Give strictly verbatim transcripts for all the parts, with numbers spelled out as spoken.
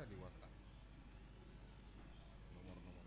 Di warta. Nomor-nomor.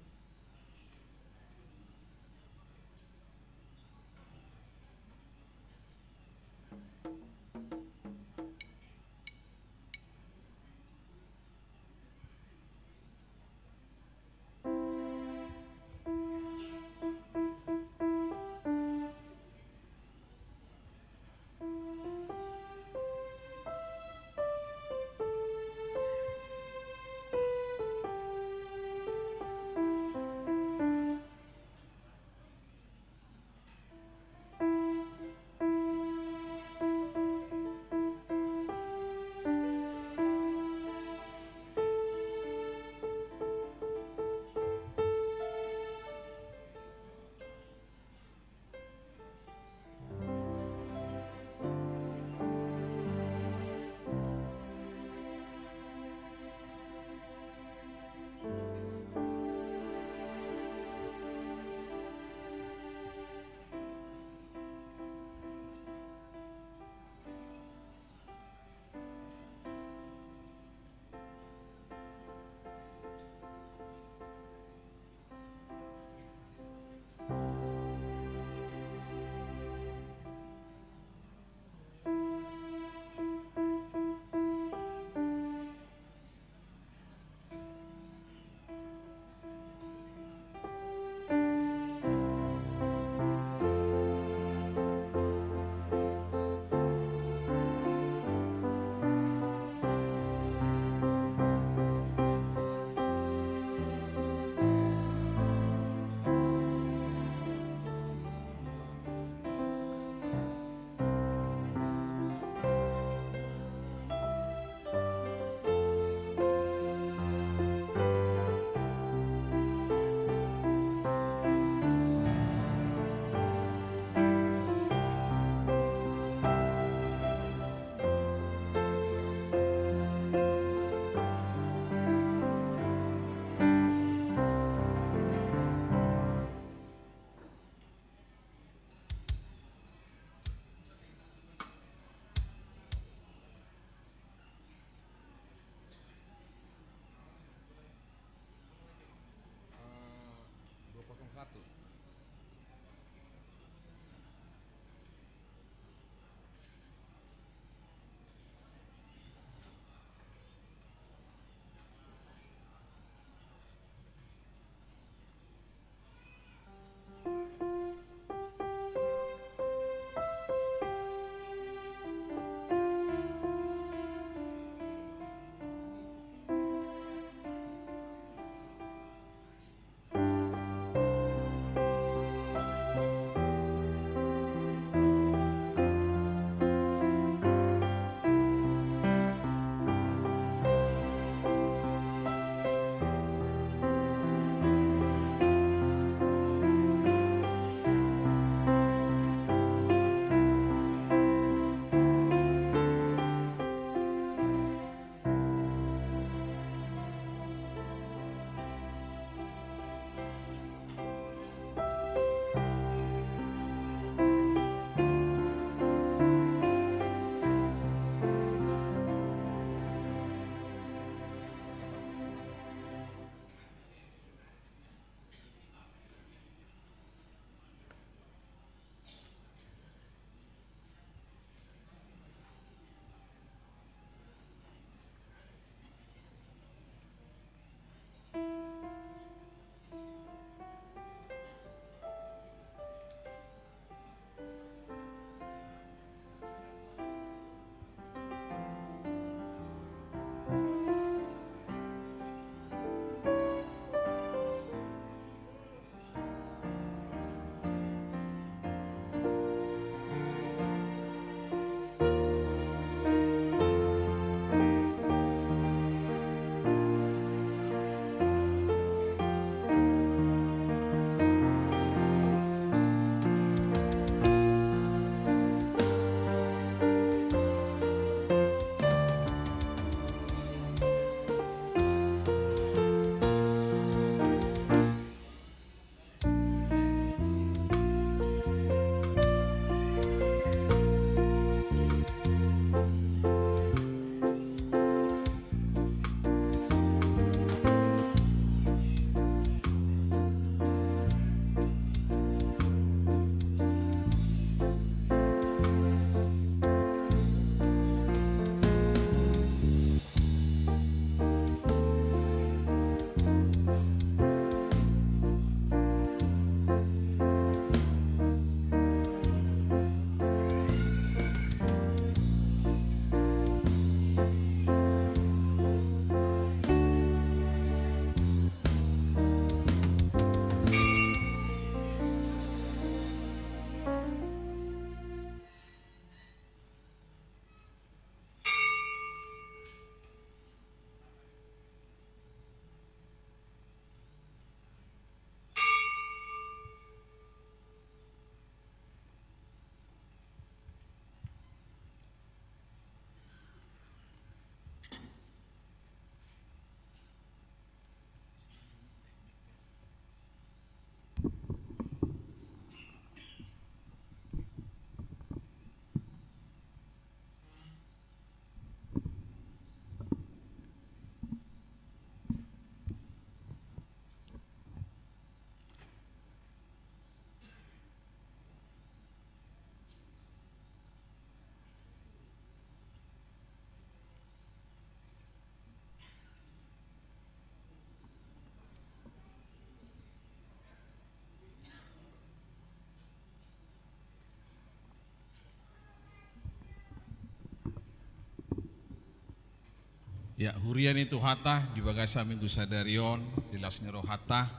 Ya, huria ni Tuhanta, di bagasan minggu sadari on, di las ni rohanta,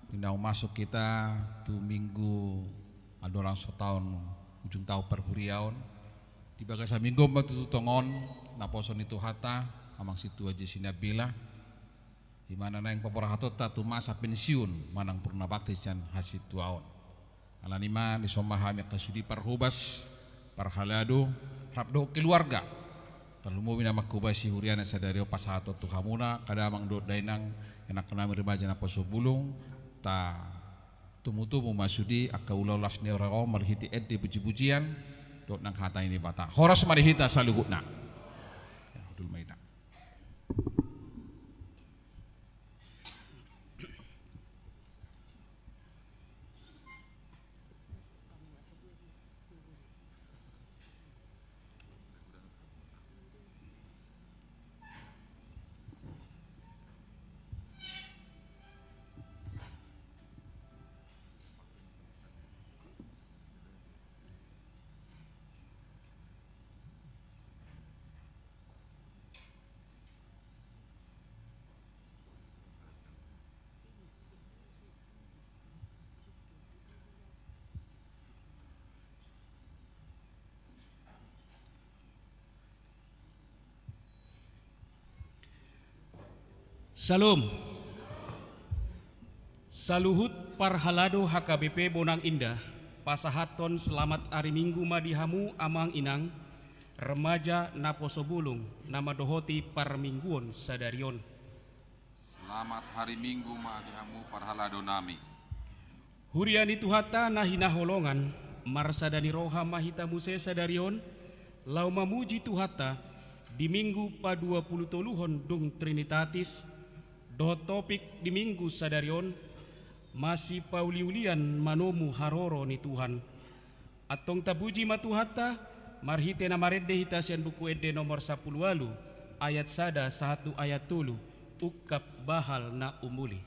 di naung masuk hita tu minggu, andorang so taon, ujung taon parhuriaon. Di bagasan minggu on ma tutu tongon, naposo ni Tuhanta, amang sintua Jesi Nabila. Di mana naeng paborhatonta tu masa pensiun, manang purna bakti sian hasintuaon. Alani ma, dison ma hami angka sude parhobas, parhalado, rap dohot keluarga. Tarlumobi na manghobasi huriana sadari on pasahaton tu hamuna, angka damang dohot dainang, ianakhonnami remaja naposo bulung, tatomutomu ma sude angka ulaon las ni roha on marhite ende pujipujian, dohot nang hata ni Debata. Horas ma di hita saluhutna. Ya, hundul ma hita. Syalom. Saluhut parhalado H K B P Bonang Indah, pasahathon selamat ari Minggu ma di hamu amang inang, remaja naposo bulung, na mandohoti parmingguon sadari on. Selamat hari Minggu ma di hamu parhaladonami. Huria ni Tuhanta na hinaholongan, marsada ni roha ma hita muse sadari on, laho mamuji Tuhanta, di Minggu paduapulontoluhon dung Trinitatis, dohot topik di Minggu sadari on, masipauliulian manomu haroro ni Tuhan. Antong tapuji ma Tuhanta, marhite na marende hita sian Buku Ende nomor sampulu ualu, ayat sada sahat tu ayat tolu, ungkap bahal na umuli.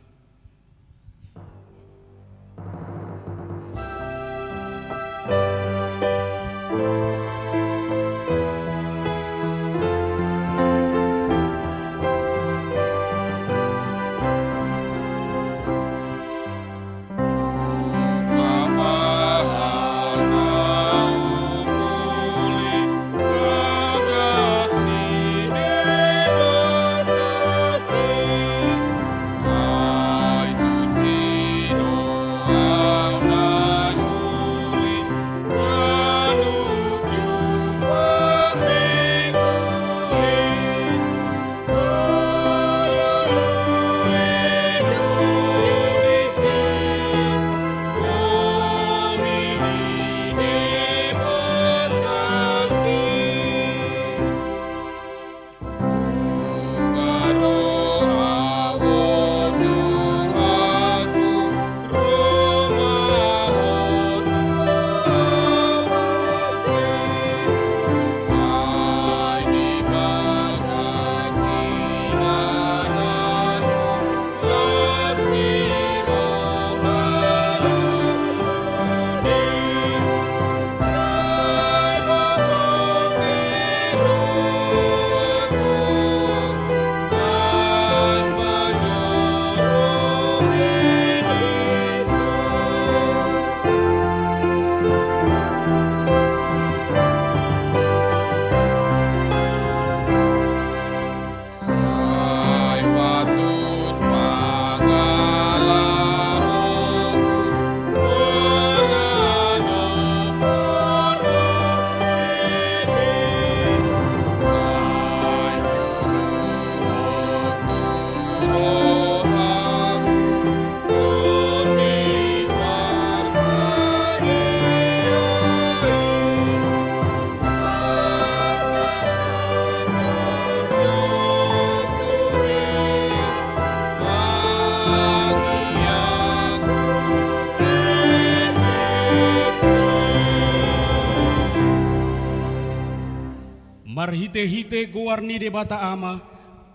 Marhitehite goar ni Debata Ama,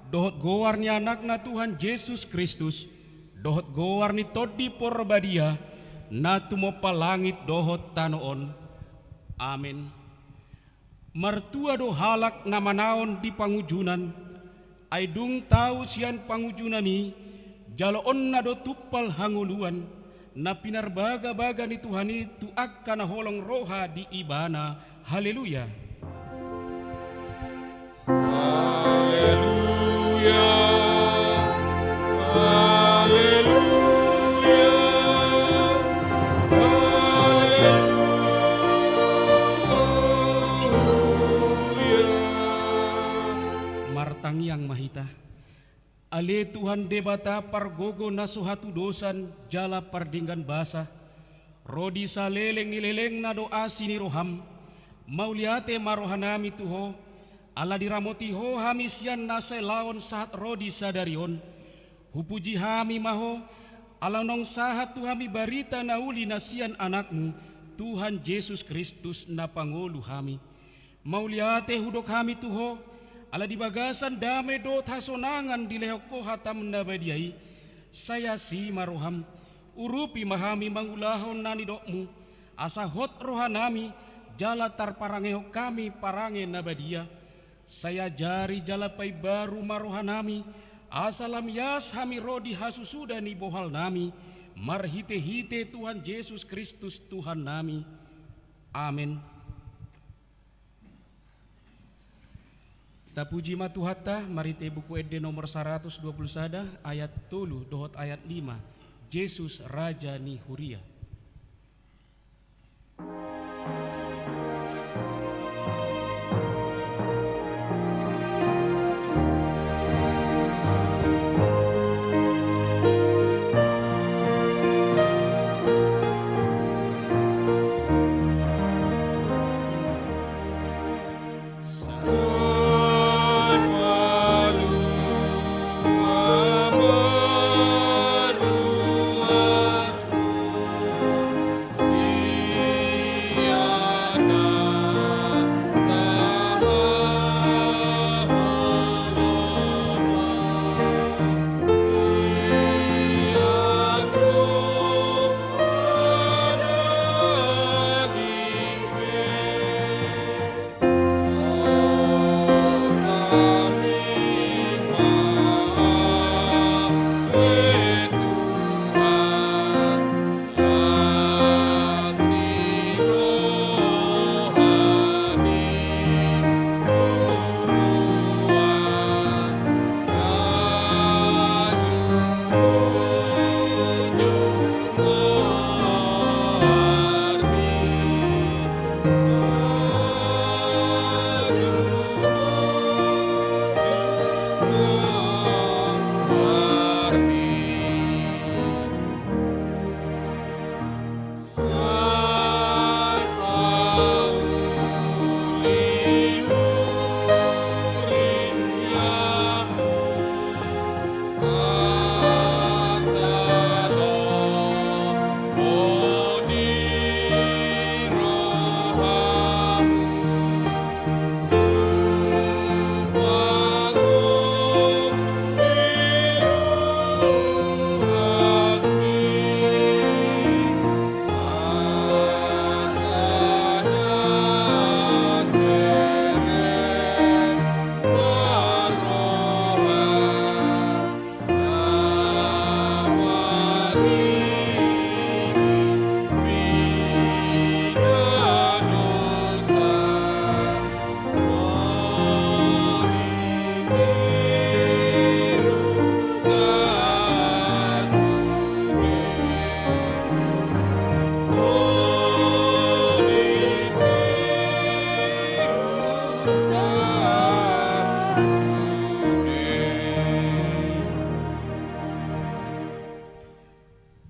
dohot goar ni Anakna Tuhan Jesus Kristus, dohot goar ni Tondi Porbadia, na tumompa langit dohot tano on. Amen. Martua do halak na manaon di pangunjunan, Ai dung tau sian pangunjunan i, jaloonna do tumpal hangoluan, na pinarbagabaga ni Tuhan i tu angka na holong roha di Ibana. Haleluya. Haleluya. Haleluya. Haleluya. Martangiang ma hita. Ale Tuhan Debata pargogo na so hatudosan jala pardenggan basa, ro di saleleng ni lelengna do asi ni roham. Mauliate ma rohanami tu Ho, ala diramoti Ho hami sian na sai laon sahat ro di sadari on. Hupuji hami ma Ho, ala naung sahat tu hami barita na uli na sian Anakmu, Tuhan Jesus Kristus na pangolu hami. Mauliate hudok hami tu Ho, ala di bagasan dame dohot hasonangan dilehon Ho hatam na badia i. Sai asi ma roham, urupi ma hami mangulahon na nidokmu, asa hot rohanami, jala tarparangehon hami parange na badia. Sai ajari jala paimbaru ma rohanami, asa lam ias hami ro di hasusuda ni bohalnami, marhitehite Tuhan Jesus Kristus Tuhannami. Amen. Tapuji ma Tuhanta, marhite Buku Ende nomor saratus dua pulu sada, ayat tolu dohot ayat lima, Jesus Raja ni Huria.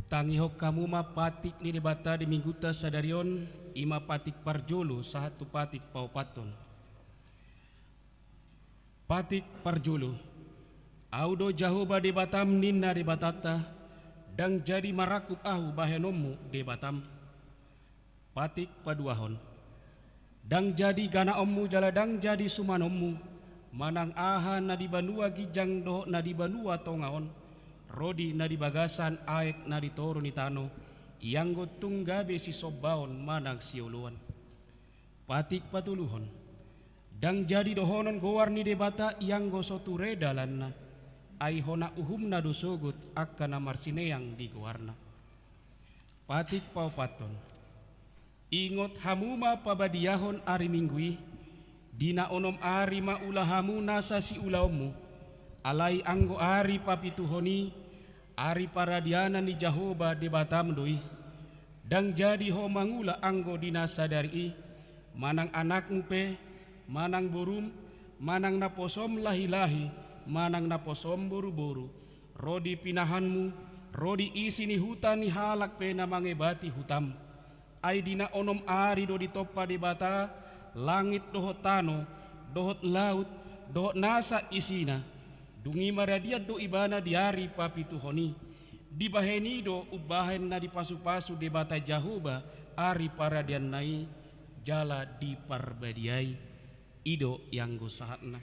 Tangihon hamu ma patik ni Debata di Minggunta sadari on, i ma patik parjolo sahat tu patik paopathon. Patik parjolo. Ahu do Jahowa Debatam, ninna Debatanta, ndang jadi marangkup Ahu bahenonmu Debatam. Patik paduahon. Ndang jadi ganaonmu jala ndang jadi sumanonmu, manang aha na di banua ginjang dohot na di banua tonga on, ro di na di bagasan aek na di toru ni tano, ianggo tung gabe sisombaon manang sioloan. Patik patoluhon. Ndang jadi dohonon goar ni Debata ianggo so ture dalanna, ai hona uhumna do sogot angka na marsineang di goarna. Patik paopathon. Ingot hamu ma pabadiahon ari Minggu i, di na onom ari ma ula hamu nasa siulaonmu, alai anggo ari papituhon i, ari paradianan ni Jahowa Debatam do i. Ndang jadi ho mangula anggo di na sadari i, manang anakmu pe, manang borum, manang naposom lahilahi, manang naposom boruboru, ro di pinahanmu, ro di isi ni huta ni halak pe na mangebati hutam. Ai di na onom ari do ditompa Debata langit dohot tano, dohot laut, dohot nasa isina. Dung i maradian do ibana di ari papituhon i. Dibahen i do umbahen na dipasupasu Debata Jahowa ari paradianna i, jala diparbadiai. I do ianggo sahatna.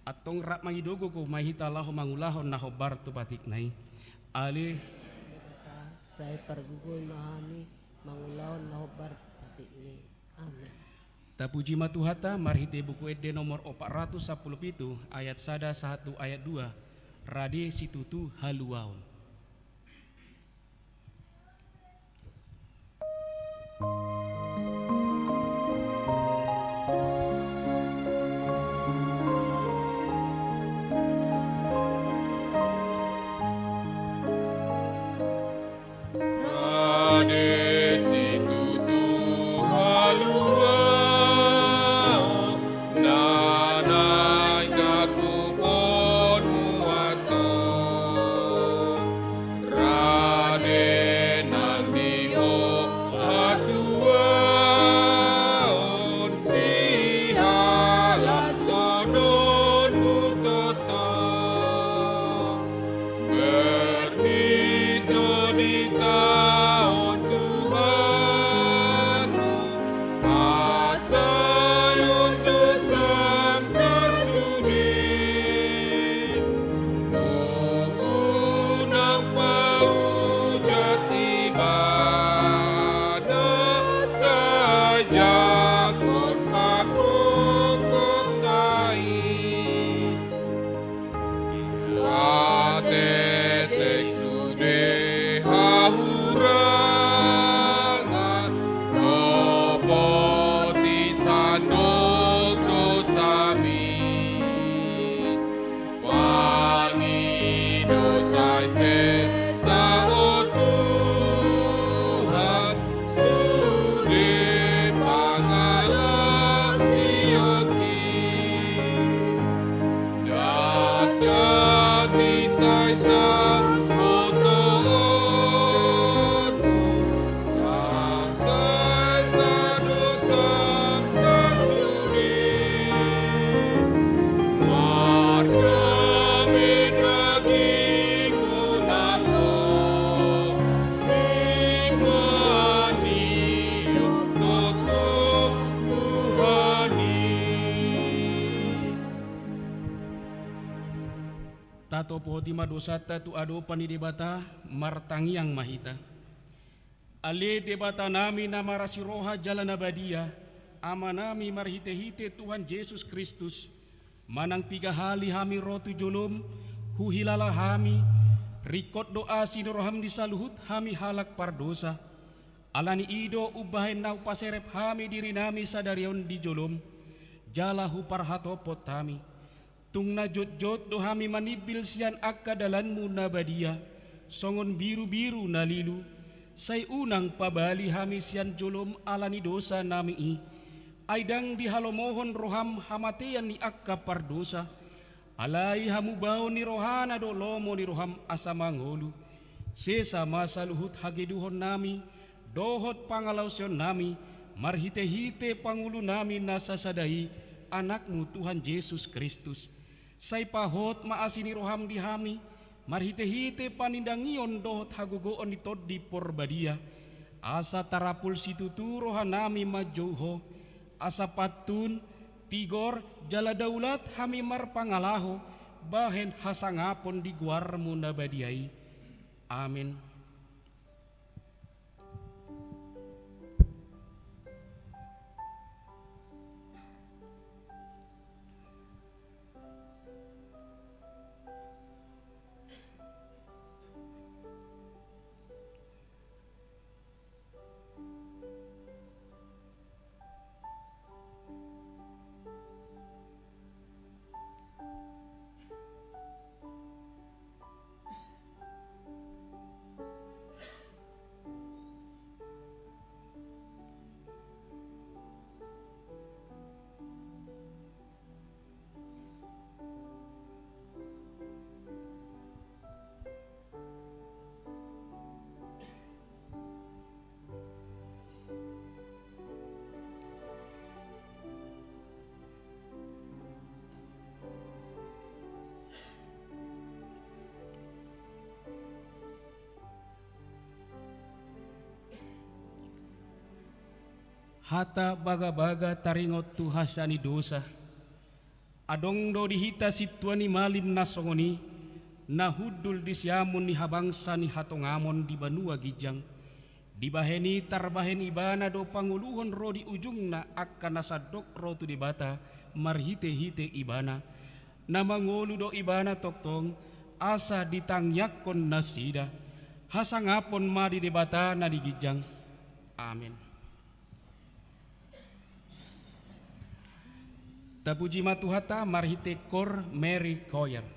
Antong rap mangido gogo ma hita laho mangulahon na hombar tu patikna i. Ale. Sai pargogoi ma hami mangulahon na hombar tu patikna i. Amen. Tapuji ma Tuhanta marhite Buku Ende nomor opat ratus sampulu pitu, ayat sada sahat tu ayat dua, Rade Situtu Haluaon. Rade situtu haluaon, na naeng tangkuponmu antong. Rade nang di ho hatuaon, sihalashononmu toto. Bernindo di taon Tuhanmu, hasaion dosam sasude. Tung unang paujat ibana, sajakon pangkongkongna i. Patetek sude hahurangan, topoti sandok dosami. Pangido sai sesa, o Tuhan, sude pangalaosionki. Ndang jadi sai sabotoonmu, sai sadosam sasude. Mardame dagingmu na tondimanion tongtong Tuhan i. Tatopoti ma dosanta tu adopan ni Debata, martangiang ma hita. Ale Debatanami na marasi roha jala na badia, Amanami marhitehite Tuhan Jesus Kristus, manang piga hali hami ro tu jolom, huhilala hami, ringkot do asi ni roham di saluhut hami halak pardosa. Ala ni i do umbahen na hupaserep hami dirinami sadari on di jolom, jala huparhatophot hami. Tung na jotjot do hami manimbil sian angka dalanmu na badia, songon birubiru na lilu, sai unang pabali hami sian jolom ala ni dosanami i, ai ndang dihalomohon roham hamatean ni angka pardosa, alai hamubaon ni rohana do lomo ni roham asa mangolu. Sesa ma saluhut hagedukonnami, dohot pangalaosionnami, marhitehite pangulunami na sasada i, Anakmu Tuhan Jesus Kristus. Sai pahot ma asi ni roham di hami, marhitehite panindangion dohot hagogoon ni Tondi Porbadia, asa tarapul situtu rohanami manjou Ho, asa pantun, tigor, jala daulat hami marpangalaho, bahen hasangapon di goarmu na badia i. Amen. Hata bagabaga taringot tu hasea ni dosa. Adong do di hita sintua ni malim na songon i, na hundul di siamun ni habangsa ni hatongamon di banua ginjang. Dibahen i tarbahen ibana do pangoluhon ro di ujungna angka na sandok ro tu Debata marhitehite ibana. Na mangolu do ibana tongtong, asa ditangiangkon nasida. Hasangapon ma di Debata na di ginjang. Amen. Tapuji ma Tuhanta marhite kor Mary Choir.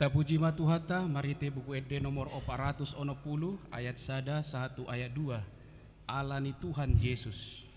Tapuji ma Tuhanta, marhite Buku Ende nomor opat ratus onom pulu, ayat sada sahat tu ayat dua. Ala ni Tuhan Jesus.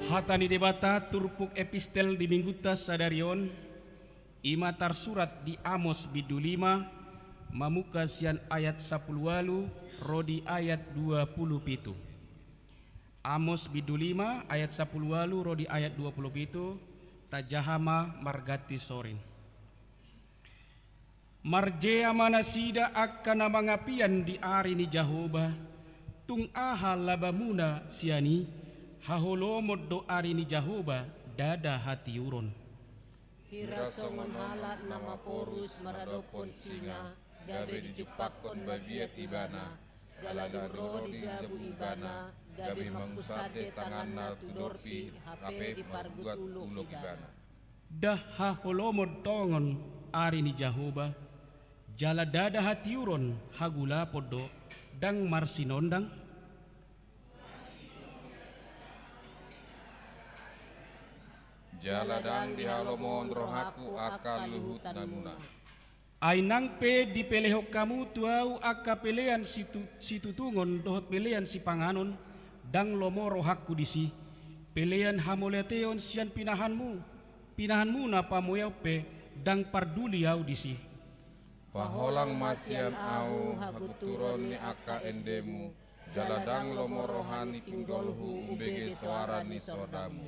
Hata ni Debata turpuk epistel di Minggunta sadari on, i ma tarsurat di Amos bindu lima, mamungka sian ayat sampulu ualu ro di ayat dua pulu pitu. Amos bindu lima ayat sampulu ualu ro di ayat dua pulu pitu, tajaha ma marganti sorin. Marjea ma nasida angka na mangapian di ari ni Jahowa, tung aha labamuna sian i? Haholomon do ari ni Jahowa, ndada hatiuron. Hira songon halak na maporus maradophon singa, gabe dijumpangkon babiat ibana, jala dung ro di jabu ibana, gabe mangusande tanganna tu dorpi, hape diparguat ulok ibana. Ndang haholomon tongon ari ni Jahowa, jala ndada hatiuron, hagulapon do, ndang marsinondang. Jala ndang dihalomohon rohangku angka luhutmuna. Ai nang pe dipelehon hamu tu ahu angka pelean situ-, situtungon dohot pelean sipanganon, ndang lomo rohangku disi. Pelean hamauliateon sian pinahanmu, pinahanmuna pamoeaon pe, ndang parduli ahu disi. Paholang ma sian ahu hagunturon ni angka endemu, jala ndang lomo roha ni pinggolhu umbege soara ni sordamu.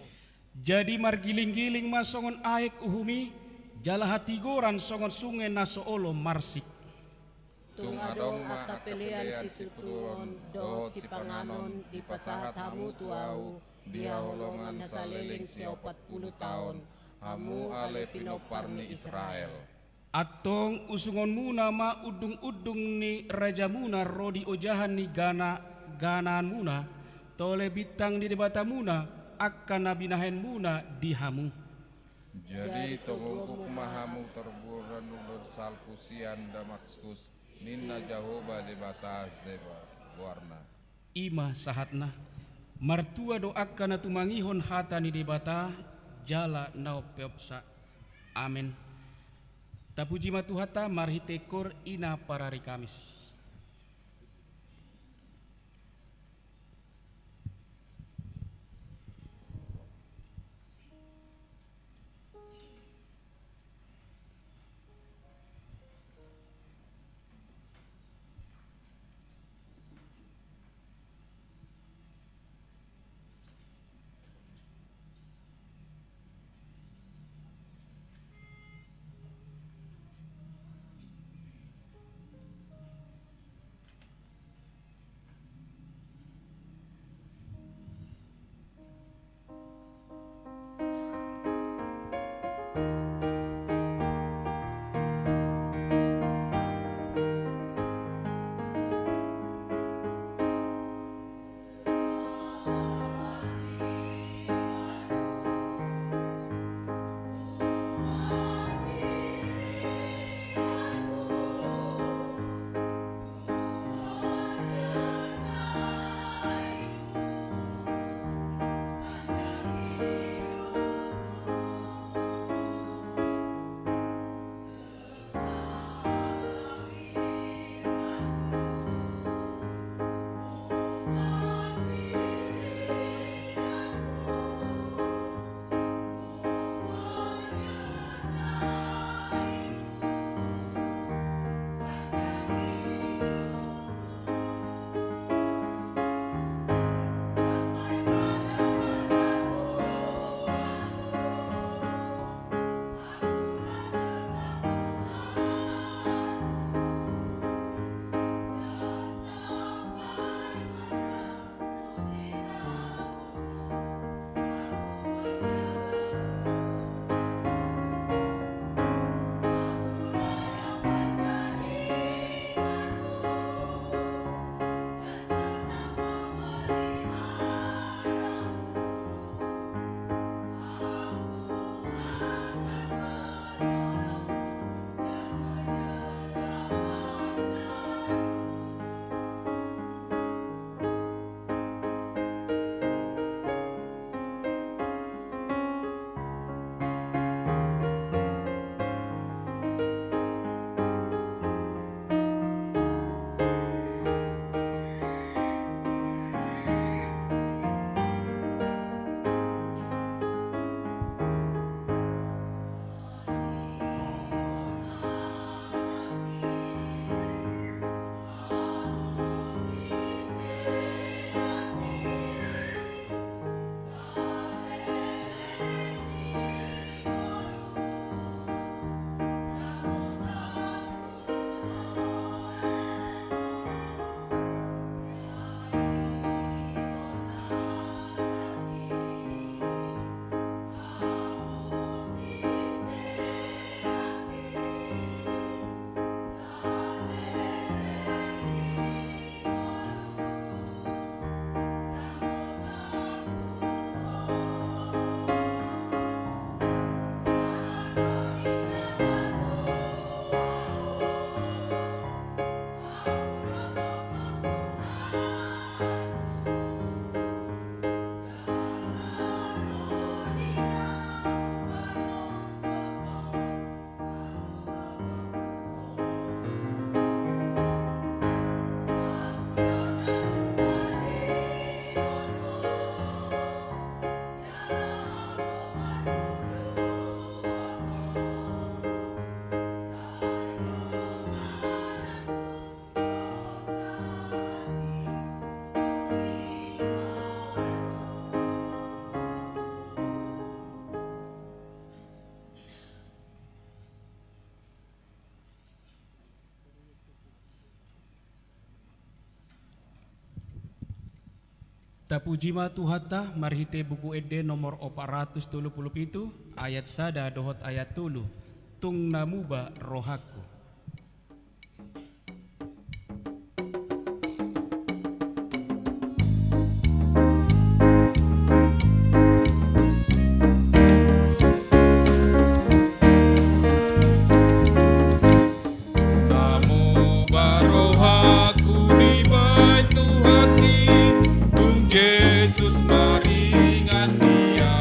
Jadi margilinggiling ma songon aek uhum i, jala hatigoran songon sunge na so olo marsik. Tung adong ma angka pelean situtungon dohot sipanganon dipasahat hamu tu ahu di haholongan saleleng siopat pulu taon, hamu ale pinompar ni Israel. Antong usungonmuna ma undungundung ni rajamuna ro di ojahan ni gana-, ganaanmuna, tole bintang ni debatamuna, angka na binahenmuna di hamu. Jadi togogok ma hamu tarburan salpu sian Damaskus, ninna Jahowa Debata Zebaot goarna. I ma sahatna. Martua do angka na tumangihon hata ni Debata, jala na umpeopsa. Amen. Tapuji ma Tuhanta marhite koor i na parari Kamis. Tapuji ma Tuhanta marhite Buku Ende nomor opat ratus tolu pulu pitu, ayat sada dohot ayat tolu. Tung na muba rohangku. Namo barohaku dibaen Tuhan i, tung Jesus maringan dia.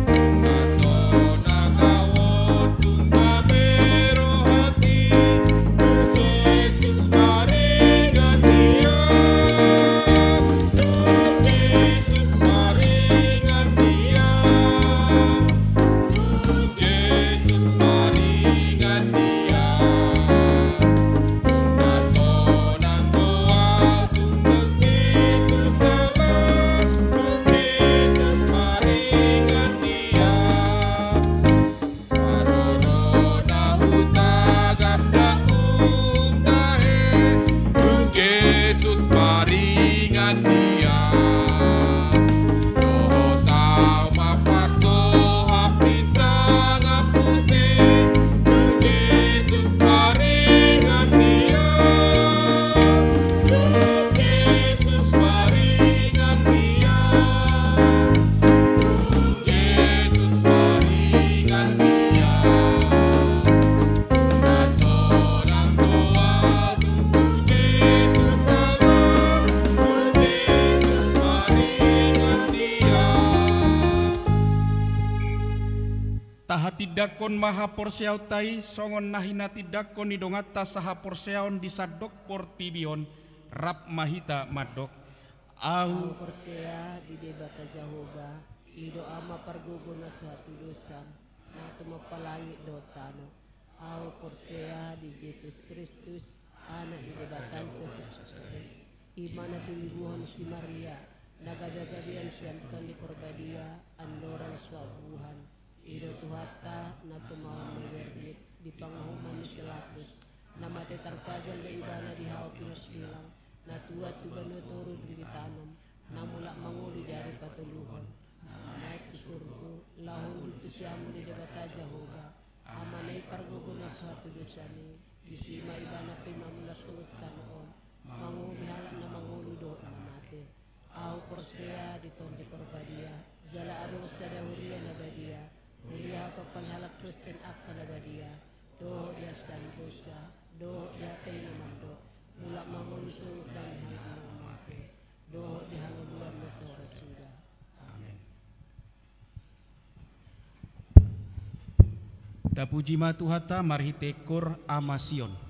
Tung na sonang au on, tung na berohak i, tung Jesus maringan dia. Tung Jesus maringan dia. Tung Jesus maringan dia. Tung na sonang do au, tung na situ sama, tung Jesus maringan dia. Parorona huta gandang huta he, tung Jesus maringan dia. Dohot au ma partohap di sangap muse, tung Jesus maringan dia. Tung Jesus maringan dia. Tung Jesus maringan dia. Tung na sonang do au, tung tu Jesus sama, tung Jesus maringan dia. Tahatindangkon ma haporseaonta i songon na hinatindangkon ni donganta sahaporseaon di sandok portibi on, rap ma hita mandok. Ahu Ahu porsea di Debata Jahowa, i do Ama pargogo na so hatudosan, na tumompa langit dohot tano. Ahu porsea di Jesus Kristus, Anak ni Debata na so sasintongna i, i ma na tinibuhon si Maria, na gabe hagabean sian Tondi Porbadia, andorang so abuhan. I do Tuhanta na tumaon na bernit di pangahuman ni si Pilatus, na mate tarpajal do Ibana di hau pinarsilang, na tuat tu banua toru dung ditanom, na mulak mangolu di ari patoluhon, na manaek tu surgo, laho hundul tu siamun ni Debata Jahowa, Amana i pargogo na so hatudosan i. Disi ma Ibana pe mamulak sogot tano on, manguhupi halak na mangolu dohot na mate. Ahu porsea di Tondi Porbadia, jala adong sada huria na badia, huria hatopan ni halak Kristen angka na badia, dohot di hasesaan dosa, dohot di hata i na mandok, mulak mangolu sogot daging halak na mate, dohot di hangoluan na so ra suda. Amen. Tapuji ma Tuhanta marhite Koor Ama Sion.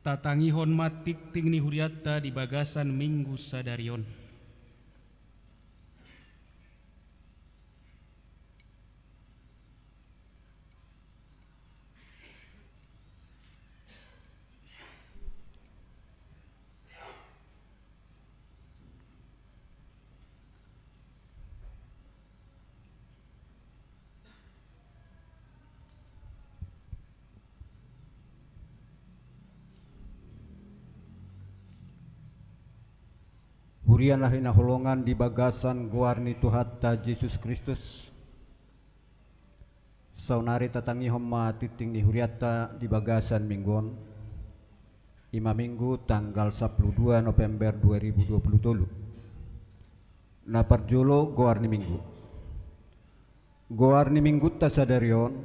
Tatangihon ma tingting ni hurianta di bagasan Minggu sadari on. Huria na hinaholongan di bagasan goar ni Tuhanta Jesus Kristus, saonari tatangihon ma tingting ni hurianta di bagasan Minggu on, i ma Minggu tanggal sampulu dua November dua ribu dua pulu tolu. Na parjolo, goar ni Minggu. Goar ni Minggunta sadari on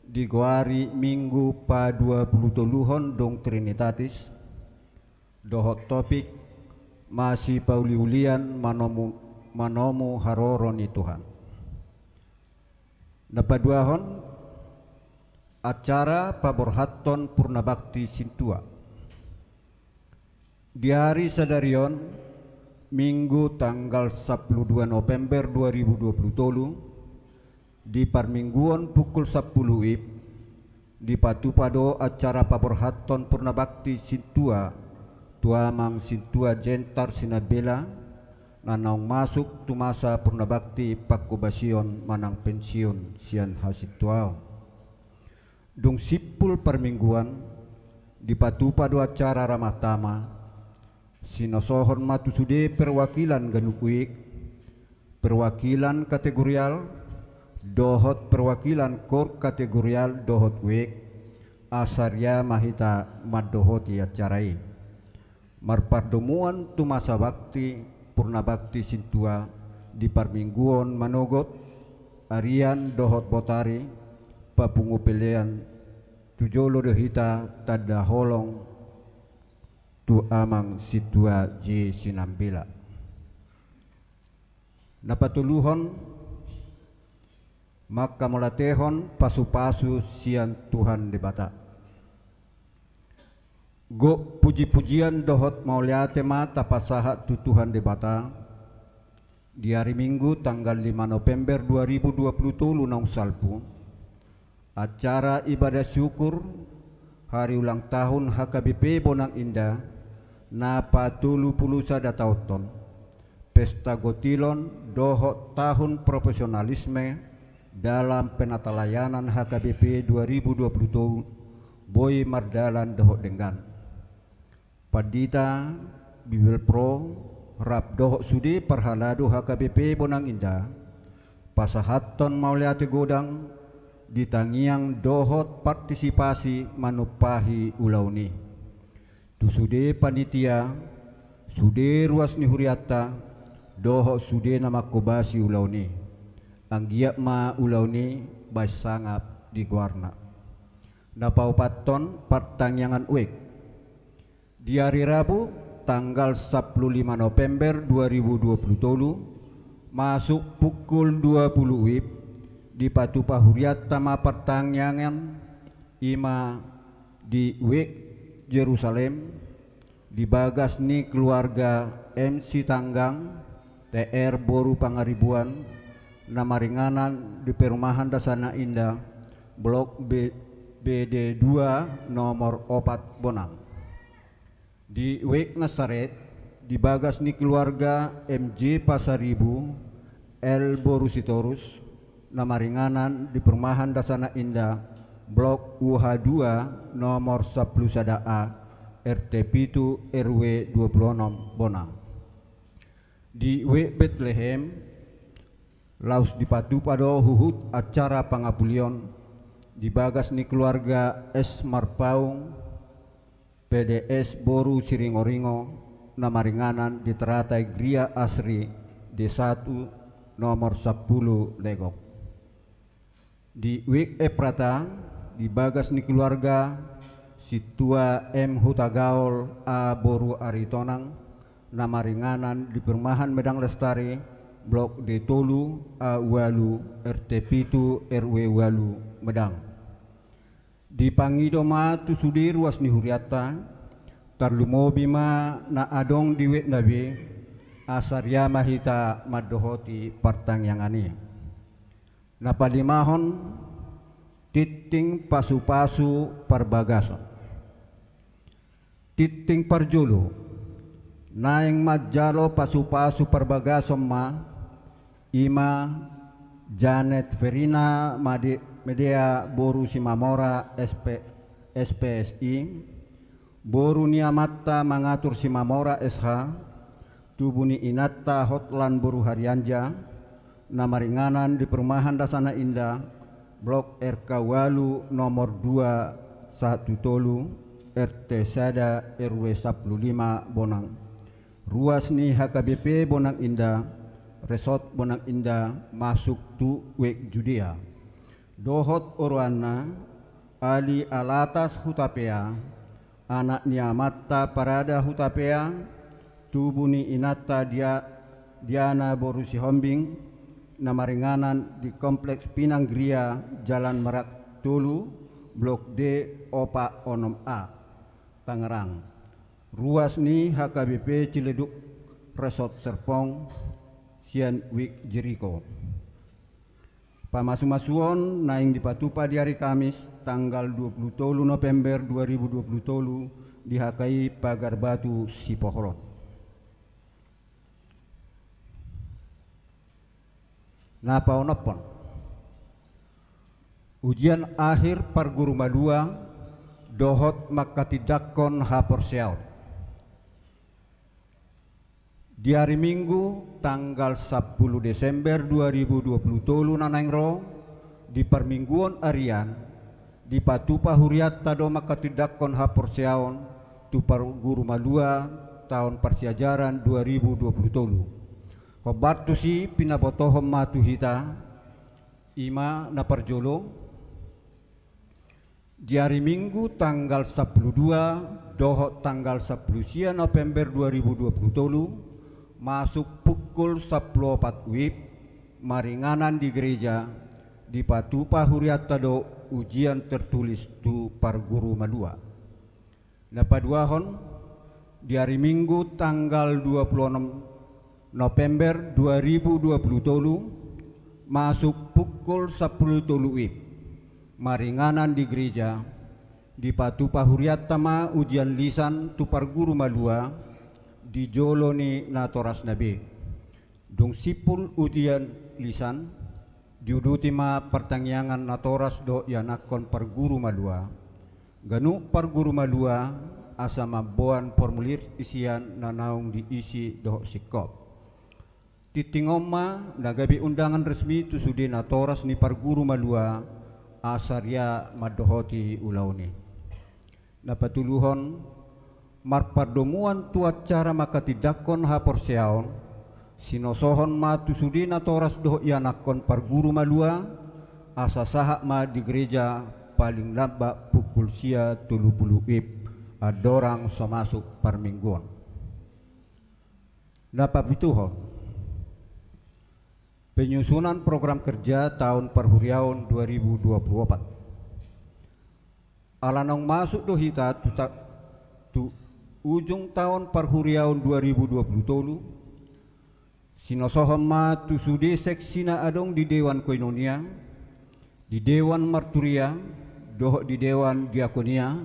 digoari Minggu paduapulutoluhon dung Trinitatis, dohot topik: Masipauliulian manomu, manomu haroro ni Tuhan. Na paduahon, acara paborhathon purnabakti sintua. Di ari sadari on, Minggu tanggal sampulu dua November dua ribu dua pulu tolu, di parmingguon pukul sampulu WIB, dipatupa do acara paborhathon purnabakti sintua tu amang sintua Jentar Sinambela, na naung masuk tu masa purnabakti pangkobasion manang pensiun sian hasintuaon. Dung simpul parmingguan, dipatupa do acara ramah tamah, sinosohon ma tu sude perwakilan ganup WIB, perwakilan kategorial, dohot perwakilan kor kategorial dohot WIB, asa ria ma hita mandohoti acara i. Marpardomuan tu masa bakti, purnabakti sintua di parmingguon manogot, arian dohot botari, papungu pelean, tu jolo do hita tanda holong tu amang sintua J Sinambela. Na patoluhon, manghamauliatehon pasupasu sian Tuhan Debata. Gok pujipujian dohot mauliate ma tapasahat tu Tuhan Debata, di ari Minggu tanggal lima November dua ribu dua pulu tolu naung salpu, acara ibadah syukur hari ulang tahun H K B P Bonang Indah na patolu pulu sada taonhon, pesta gotilon dohot tahun profesionalisme dalam penatalayanan H K B P dua ribu dua puluh tolu boi mardalan dohot denggan. Pandita, Bibelvrouw, rap dohot sude parhalado H K B P Bonang Indah, pasahathon mauliate godang di tangiang dohot partisipasi manumpahi ulaon i. Tu sude panitia, sude ruas ni hurianta, dohot sude na manghobasi ulaon i. Anggiat ma ulaon i baen sangap di goarna. Na paopathon, partangiangan WIB. Di ari Rabu, tanggal sampulu lima November dua ribu dua pulu tolu, masuk pukul dua pulu WIB, dipatupa hurianta ma partangiangan, i ma di WIB Jerusalem, di bagas ni keluarga M Sitanggang, T R boru Pangaribuan, na maringanan di Perumahan Dasana Indah, Blok B, B D dua, nomor opat Bonang. Di WIB Nasaret, di bagas ni keluarga M J Pasaribu, L boru Sitorus, na maringanan di Perumahan Dasana Indah, Blok U H dua, nomor sampulu sada A, R T pitu, R W dua pulu onom, Bonang. Di WIB Betlehem, laos dipatupa do huhut acara pangapulion di bagas ni keluarga S Marpaung, P D S boru Siringoringo, na maringanan di Teratai Gria Asri, D satu, nomor sampulu, Legok. Di WIB Eprata, di bagas ni keluarga Sintua M Hutagaol A boru Aritonang, na maringanan di Perumahan Medang Lestari, Blok D tolu, A ualu, R T pitu, R W ualu, Medang. Dipangido ma tu sude ruas ni hurianta, Tarlumobi ma na adong di web na be, asa ria ma hita mandohoti partangiangan i. Na palimahon, tingting pasupasu parbagason. Tingting parjolo, naeng manjalo pasupasu parbagason ma, i ma Janet Verina Made-, Medea boru Simamora S P, S P S I, boru ni amanta Mangatur Simamora S H, tubu ni inanta Hotlan boru Harianja, na maringanan di Perumahan Dasana Indah, Blok R K ualu nomor dua sahat tu tolu, R T sada, R W sampulu lima Bonang. Ruas ni H K B P Bonang Indah, Resort Bonang Indah, masuk tu web Judea. Dohot oroanna, Ali Alatas Hutapea, anak ni amanta Parada Hutapea, tubu ni inanta Dia-, Diana boru Sihombing, na maringanan di Kompleks Pinanggeria, Jalan Merak tolu, Blok D opat onom A, Tangerang. Ruas ni H K B P Ciledug Resort Serpong, sian web Jeriko. Pamasumasuon naeng dipatupa di ari Kamis, tanggal dua pulu tolu November dua ribu dua pulu tolu, di H K I Pagar Batu Sipoholon. Na paonomhon. Ujian akhir parguru malua dohot mangkatindangkon haporseaon. Di ari Minggu, tanggal sampulu Desember dua ribu dua pulu tolu na naeng ro, di parmingguon arian, dipatupa hurianta do mangkatindangkon haporseaon tu parguru malua taon parsiajaran dua ribu dua pulu tolu. Hombar tusi pinabotohon ma tu hita, i ma na parjolo, di ari Minggu tanggal sampulu dua dohot tanggal sampulu sia November dua ribu dua pulu tolu, masuk pukul sampulu opat wib, maringanan di gereja, dipatupa hurianta do ujian tertulis tu parguru malua. Na paduahon, di ari Minggu tanggal dua pulu onom November dua ribu dua pulu tolu, masuk pukul sampulu tolu wib, maringanan di gereja, dipatupa hurianta ma ujian lisan tu parguru malua, di jolo ni natorasna be. Dung simpul ujian lisan, diuduti ma partangiangan natoras dohot ianakhon parguru malua. Ganup parguru malua, asa mamboan formulir isian na naung diisi dohot singkop. Tingting on ma na gabe undangan resmi tu sude natoras ni parguru malua, asa ria mandohoti ulaon i. Na patoluhon, marpardomuan tu acara mangkatindangkon haporseaon, sinosohon ma tu sude natoras dohot ianakhon parguru malua, asa sahat ma di gereja paling lambat pukul sia tolu pulu wib, andorang so masuk parmingguon. Na papituhon, penyusunan program kerja taon parhuriaon dua ribu dua pulu opat. Ala naung masuk do hita tu ta-, tu ujung taon parhuriaon dua ribu dua pulu tolu, sinosohon ma tu sude seksi na adong di Dewan Koinonia, di Dewan Marturia, dohot di Dewan Diakonia,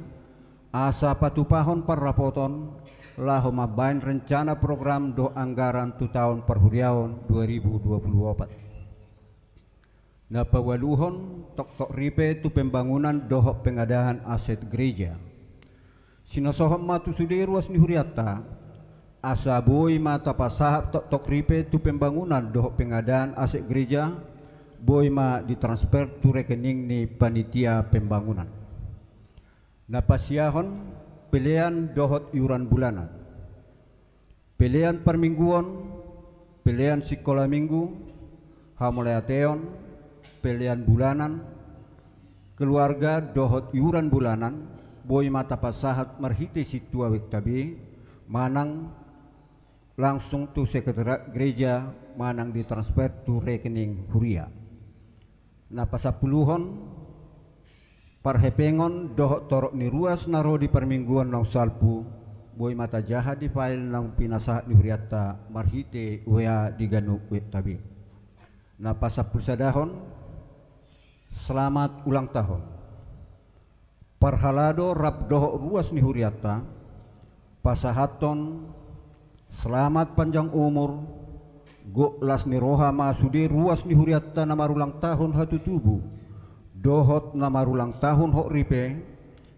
asa patupahon parrapoton, laho mambaen rencana program dohot anggaran tu taon parhuriaon dua ribu dua pulu opat. Na paualuhon, toktok ripe tu pembangunan dohot pengadaan aset gereja. Sinosohon ma tu sude ruas ni hurianta, asa boi ma tapasahat toktok ripe tu pembangunan dohot pengadaan aset gereja, boi ma ditransfer tu rekening ni panitia pembangunan. Na pasiahon, pelean dohot iuran bulanan. Pelean parmingguon, pelean sikola minggu, hamauliateon, pelean bulanan, keluarga dohot iuran bulanan, boi ma tapasahat marhite sintua wekta be, manang langsung tu sekretariat gereja, manang ditransfer tu rekening huria. Na pasampuluhon, parhepengon dohot torop ni ruas na ro di parmingguon naung salpu, Boi ma tajaha di file naung pinasahat ni hurianta marhite W A di ganup webta be. Na pasampulusadahon, selamat ulang tahun. Parhalado rap dohot ruas ni hurianta, pasahathon selamat panjang umur, gok las ni roha ma sude ruas ni hurianta na marulang tahun hatutubu dohot na marulang tahun hot ripe,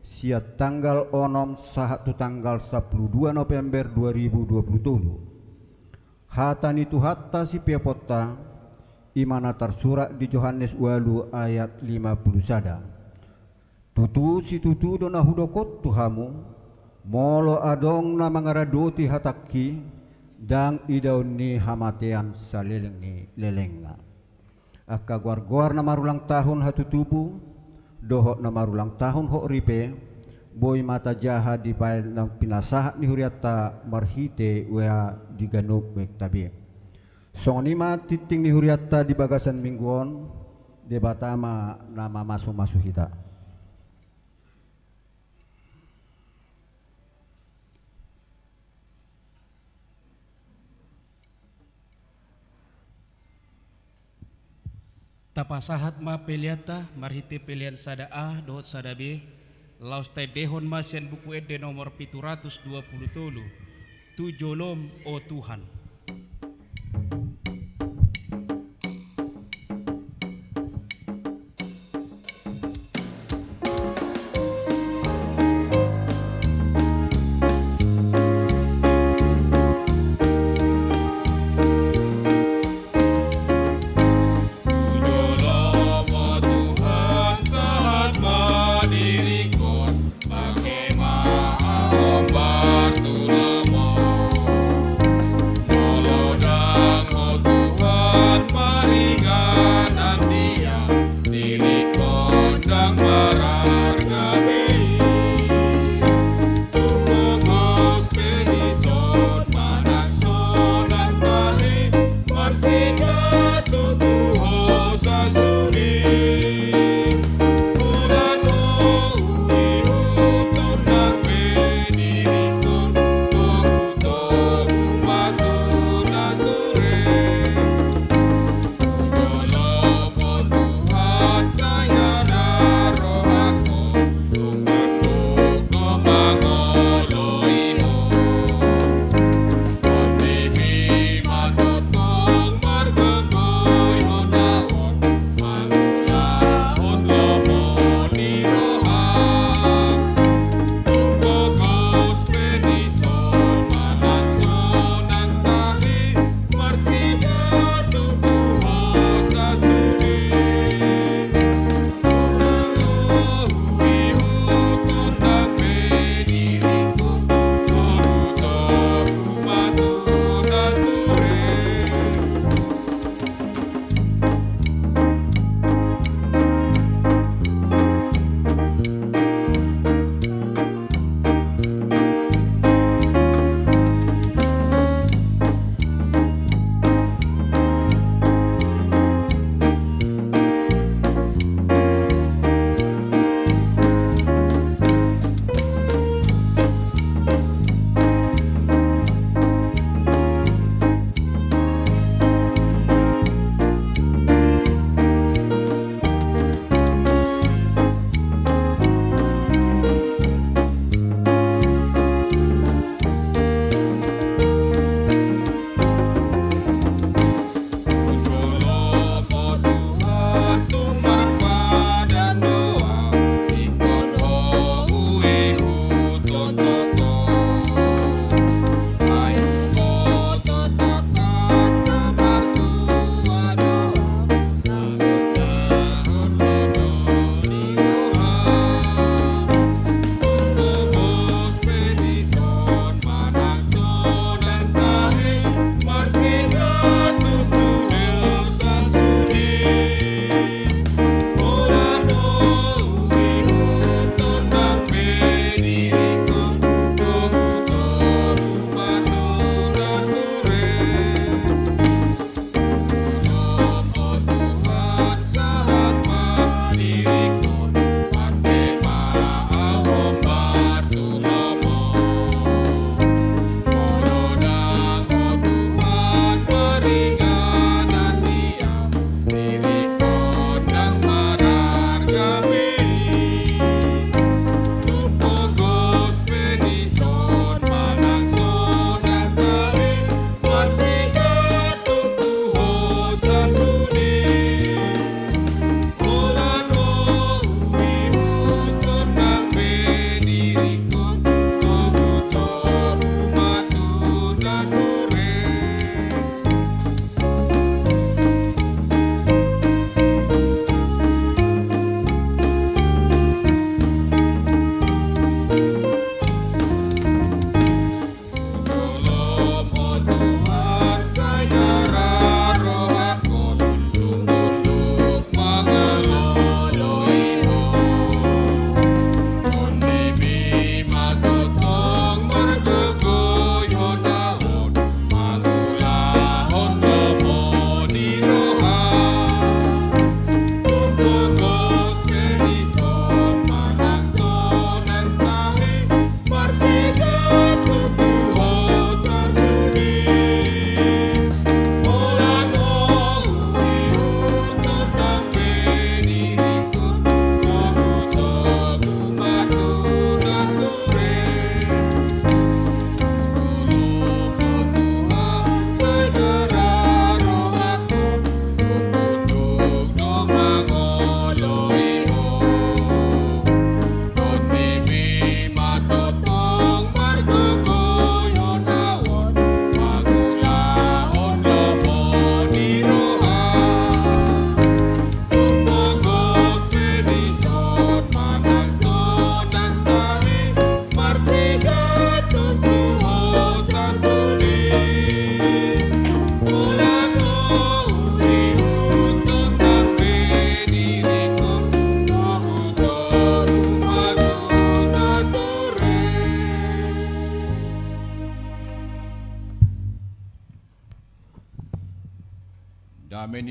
sian tanggal onom sahat tu tanggal sampulu dua November dua ribu dua pulu tolu. Hata ni Tuhanta sipeoponta, i ma na tarsurat di Johannes ualu ayat lima pulu sada. Tutu situtu do na hudok on tu hamu, molo adong na mangaradoti hatangki, ndang idaon ni hamatean saleleng ni lelengna. Angka goargoar na marulang tahun hatutubu dohot na marulang tahun hot ripe, boi ma tajaha di file naung pinasahat ni hurianta marhite W A di ganup webta be. Songon i ma tingting ni hurianta di bagasan minggu on, Debata ma na mamasumasu hita. Tapasahat ma peleanta marhite pelean sada A dohot sada B, laos taendehon ma sian Buku Ende nomor pitu ratus dua pulu tolu, Tu Jolom, o Tuhan.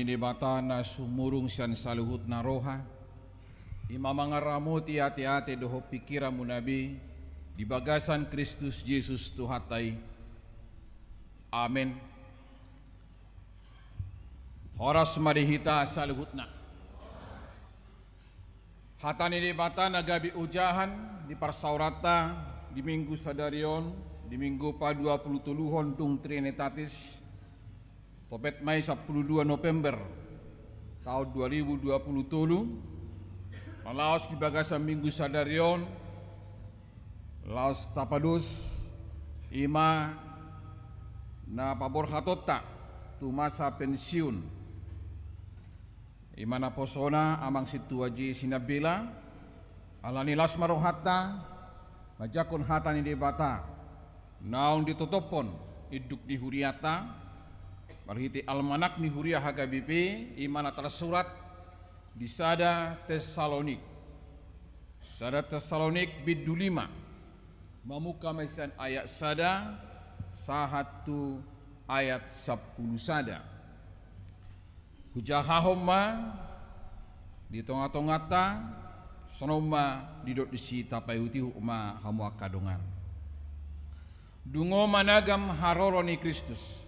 Debata na sumurung sian saluhutna roha, i ma mangaramoti ateate dohot pingkiranmuna be di bagasan Kristus Jesus Tuhanta i. Amen. Horas ma di hita saluhutna. Hata ni Debata na gabe ojahan di parsaoranta di Minggu sadari on, di Minggu paduapulutoluhon dung Trinitatis, topet ma i sampulu dua November taon dua ribu dua pulu tolu, na laos di bagasan Minggu sadari on, laos tapados i ma na paborhatonta tu masa pensiun. I ma naposona Amang Sintua J. Sinambela, ala ni las ma rohanta manjangkon hata ni Debata naung ditotophon induk ni hurianta marhite almanak ni huria H K B P, i ma na tarsurat di sada Tessalonik. Sada Tessalonik bindu lima, mamungka ma i sian ayat sada sahat tu ayat sampulu sada. Hujahahon ma di tongatonganta, songon ma didok disi, tapaihutihut ma hamu angka dongan. Dungo managam haroro ni Kristus.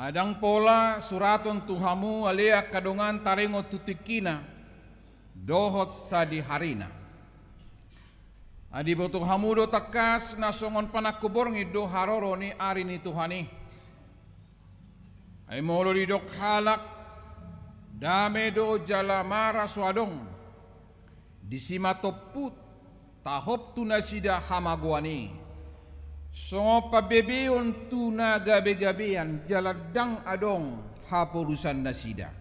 Ndang pola suraton tu hamu ale angka dongan taringot tu tingkina dohot sadiharina. Ai diboto hamu do tangkas na songon panangko borngin do haroro ni ari ni Tuhan i. Ai molo didok halak, dame do jala mara so adong, disi ma tompu tahop tu nasida hamagoan i. Songon pambebeon tu na gabegabean jala ndang adong haporusan nasida.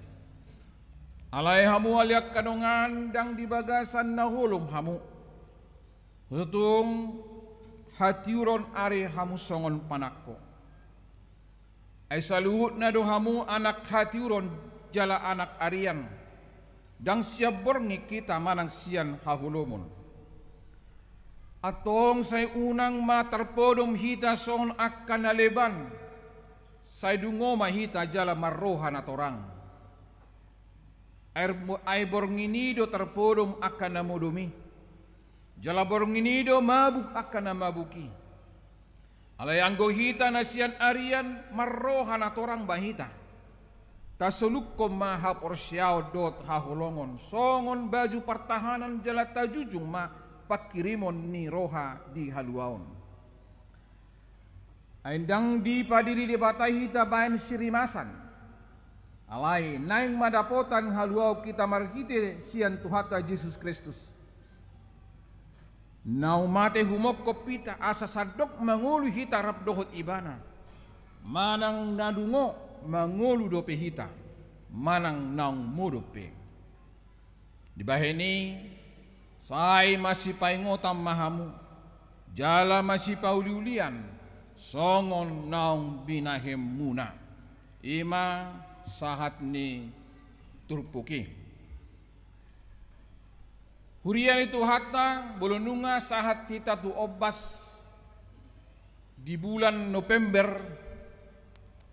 Alai hamu ale angka dongan, ndang di bagasan na holom hamu. Tung hatiuron ari hamu songon panangko. Ai saluhutna do hamu anak hatiuron jala anak arian, ndang sian borngin hita manang sian haholomon. Antong sai unang ma tarpodom hita songon angka na leban, sai dungo ma hita jala marroha na torang. Ai, ai borngin i do tarpodom angka na modom i, jala borngin i do mabuk angka na mabuk i. Alai anggo hita na sian arian, marroha na torang ma hita. Tasolukkon ma haporseaon dohot haholomon songon baju partahanan jala tajujung ma pangkirimon ni roha di haluaon. Ai ndang dipadiri Debata hita baen sirimasan. Alai naeng ma dapotan haluaon hita marhite sian Tuhanta Jesus Kristus. Naung mate humongkop hita asa sandok mangolu hita rap dohot Ibana. Manang na dungo mangolu dope hita, manang naung modom pe. Dibahen i, sai masipaingotan ma hamu, jala masipauliulian, songon naung binahenmuna. I ma sahat ni turpuk i. Huria ni Tuhanta, molo nunga sahat hita tu ombas di bulan November,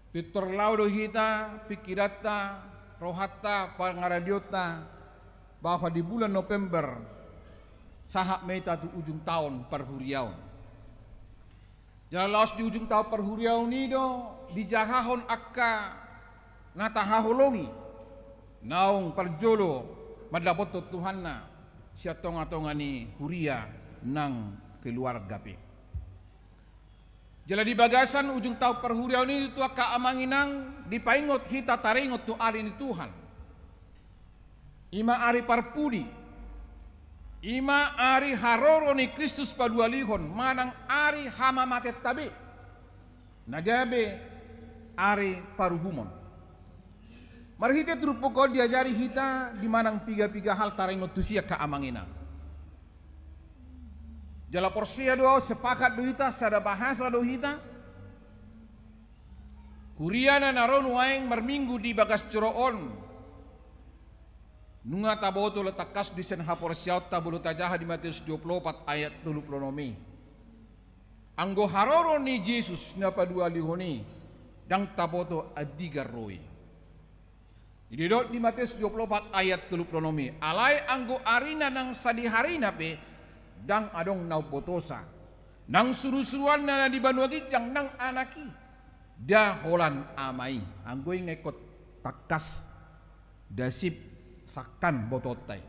pintor lao do hita, pingkiranta, rohanta, pangaradionta, bahwa di bulan November, sahat ma hita tu ujung taon parhuriaon. Jala laos di ujung taon parhuriaon i do dijahahon angka na tahaholongi, naung parjolo mandapothon Tuhanna sian tongatonga ni huria nang keluarga pe. Jala di bagasan ujung taon parhuriaon i tu angka amang inang dipaingot hita taringot tu ari ni Tuhan. I ma ari parpudi, i ma ari haroro ni Kristus paduahalihon manang ari hamamatenta be, na gabe ari paruhumon. Marhite turpuk on diajari hita di manang pigapiga hal taringot tusi angka amang inang. Jala porsea do ahu, sepakat do hita, sada bahasa do hita. Huria na ro nuaeng marminggu di bagas joro on, nunga taboto tangkas do sian haporseaonta molo tajaha di Mateus dua pulu opat ayat tolu pulu onom i. Anggo haroro ni Jesus na paduahalihon i, Ndang taboto andigan ro i. Didok di Matius dua pulu opat ayat tolu pulu onom i, alai anggo arina nang sadihari na pe, ndang adong na umbotosa. Nang surusuruanna na di banua ginjang nang Anak i, nda holan Ama i. Anggo i nga ingkon tangkas, nda sip sangkan botoonta i.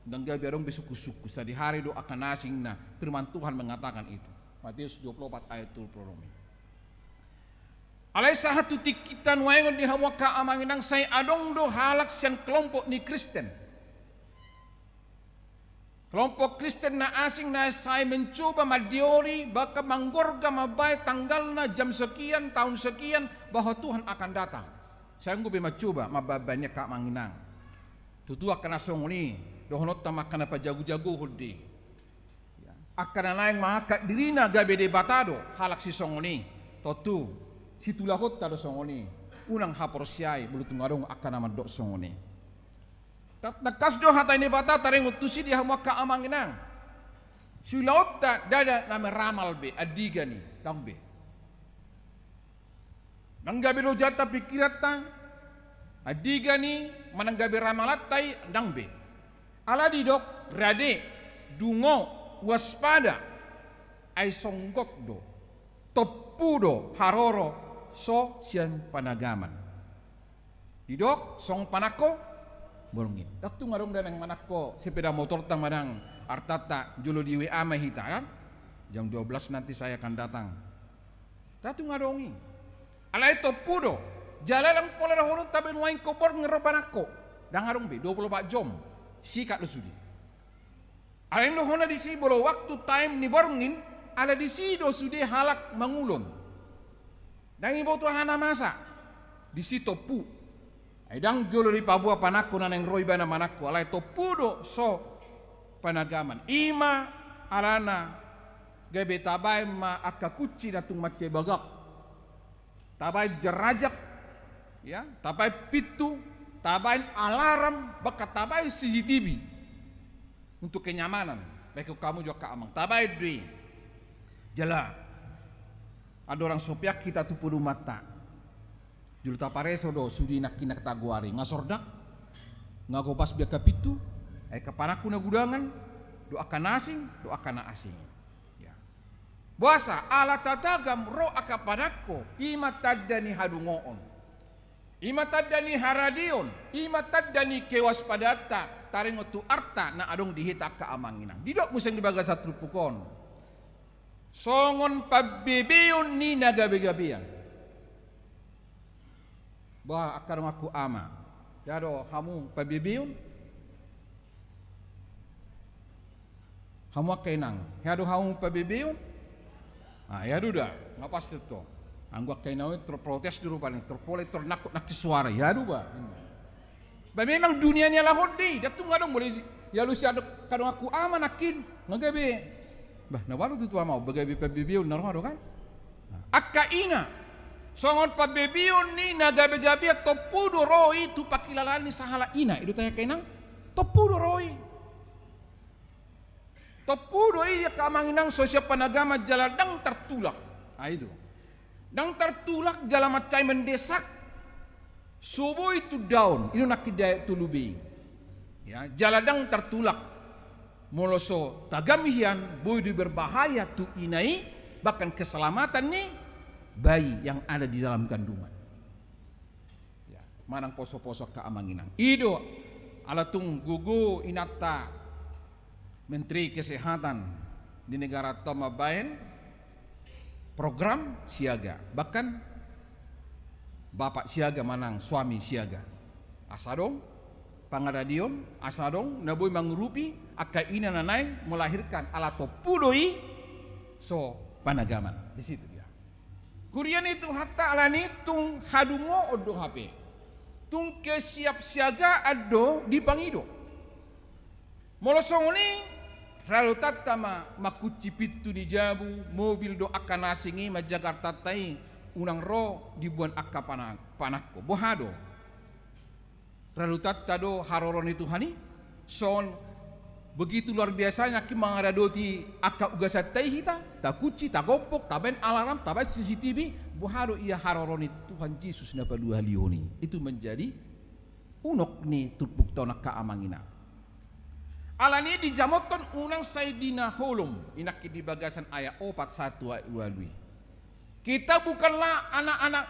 Ndang gabe adong be sungkunsungkun, sadihari do angka na asing na, firman Tuhan mengatakan itu. Matius dua pulu opat ayat tolu pulu onom i. Alai sahat tu tingki tanuaengon di hamu angka amang inang, sai adong do halak sian kelompok ni Kristen. Kelompok Kristen na asing na sai mencoba mandiori, bahkan manggorga mambaen tanggalna, jam sekian, tahun sekian, bahwa Tuhan akan datang. Sai anggo be mancoba mambaen-baen i angka amang inang. Tutu angka na songon i, dohononta ma angka na pajago-jagohon do i. Ya. Angka na naeng mangangkat dirina gabe debata do halak sisongon i. Tontu, siulahonta do songon i. Unang haporseai molo tung adong angka na mandok songon i. Ta-, tangkas do hata ni Debata taringot tusi di hamu angka amang inang. Siulahonta ndada na meramal be andigan i, ndang be. Ndang gabe lojanta pingkiranta andigan i manang gabe ramalanta i, ndang be. Ala didok, rade, dungo, waspada, ai songgot do, tompu do haroro so sian panagaman. Didok, songon panangko borngin. Ndang tung adong da naeng manangko sepeda motorta manang artanta, jolo di W A ma hita kan. Jam dua belas nanti saya akan datang. Ndang tung adong i. Alai tompu do. Jala ndang pola dohononta be nuaeng ingkon borngin ro panangko. Ndang adong be, dua pulu opat jom. Sikat do sude. Alai dohononna disi molo waktu time ni borngin, ala disi do sude halak mangulon. Ndang diboto aha na masa. Disi tompu. Ai ndang jolo dipaboa panangko na naeng ro ibana manangko, alai tompu do so panagaman. I ma alana gabe tabaen ma angka kunci na tung mansai bagak. Tabaen jarajak, ya, tabaen pintu, tabaen alarm, bahkan tabaen C C T V. Untuk kenyamanan, baik hamu jo angka amang. Tabaen do i. Jala andorang so peak hita tu polumanta, jolo tapareso do sude nangkin na tagoari, nga sordak, nga gopas be angka pintu, ai angka panangko na gudangan, dohot angka na asing, dohot angka na asing. Ya. Boasa, ala tatagam ro angka panangko, i ma tanda ni hadungoon. I ma tanda ni haradeon, i ma tanda ni kewaspadaanta taringot tu arta na adong di hita angka amang inang. Didok muse di bagasan turpuk on. Songon pambebeon ni na gabegabean. Bah, angka donganku ama. Hea do hamu pambebeon? Hamu angka inang, hea do hamu pambebeon? Ah, hea do da, nga pasti do. Anggo angka inang i tor protes do rupani, tor pola i tor nangkok nangkin suara, hea do ba. Ba memang dunia ni halak on do i, ndang tung adong molo dialusi angka donganku ama nangkin, nga gabe. Bah, na baru tutu ama on, ba gabe pambebeon na ro do kan? Angka ina, songon pambebeon ni na gabegabean tompu do ro i tu pangkilalaan ni sahalak ina, i do tahe angka inang, tompu do ro i. Tompu do i angka amang inang so sian panagaman jala ndang tartulak. Ai do. Ndang tartulak jala mansai mendesak. So boi tundaon, i do nangkin di ayat tolu be i. Ya, jala ndang tartulak. Molo so tagam hian, boi do berbahaya tu ina i, bahkan keselamatan ni bayi yang ada di dalam kandungan. Ya, manang poso-poso angka amang inang. I do, ala tung gogo inanta Menteri Kesehatan di negaranta on mambaen program siaga, bahkan bapak siaga manang suami siaga. Asa adong pangaradeon, asa adong na boi mangurupi angka ina na naeng melahirkan, ala tompu do i so panagaman. Di situ dia. Huria ni Tuhanta, alani tung hadungoon do hape, tung kesiapsiagaan do dipangido. Molo songon i, radotanta ma mangkunci pintu ni jabu, mobil dohot angka na asing i manjaga artanta i, unang ro diboan angka pana-, panangko. Boha do? Radotanta do haroro ni Tuhan i, songon Begitu luar biasanya ki mangaradoti angka ugasanta i hita, takunci, tagompok, tabaen alarm, tabaen C C T V, boha do ia haroro ni Tuhan Jesus na paduahalihon i. Itu menjadi unok ni turpukta on angka amang inang. Alani i dijamothon unang sai di na holom, i nangkin di bagasan ayat opat sahat tu ayat ualu i. Kita bukanlah anak-anak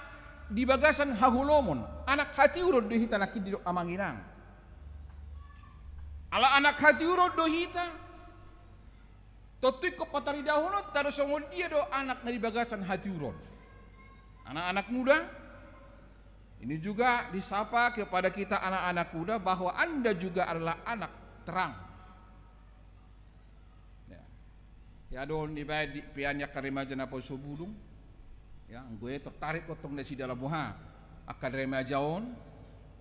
di bagasan haholomon, anak hatiuron do hita nangkin didok amang inang. Ala anak hatiuron do hita, tontu ingkon pataridahononta do songon dia do anak na di bagasan hatiuron. Anak-anak muda, ini juga disapa kepada kita anak-anak muda bahwa Anda juga adalah anak terang. Ya. Ya, adong dibaen di pean ni angka remaja naposobulung. Ya, anggo i tertarik gotong nasida laho boha. Angka remaja on,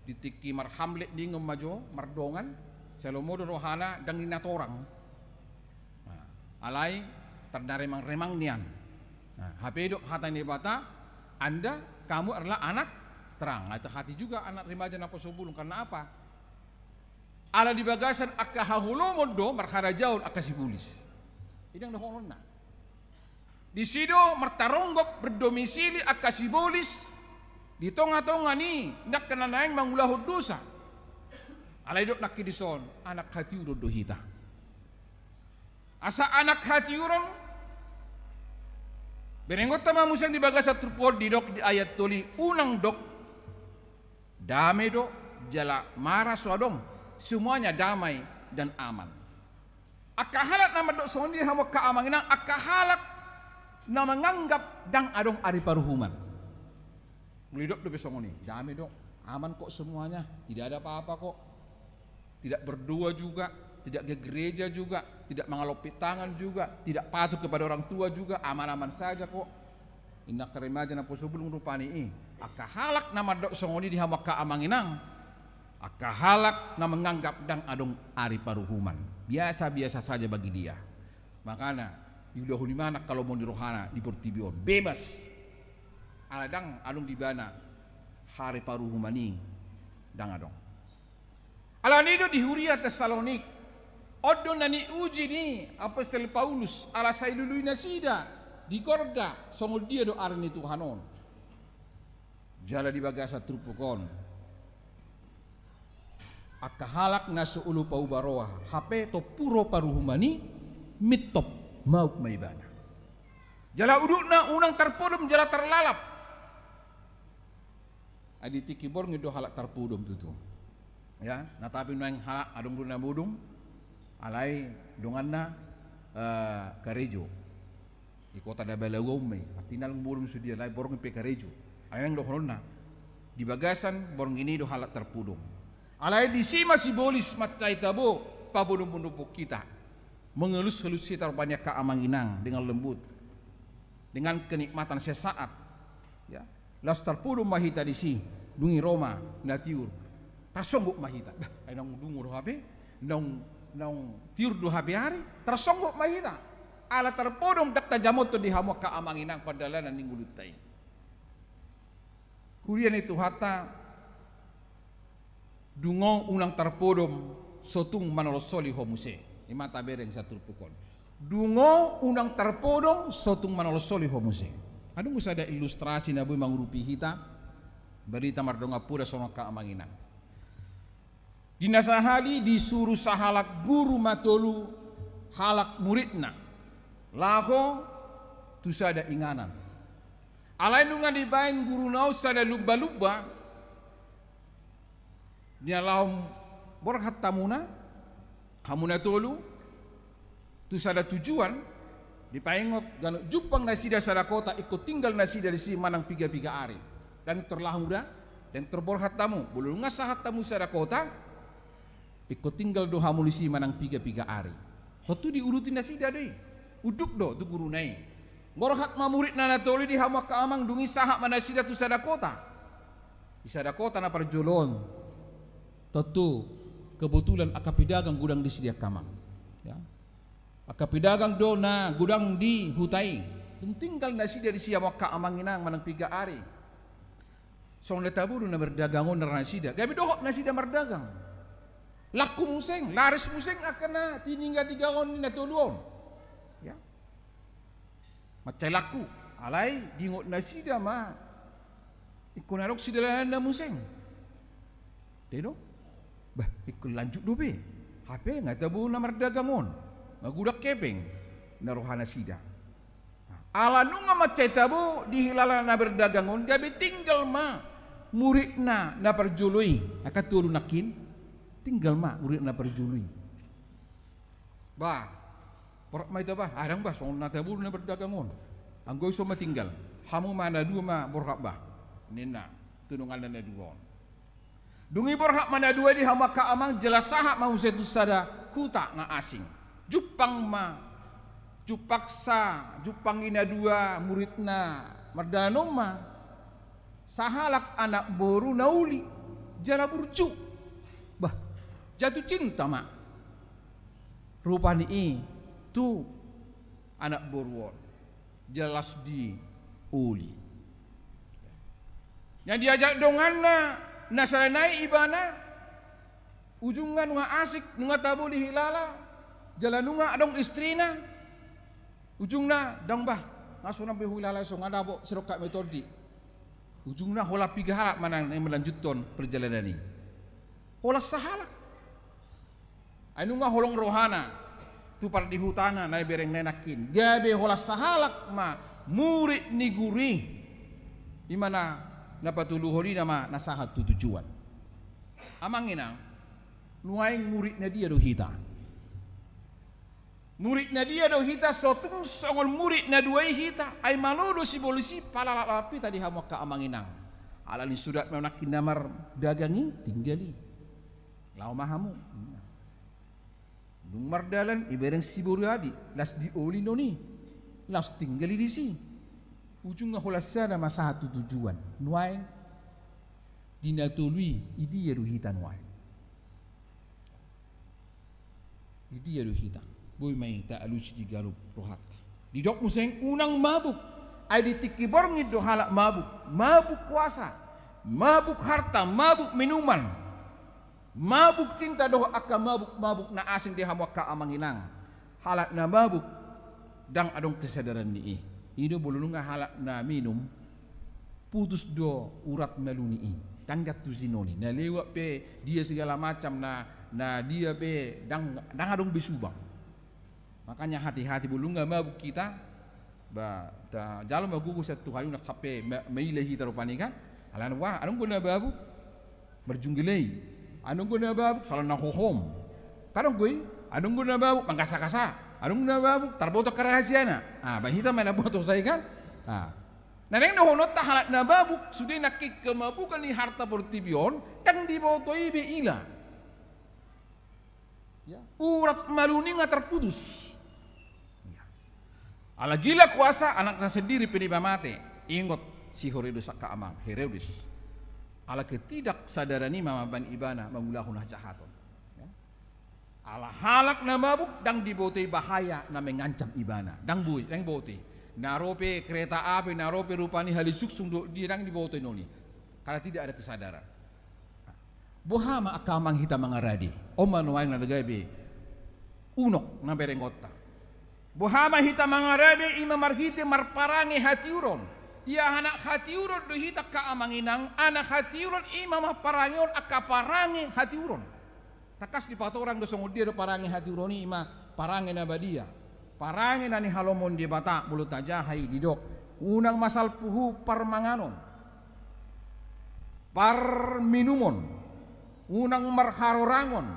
di tingki marhamlet ningon ma jo, mardongan, sai lomo do rohana ndang ninna torang. Nah, alai tarna remang-remang nian. Nah, hape didok hata ni Debata, Anda, kamu adalah anak terang. Nah, itu hati juga anak remaja naposobulung. Karena apa? Ala di bagasan angka haholomon do marharajaon angka sibolis. I ndang dohononna. Disi do martaronggop berdomisili angka sibolis di tonga-tonga ni angka na naeng mangulahon dosa. Alai didok nangkin dison, anak hatiuron do hita. Asa anak hatiuron, berengonta ma muse di bagasan turpuk on didok di ayat tolu i, unang dok, dame do, jala mara so adong, semuanya damai dan aman. Angka halak na mandok songon i di hamu angka amang inang, angka halak na manganggap ndang adong ari paruhuman. Molo didok dope songon i, dame do, aman kok semuanya, tidak ada apa-apa kok. Tidak berdoa juga, tidak ke gereja juga, tidak mangalompit tangan juga, tidak patuh kepada orang tua juga, aman-aman saja kok. Inna angka remaja naposobulung rupani i. Angka halak na mandok songon i di hamu angka amang inang, angka halak na manganggap ndang adong ari paruhuman. Biasa-biasa saja bagi dia. Makana, diulahon i ma angka lomo ni rohana di portibi on. Bebas. Ala ndang adong di ibana ari paruhuman i, ndang adong. Alani i do di huria Tesalonik, on do na niuji ni apostel Paulus, ala sai lului nasida di gorga songon dia do ari ni Tuhan on. Jala di bagasan turpuk on, angka halak na so olo pauba roha, hape tompu ro paruhuman i, mintop mauk ma ibana. Jala udutna unang tarpodom jala tarlalap. Ai di tingki borngin do halak tarpodom tutu. Ya, na tapi nuaeng halak adong do na modom, alai donganna, eh, karejo. Di kota na balaguaon ma i, artina modom sude, alai borngin pe karejo. Alai nang dohononna, di bagasan borngin i do halak tarpodom. Alai disi ma sibolis mansai tabo pabodombodoman hita. Mengelus-elus hita rupani angka amang inang dengan lembut, dengan kenikmatan sesaat. Ya. Laos tarpodom ma hita disi, dung i ro ma na tiur. Tarsonggot ma hita. Bah, ai naung dungo do hape, naung, naung tiur do hape ari, tarsonggot ma hita. Ala tarpodom ndang tajamothon di hamu angka amang inang pardalanan ni ngolunta i. Huria ni Tuhanta, dungo unang tarpodom, so tung manolsoli ho muse. I ma tabereng sian turpuk on. Dungo unang tarpodom, so tung manolsoli ho muse. Adong do sada ilustrasi na boi mangurupi hita, barita mardongan poda songon angka amang inang. Di na sahali disuru sahalak guru matolu halak muridna laho tu sada inganan. Alai nunga dibaen guruna on sada lumba-lumba, di na laho borhat hamuna, hamu na tolu, tu sada tujuan, dipaingot ganup jumpang nasida sada kota, ingkon tinggal nasida disi manang piga-piga ari. Ndang tor laho hamu da, ndang tor borhat hamu, molo nunga sahat hamu sada kota, ingkon tinggal do hamu disi manang piga-piga ari. Tontu diuduti nasida do i. Unduk do tu guruna i. Borhat ma muridna na tolu i, di hamu angka amang, dung i sahat ma nasida tu sada kota. Di sada kota na parjolo on, tontu kebetulan angka pedagang godang disi angka amang. Ya. Angka pedagang do na godang di huta i. Dung tinggal nasida disi hamu angka amang inang manang piga ari. Songon na tabo do na mardagang on na ra nasida. Gabe dohot nasida mardagang. Laku muse, laris muse angka na tininggal tiga on ni na tolu on. Ya. Mansai laku, alai diingot nasida ma ingkon adong sidalananna muse. Dai do? Bah, ingkon lanjut dope. Hape nga tabo na mardagang on. Nga godang hepeng na roha nasida. Ala nunga mansai tabo dihilala na mardagang on, gabe tinggal ma muridna na parjolo i, angka tolu nangkin. Tinggal ma muridna na parjolo i. Bah, borhat ma hita bah, adong bah, songon na tabo na mardagang on. Anggo i so ma tinggal, hamu ma na dua ma borhat bah, ninna tu donganna na dua on. Dung i borhat ma na dua i di hamu angka amang, jala sahat ma muse tu sada huta na asing. Jumpang ma, jumpang sa, jumpang i na dua muridna mardalan on ma sahalak anak boru na uli jala burju. Bah, jatuh cinta ma rupani i tu anak boru on, jala las dioli. Na diajak donganna na sada nai ibana, ujungna nunga asing, nunga tabo dihilala, jala nunga adong istrina. Ujungna ndang bah, nga sonang be huhilala i, so nga dapot sidok hami tondi. Ujungna holan piga halak ma na melanjuthon perjalanan i. Holan sahalak. Ai nunga holong rohana tu pardihutana na iberengna i nangkin. Gabe holan sahalak ma murid ni guru i. I ma na, na patoluhon i nama na sahat tu tujuan. Amang inang, nuaeng murid na dia do hita? Murid na dia do hita? So tung songon murid na dua i hita, ai malo do sibolis i palalapalap hita di hamu angka amang inang. Ala ni surat ma nangkin na mardagang i, tinggal i. Laho ma hamu. Dung mardalan, ibereng si boru adi, las dioli non i, las tinggal i disi. Ujungna holan sada ma sahat tu tujuan. Nuaeng di na tolu i, i dia do hita nuaeng? Di dia do hita? Boi ma i taalusi di ganup rohanta. Didok muse, unang mabuk. Ai di tingki borngin do halak mabuk. Mabuk kuasa, mabuk harta, mabuk minuman, mabuk cinta dohot angka mabuk-mabuk na asing di hamu angka amang inang. Halak na mabuk ndang adong kesadaran ni i. I do molo nunga halak na minum, putus do urat malu ni i. Ndang gantung sinoni. Na lewat pe dia segala macam, na, na dia pe ndang, ndang adong be subang. Makanya hati-hati molo nunga mabuk hita, ba, tajalo ma gogo sian Tuhan i, unang sampe ma-, maila hita rupani kan. Alana wah, adong do na mabuk marjunggilei. Adong do na mabuk salanna hohom. Kan adong do i, adong do na mabuk mangkasa-kasa. Adong do na mabuk tarboto angka rahasiana. Ah, baen hita ma na boto sai kan. Ah. Na naeng dohononta halak na mabuk, sude nangkin kemabukan ni harta portibi on, ndang diboto i be ila. Ya. Urat malu ni nga terputus. Ya. Ala gila kuasa, anakna sendiri pe niba mate. Ingot si Herodes angka amang, Herodes. Ala ketidaksadaran i ma mambahen ibana mangulahon hajahaton. Ya. Ala halak na mabuk, ndang diboto i bahaya na mengancam ibana. Ndang boi, ndang diboto i. Na ro pe kereta api, na ro pe rupani hali sungsung dohot dia, ndang diboto i non i. Karena tidak ada kesadaran. Boha ma angka amang hita mangarade? On ma nuaeng na gabe unok na berengonta. Boha ma hita mangarade? I ma marhite marparange hatiuron. Ia anak hatiuron do hita angka amang inang, anak hatiuron i ma marparange on angka parange hatiuron. Tangkas dipatorang do songon dia do parange hatiuron i, i ma parange na badia. Parange na nihalomohon Debata molo tajaha i didok, unang ma salpu parmanganon, parminumon, unang marharorangon,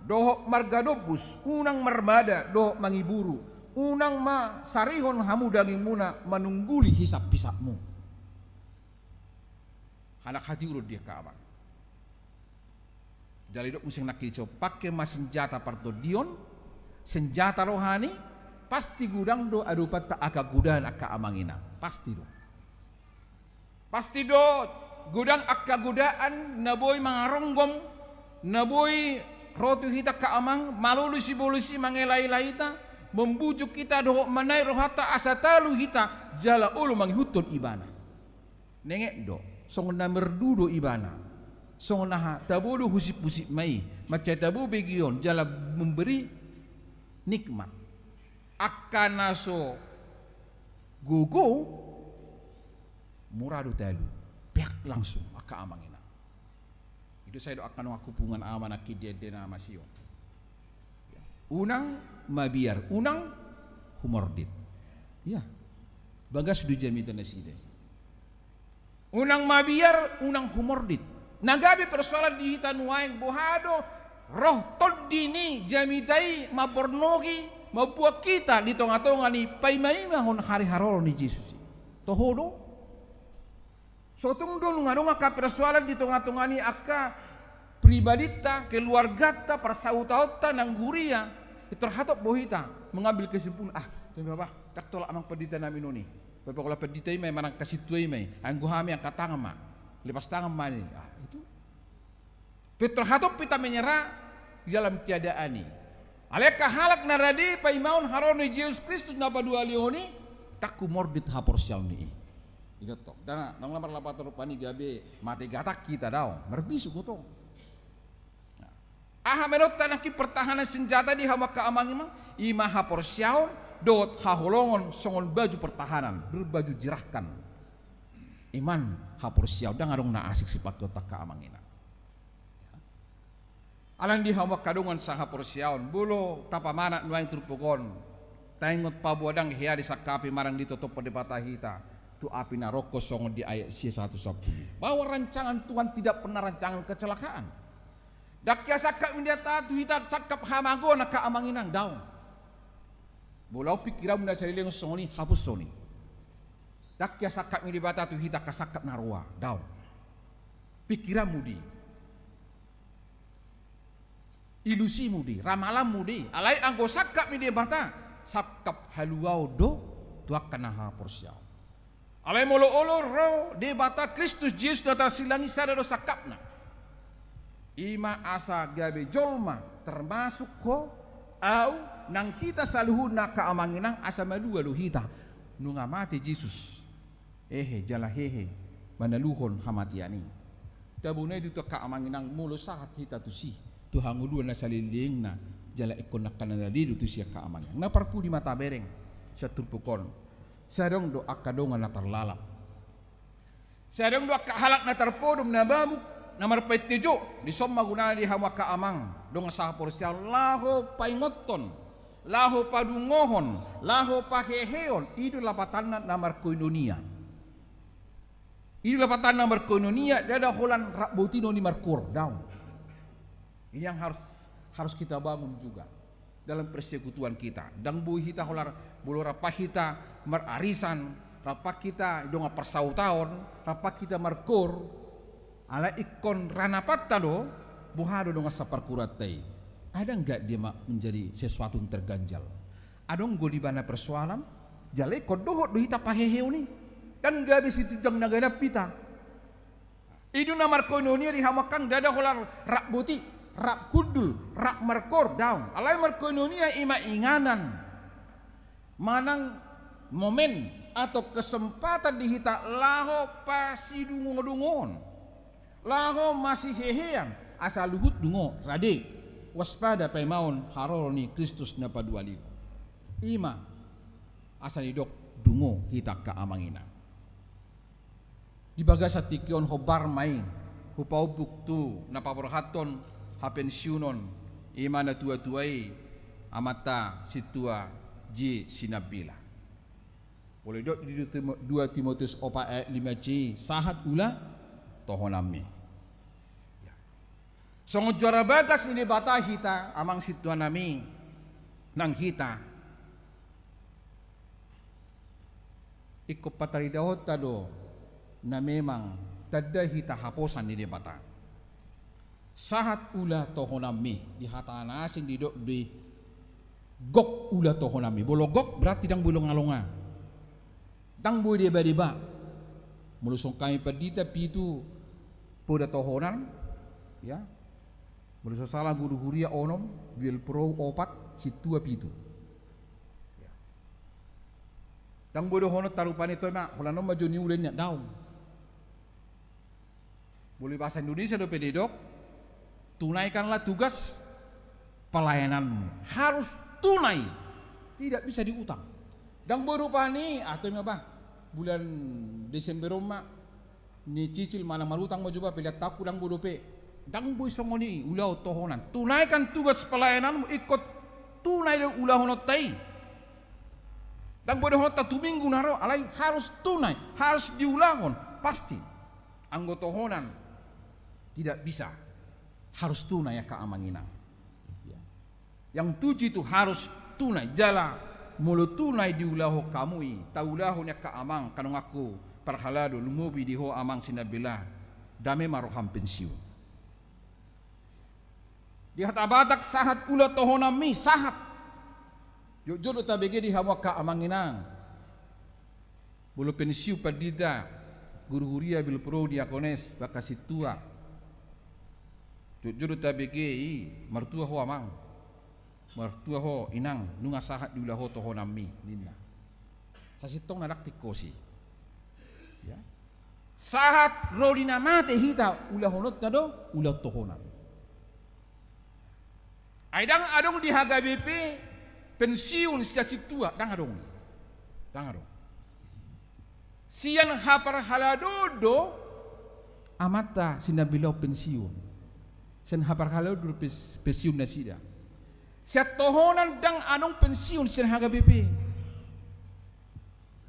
dohot margadombus, unang marmada, dohot mangiburu, unang ma sarihon hamu dagingmuna manungguli hisap-hisapmu. Anak hatiuron dia angka amang. Jala didok muse nangkin so, pake ma senjata partondion, senjata rohani, pasti godang do adopanta angka godaan angka amang inang. Pasti do. Pasti do godang angka godaan na boi mangaronggom, na boi ro tu hita angka amang, malolo sibolis i mangelaela hita, mambujuk hita dohot manaek rohanta asa talu hita jala olo mangihuthon ibana. Nenget do, songon na merdu do ibana. Songon aha? Tabo do husip-husip ma i, mansai tabo begeon jala memberi nikmat. Angka na so gogo, mura do talu, peak langsung, angka amang inang. I do sai do angka dongan hubungan ama nangkin di ende na masihol. Unang mabiar, unang humordit. Ia, bagas do jamita nasida. Unang mabiar, unang humordit. Na gabe persoalan di hita nuaeng, boha do roh tondi ni jamita i mamborngin, mambuat hita di tonga-tonga ni paima-imahon ari haroro ni Jesus i. Toho do? So tung do nunga adong angka persoalan di tonga-tonga ni angka pribadinta, keluarganta, parsautaonta nang huria, pintor hatop do hita mengambil kesimpulan, ah, tapi apa, ndang tolap amang pandita nami on i. Bapak kepala pandita i ma i, manang angka sintua i ma i, anggo hami angkat tangan ma, lepas tangan ma i. Ah, itu. Pintor hatop hita menyerah di dalam keadaan i. Alai angka halak na rade paimahon haroro ni Jesus Kristus na paduahalihon i, ndang humordit haporseaon ni i. I do tong. Ndang, ndang na marlapator rupani gabe mate gatang hita, daong. Marbisuk do tong. Aha menonta nangkin pertahanan senjata di hamu angka amang inang? I ma haporseaon dohot haholongon songon baju pertahanan, berbaju jirahkan. Iman, haporseaon, ndang adong na asing sipake on, angka amang inang. Alani di hamu angka dongan sahaporseaon, molo tapamanat nuaeng turpuk on, taingot paboa ndang hea disangkapi manang ditotop Debata hita tu api naroko songon di ayat sia sahat tu sampulu. Bahwa rancangan Tuhan tidak pernah rancangan kecelakaan. Ndang hea sangkap ni Debata tu hita sangkap hamagoan, angka amang inang, daong. Molo adong pikiranmu na saleleng songon i, hapushon i. Ndang hea sangkap ni Debata tu hita angka sangkap na roa, daong. Pikiranmu do i, ilusimu do i, ramalanmu do i. Alai anggo sangkap ni Debata, sangkap haluaon do tu angka na haporseaon. Alai molo olo ro Debata, Kristus Jesus na tarsilang i, sada do sangkapna. I ma asa gabe jolma, termasuk ho, au, nang hita saluhutna, angka amang inang, asa malua do hita. Nunga mate Jesus, hehe, jala hehe manaluhon hamatean i. Tabona i do tu angka amang inang, molo sahat hita tusi, tu hangoluan na salelengna, jala ingkon angka na rade do tusi, angka amang inang. Na parpudi ma tabereng sian turpuk on. Sai adong do angka dongan na tarlalap. Sai adong do angka halak na tarpodom, na mabuk, na marpaintejo. Dison ma gunana di hamu angka amang dongan sahaporseaon, laho paingothon, laho padungohon, laho pahehehon. I do lapatanna na markoinonia. I do lapatanna na markoinonia, ndada holan rap botima on i markoor, daong. Ini yang harus, harus kita bangun juga dalam persekutuan kita. Ndang boi hita holan, molo rap hita mararisan, rap hita dongan parsautaon, rap hita markoor, alai ingkon ranapanta do, boha do dongan saparkooranta i. Ada nggak dia ma-, menjadi sesuatu yang terganjal? Adong do di ibana persoalan, jala ingkon dohot do hita pahehehon i. Ndang gabe sitinjang na ganap hita. I do na markoinonia di hamu angka amang, ndada holan rap boti, rap hundul, rap markoor, daong. Alai markoinonia i ma inganan manang momen atau kesempatan di hita laho pasidungodungoon, laho masihehean, asa luhut dungo, rade, waspada paimahon haroro ni Kristus na paduahalihon. I ma asa didok dungo hita, angka amang inang. Di bagasan tingki on hombar ma i hupaombuk tu na paborhathon hapensiunon, i ma natuatua i, amanta Sintua J. Sinambela. Molo didok di dua Timo-, dua Timoteus opat ayat lima C, sahat ula tohonanmi. Ya. Songon juara bagas ni Debata hita, amang sintua nami, nang hita. Ingkon pataridahonta do na memang tanda hita haposan ni Debata. Sahat ula tohonanmi, di hata na asing didok do i gok ula tohonanmi. Molo gok berarti ndang boi longalonga. Ndang boi debadeba. Molo songon hami pandita pitu poda tohonan, ya. Molo so sala guru huria onom, biol porou opat, sintua pitu. Ya. Ndang boi dohononta rupani, toe ma, holan on ma jo niula ninna, daong. Molo bahasa Indonesia dope didok, tunaikanlah tugas pelayananmu. Harus tunai. Tidak bisa diutang. Ndang boi rupani, atau ima bah, bulan Desember on ma, ni cicil manang marutang ma jo bah, pelean tahu ndang boi dope. Ndang boi songon i, ulaon tohonan. Tunaikan tugas pelayananmu, ingkon tunai do ulahononta i. Ndang boi dohononta tu minggu na ro, alai harus tunai, harus diulahon, pasti. Anggo tohonan, tidak bisa. Harus tunai angka amang inang. Ya. Yang tujuh itu harus tunai. Jala molo tunai diulahon hamu i, taulahon i angka amang, angka donganku parhalado, lumobi di ho amang Sinambela, dame ma roham pensiun. Di hata Batak sahat ulaon tohonanmi, sahat. Jotjot do tabege di hamu angka amang inang. Molo pensiun pandita, guru huria, bilprodi, diakones, angka sintua. Jotjot do tabege i, martua ho amang. Martua ho inang, nunga sahat diulahon tohonanmi, ninna. Sasintongna ndang tingkos i. Ya. Sahat ro di na mate hita ulahononta do, ulaon tohonan. Ai ndang adong di H K B P pensiun sian sintua, ndang adong. Ndang adong. Sian haparhaladoon do amanta Sinambela on pensiun. Sian haparhaladoon do pes-, pensiun nasida. Sian tohonan ndang adong pensiun sian H K B P.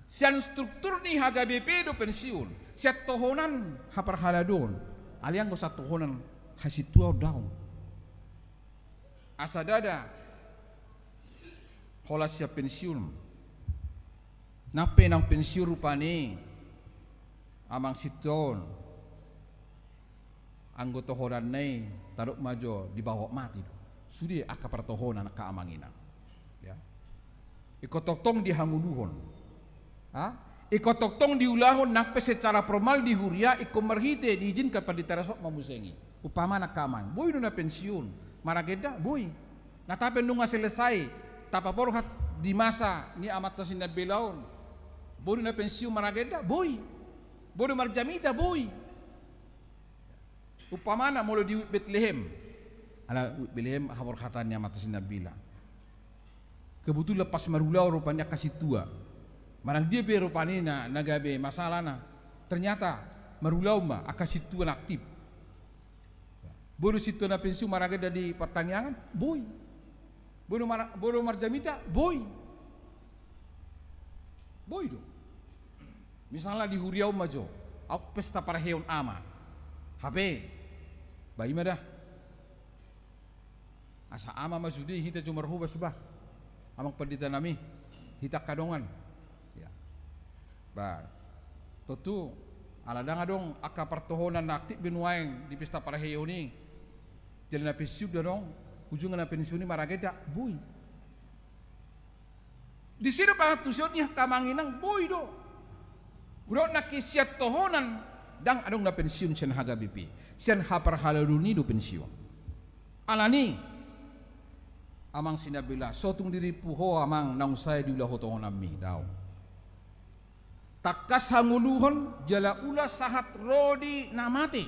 Sian struktur ni H K B P do pensiun. Sian tohonan haparhaladoon. Alai anggo sian tohonan hasintuaon daong. Asa ndada holan sian pensiun. Nang pe naung pensiun rupani amang sintua on, anggo tohonanna i tadok ma jo dibahen mate do. Sude angka partohonan angka amang inang. Ya. Ingkon tongtong dihangoluhon. Ha? Ingkon tongtong diulahon nang pe secara formal di huria, ingkon marhite diizinkan pandita resort ma muse i. Umpamana angka amang, boi do na pensiun, maragenda, boi. Na tape nunga selesai tapaborhat di masa ni amanta Sinambela on, boi do na pensiun maragenda, boi. Boi do marjamita, boi. Umpamana molo di Betlehem, ala Betlehem haborhatan ni amanta Sinambela. Kebetulan pas marulaon rupani angka sintua. Manang dia pe rupani na, na gabe masalahna. Ternyata marulaon ma angka sintua na aktif. Boi do sintua na pensiun maragenda di partangiangan? Boi. Boi do mar-, boi do marjamita? Boi. Boi do. Misalna di huria on ma jo, aut pesta parheon ama. Hape, ba i ma da. Asa ama ma sude, hita jo marhobas bah. Amang pandita nami, hita angka dongan. Ya. Ba, tontu, ala ndang adong angka partohonan na aktif be nuaeng di pesta parheon i. Jala na pensiun do adong, ujungna na pensiun i maragenda, boi. Disi do pangantusion ni angka amang inang, boi do. Godang nangkin sian tohonan, ndang adong na pensiun sian H K B P. Sian haparhaladoon i do pensiun. Alani, amang Sinambela, so tung dirimpu ho amang naung sae diulahon tohonanmi, daong. Tangkas hangoluhon jala ula sahat ro di na mate.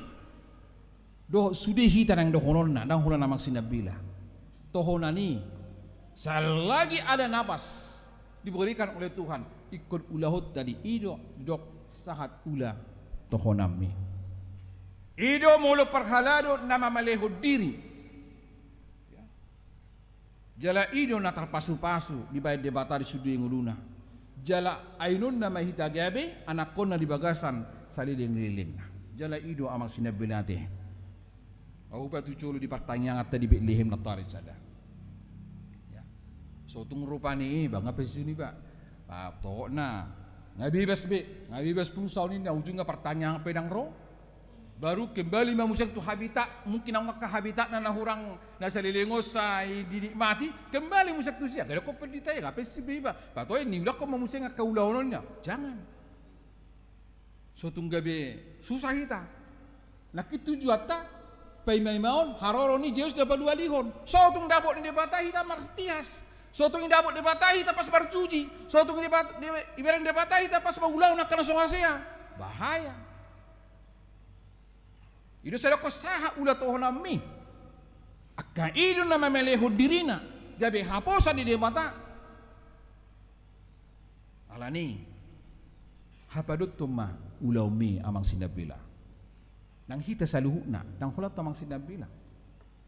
Dohot sude hita naeng dohononna, ndang holan amang Sinambela. Tohonan i, selagi ada napas diberikan oleh Tuhan, ingkon ulahonta do i, i do didok sahat ula tohonanmi. I do molo parhalado na mamalehon diri. Ya. Jala i do na tarpasupasu dibahen Debata di sude ngoluna. Jala ainonna ma hita gabe anakkonna di bagasan saleleng ni lelengna. Jala i do amang Sinambela ate. Ahu ba tu jolo di partangianganta di Betlehem nantoari sada. Ya. So tung rupani i, ba nga pensiun i ba. Ba, tohotna. Nga bebas be, nga bebas pulsa on ninna, ujungna partangiangan pe ndang ro. Baru kembali ma muse tu habitat, mungkin angka habitatna na hurang na saleleng on sai dinikmati, kembali muse tu sia, gabe dokkon pandita i, nga pensiun be iba. Ba toe niulakkon ma muse angka ulaon on ninna. Jangan. So tung gabe susah hita. Nangkin tujuanta, paima-imaon haroro ni Jesus na palualihon. So tung dapot ni Debata hita martias. So tung dapot Debata hita pas marjuji. So tung dibat-, di-, dibereng Debata hita pas mangulahon angka na so hasea. Bahaya. I do sai dohonon sahat ulaonmi. Angka i do na mamelehon dirina gabe haposan di Debata. Alani, hapadothon ma ulaonmi, amang sinambela. Nang hita saluhutna, nang holan tu amang sinambela.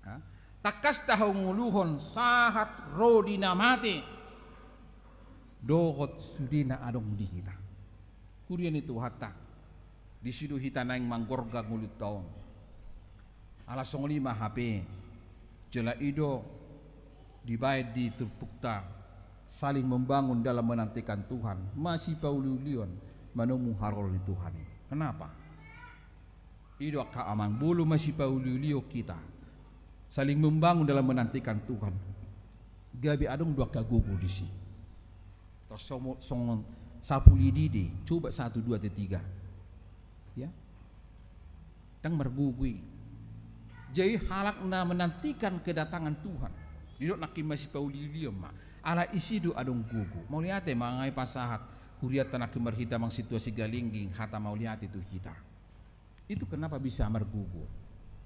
Ha? Tangkas tahangoluhon sahat ro di na mate dohot sude na adong di hita. Huria ni Tuhanta, disi do hita naeng manggorga ngolunta on. Ala songon i ma hape, jala i do dibaen di turpukta, saling membangun dalam menantikan Tuhan, masipauliulion manomu haroro ni Tuhan i. Kenapa? I do angka amang, molo masipauliulion hita, saling membangun dalam menantikan Tuhan, gabe adong do angka gogo disi. Tor songon, songon sapulo i dide, coba satu, dua, tiga. Ya. Ndang margogo i. Jadi halak na menantikan kedatangan Tuhan, didok nangkin masipauliulion ma. Ala disi do adong gogo. Mauliate ma, nga i pasahat hurianta nangkin marhite amang situasi galingging, hata mauliate tu hita. Itu kenapa bisa margogo?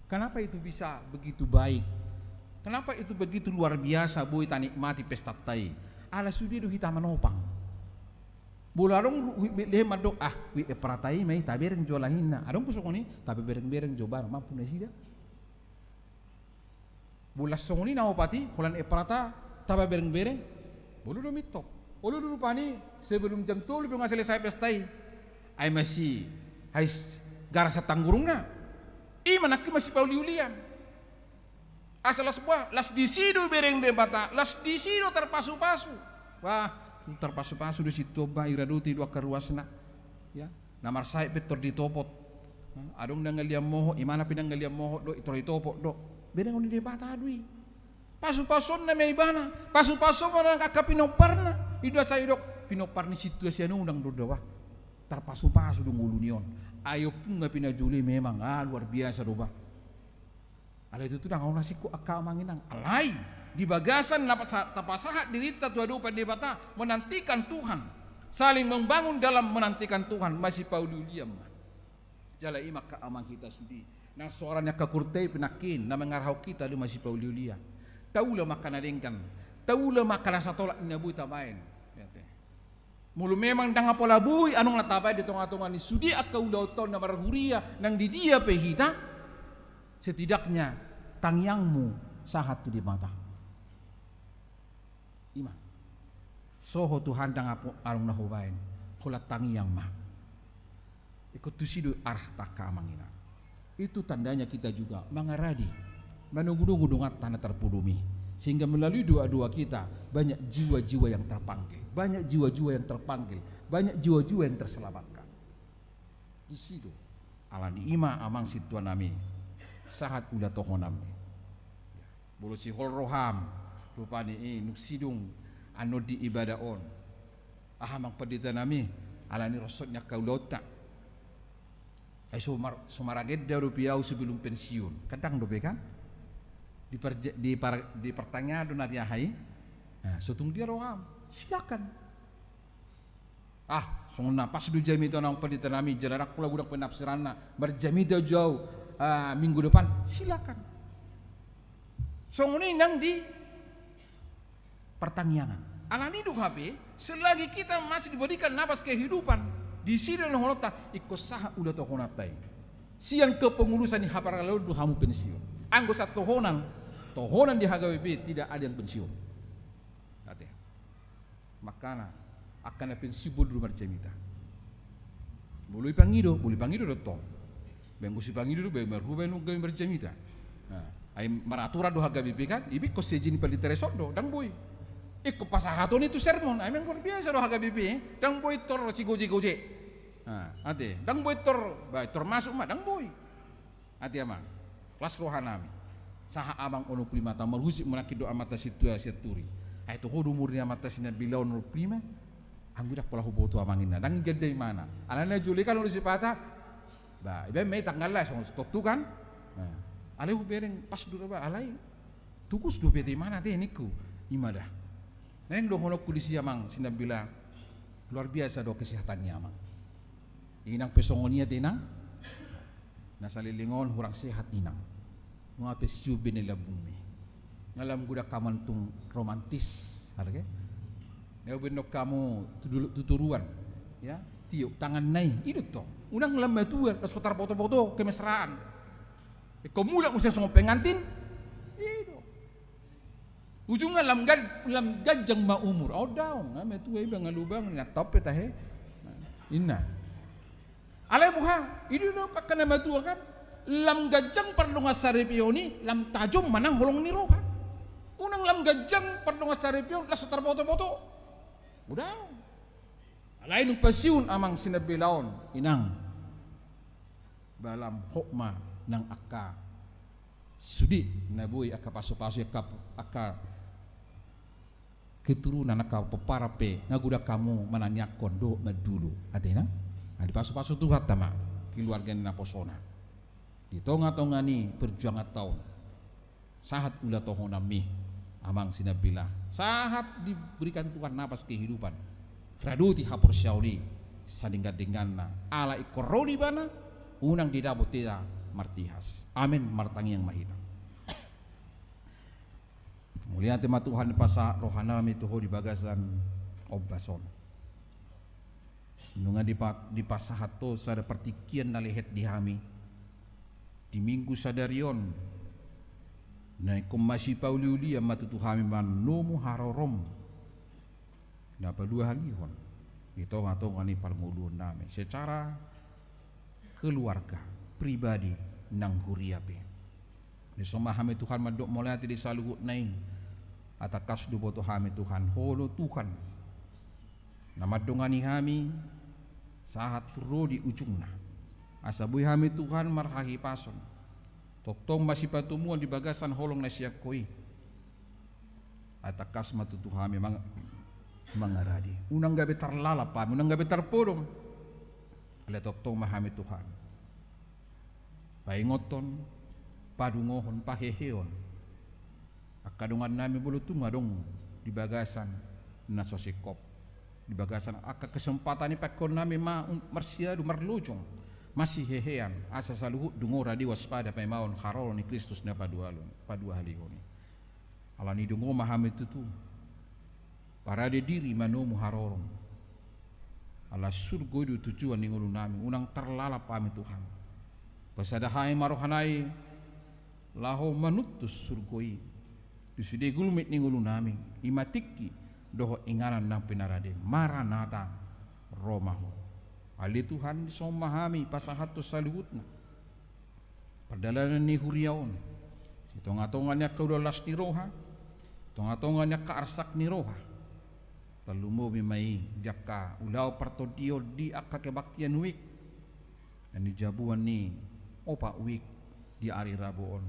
Kenapa itu bisa begitu baik? Kenapa itu begitu luar biasa boi tanikmati pestanta i? Ala sude do hita manopang. Molo adong ru-, huhut Betlehem mandok, ah, huhut Efrata i ma i, tabereng jo alahinna. Adong pe songon i, taberengbereng jo baru mampu nasida. Molo songon i na opat i, holan Efrata, taberengbereng. Molo do mintop. Olo do rupani, sebelum jam tolu pe nga selesai pesta i. Ai masi, hais, gara satanggurungna. I ma nangkin masipauliulian. Asa las boha, las disi do ibereng Debata, las disi do tarpasupasu. Wah, tarpasupasu do sintua, bah, iradoti do angka ruasna. Ya, na marsahit pe tor ditopot. Adong na ngalian mohot, imana pe na ngalian mohot do, i tor ditopot do. Berengon ni Debata do i. Pasupasuonna ma ibana, pasupasuonna angka pinomparna. I do asa didok, pinompar ni sintua sian unang do da, bah. Tarpasupasu do ngolu ni on. Ai ompungna pe na jolo i memang, ah, luar biasa do, bah. Alai tutu ndang ahu na singkop angka amang inang. Alai, di bagasan na pasa-, tapasahat dirinta tu adopan Debata, menantikan Tuhan. Saling membangun dalam menantikan Tuhan, masipauliulian ma. Jala i ma angka amang hita sude. Nang soara ni angka kurta i pe nangkin, na mangarahon hita do masipauliulian. Taula ma angka na denggan. Taula ma angka na satolap ni na boi tabaen. Molo memang ndang apala boi adong na tabaen di tongatonga ni sude angka ulaonta on na marhuria nang di dia pe hita, setidaknya tangiangmu sahat tu Debata. I ma. Soho Tuhan, ndang apo adong na hubaen, holan tangiang ma. Ingkon tusi do arahta angka amang inang. Itu tandanya kita juga mangaradi, manunggu-nunggu donganta na tarpudum i. Sehingga melalui doa-doa kita, banyak jiwa-jiwa yang terpanggil, banyak jiwa-jiwa yang terpanggil, banyak jiwa-jiwa yang terselamatkan. Disi do. Alani i ma amang sintuanami, sahat ulaonmi. Molo sihol roham, rupani i dung sidung annon di ibadah on. Aha amang panditanami, alani ronsot ni angka ulaonta. Ai so mar-, so maragenda dope ahu sebelum pensiun. Kan ndang dope kan? Di parja-, di par-, di partangiangan do na di aha i. Nah, so tung dia roham, silakan. Ah, songon na pas do jamita on amang panditanami, jala ndang pola godang penafsiranna, marjamita jo ahu, ah, minggu depan, silakan. Songon i nang di partangiangan. Alani do hape, selagi kita masih diberikan napas kehidupan, disi do na dohononta, ingkon sahat ulaonta i. Sian kepengurusan ni haparaloan do hamu pensiun. Anggo sian tohonan, tohonan di H K B P tidak ada yang pensiun. Ate. Makana, angka na pensiun boi do marjamita. Molo dipangido, molo dipangido do tong. Baen, molo dipangido do, baen marhua, baen gabe marjamita. Nah, ai maraturan do H K B P kan, i pe ingkon seizin ni pandita resort do, ndang boi. Ingkon pasahaton i tu sermon, ai memang luar biasa do H K B P, ndang boi tor sigojek-gojek. Nah, ate, ndang boi tor, ba, tor masuk ma, ndang boi. Ate amang, las rohanami. Sahat amang onom pulu lima taon, marhusip ma nangkin dohot amanta sintua Sianturi. Ai toho do umur ni amanta sinambela on onom pulu lima? Anggo i ndang pola huboto amang inna, ndang i ganda imana. Alana jolo i kan olo sipata. Ba, ibaen ma i tanggal na songon tontu kan. Nah, alai hubereng pas do ra ba, alai tukus dope imana ate ningku. I ma da. Naeng dohononku disi amang sinambela, luar biasa do kesehatan ni amang. Inang pe songon i ate inang. Na saleleng on hurang sehat inang. Nga pensiun be na i lambungmi. Nga lam godang hamu antum romantis, harga. Nga bendok hamu tudulo tuturuan. Ya, tiop tangan na i, i do tong. Unang lam matua, laos tarpoto-poto kemesraan. Ingkon mulak muse songon pengantin. I do. Ujungna lam gad-, lam ganjang ma umur. Au daong, nga matua iba nga lubang, nga tope tahe. Inna. Alai boha, i do angka na matua kan. Lam ganjang pardongansaripeon i, lam tajom manang holong ni roha. Unang lam ganjang pardongansaripeon, laos tarpoto-poto. Udah. Alai nunga pensiun amang sinambela on, inang. Ba lam hot ma nang angka sude na boi angka pasu-pasu, angka, angka keturunan, angka pomparan pe, nga godang hamu manangiangkon dohot mandulu. Ate inang? Nga dipasu-pasu Tuhanta ma keluarga ni naposona. Di tonga-tonga ni perjuanganta on. Sahat ulaonta on amang sinambela. Sahat diberikan Tuhan napas kehidupan. Radoti haporseaon i sadenggan-dengganna. Ala ingkon ro do ibana, unang didapot hita martihas. Amen, martangiang ma hita. Mauliate ma Tuhan, pasahat rohanami tu Ho di bagasan ombas on. Nunga dipa-, dipasahat Ho sada partingkian na lehet di hami di Minggu sadari on, na ingkon masipauliulian ma tutu hami manomu harorom na paduahalihon di tonga-tonga ni parngoluonnami secara keluarga, pribadi, nang huria pe. Dison ma hami Tuhan mandok mauliate di saluhutna i. Ai tangkas do diboto hami Tuhan, Ho do Tuhan na mandongani hami sahat ro di ujungna. Asa boi hami Tuhan marhahipason, tongtong masipatomuan di bagasan holong na sian Ho i. Ai tangkas ma tutu hami mang-, mangarade. Unang gabe tarlalap hami, unang gabe tarpodom. Alai tongtong ma hami Tuhan paingothon, padungohon, paheheon angka dongannami molo tung adong di bagasan na so singkop. Di bagasan angka kesempatan i paingothonnami ma-, marsiadu, marlojong, masihehean, asa saluhut dung ora di waspada paimaon haroro ni Kristus na paduahalihon, paduahalihon i. Alani i dung ro ma hami tutu parade diri manomu harorom. Ala surgo i do tujuan ni ngolunami, unang tarlalap hami Tuhan. Pasada hami ma rohanami laho manuntus surgo i tu sude gulmit ni ngolunami, i ma tingki dohot inganan nang pinarade. Maranatha, ro ma Ho. Ale Tuhan, dison ma hami pasahathon saluhutna pardalanan ni huria on, di tonga-tonga ni angka ulaon las ni roha, tonga-tonga ni angka arsak ni roha. Tarlumobi ma i di angka ulaon partondion, di angka kebaktian wijk na nijabuan ni opat wijk di ari Rabu on.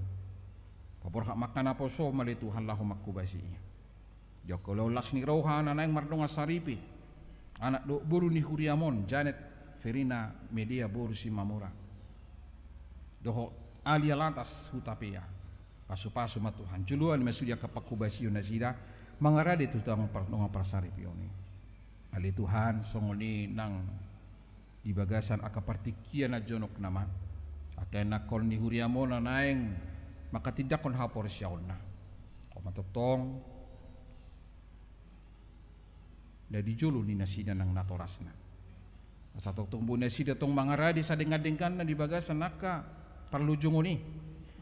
Paborhat ma angka naposom, ale Tuhan, laho manghobasi i. Di angka ulaon las ni roha na naeng mardongan saripe, anak dohot boru ni huriam on, Janet Ferina Medea boru Simamora, dohot Alia Latas Hutapea. Pasu-pasu ma Tuhan, joloan ma sude angka panghobasion nasida mangarade tu tonga par-, tonga parsaripeon i. Ale Tuhan, songon i nang di bagasan angka partingkian na jonok nama, angka ianakhon ni huriam on na naeng manghatindanghon haporseaonna. Ho ma tongtong na di jolo ni nasida nang natorasna. Asa tongtong boi nasida tong mangarade sadenggan-dengganna di bagasan angka parlojongon i.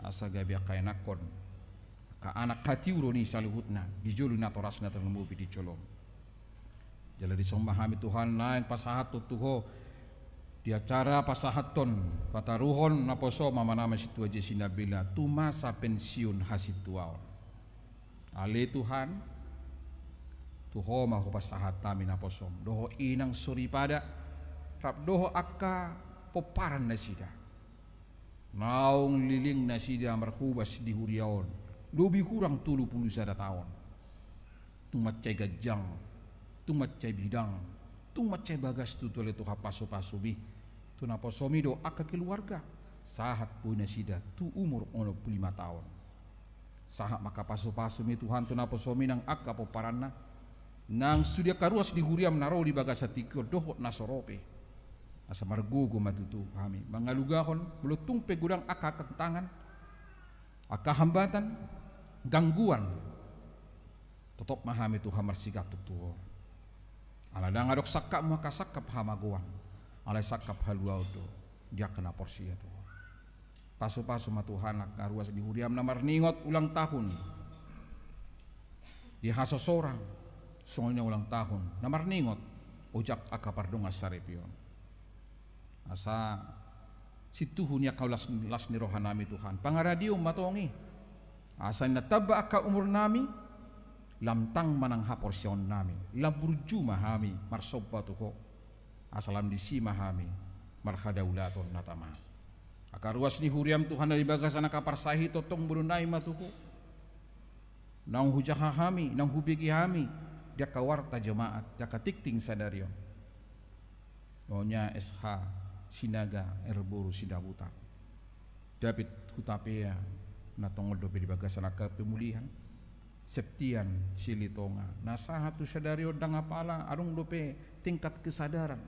Asa gabe angka ianakhon, angka anak hatiuron i saluhutna di jolo ni natorasna, tarlumobi di jolom. Jala dison ma hami Tuhan naeng pasahathon tu Ho di acara pasahathon pataruhon naposom amanami Sintua Jesi Nabila tu masa pensiun hasintuaon. Ale Tuhan, tu Ho ma hupasahat hami naposom dohot inang soripada rap dohot angka pomparan nasida. Naung leleng nasida marhobas di huria on lobi hurang tolu pulu sada taon. Tung mansai ganjang, tung mansai bidang, tung mansai bagas tutu, ale Tuhan, pasu-pasumi tu naposomi dohot angka keluarga, sahat boi nasida tu umur onom pulu lima taon. Sahat ma angka pasu-pasumi Tuhan tu naposomi nang angka pomparanna, nang sude angka ruas ni huriam na ro di bagasan tingki on dohot na so ro pe. Asa margogo ma tutu hami mangalugahon, molo tung pe godang angka hatantangan, angka hambatan, gangguan, totop ma hami Tuhan marsigantung tu Ho. Ala ndang adong sangkapmu angka sangkap hamagoan, alai sangkap haluaon do di angka na porsea tu Ho. Pasupasu ma Tuhan angka ruas ni huriaM na marningot ulang tahun di hasosorang, songon i na ulang tahun na marningot ojak angka pardongansaripeon. Asa sintuhu ni angka las, las ni rohanami Tuhan, pangaradion ma tong i, asa ninna tamba angka umurnami, lam tang manang haporseaonnami, lam burju ma hami marsomba tu Ho, asa lam disi ma hami marhadaulaton na tama. Angka ruas ni huriaM Tuhan na di bagasan angka parsahiton tong boanonnami ma tu Ho. Naung hujaha hami, naung hubege hami di angka warta jemaat di angka tingting sadari on. Nyonya S H Sinaga, R boru Sinabuta, David Hutapea, na tongtong dope di bagasan angka pemulihan. Septian Silitonga, na sahat tu sadari on ndang apala adong dope tingkat kesadaran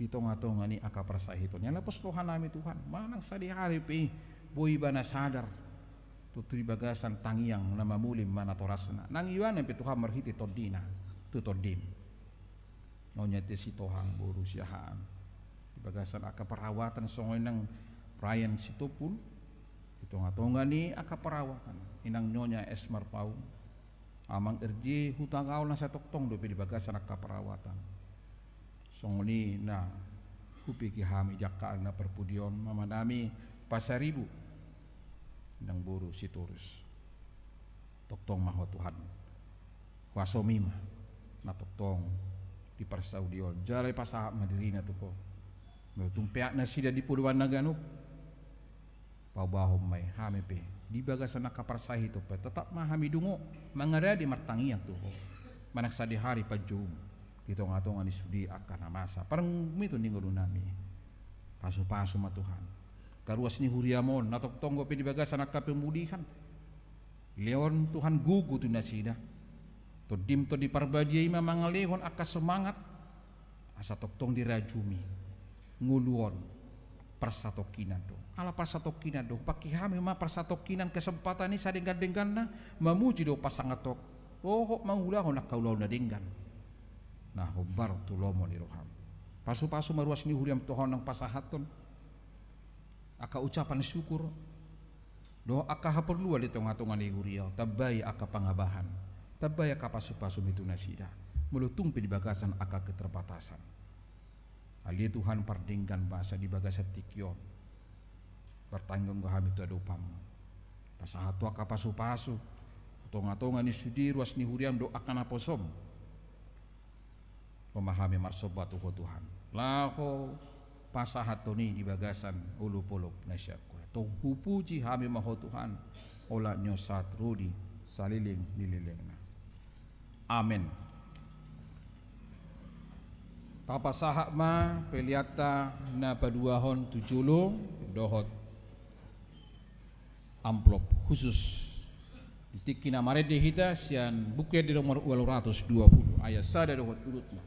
di tongatonga ni angka parsahiton. Jala pos rohanami Tuhan, manang sadihari pe i boi ibana sadar tu, tu di bagasan tangiang na mamulim manatorasna, nang ibana pe Tuhan marhite tondina tu TondiM. Nyonya Tesitohang boru Siahaan, di bagasan angka perawatan, songon i nang Brian Sitompul, di tongatonga ni angka perawatan, inang Nyonya S Marpaung, Amang R J Hutagaol, na sai tongtong dope di bagasan angka perawatan. Songon i na hubege hami di angka na parpudi on, mamanami Pasaribu, inang boru Sitorus. Tongtong ma Ho Tuhan, huasoMi ma na tongtong di parsaulian on, jala ipasahat ma dirina tu Ho. Molo tung pe aek nasida di podoman na ganup, paubahon ma i, hami pe di bagasan angka parsahiton pe tetap ma hami dungo mangarade martangiang tu Ho, manang sadihari panjouM di tongatonga ni sude angka na masa parngoluon ni ngolunami. Pasupasu ma Tuhan angka ruas ni huriaM on na tongtong dope di bagasan angka pemulihan. Lehon Tuhan gogo tu nasida. TondiM Tondi Parbadia i ma mangalehon angka semangat asa tongtong dirajumi ngolu on. Parsatongkinan do, ala parsatongkinan do, hupangke hami ma parsatongkinan kesempatan i sadenggan-dengganna mamuji dohot pasangaphon dohot mangulahon angka ulaon na denggan na hombar tu lomo ni rohaM. Pasupasu ma ruas ni huriaM Tuhan nang pasahathon angka ucapan syukur dohot angka haporluan di tongatonga ni huria on, tambai angka pangabahan, tambai angka pasupasuMi tu nasida, molo tung pe di bagasan angka keterbatasan. Ale Tuhan, pardenggan ma asa di bagasan tingki on martangiang do hami tu adopanMu. Pasahat Ho angka pasupasu tu tongatonga ni sude ruas ni huriaM dohot angka naposoM. Ro ma hami marsomba tu Ho Tuhan, laho pasahathon i di bagasan olopolop na sian Ho. Tong hupuji hami ma Ho Tuhan, olat ni on sahat ro di saleleng ni lelengna. Amen. Tapasahat ma peleanta na paduahon tu jolo dohot amplop khusus. Di tingki na marende hita sian Buku Ende nomor ualu ratus dua pulu, ayat sada dohot ualuna.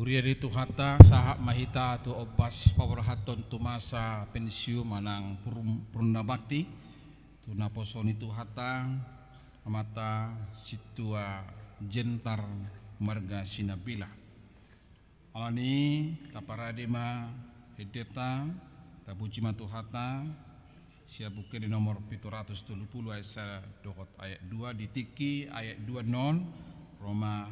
Huria ni Tuhanta, sahat ma hita tu ombas paborhathon tu masa pensiun manang pur-, purnabakti, tu naposo ni Tuhanta, Amanta Sintua Jentar marga Sinambela. Alani i, taparade ma endenta, tapuji ma Tuhanta, sian Buku Ende nomor pitu ratus tolu pulu ayat sada dohot ayat dua, di tingki ayat dua on, ro ma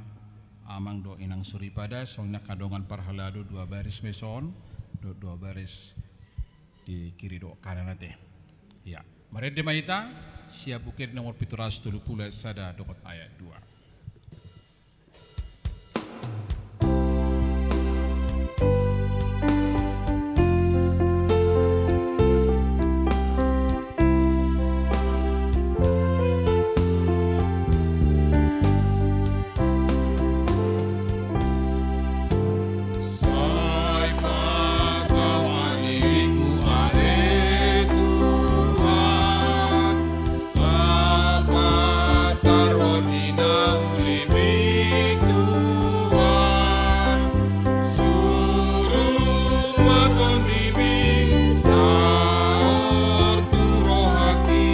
amang dohot inang soripada, songon i angka dongan parhalado, dua baris ma i son, do-, dua baris di kiri dohot kanan ate. Ia, marende ma hita, sian Buku Ende nomor pitu ratus tolu pulu ayat sada dohot ayat dua. Sai patama diringku ale Tuhan, papatarhon i na ulimi Tuhan, surung ma TondiMi saor tu rohangki,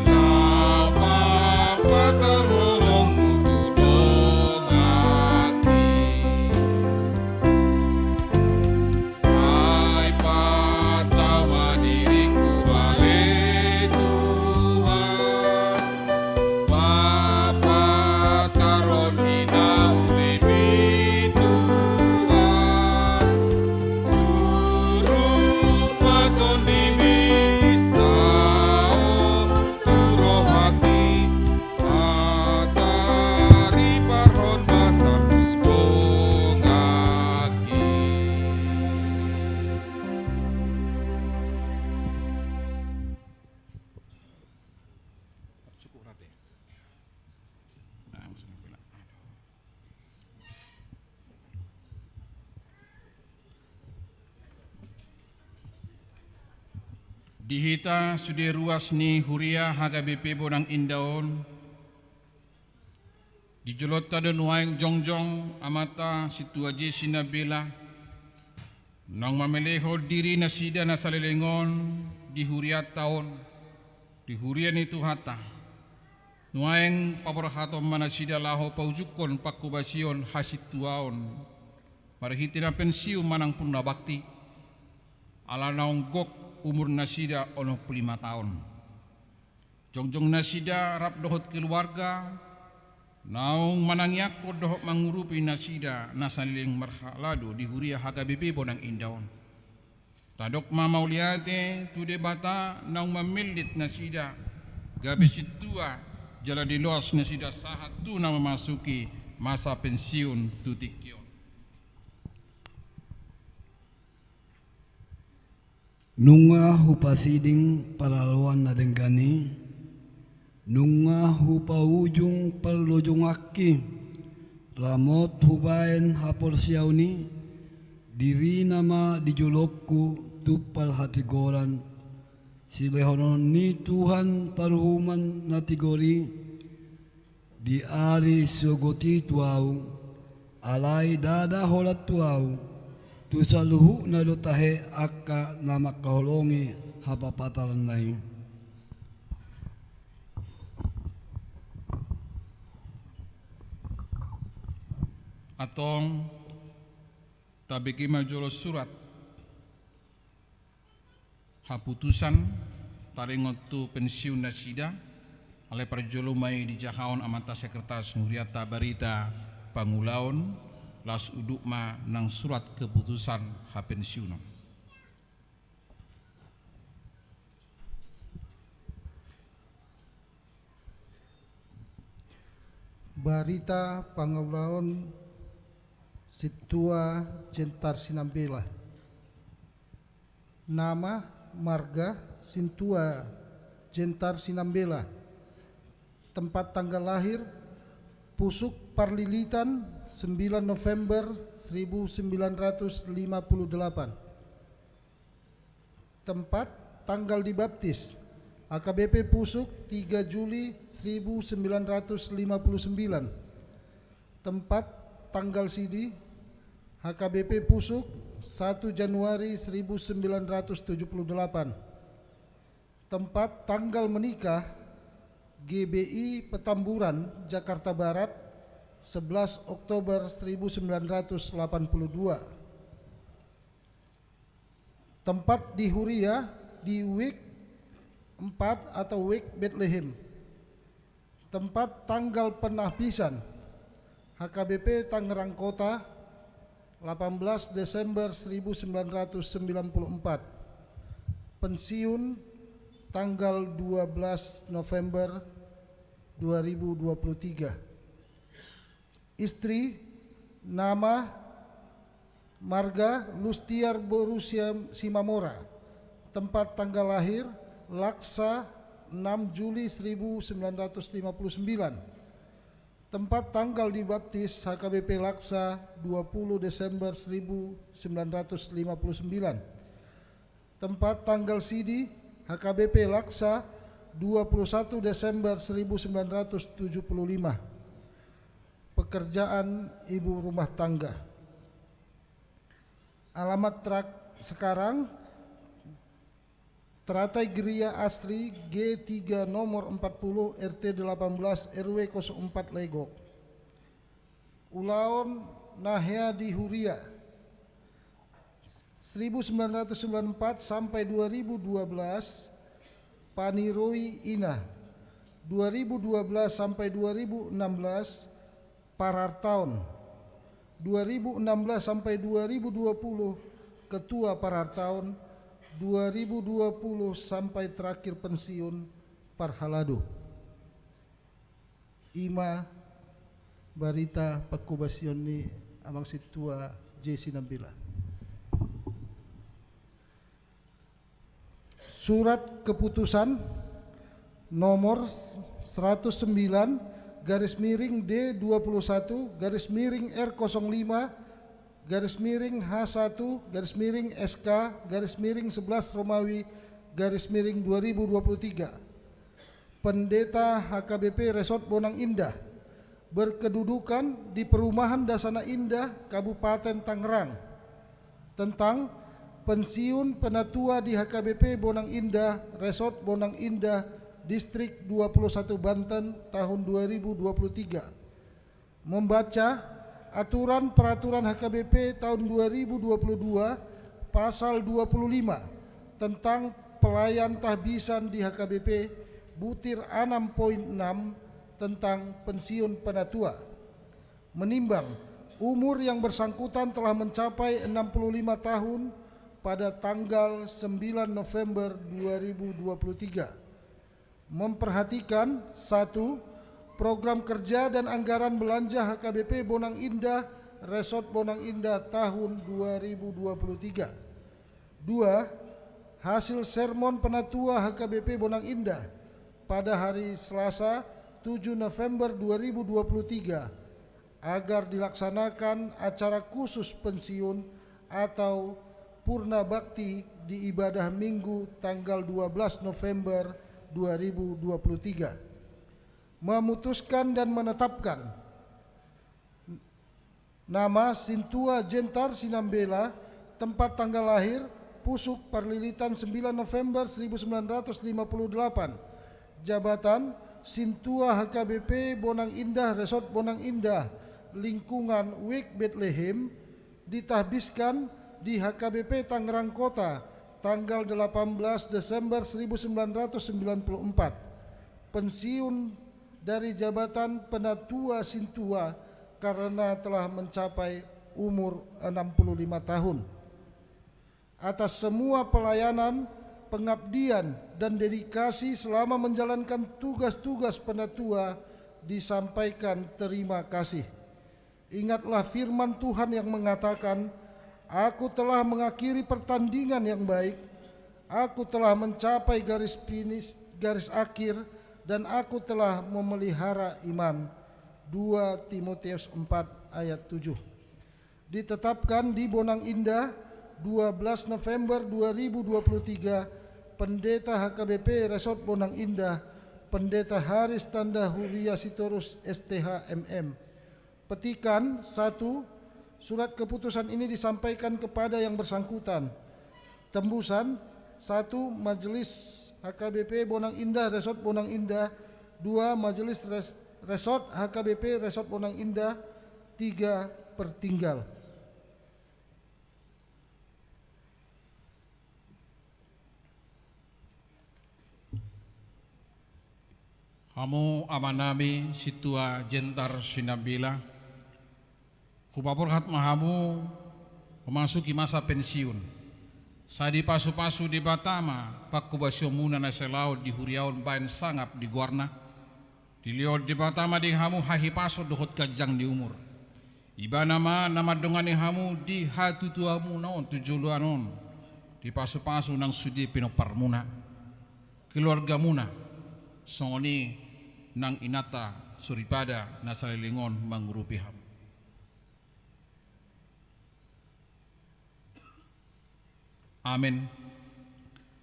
laho papatarhon rohangku tu donganki. Sai patama diringku ale Tuhan, papatarhon i na ulimi Tuhan, surung ma TondiMi saor tu rohangki, pataripahon basam tu donganki. Di hita sude ruas ni huria H K B P Bonang Indah on, di jolonta do nuaeng jongjong Amanta Sintua J Sinambela, naung mamelehon diri nasida na saleleng on di hurianta on, di huria ni Tuhanta. Nuaeng paborhaton ma nasida laho paujunghon panghobasion hasintuaon marhite na pensiun manang purnabakti, ala naung gok umur nasida onom pulu lima taon. Jongjong nasida rap dohot keluarga naung manangianghon dohot mangurupi nasida na saleleng marhalado di huria H K B P Bonang Indah on. Tadok ma mauliate tu Debata naung mamillit nasida gabe sintua jala diloas nasida sahat tu na mamasuki masa pensiun tu tingki on. Nunga hupasiding paraloan na denggan i, nunga hupaujung parlojonganki, ramot hubaen haporseaon i, dirina ma di jolongku tumpak hatigoran, silehonon ni Tuhan paruhuman na tigor i, di ari sogot i tu ahu, alai ndada holan tu ahu, tu saluhutna do tahe angka na mangkaholongi hapapatarna i. Antong, tabege ma jolo surat haputusan taringot tu pensiun nasida, alai parjolo ma i dijahahon amanta sekretaris ni hurianta Barita Pangulaon, laos udut ma nang surat keputusan hapensiunon. Barita Pangulaon Sintua Jentar Sinambela. Nama, marga, Sintua Jentar Sinambela. Tempat tanggal lahir, Pusuk Parlilitan, sembilan November seribu sembilan ratus lima puluh delapan. Tempat, tanggal dibaptis, H K B P Pusuk, tiga Juli seribu sembilan ratus lima puluh sembilan. Tempat, tanggal sidi, H K B P Pusuk, satu Januari seribu sembilan ratus tujuh puluh delapan. Tempat tanggal menikah, G B I Petamburan, Jakarta Barat, sebelas Oktober seribu sembilan ratus delapan puluh dua. Tempat di huria di Wijk empat atau Wijk Betlehem. Tempat tanggal penahbisan, H K B P Tangerang Kota, delapan belas Desember seribu sembilan ratus sembilan puluh empat. Pensiun tanggal dua belas November dua ribu dua puluh tiga. Istri, nama, marga, Lustiar Borussia Simamora. Tempat tanggal lahir, Laksa, enam Juli seribu sembilan ratus lima puluh sembilan. Tempat tanggal dibaptis, H K B P Laksa, dua puluh Desember seribu sembilan ratus lima puluh sembilan. Tempat tanggal sidi, H K B P Laksa, dua puluh satu Desember seribu sembilan ratus tujuh puluh lima. Pekerjaan ibu rumah tangga. Alamat trak-, sekarang, Teratai Geria Asri, G tiga nomor empat puluh, R T delapan belas, R W kosong empat Legok. Ulaon na hea di huria, seribu sembilan ratus sembilan puluh empat sampai dua ribu dua belas, paniroi ina. Dua ribu dua belas sampai dua ribu enam belas, parartaon. Dua ribu enam belas sampai dua ribu dua puluh, ketua parartaon. Dua ribu dua puluh sampai terakhir pensiun, parhalado. Ima barita pangkobasion ni Amang Sintua J Sinambela. Surat keputusan nomor seratus sembilan garis miring D dua puluh satu garis miring R kosong lima garis miring H satu garis miring S K garis miring sebelas Romawi garis miring dua ribu dua puluh tiga. Pendeta H K B P Resort Bonang Indah, berkedudukan di Perumahan Dasana Indah, Kabupaten Tangerang, tentang pensiun penatua di H K B P Bonang Indah, Resort Bonang Indah, Distrik dua puluh satu Banten, tahun dua ribu dua puluh tiga. Membaca aturan peraturan H K B P tahun dua ribu dua puluh dua, pasal dua puluh lima, tentang pelayan tahbisan di H K B P, butir enam poin enam, tentang pensiun penatua. Menimbang umur yang bersangkutan telah mencapai enam puluh lima tahun pada tanggal sembilan November dua ribu dua puluh tiga. Memperhatikan, satu, program kerja dan anggaran belanja H K B P Bonang Indah, Resort Bonang Indah tahun dua ribu dua puluh tiga. Dua, hasil sermon penatua H K B P Bonang Indah pada hari Selasa, tujuh November dua ribu dua puluh tiga, agar dilaksanakan acara khusus pensiun atau purna bakti di ibadah Minggu tanggal dua belas November dua ribu dua puluh tiga. Memutuskan dan menetapkan nama Sintua Jentar Sinambela, tempat tanggal lahir, Pusuk Parlilitan, sembilan November seribu sembilan ratus lima puluh delapan. Jabatan, Sintua H K B P Bonang Indah, Resort Bonang Indah, lingkungan Wijk Betlehem, ditahbiskan di H K B P Tangerang Kota, tanggal delapan belas Desember seribu sembilan ratus sembilan puluh empat. Pensiun dari jabatan penatua Sintua karena telah mencapai umur enam puluh lima tahun. Atas semua pelayanan, pengabdian, dan dedikasi selama menjalankan tugas-tugas penatua, disampaikan terima kasih. Ingatlah firman Tuhan yang mengatakan, "Aku telah mengakhiri pertandingan yang baik, aku telah mencapai garis finish, garis akhir, dan aku telah memelihara iman." Dua Timotius empat ayat tujuh. Ditetapkan di Bonang Indah, dua belas November dua ribu dua puluh tiga, Pendeta H K B P Resort Bonang Indah, Pendeta Haris Tanda Huria Sitorus, S T H, M M. Petikan, satu, Surat keputusan ini disampaikan kepada yang bersangkutan. Tembusan, satu, Majelis H K B P Bonang Indah, Resort Bonang Indah, dua, Majelis Res-, Resort H K B P Resort Bonang Indah, tiga, Pertinggal. Hamu amanami sintua Jentar Sinambela, hupaborhat ma hamu memasuki masa pensiun. Sai dipasupasu Debata ma panghobasionmuna na salaon di huria on baen sangap di goarna. Dilehon Debata ma di hamu hahipason dohot ganjang ni umur. Ibana ma na mandongani hamu di hatutuamuna on tu joloan on, dipasupasu nang sude pinomparmuna, keluargamuna, songon i nang inanta soripada na saleleng on mangurupi hamu. Amen.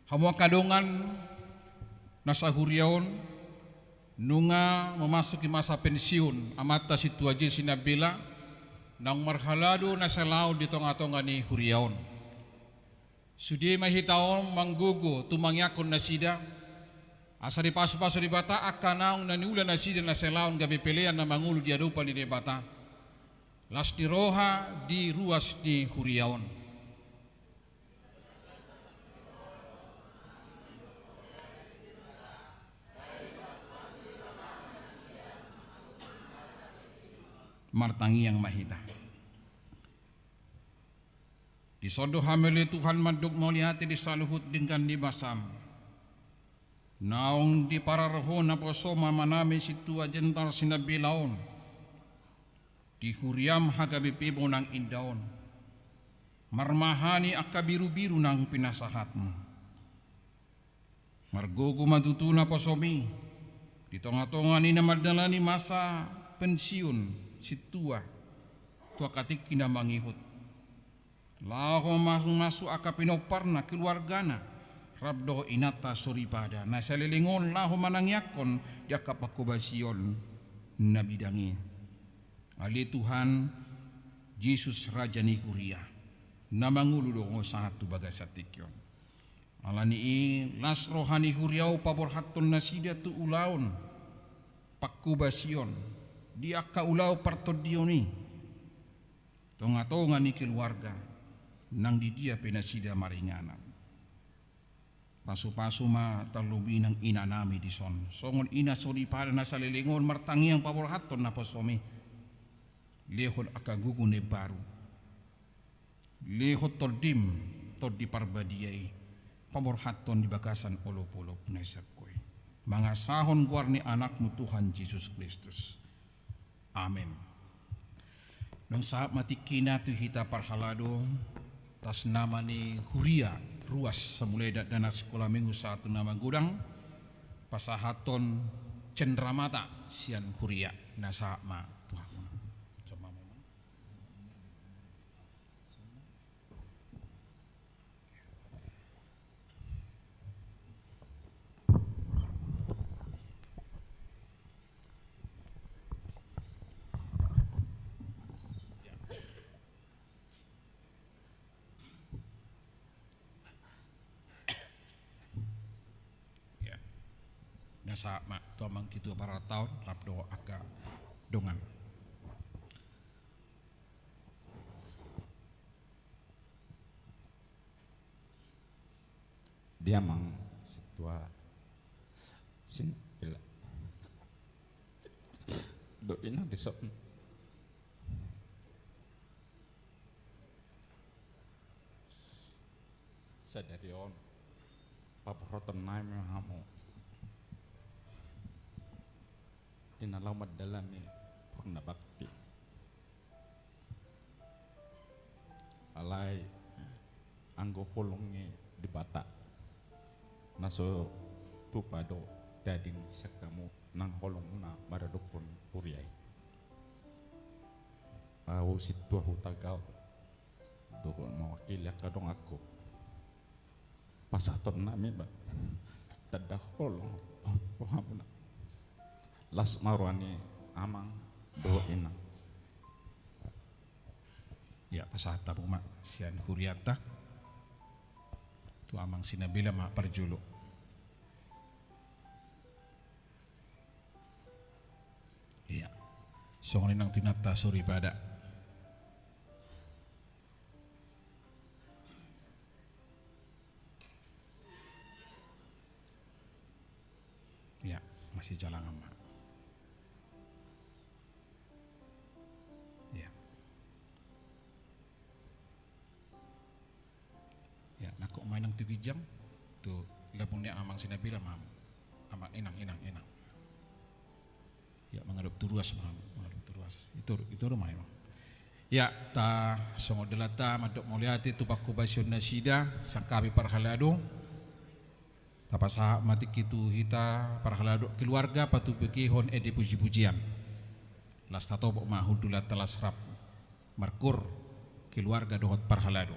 Hamu angka dongan na sahuria on, nunga memasuki masa pensiun amanta sintua J. Sinambela, naung marhalado na salaon di tongatonga ni huria on. Sude ma hita on manggogo tumangiangkon nasida, asa dipasupasu Debata angka naung na niula nasida na salaon gabe pelean na mangolu di adopan ni Debata. Las ni roha di ruas ni huria on. Martangiang ma hita. Dison do hami ale Tuhan mandok mauliate di saluhut denggan ni basaM. Naung diparar Ho naposoM amanami sintua Jentar Sinambela on di huriaM H K B P Bonang Indah on, marmahani angka birubiru nang pinasahatMu. Margogo ma tutu naposoMi di tongatonga ni na mandalani masa pensiun sintua tu angka tingki na mangihut. Laho mamasu angka pinomparna, keluargana, rap dohot inanta soripada na saleleng on laho manangiangkon di angka panghobasion na bidang i. Ale Tuhan Jesus, Raja ni huria, na mangolu do Ho sahat tu bagasan tingki on. Ala ni i las roha ni huria on paborhathon nasida tu ulaon panghobasion di angka ulaon partondion i, tongatonga ni keluarga nang di dia pe nasida maringanan. Pasupasu ma tarlumobi nang inanami dison, songon ina soripada na saleleng on martangiang paborhathon naposoMi. Lehon angka gogo na imbaru. Lehon TondiM, Tondi Parbadia i, paborhathon di bagasan olopolop na sian Ho i, mangasahon goar ni AnakMu Tuhan Jesus Kristus. Amen. Naung sahat ma tingkina tu hita parhalado, atas nama ni huria ruas Samuleda Dakdanak Sikola Minggu sahat tu na magodang, pasahathon cendramata sian huria, na sahat ma tu hamu. Ya. Na sahat ma tu amang ketua parataon, rap dohot angka dongan. Dia amang sintua Sinambela dohot inang dison. Sadari on paborhathon nami ma hamu di na laho mandalani purna bakti. Alai anggo holong ni Debata na so tupa do tading sian hamu nang holongmuna maradophon huria i. Ahu sintua Hutagalung dohot mewakili angka donganku, pasahaton nami ma tanda holong tu hamuna. Las ma roha ni amang dohot inang. Pasahat hamu ma sian hurianta tu Amang Sinambela ma parjolo. Ia, songon i nang tu inanta soripada. Ia, masijalangan ma. Ia. Ia, nangkok ma i nang tu ginjang, tu lambung ni Amang Sinambela ma. Amang, inang, inang, inang. Ia, mangadop tu ruas ma, mangadop tu ruas. Itu, itu rumah i ma. Ia, ta songon dalanta mandok mauliate tu pangkobasion nasida, sangkapi parhalado. Tapasahat ma tingki tu hita parhalado keluarga, patupikihon ende pujipujian. Laos tatopot ma hundulanta, las rap markur keluarga dohot parhalado.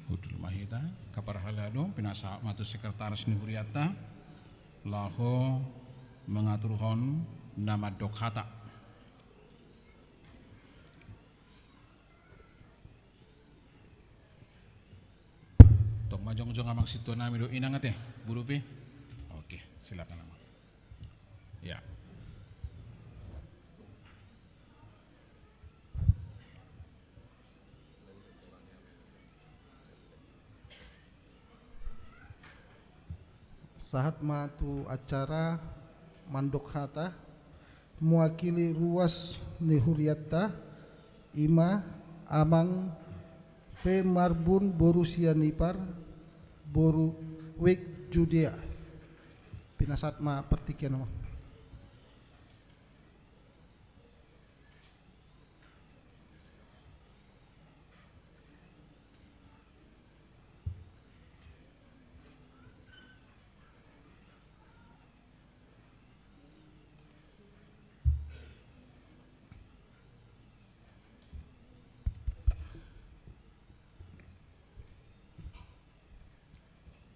Hundul ma hita, angka parhalado, pinasahat ma tu sekretaris ni hurianta, laho mangaturhon na mandok hata. Jongjong amang sintua nami dohot inang ate, Buru Pi. Oke, silakan amang. Ya. Sahat ma tu acara mandok hata, mewakili ruas ni huriatta, ima Amang Fe Marbun boru Sianipar, boru Wik Judea. Pinasahat ma partingkian on.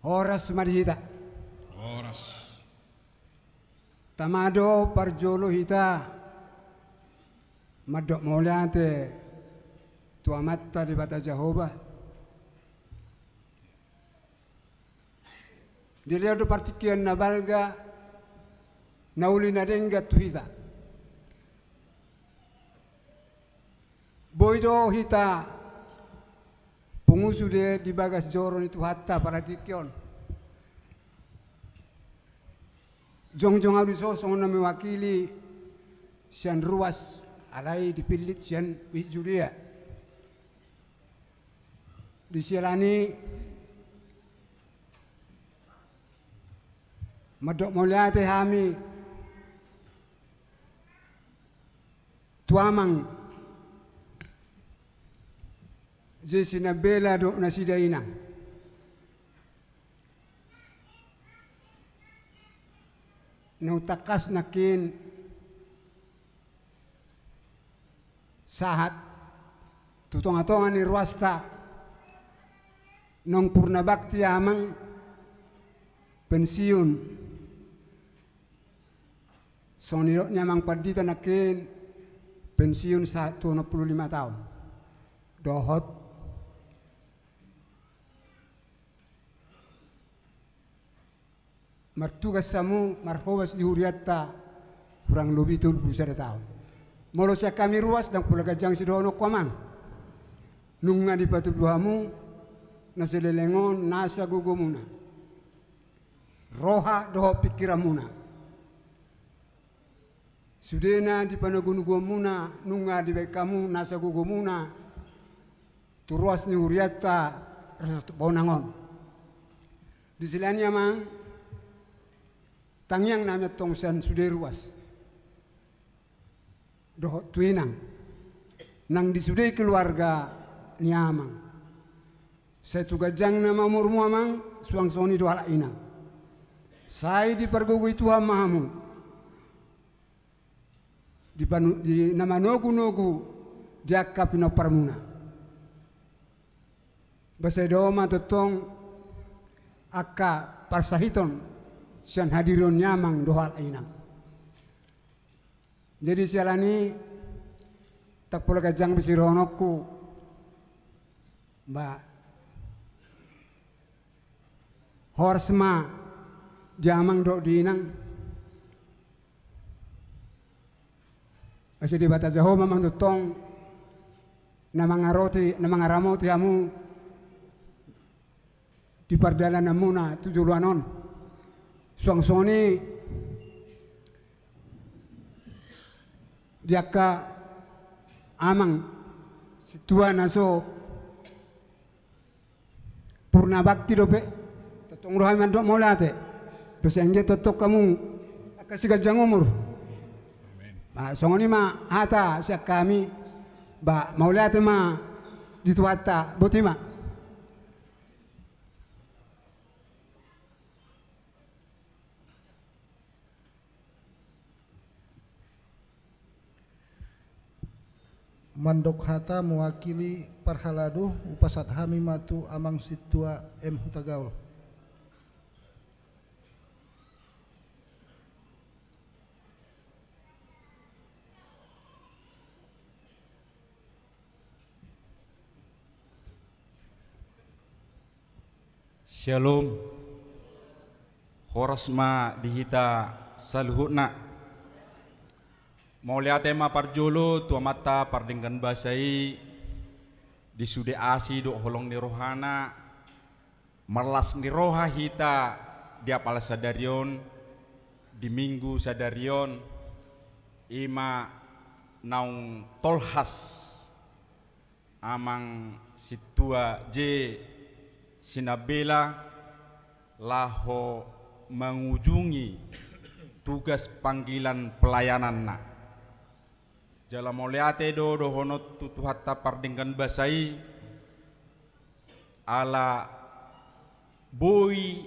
Horas ma di hita. Horas. Tama do parjolo hita mandok mauliate tu Amanta Debata Jahowa. Dilehon do partingkian na balga, na uli na denggan tu hita. Boi do hita pungu sude di bagas joro ni Tuhanta partingkian on. Jongjong ahu dison songon na mewakili sian ruas, alai dipillit sian Wik Judea. Di siala ni i mandok mauliate hami tu Amang Jesi Nambela dohot nasida inang. Naung tangkas nangkin sahat tu tongatonga ni ruasta, naung purna bakti Amang, pensiun. Songon nidok ni Amang Pandita nangkin pensiun sahat tu onom pulu lima taon. Dohot martugas hamu marhobas di hurianta hurang lobi tolu pulu sada taon. Molo sian hami ruas ndang pola ganjang sidohononku Amang. Nunga dipatudu hamu na saleleng on nasa gogomuna, roha dohot pingkiranmuna. Sudena di panogunoguonmuna nunga dibahen hamu nasa gogomuna tu ruas ni hurianta Resort Bonang on. Di siala ni i Amang, tangiang nami antong sian sude ruas dohot tu inang nang di sude keluarga ni Amang. Sai tu ganjangna ma umurmu Amang, suang songon i do halak inang. Sai dipargogoi Tuhan ma hamu. Di panu-, di na manogunogu di angka pinomparmuna. Ba sai dao ma tongtong angka parsahiton sian hadirion ni Amang dohot halak inang. Jadi siala ni i ndang pola ganjang be sidohononku, ba horas ma di Amang dohot di Inang. Asa Debata Jahowa ma tongtong na mangaroti, na mangaramoti hamu di pardalananmuna tu joloan on. Suang songon i di angka amang sintua na so purna bakti dope, tongtong do hami mandok mauliate. Pe sai anggiat tongtong hamu angka siganjang umur. Ba songon i ma hata sian hami, ba mauliate ma di Tuhanta. Boti ma. Mandok hata mewakili parhalado, hupasahat hami ma tu Amang Sintua M Hutagaol. Syalom. Horas ma di hita saluhutna. Mauliate ma parjolo tu Amanta Pardenggan Basa i, di sude asi dohot holong ni rohana, marlas ni roha hita di apala sadari on, di minggu sadari on, i ma naung tolhas Amang Sintua J. Sinambela laho mangujungi tugas panggilan pelayananna. Jala mauliate do dohonon tu Tuhanta Pardenggan Basa i, ala boi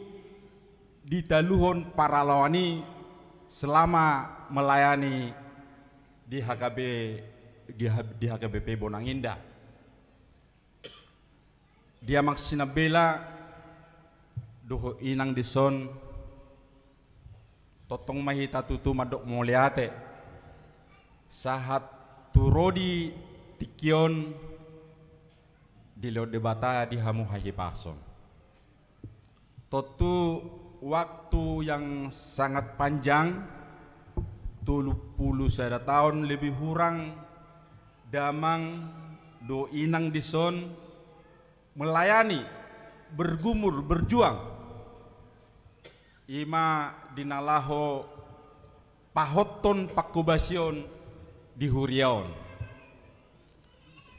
ditaluhon paralaoan i selama melayani di H K B, di H-, di H K B P Bonang Indah. Di Amang Sinambela dohot Inang dison, tongtong ma hita tutu mandok mauliate. Sahat tu ro di tingki on, dilehon Debata di hamu hahipason. Tontu waktu yang sangat panjang, tolu pulu sada taon lebih hurang, damang dohot inang dison melayani, bergumul, berjuang. I ma di na laho pahothon pangkobasion di huria on.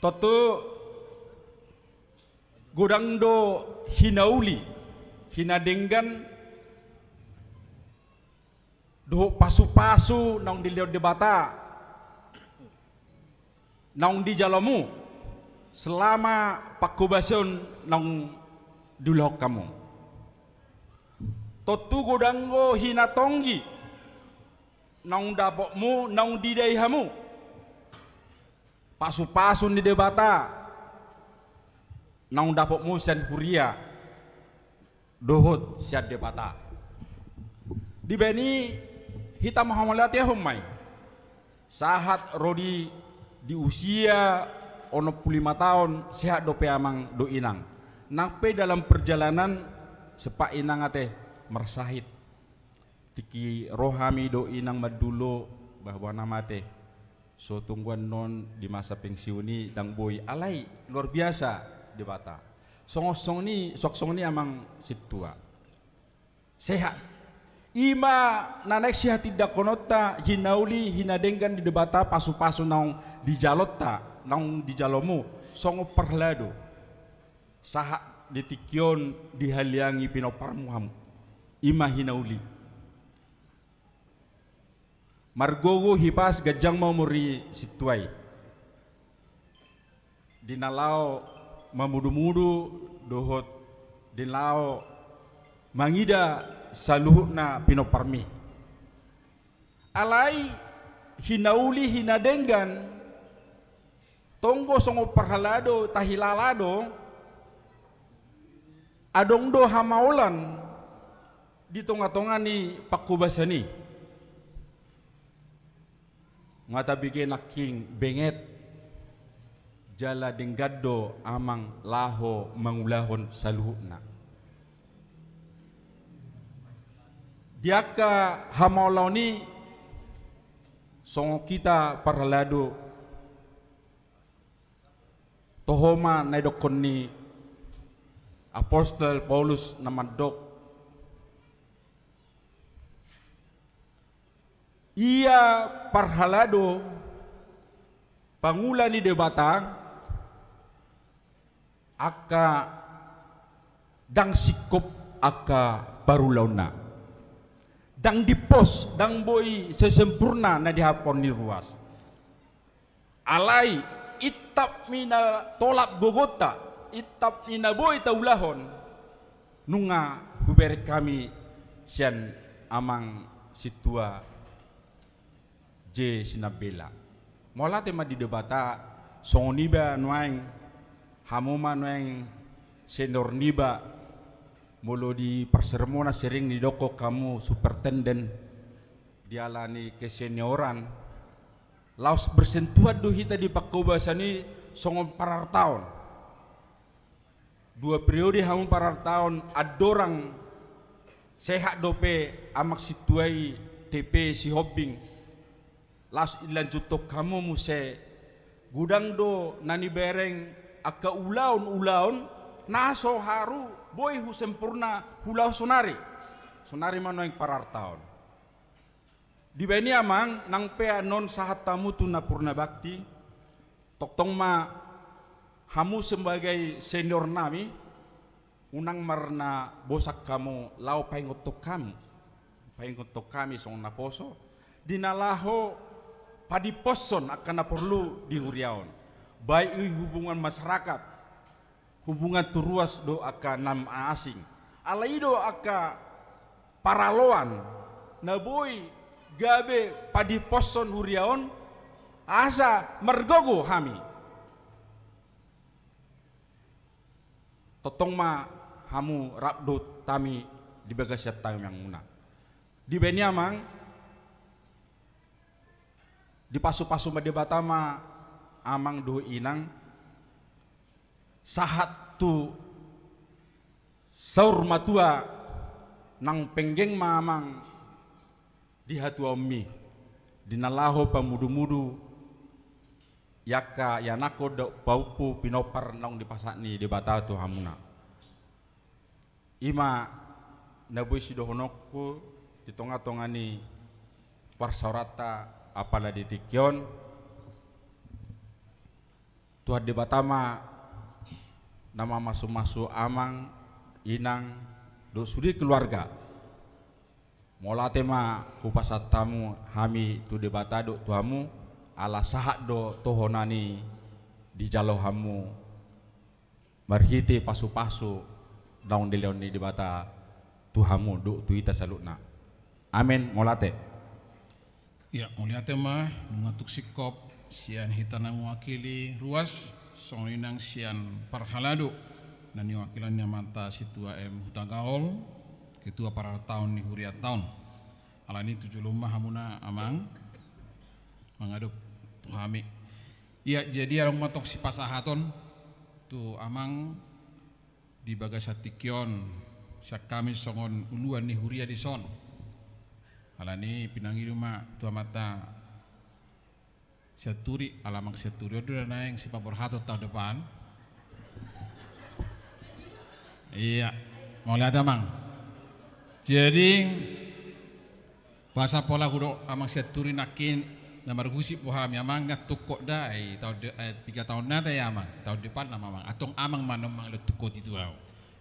Tontu godang do hinauli, hinadenggan, dohot pasupasu naung dilehon Debata, naung dijalomu, selama pangkobasion naung diulahon hamu. Tontu godang do hinatonggi naung dapotmu, naung didai hamu. Pasupasu ni Debata naung dapotmu sian huria dohot sian Debata. Dibahen i hita mauliate ma i. Sahat ro di, di usia onom pulu lima taon, sehat dope amang dohot inang. Nang pe dalam perjalanan, sempat inang ate marsahit. Tingki ro hami dohot inang mandulo, bah, boha na ma ate. So tunggu annon di masa pensiun i ndang boi, alai luar biasa Debata. Songon, songon i, songon i amang Sintua. Sehat. I ma na naeng sihatindangkononta, hinauli, hinadenggan ni Debata, pasupasu naung dijalonta, naung dijalomu, songon parhalado. Sahat di tingki on dihaliangi pinomparmu hamu. I ma hinauli. Margogo hipas ganjang ma umur ni sintua i. Di na laho mamudumudu dohot di na laho mangida saluhutna pinomparmi. Alai hinauli hinadenggan, tonggo songon parhalado, tahilala do, adong do hamaolan di tongatonga ni pangkobasan i. Nga tabege nangkin benget jala denggan do amang laho mangulahon saluhutna. Di angka hamaolan i songon hita parhalado, toho ma na nidokkon ni apostel Paulus na mandok, ia parhalado pangula ni Debata, angka ndang singkop angka parulaonna. Ndang dimpos, ndang boi sesempurna na dihaphon ni ruas. Alai intap ni na tolap gogonta, intap ni na boi taulahon, nunga hubereng hami sian amang sintua J. Sinambela. Mauliate ma di Debata, songon iba nuaeng, hamu ma nuaeng senior niba, molo di parsermonan sering nidokkon hamu superintenden, di ala ni kesenioran, laos bersentuhan do hita di pangkobasan i songon parartaon. Dua periode hamu parartaon andorang sehat dope amang sintua i, T P Sihombing, laos ilanjuthon hamu muse. Godang do na nibereng angka ulaon-ulaon na so haru boi husempurna hulaon sonari. Sonari ma nuaeng parartaon. Dibaen i amang, nang pe annon sahat hamu tu na purna bakti, tongtong ma hamu sebagai senior nami, unang marna bosan hamu laho paingothon hamu, paingothon hami songon naposo, di na laho padimposhon angka na porlu di huria on, baik i hubungan masyarakat, hubungan tu ruas dohot angka na asing. Alai i do angka paraloan na boi gabe padimposhon huria on, asa margogo hami. Tongtong ma hamu rap dohot hami di bagasan tangiangan muna. Dibaen i amang, dipasupasu ma Debata ma amang dohot inang, sahat tu saur matua, nang penggeng ma amang di hatuaonmi, di na laho pamudumudu i angka ianakhon dohot pahompu pinompar naung dipasahat ni Debata tu hamuna. I ma na boi sidohononku di tongatonga ni parsaoranta apala di tingki on. Tuhan Debata ma na mamasumasu amang, inang, dohot sude keluarga. Mauliate ma hupasahat hamu hami tu Debata dohot tu hamu, ala sahat do tohonan i dijalo hamu marhite pasupasu naung dilehon ni Debata tu hamu dohot tu hita saluhutna. Amen, mauliate. Ia, mauliate ma, nunga tung singkop sian hita na mewakili ruas, songon i nang sian parhalado na niwakilan ni amanta Sintua M Hutagaol, ketua parartaon ni hurianta on. Alani tu jolo ma hamuna amang mangadop tu hami. Ia, jadi adong ma tong sipasahaton tu amang di bagasan tingki on, sian hami songon uluan ni huria dison. Alani pinangido ma tu amanta Sianturi, ala amang Sianturi on do na naeng sipaborhaton taon depan. Ia, mauliate amang. Jadi boasa pola hudok amang Sianturi nangkin na marhusip do hami amang, nga tungkot da i taon de-, eh, piga taon na da i amang, taon depan nama amang. Antong amang ma na mangalehon tungkot i tu ahu.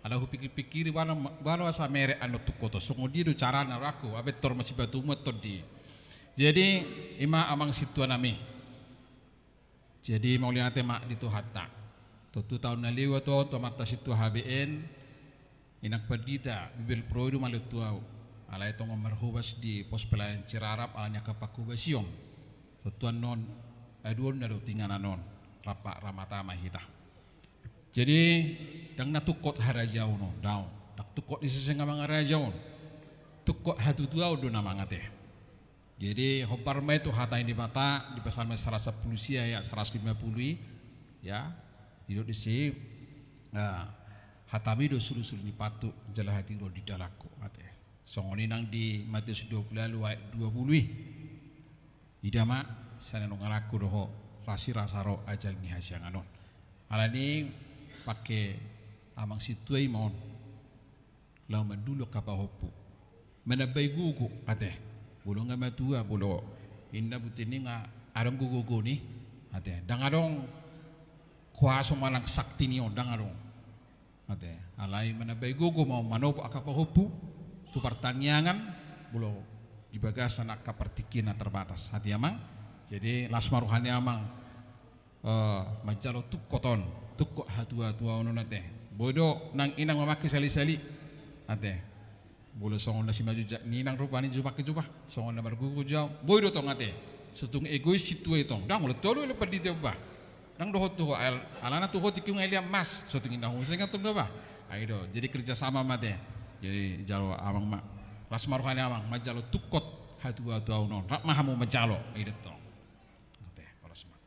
Ala hupikirpikiri boano, boano asa merek annon tungkot on, songon dia do carana rohangku, abe tor masibatumu antong di. Jadi i ma amang sintua nami. Jadi mauliate ma di Tuhanta. Tontu taon na lewat on tu amanta sintua H B N, inang pandita Bibelvrouw i do mangalehon tu ahu. Alai tongon marhobas di pos pelayanan Cirarap ala ni angka panghobasion. Tontu annon aduonna do tu inganan on, rap ma ramata ma hita. Jadi ndang na tungkot harajaon on, daong. Ndang tungkot ni seseng amang harajaon. Tungkot hatutuaon do nama, ate. Jadi hombar ma i tu hata ni Debata di Psalmen saratus sampulu sia ayat saratus lima pulu i, ya. Didok disi, ah, hatami do sulusulu ni pathu jala hatiuron di dalanku, ate. Songon i nang di Matius dua pulu ualu ayat dua pulu i. Ida ma, sian annon anakku do ho, rasirasa ro ajal ni hasiangan on. Alani pangke amang sintua i ma on laho mandulu angka pahompu, manambai gogo, ate. Molo nga matua, molo inna, buti ni nga adong gogogona i, ate. Ndang adong kuaso manang sakti ni on, ndang adong. Ate, alai manambai gogo ma on manopot angka pahompu tu partangiangan, molo di bagasan angka partingkian na terbatas, ate amang. Jadi las ma roha ni amang, eh, manjalo tungkot on, tungkot hatuatuaon on, ate. Boi do nang inang mamangke salisali, ate. Molo songon na simajujak ni inang rupani jupangke jupa, songon na margogo jo au. Boi do tong, ate. So tung egois sintua i tong. Ndang, molo tolu elo pandita i, bah. Ndang dohot tu ho, al-, alana tu ho tingki nga i lian mas. So tung inna ho muse nga tong do, bah. Ai do, jadi kerja sama ma, ate. Jadi jalo amang ma. Las ma roha ni amang manjalo tungkot hatuatuaon on. Rap ma hamu manjalo. Ai do tong. Ate, las ma.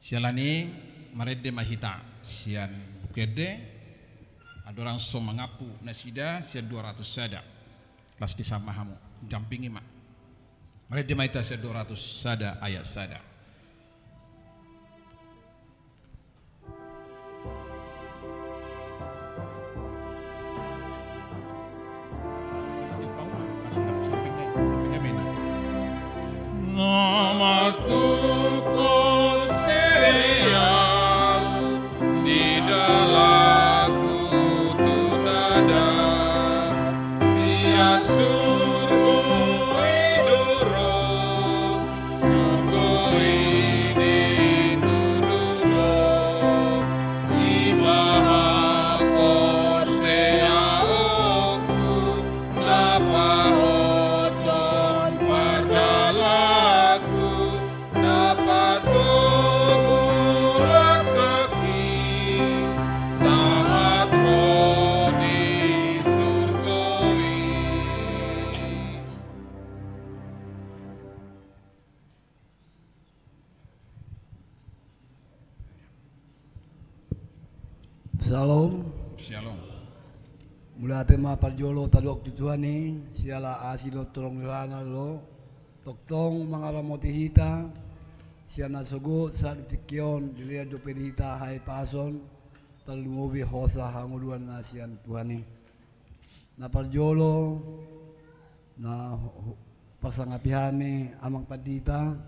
Siala ni i, Marende ma hita sian Buku Ende. Andorang so mangampu nasida sian dua ratus sada. Las di sama hamu, dampingi ma. Marende ma hita sian dua ratus sada ayat sada. Na manghuthon seau di dalanku tu nada sian surgo i do ro. Surgo i dituduhon, i ma haposeaonku, na pahothon pardalanku, na patogu langkangki sahat ro di surgo i. Syalom. Syalom. Mauliate ma parjolo tadok tu Tuhan i, siala asi dohot holong ni rohana do tongtong mangaramoti hita sian na sogot sahat di tingki on, dilehon dope di hita hahipason, tarlumobi hosa hangoluan na sian Tuhan i. Na parjolo, na hu-, hu-, parsangapihan ni amang pandita,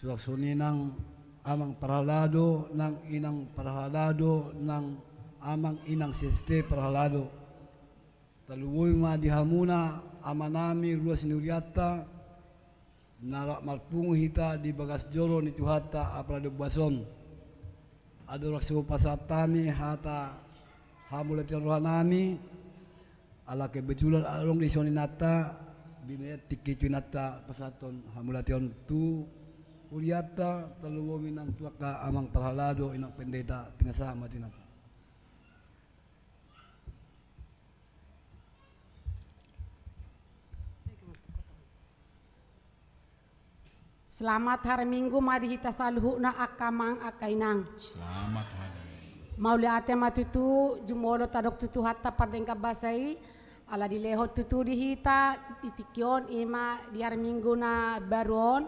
suang songon i nang amang parhalado, nang inang parhalado, nang amang inang S T parhalado. Tarlumobi ma di hamuna amanami ruas ni hurianta, na rap marpungu hita di bagas joro ni Tuhanta Apala Dombas on. Andorang so pasahat hami hata hamauliateon rohanami, ala kebetulan adong do i songon inanta, di na tingki tu inanta pasahathon hamauliateon tu hurianta, tarlumobi nang tu angka amang parhalado, inang pendeta, pinasahat ma tu inanta. Selamat hari Minggu ma di hita saluhutna angka amang angka inang. Selamat hari Minggu. Mauliate ma tutu jumolo tadok tu Tuhanta pardenggan basa i, ala dilehon tutu di hita di tingki on, i ma di hari Minggu na baru on,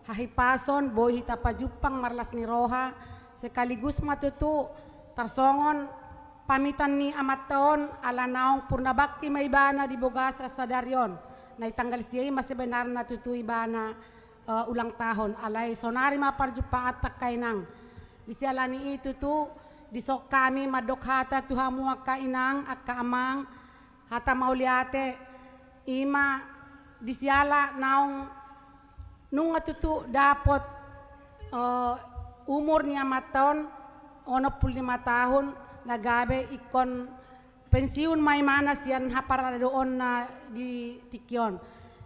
hahipason boi hita pajumpang marlas ni roha, sekaligus ma tutu tarsongon pamitan ni amanta on, ala naung purna bakti ma ibana di bagasan sadari on. Na di tanggal sia i ma sebenarna tutu ibana, eh, ulang tahun. Alai sonari ma parjumpaanta angka inang. Di siala ni i tutu, dison hami mandok hata tu hamu angka inang, angka amang, hata mauliate, i ma di siala naung nunga tutu dapot, eh, umur ni amanta on, onom pulu lima tahun, na gabe ingkon pensiun ma ibana sian haparhaladoonna di tingki on.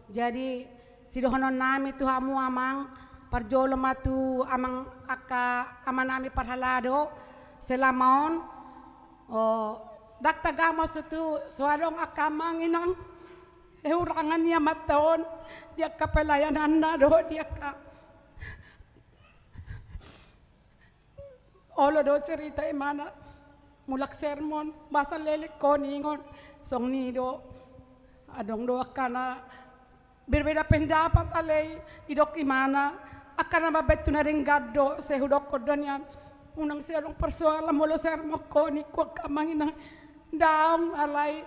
Jadi, sidohononnami tu hamu amang, parjolo ma tu amang angka amanami parhalado, selama on, o, ndang tagam ma tutu so adong angka amang inang, eh, hurangan ni amanta on, di angka pelayananna do, di angka Olo do cerita ibana, mulak sermon, masa leleng ho ningon, songon i do, adong do angka na berbeda pendapat alai, didok ibana, angka na mambaen tu na denggan do, sai hudokkon do nian, unang sai adong persoalan molo sermon ho ningku angka amang inang, daong alai,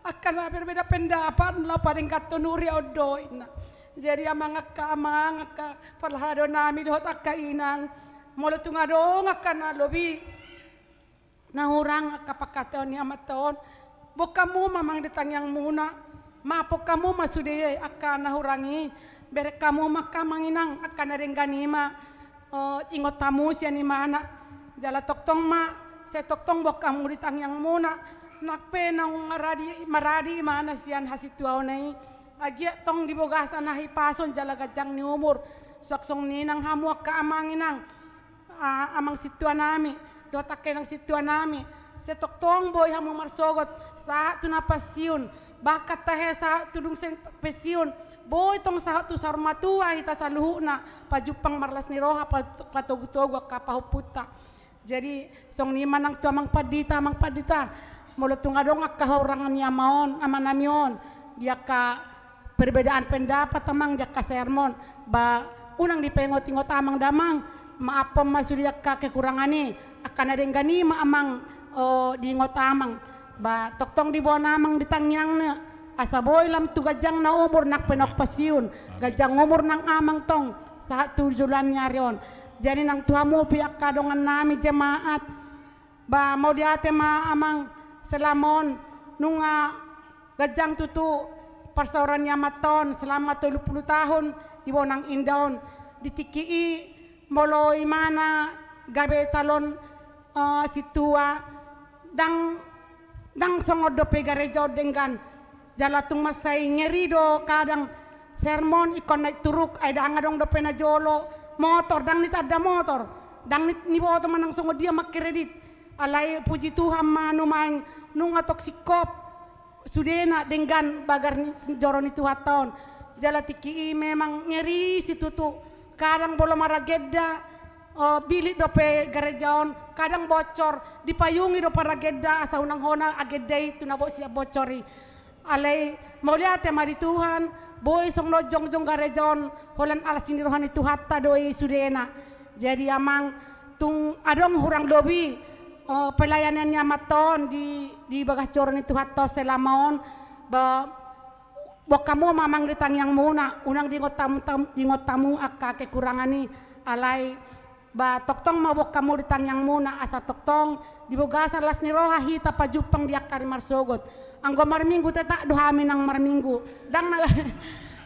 angka na berbeda pendapat, laho padengganhon huria on do, ninna. Jadi amang angka amang, angka parhalado nami dohot angka inang, molo tung adong angka na lobi, na hurang angka pangkataion ni amanta on, boan hamu ma amang di tangiangmuna, maaphon hamu ma sude angka na hurang i, bereng hamu ma angka amang inang, angka na denggan i ma, eh, ingot hamu sian ibana, jala tongtong ma, sai tongtong boan hamu di tangiangmuna, nang pe naung maradi, maradi ibana sian hasituaonna i, anggiat tong di bagasan hahipason jala ganjang ni umur, suang songon i nang hamu angka amang inang, a-, amang sintua nami, dohot angka inang sintua nami, sai tongtong boi hamu marsogot, sahat tu na pensiun, bahkan tahe sahat tu dung seng pensiun, Boi tong sahat tu saur matua hita saluhutna pajumpang marlas ni roha, pat-, patogu-togu angka pahompunta. Jadi songon i ma nang tu amang pandita, amang pandita, molo tung adong angka hurang ni ama on, amanami on, di angka perbedaan pendapat amang, di angka sermon, ba unang dipaingot-ingot amang damang, maaphon ma sude angka kekurangan i, angka na denggan i ma amang, o, diingot amang. Ba tongtong diboan amang di tangiangna, asa boi lam tu ganjangna umur nang pe naung pensiun, ganjang umur nang amang tong sahat tu joloan ni ari on. Jadi nang tu hamu pe angka dongannami jemaat, ba mauliate ma amang selama on, nunga ganjang tutu parsaoran ni amanta on selama tolu pulu tahun di bona nang inda on. Di tingki i molo imana gabe calon, eh, sintua, ndang, ndang songon dope gareja on denggan. Jala tung mansai ngeri do kadang sermon ingkon naik turuk, ai ndang adong dope na jolo motor, ndang nitanda motor, ndang ni, niboto manang songon dia mangkredit. Alai puji Tuhan ma nuaeng nunga tong singkop sudena denggan bagas ni joro ni Tuhanta on. Jala tingki i memang ngeri situtu. Kadang molo maragenda, o, bilik dope gareja on, kadang bocor, dipayungi do paragenda asa unang hona agenda i tu na bo-, sian bocor i. Alai mauliate ma di Tuhan, boi songon on jongjong gareja on, holan alas ni roha ni Tuhanta do i sudena. Jadi amang, tung adong hurang lobi, o, pelayanan ni amanta on di, di bagas joro ni Tuhanta on selama on, ba, boan hamu ma amang di tangiangmuna, unang diingot hamu, tam-, diingot hamu angka kekurangan i, alai ba tongtong ma boan hamu di tangiangmuna, asa tongtong di bagasan las ni roha hita pajumpang di angka ari marsogot. Anggo marminggu tetap do hami nang marminggu. Ndang na,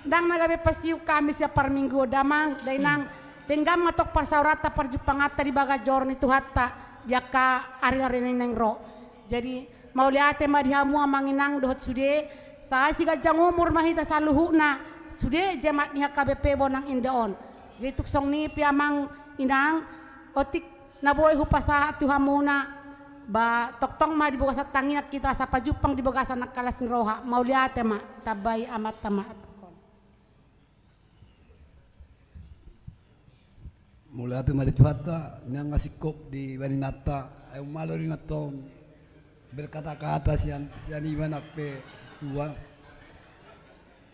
ndang na gabe pensiun hami sian parminggu on damang, dainang, denggan ma tong parsaoranta parjumpanganta di bagas joro ni Tuhanta di angka ari-ari na naeng ro. Jadi mauliate ma di hamu amang inang dohot sude, sai siganjang umur ma hita saluhutna, sude jemaat ni H K B P bona nang inda on. Jadi tung songon i pe amang inang, otik na boi hupasahat tu hamuna, ba tongtong ma di bagasan tangiang hita asa pajumpang di bagasan angka las ni roha. Mauliate ma, tambai amanta ma. Mauliate ma di Tuhanta, nunga singkop dibahen inanta, ai umalo do inanta on berkata-kata sian, sian iba nang pe sintua.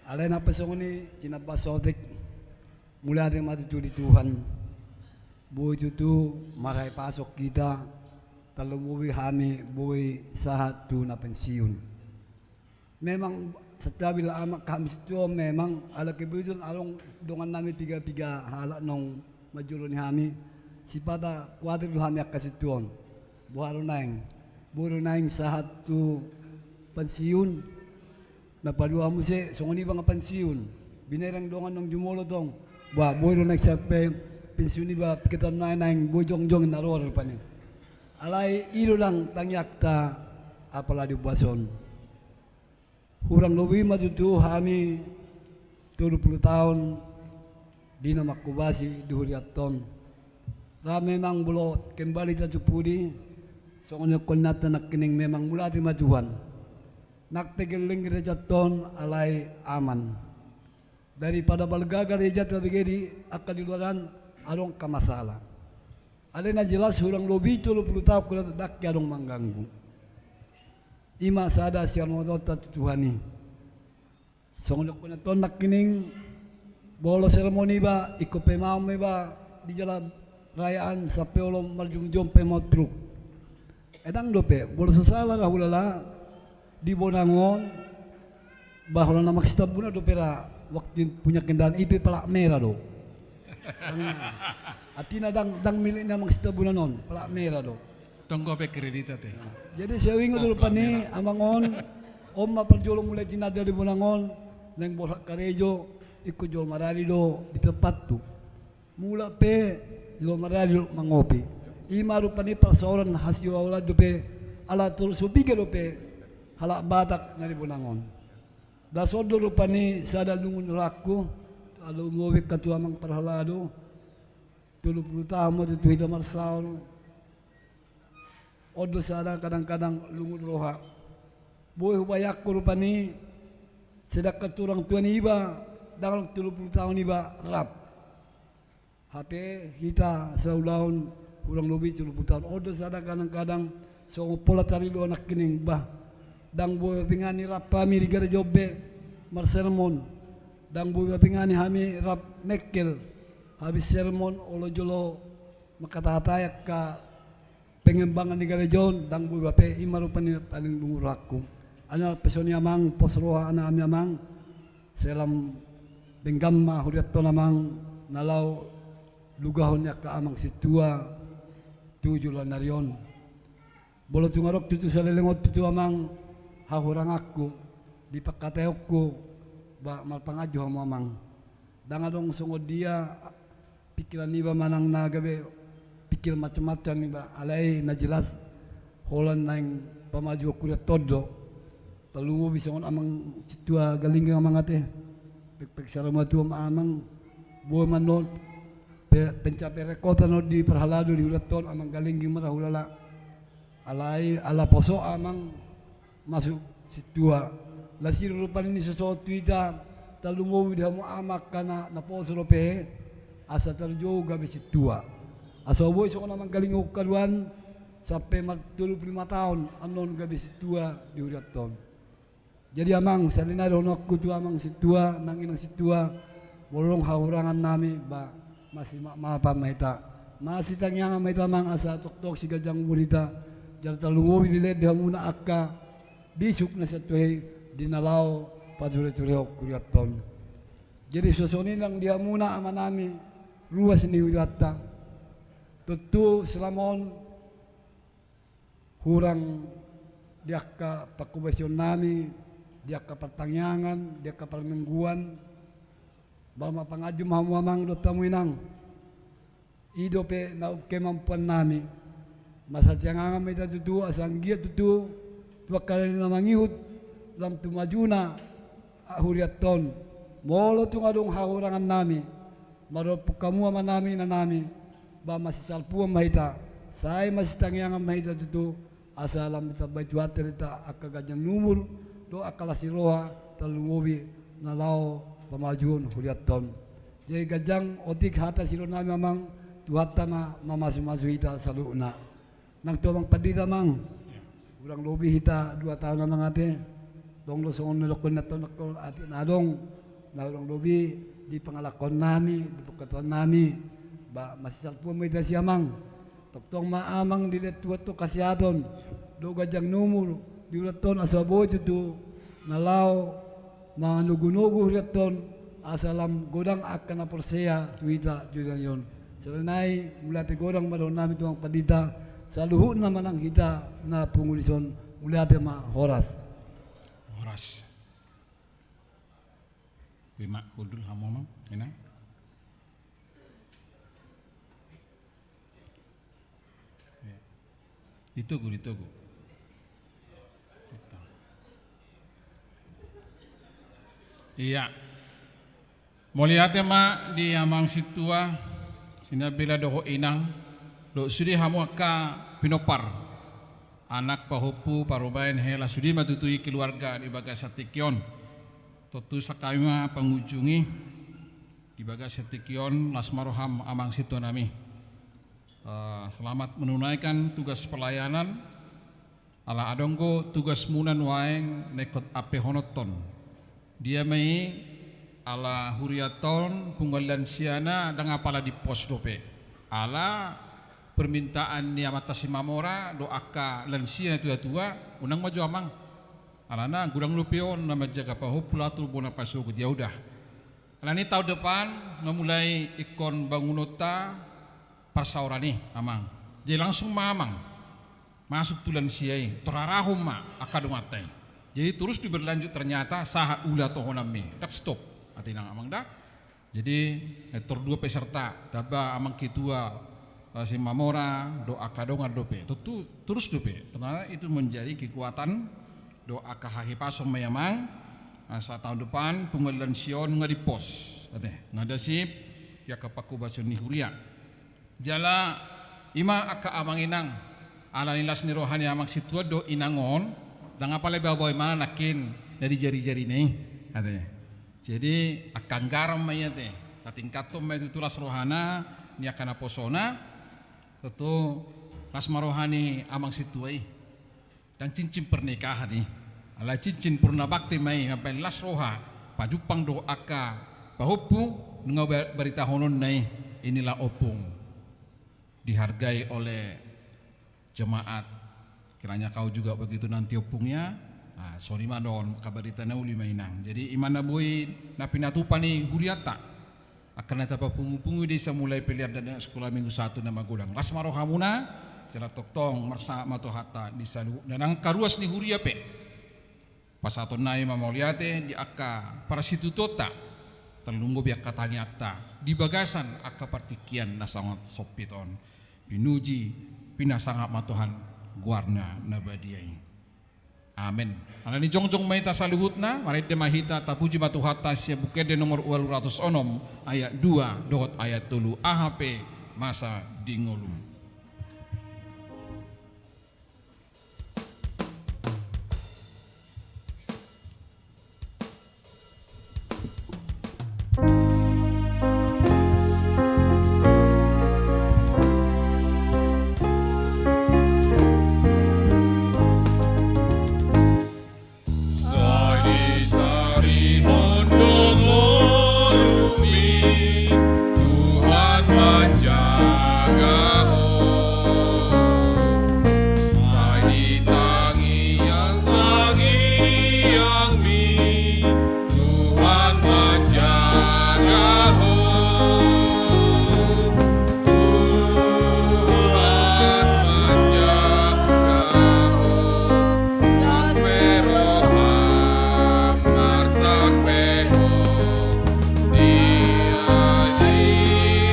Alai nang pe songon i, tinambah sotik. Mauliate ma tutu di Tuhan. Boi tutu marhite pasok hita, tarlumobi hami boi sahat tu na pensiun. Memang santabi la amang hami sintua on memang, alai kebetulan adong dongannami piga-piga halak naung manjolo ni hami, sipata kuatir do hami angka sintua on. Boha do naeng, boi do naeng sahat tu pensiun. Na paduahon muse songon i ba nga pensiun. Binereng dongan naung jumolo tong. Boha, boi do naeng sampe pensiun iba, pikir naeng, naeng boi jongjong na roa rupani. Alai i do ndang tangiangta apala di ombas on. Hurang lobi ma tutu hami tolu pulu taon di na manghobasi di hurianta on. Ra memang molo kembali hita tu pudi, songon nidok ni inanta nangkining, memang mauliate ma Tuhan. Nang pe gelleng gerejanta on alai aman. Daripada balga gereja tabege di angka di luaran, adong angka masalah. Alai na jelas hurang lobi tolu pulu taon hudok ndang adong mangganggu. I ma sada sian hudok tu Tuhan i. Songon nidok ni inanta on nangkining, molo sermon iba, ingkon paima ma iba di jalan raya an sampe olo marjomjom paima truk. Ndang dope, molo so sala ra hulala, di Bonang on, bah, holan na maksitambuna dope ra waktu punya kendaraan i pe plat merah do. Ndang, artina ndang, ndang milik na maksitambuna on, plat merah do. Tong gabe kredit ate. Jadi sai huingot do rupani amang on, on ma parjolo mulai tinanda di Bonang on, naeng borhat karejo, ingkon jolo maradi do di tempat tu. Mulak pe jolo maradi do mangopi. I ma rupani parsaoran hasiola-olan dope, ala torus so piga dope halak Batak na di Bonang on. Das on do rupani sada lungun rohangku, ala umurek tu amang parhalado, tolu pulu taon ma tutu hita marsaor. On do sada kadang-kadang lungun roha. Boi hubayangkon rupani, sedangkan tu orang tua niba, Ndang adong tolu pulu taon iba rap. Hape hita saulaon hurang lobi tolu pulu taon. On do sada kadang-kadang songon pola tarilu anak kining bah. Ndang boi bapingani rap hami di gareja on be marsermon. Ndang boi bapingani hami rap mengkel. Habis sermon olo jolo mangkata-katai angka pengembangan ni gareja on, ndang boi bape, i ma rupani paling dungu rohangku. Alani pe songon i amang, pos roha na hami amang, sai lam denggan ma hurianton amang, na laho lugahon ni angka amang sintua tu joloan ni ari on. Molo tung adong tutu saleleng on tutu amang, hahuranganku, di pangkataionku, ba marpanganju hamu amang. Ndang adong songon dia pikiran niba manang na gabe pikir macam-macam niba, alai na jelas holan naeng pamajuon hurianton do. Tarlumobi songon amang sintua Galingging amang ate. Pekpek sara matua ma amang. Boi ma annon pe-, pencapaian rekota annon di parhalado di hurianton amang Galingging marhulala. Alai ala poso amang masuk sintua. Las i do rupani ni sosohot tu hita, tarlumobi di hamu amang angka na, na poso dope, asa tarjou gabe sintua. Asa boi songon amang Galingging haduan, sampe mar-, tolu pulu lima taon annon gabe sintua di hurianton. Jadi amang, sahali nai dohononku tu amang sintua nang inang sintua, molo adong hahurangan nami ba, masimaafan ma hita, masitangiangan ma hita amang asa tongtong siganjang umur hita. Jala tarlumobi dilehon di hamuna angka bisuk na sian Tuhan i di na laho pature-turehon hurianton. Jadi songon i nang di hamuna amanami ruas ni hurianta. Tontu selama on hurang di angka pangkobasion nami, di angka partangiangan, di angka parmingguan, ba marpanganju ma hamu amang dohot hamu inang. I dope na umkemampuan nami. Masitangiangan ma hita tutu asa anggiat tutu tu angka na mangihut lam tu majuna hurianton. Molo tung adong hahurangan nami, mardongan hamu amanami inanami, ba masisalpuon ma hita, sai masitangiangan ma hita tutu, asa lam ditambai Tuhanta di hita angka ganjang ni umur dohot angka las ni roha, tarlumobi na laho pamajuon hurianton. Jadi ganjang otik hata sidonami amang, Tuhanta ma mamasu-masu hita saluhutna. Nang tu amang pandita amang. Hurang lobi hita dua taon amang ate. Tong do songon na dohonon ni antong atik na adong na hurang lobi di pangalakoan nami, di pangkataion nami. Ba masisalpuon ma hita sian amang. Tongtong ma amang dilehon Tuhanta hasehaton dohot ganjang ni umur di hurianton asa boi tutu na laho manogu-nogu hurianton asa lam godang angka na porsea tu hita tu joloan on. Sahali nai mauliate godang ma dohonon nami tu amang pandita, saluhutna ma nang hita na pungu dison, mauliate ma, horas. Horas. Boi ma hundul hamu amang inang. Ditogu, ditogu. Iya. Mauliate ma di amang sintua, sinambela dohot inang, dohot sude hamu angka pinompar, anak, pahompu, parumaen, hela sude ma tutu i keluarga di bagasan tingki on. Tontu sian hami ma pangunjung i di bagasan tingki on, las ma roham amang sintua nami. Eh, selamat menunaikan tugas pelayanan. Ala adong do tugasmuna nuaeng na ingkon ampehononton. Dia ma i, ala hurianta on punguan lansiana ndang apala di pos dope. Ala permintaan ni Amanta Simamora dohot angka lansia na tua-tua, unang ma jo amang. Alana godang dope on na manjaga pahompu laho tu bona pasogot, ya udah. Alani taon depan nga mulai ingkon bangunonta parsaoran i amang. Jadi langsung ma amang masuk tu lansia i, torarahon ma angka donganta i. Jadi terus do berlanjut ternyata sahat ulaonta on i, ndang stop. Ate inang amang da. Jadi, eh, tor dua peserta, tamba amang ketua, eh, Simamora, dohot angka dongan dope. Tontu terus dope. Ternyata itu menjadi kekuatan dohot angka hahipason ma i amang. Asa taon depan punguan lansia on nga di pos. Ate, nga dasip di angka pangkobasion ni huria. Jala i ma angka amang inang, alani las ni roha ni amang sintua dohot inang on, ndang apala boi-boi ma nangkin na di jari-jarina i. Ate. Jadi angka anggaran ma i ate, tatingkathon ma i tutu las rohana ni angka naposona. Tutu las ma roha ni amang sintua i. Ndang cincin pernikahan i, alai cincin purna bakti ma i, mambahen las roha pajumpang dohot angka pahompu. Nunga ba-, baritahononna i, inilah ompung, dihargai oleh jemaat. Kiranya kau juga begitu nanti, ompung, ya. Nah, songon i ma dohon, angka barita na uli ma, Inang. Jadi i ma na boi na pinatupa ni hurianta. Angka na tapapungupungu i disi, mulai pelean dan sekolah minggu satu na magodang. Las ma rohamuna, jala tongtong marsangap ma Tuhanta di saluhutna. Nang angka ruas ni huria pe, pasahatonnami ma mauliate di angka parasitutuonta, tarlumobi angka tangiangta di bagasan angka partingkian na songon sompit on. Pinuji, pinasangap ma Tuhan goarna na badia i. Amen. Ala ni jongjong ma hita saluhutna, marende ma hita, tapuji ma Tuhanta sian Buku Ende nomor ualu ratus onom, ayat dua dohot ayat tolu, Aha pe masa di ngolum. Sai disarihon do ngolumi, Tuhan manjaga ho. Sai ditangiangtangiangmi, Tuhan manjaga ho. Tuhan manjaga ho. Las pe roham, marsak pe ho. Dia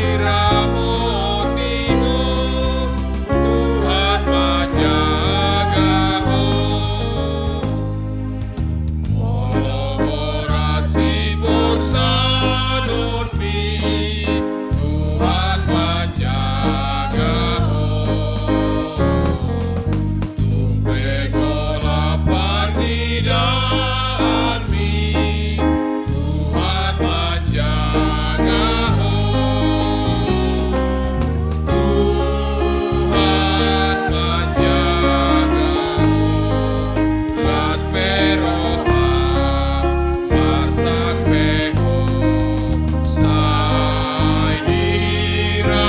diramoti ho. Tuhan manjaga ho. Molo horas siporsanonmi, Tuhan manjaga ho. Tung pe golap parnidaanmi, Tuhan manjaga ho. Tuhan manjaga ho. Las pe roham, marsak pe ho. Sai diramoti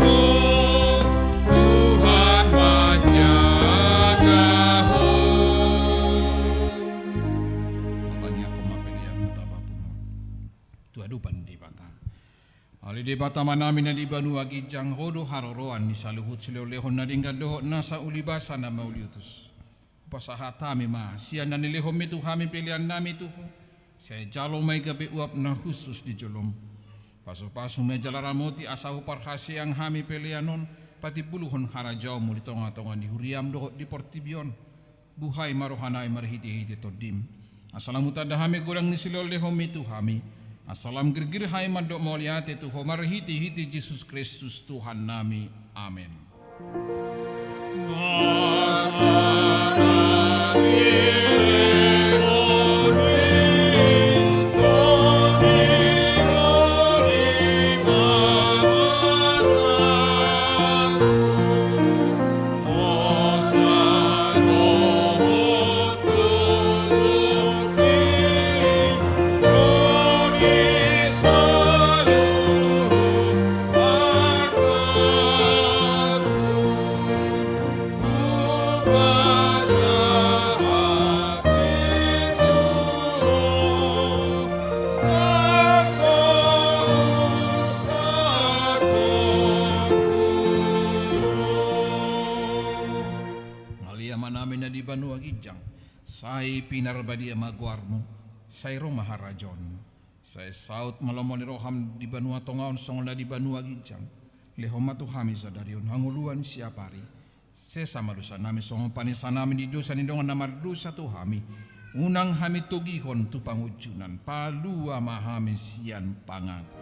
ho. Tuhan manjaga ho. Mangiangkon ma pelean, tapapungu tu adopan Debata. Ale Debata Amanami na di banua ginjang, Ho do haroroan ni saluhut silehonlehon na denggan dohot nasa ulibasa na mauliutus. Hupasahat hami ma sian na nilehonmi tu hami peleannami tu Ho. Sai jalo ma i gabe uap na hushus di jolom. Pasupasu ma i jala ramoti asa huparhaseang hami pelean on patimbulhon harajaonmu di tongatonga ni huriam dohot di portibi on. Buhai ma rohanami marhitehite Tondim, asa lam hutanda hami godang ni silehonlehonmi tu hami, asa lam girgir hami mandok mauliate tu Ho marhitehite Jesus Kristus Tuhannami. Amen. Ale Amanami na di banua ginjang, sai pinarbadia ma goarmu, sai ro ma harajaonmu. Sai saut ma lomo ni roham di banua tonga on songon na di banua ginjang. Lehon ma tu hami sadari on hangoluan siapari. Sesa ma dosanami songon panesanami di dosa ni dongan na mardosa tu hami. Unang hami togihon tu pangunjunan, palua ma hami sian pangago.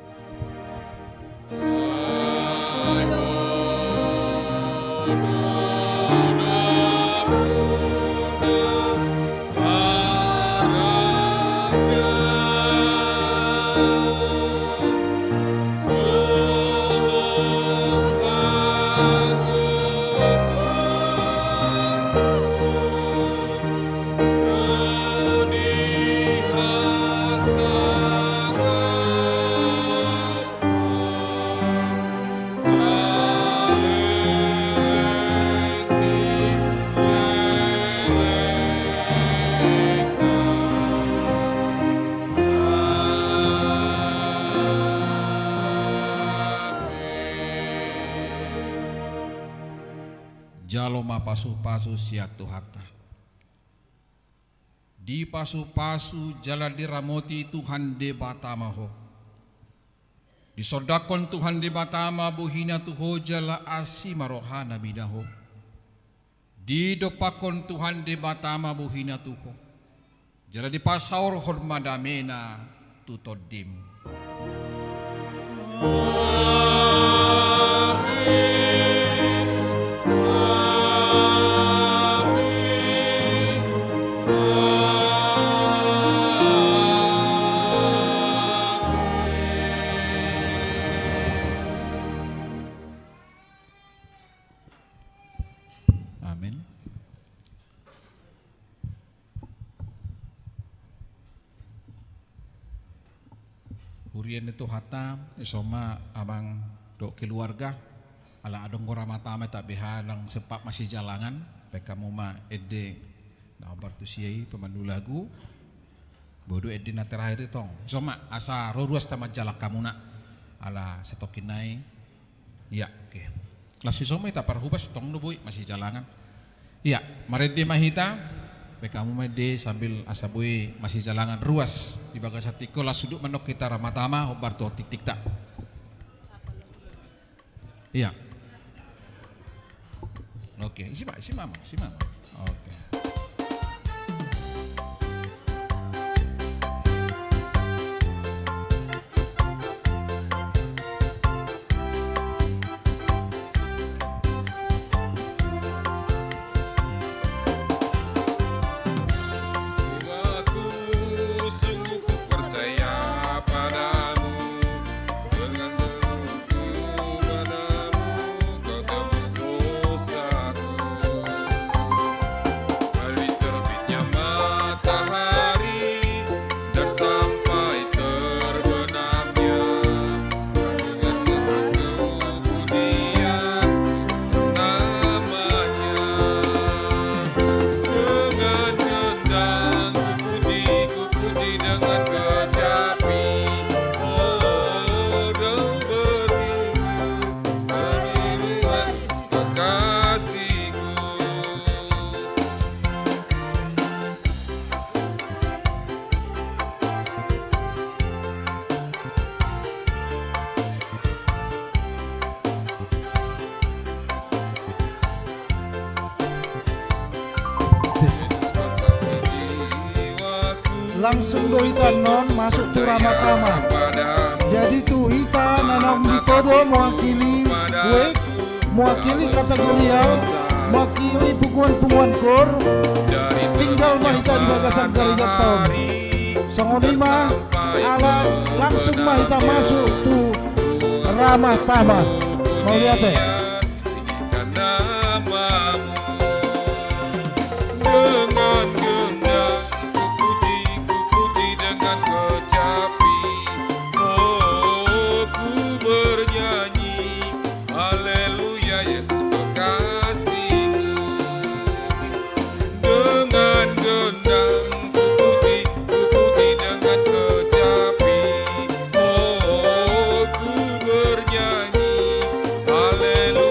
Jalo ma pasupasu sian Tuhanta. Dipasupasu jala diramoti Tuhan Debata ma ho. Disondangkon Tuhan Debata ma bohina tu ho jala asi ma rohana mida ho. Didompakkon Tuhan Debata ma bohina tu ho. Jala dipasaorhon ma damena tu tondim. Amin. Huria ni Tuhanta, ison ma amang dohot keluarga, ala adong do Rama Tama, tapi ndang sempat masijalangan, baen hamu ma ende na hombar tusi i, pemandu lagu. Boi do ende na terakhir i tong. Ison ma, asa ro ruas ta manjalang hamuna. Ala satongkin nai. Ia, oke. Las ison ma hita parhobas, tong do boi masijalangan. Ia, marende ma hita. Baen hamu ma ende sambil asa boi masijalangan ruas di bagasan tingki on, las hunduk ma annon hita Rama Tama hombar tu tiktikta. Ia. Oke, isi ma, isi ma, isi ma. Oke. Jiwaku sungguh ku percaya padamu, dengan berlindung padamu kau tebus dosaku. Dari terbitnya matahari dan sampai terbenamnya, dengan pujian namanya. Dengan gendang ku puji, ku puji dengan kecapi. Oh, dan berlindung, berlindung kekasihku. Langsung do hita annon masuk tu Rama Tama. Jadi tu hita na naung ditodo mewakili wake, mewakili kategorial, mewakili punguan-punguan kor, tinggal ma hita di bagasan garejanta on. Songon i ma, ala langsung ma hita masuk tu Rama Tama. Mauliate. Dengan gendang ku puji, ku puji dengan kecapi. Oh, ku bernyanyi, haleluya, Yesus kekasihku. Dengan gendang ku puji, ku puji dengan kecapi. Oh, ku bernyanyi, haleluya.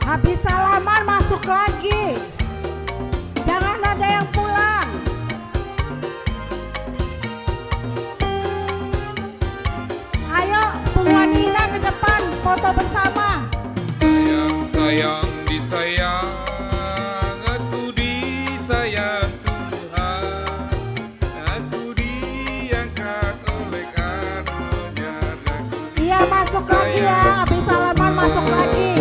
Habis salaman masuk lagi. Jangan ada yang pulang. Ayo, Puan Ina ke depan, foto bersama. Sayang, sayang, disayang, aku disayang Tuhan. Aku diangkat oleh karunia, aku. Iya, masuk lagi ya, habis salaman masuk lagi.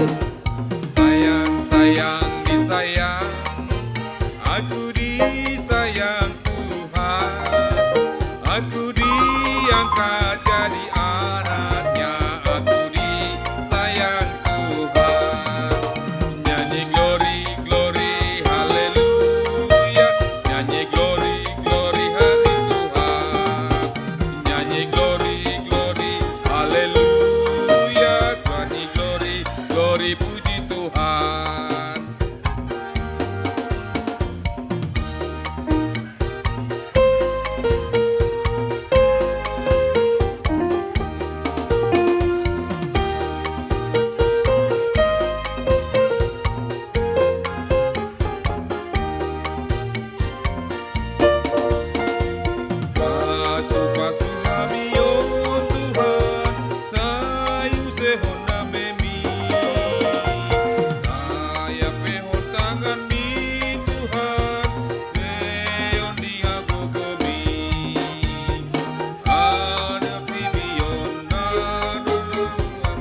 Sayang, sayang, disayang, aku disayang Tuhan. Aku diangkat jadi anaknya, aku disayang Tuhan. Nyanyi glory, glory, haleluya. Nyanyi glory, glory, hari Tuhan. Nyanyi glory, glory, haleluya. Nyanyi glory, glory, puji Tuhan. Pasu-pasu hami, o Tuhan, sai usehon damemi. Sai apehon tanganmi, Tuhan, lehon di hagogomi. Adong di on na dohonon.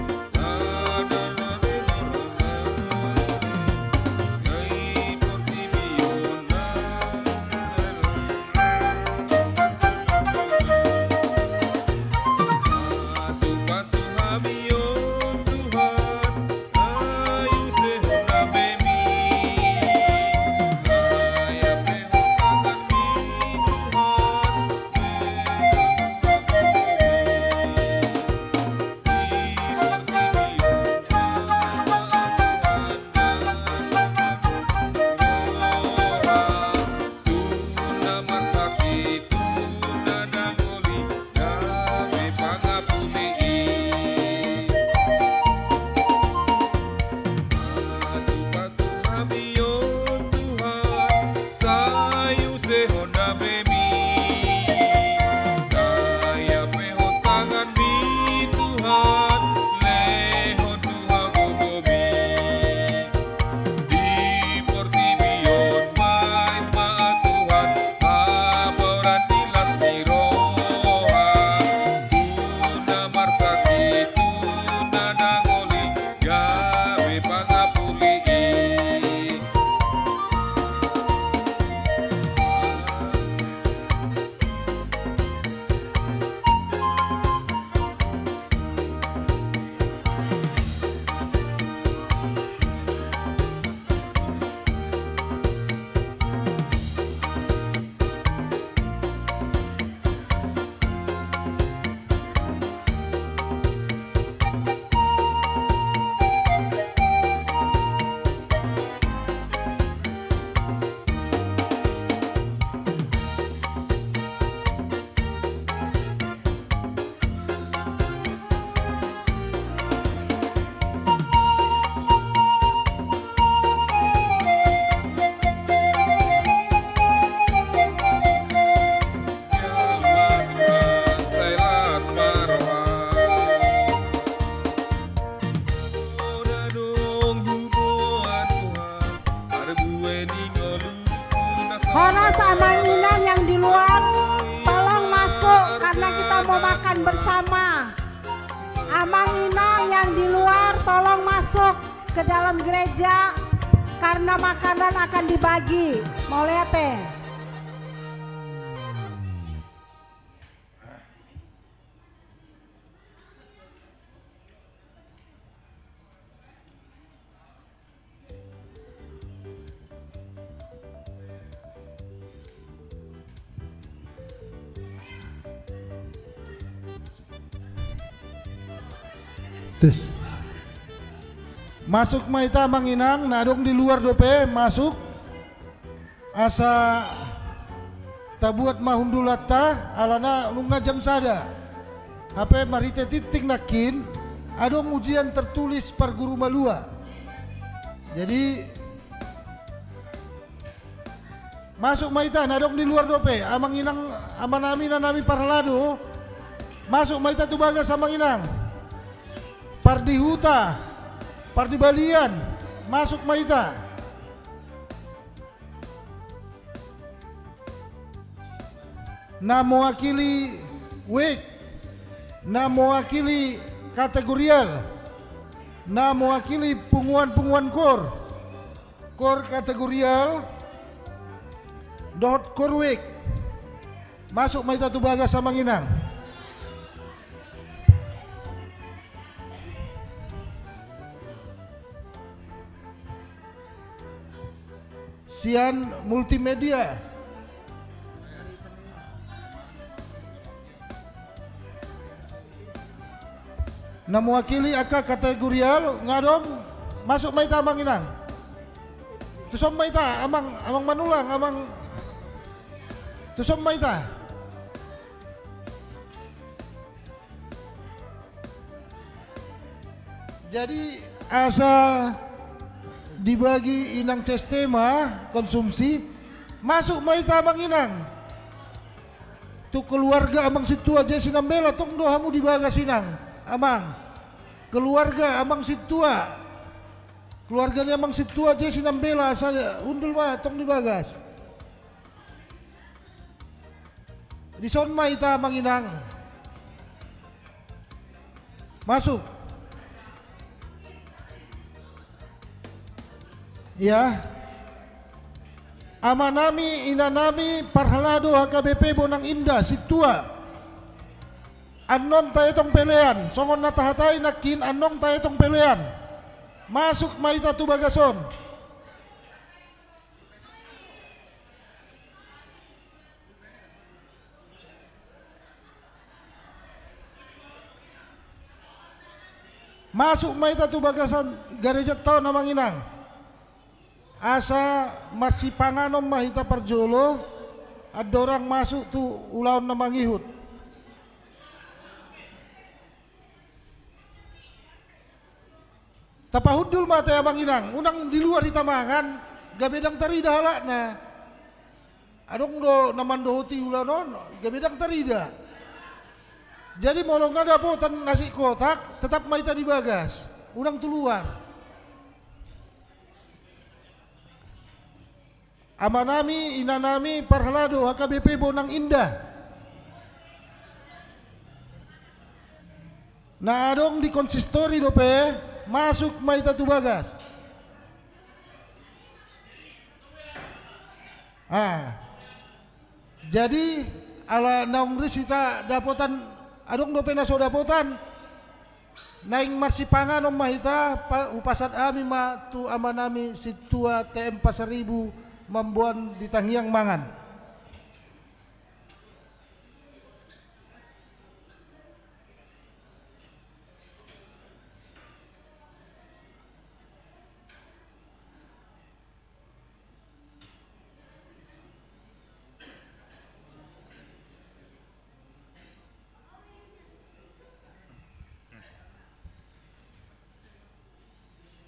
Sai usehon damemi, sai apehon tanganmi Tuhan, lehon tu hagogomi. Di portibi on baen ma Tuhan, hamoraon di las ni roha, tu na marsakit, tu na dangoli, gabe pangapuli i. Horas Amang Inang yang di luar, tolong masuk karena kita mau makan bersama. Amang Inang yang di luar, tolong masuk ke dalam gereja karena makanan akan dibagi. Mauliate. Tes. Masuk ma hita Amang Inang, na adong di luar dope, masuk. Asa tabuat ma hundulanta, alana nunga jam sada. Hape marhite tingting nangkin, adong ujian tertulis parguru malua. Jadi, masuk ma hita, na adong di luar dope, amang inang, amanami, inanami parhalado, masuk ma hita tu bagas, amang inang. Pardihuta, pardibalian, masuk ma hita. Na mewakili wijk, na mewakili kategorial, na mewakili punguan-punguan kor, kor kategorial dohot kor wijk. Masuk ma hita tu bagas, amang inang. Sian multimedia. Na mewakili angka kategorial nga adong, masuk ma hita, amang inang. Tuson ma hita, amang, amang Manulang, amang. Tuson ma hita. Jadi, asa dibagi inang ceste ma konsumsi, masuk ma hita, amang inang. Tu keluarga amang sintua Jesi Nambela, tong do hamu di bagas, inang, amang. Keluarga amang sintua, keluarga ni amang sintua Jesi Nambela, asa hundul ma tong di bagas. Dison ma hita, amang inang. Masuk. Ia. Amanami, inanami parhalado H K B P Bonang Indah, sintua. Annon taetong pelean, songon na tahatai nangkin, annon taetong pelean. Masuk ma hita tu bagas on. Masuk ma hita tu bagasan garejanta on, amang inang. Asa marsipanganon ma hita parjolo, andorang masuk tu ulaon na mangihut. Tapahundul ma ate, amang inang, unang di luar hita mangan, gabe ndang tarida halakna. Adong do na mandohoti ulaon on, gabe ndang tarida. Jadi molo nga dapotan nasi kotak, tetap ma hita di bagas, unang tu luar. Amanami, inanami parhalado H K B P Bonang Indah, na adong di konsistori dope, masuk ma hita tu bagas. Ah. Jadi, ala naung ris hita dapotan, adong dope na so dapotan, naeng marsipanganon ma hita, pa-, hupasahat hami ma tu amanami sintua T M Pasaribu mamboan di tangiang mangan.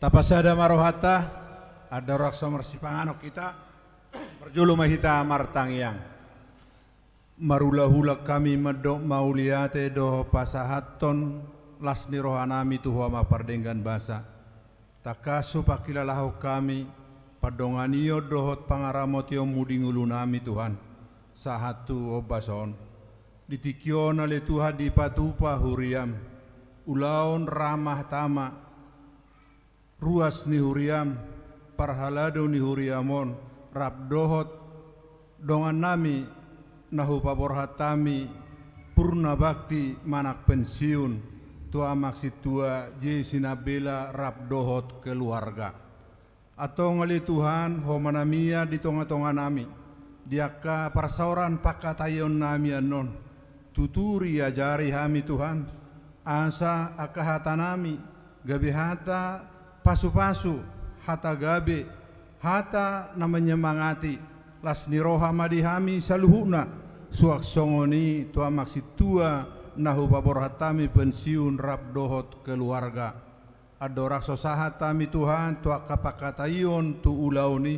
Tapasada ma rohanta, andorang so marsipanganon hita, parjolo ma hita martangiang. Marhulahula hami mandok mauliate dohot pasahathon las ni rohanami tu Ho Ama Pardenggan Basa. Tangkas hupangkilalahon hami pandonganion dohot pangaramotionMu di ngolunami, Tuhan, sahat tu ombas on. Di tingki on ale Tuhan dipatupa huriaM, ulaon ramah tama, ruas ni huriaM, parhalado ni huriaM on, rap dohot dongannami na hupaborhat hami purna bakti manang pensiun tu Amang Sintua J. Sinambela rap dohot keluarga. Antong ale Tuhan, Ho ma na mian di tongatonganami, di angka parsaoran pangkataionnami annon, tuturi ajari hami Tuhan, asa angka hatanami gabe hata pasupasu, hata gabe, hata na manyemangati, las ni roha ma di hami saluhutna, suang songon i tu Amang Sintua na hupaborhat hami pensiun rap dohot keluarga. Andorang so sahat hami Tuhan tu angka pangkataion tu ulaon i,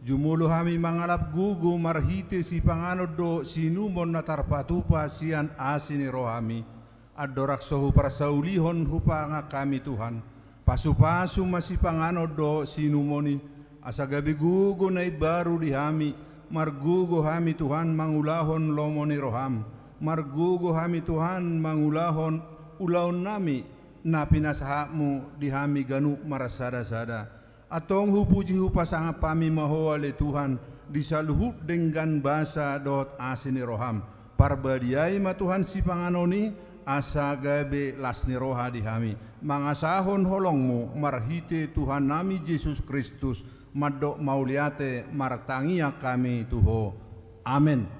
jumolo hami mangalap gogo marhite sipanganon dohot siinumon na tarpatupa sian asi ni rohami. Andorang so huparsaulihon hupangan hami Tuhan, pasupasu ma sipanganon dohot siinumon i, asa gabe gogo na imbaru di hami, margogo hami Tuhan mangulahon lomo ni roham, margogo hami Tuhan mangulahon ulaonnami na pinasahatmu di hami ganup marsadasada. Antong hupuji hupasangap hami ma Ho ale Tuhan, di saluhut denggan basa dohot asi ni roham. Parbadiai ma Tuhan sipanganon i, asa gabe las ni roha di hami, mangasahon holongmu marhite Tuhannami Jesus Kristus, mandok mauliate martangiang hami tu Ho. Amen.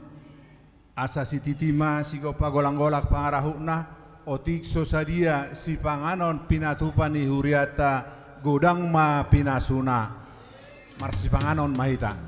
Asa sititi ma sigompa golanggolang pangarahutna, otik so sadia sipanganon pinatupa ni hurianta, godang ma pinasuna. Marsipanganon ma hita.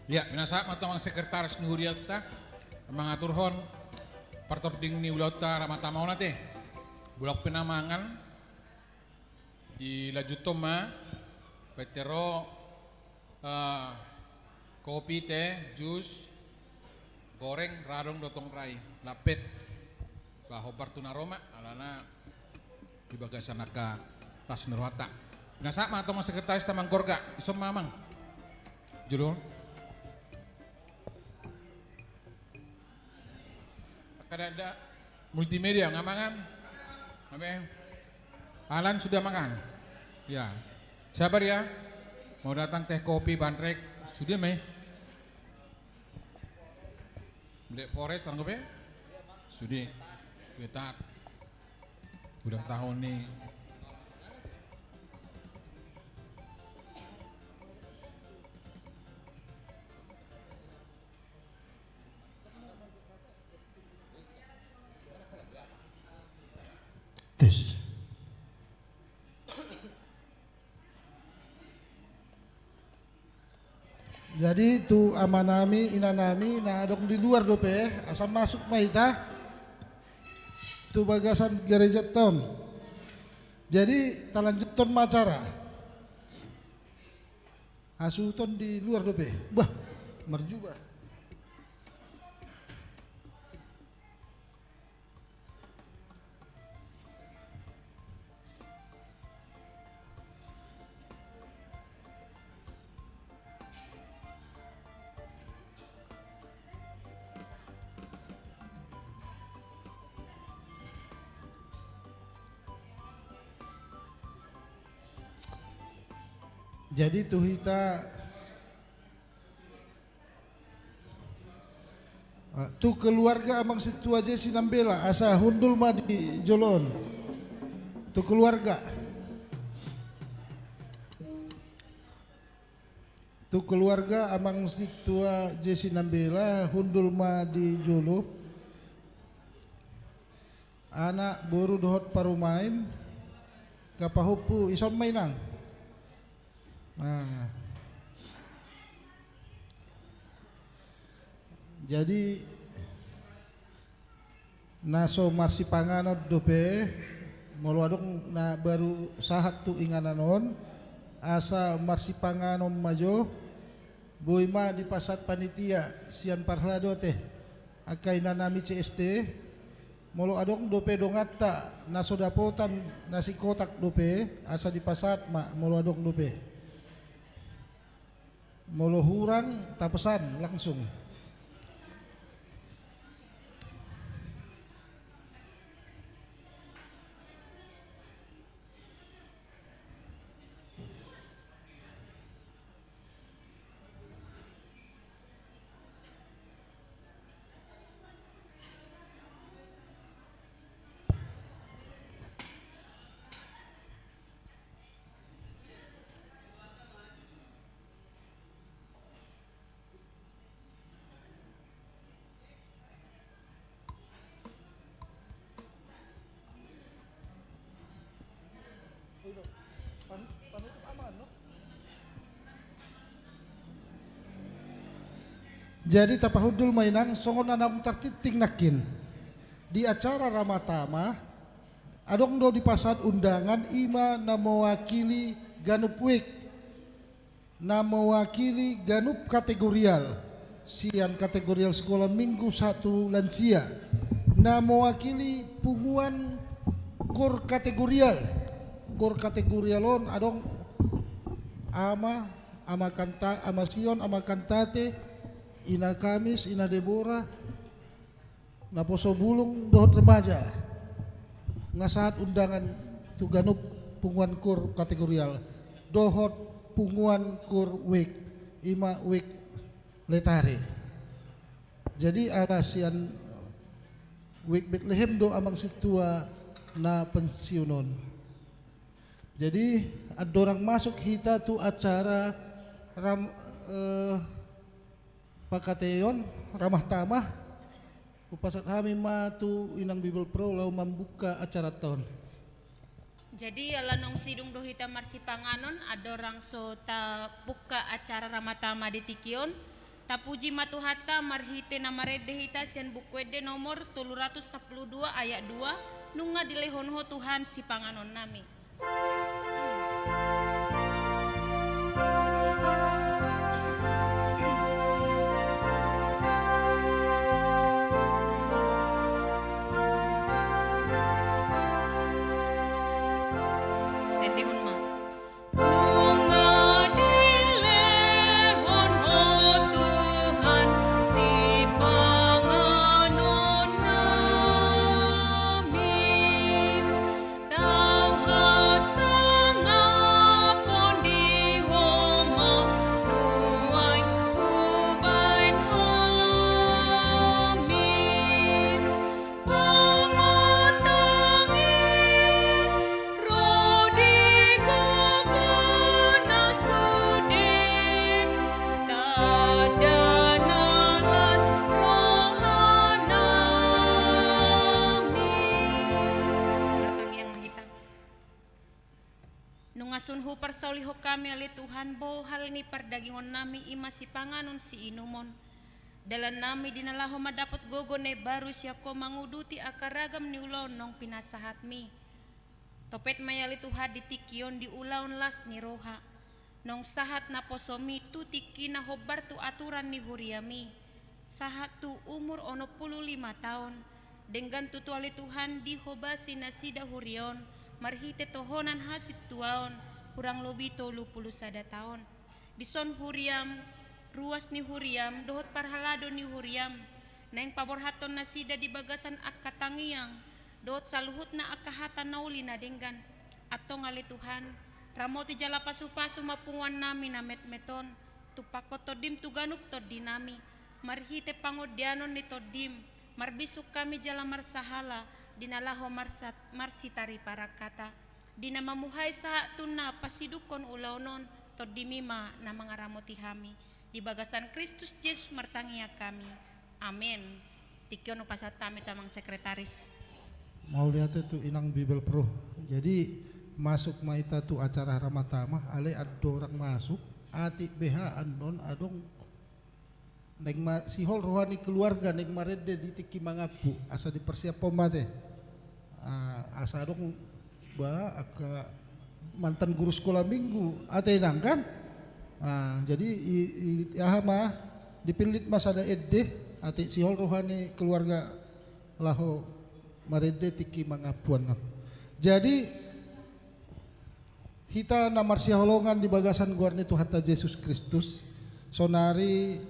Ia, pinasahat ma tu amang sekretaris ni hurianta mangaturhon partording ni ulaonta Ramatama on ate. Bulak pe na mangan, dilanjuthon ma, baen ro, eh, kopi, teh, jus, goreng, radong do tong rai, lapet. Ba hombar tu na ro ma, alana di bagasan angka las ni rohanta. Pinasahat ma tu amang sekretaris, tu amang Gorga, dison ma amang. Jolo. Kada ada multimedia, nggak mangan? Apa? Alan sudah makan? Ya. Sabar ya. Mau datang teh kopi, bandrek. Sudah, Mei? Melihat Polres, orang kopi? Sudah. Kita ulang tahun nih. Tes. Jadi tu amanami, inanami na adong di luar dope, asa masuk ma hita tu bagasan gereja on. Jadi talanjuthon ma acara. Hasuhuton di luar dope. Bah, marjubah. Jadi tu hita, ah, tu keluarga amang sintua Jesi Nambela, asa hundul ma di jolo on. Tu keluarga. Tu keluarga amang sintua Jesi Nambela, hundul ma di jolo. Anak, boru dohot parumaen, angka pahompu, dison ma inang. Nah. Jadi na so marsipanganon dope, molo adong na baru sahat tu inganan on, asa marsipanganon ma jo. Boi ma dipasahat panitia sian parhalado ate, angka inanami C S T. Molo adong dope donganta na so dapotan nasi kotak dope, asa dipasahat ma molo adong dope. Molo hurang, tapesan langsung. Jadi tapahundul ma inang, songon na naung tartingting nangkin. Di acara Ramatama, adong do dipasahat undangan, i ma na mewakili ganup wijk, na mewakili ganup kategorial, sian kategorial sekolah minggu sahat tu lansia, na mewakili punguan kur kategorial. Kur kategorial on adong ama, ama Kanta-, ama Sion, ama Kantate, ina Kamis, ina Debora, naposo bulung dohot remaja. Nga sahat undangan tu ganup punguan kur kategorial dohot punguan kur wijk, i ma wijk Letare. Jadi ala sian wijk Betlehem do amang sintua na pensiun on. Jadi andorang masuk hita tu acara ram-, eh, pangkataion, Ramatama, hupasahat hami ma tu inang Bibelvrouw laho mambuka acaranta on. Jadi ala naung sidung do hita marsipanganon, andorang so tabukka acara Ramatama di tingki on, Tapuji ma Tuhanta marhite na marende hita sian Buku Ende nomor tolu ratus sampulu dua ayat dua, nunga dilehon Ho Tuhan sipanganon nami. Tendehon ma. Nunga dilehon Ho Tuhan sipanganon nami, tau hasangapon di Ho ma nuaeng hubaen hami. Pamatang i ro di gogo na sude, tanda na las roha nami. Martangiang ma hita. Nunga sun huparsaulihon hami ale Tuhan, bohal ni pardagingon nami i ma sipanganon siinumon. Dalan nami di na laho mandapot gogo na imbaru sian Ho manguduti angka ragam ni ulaon naung pinasahatmi. Topet ma i ale Tuhan di tingki on di ulaon las ni roha. Naung sahat naposomi tu tingki na hombar tu aturan ni huriami. Sahat tu umur onom pulu lima taon, denggan tutu ale Tuhan dihobasi nasida huria on, marhite tohonan hasintuaon, hurang lobi tolu pulu sada taon. Dison huriam, ruas ni huriam, dohot parhalado ni huriam, naeng paborhathon nasida di bagasan angka tangiang, dohot saluhutna angka hata na uli na denggan. Antong ale Tuhan, ramoti jala pasupasu ma punguan nami na metmet on, tumpakkon tondim tu ganup tondi nami, marhite pangondianon ni tondim, marbisuk hami jala marsahala, di na laho marsat-, marsitariparan hata, di na mamuhai sahat tu na pasidukkon ulaon on, tondimi ma na mangaramoti hami. Di bagasan Kristus Jesus martangiang hami. Amen. Tingki on hupasahat hami tu amang sekretaris. Mauliate tu inang Bibelvrouw. Jadi, masuk ma hita tu acara Ramatama, alai andorang masuk, atik beha annon adong naeng ma-, sihol roha ni keluarga naeng marende di tingki mangampu, asa dipersiaphon ma ate. Ah, asa adong ba angka mantan guru sekolah minggu, ate inang kan? Ah, jadi i, i, aha ma, dipillit ma sada ende, ate sihol roha ni keluarga laho marende tingki mangampu annon. Jadi, hita na marsihaholongan di bagasan goar ni Tuhanta Jesus Kristus, sonari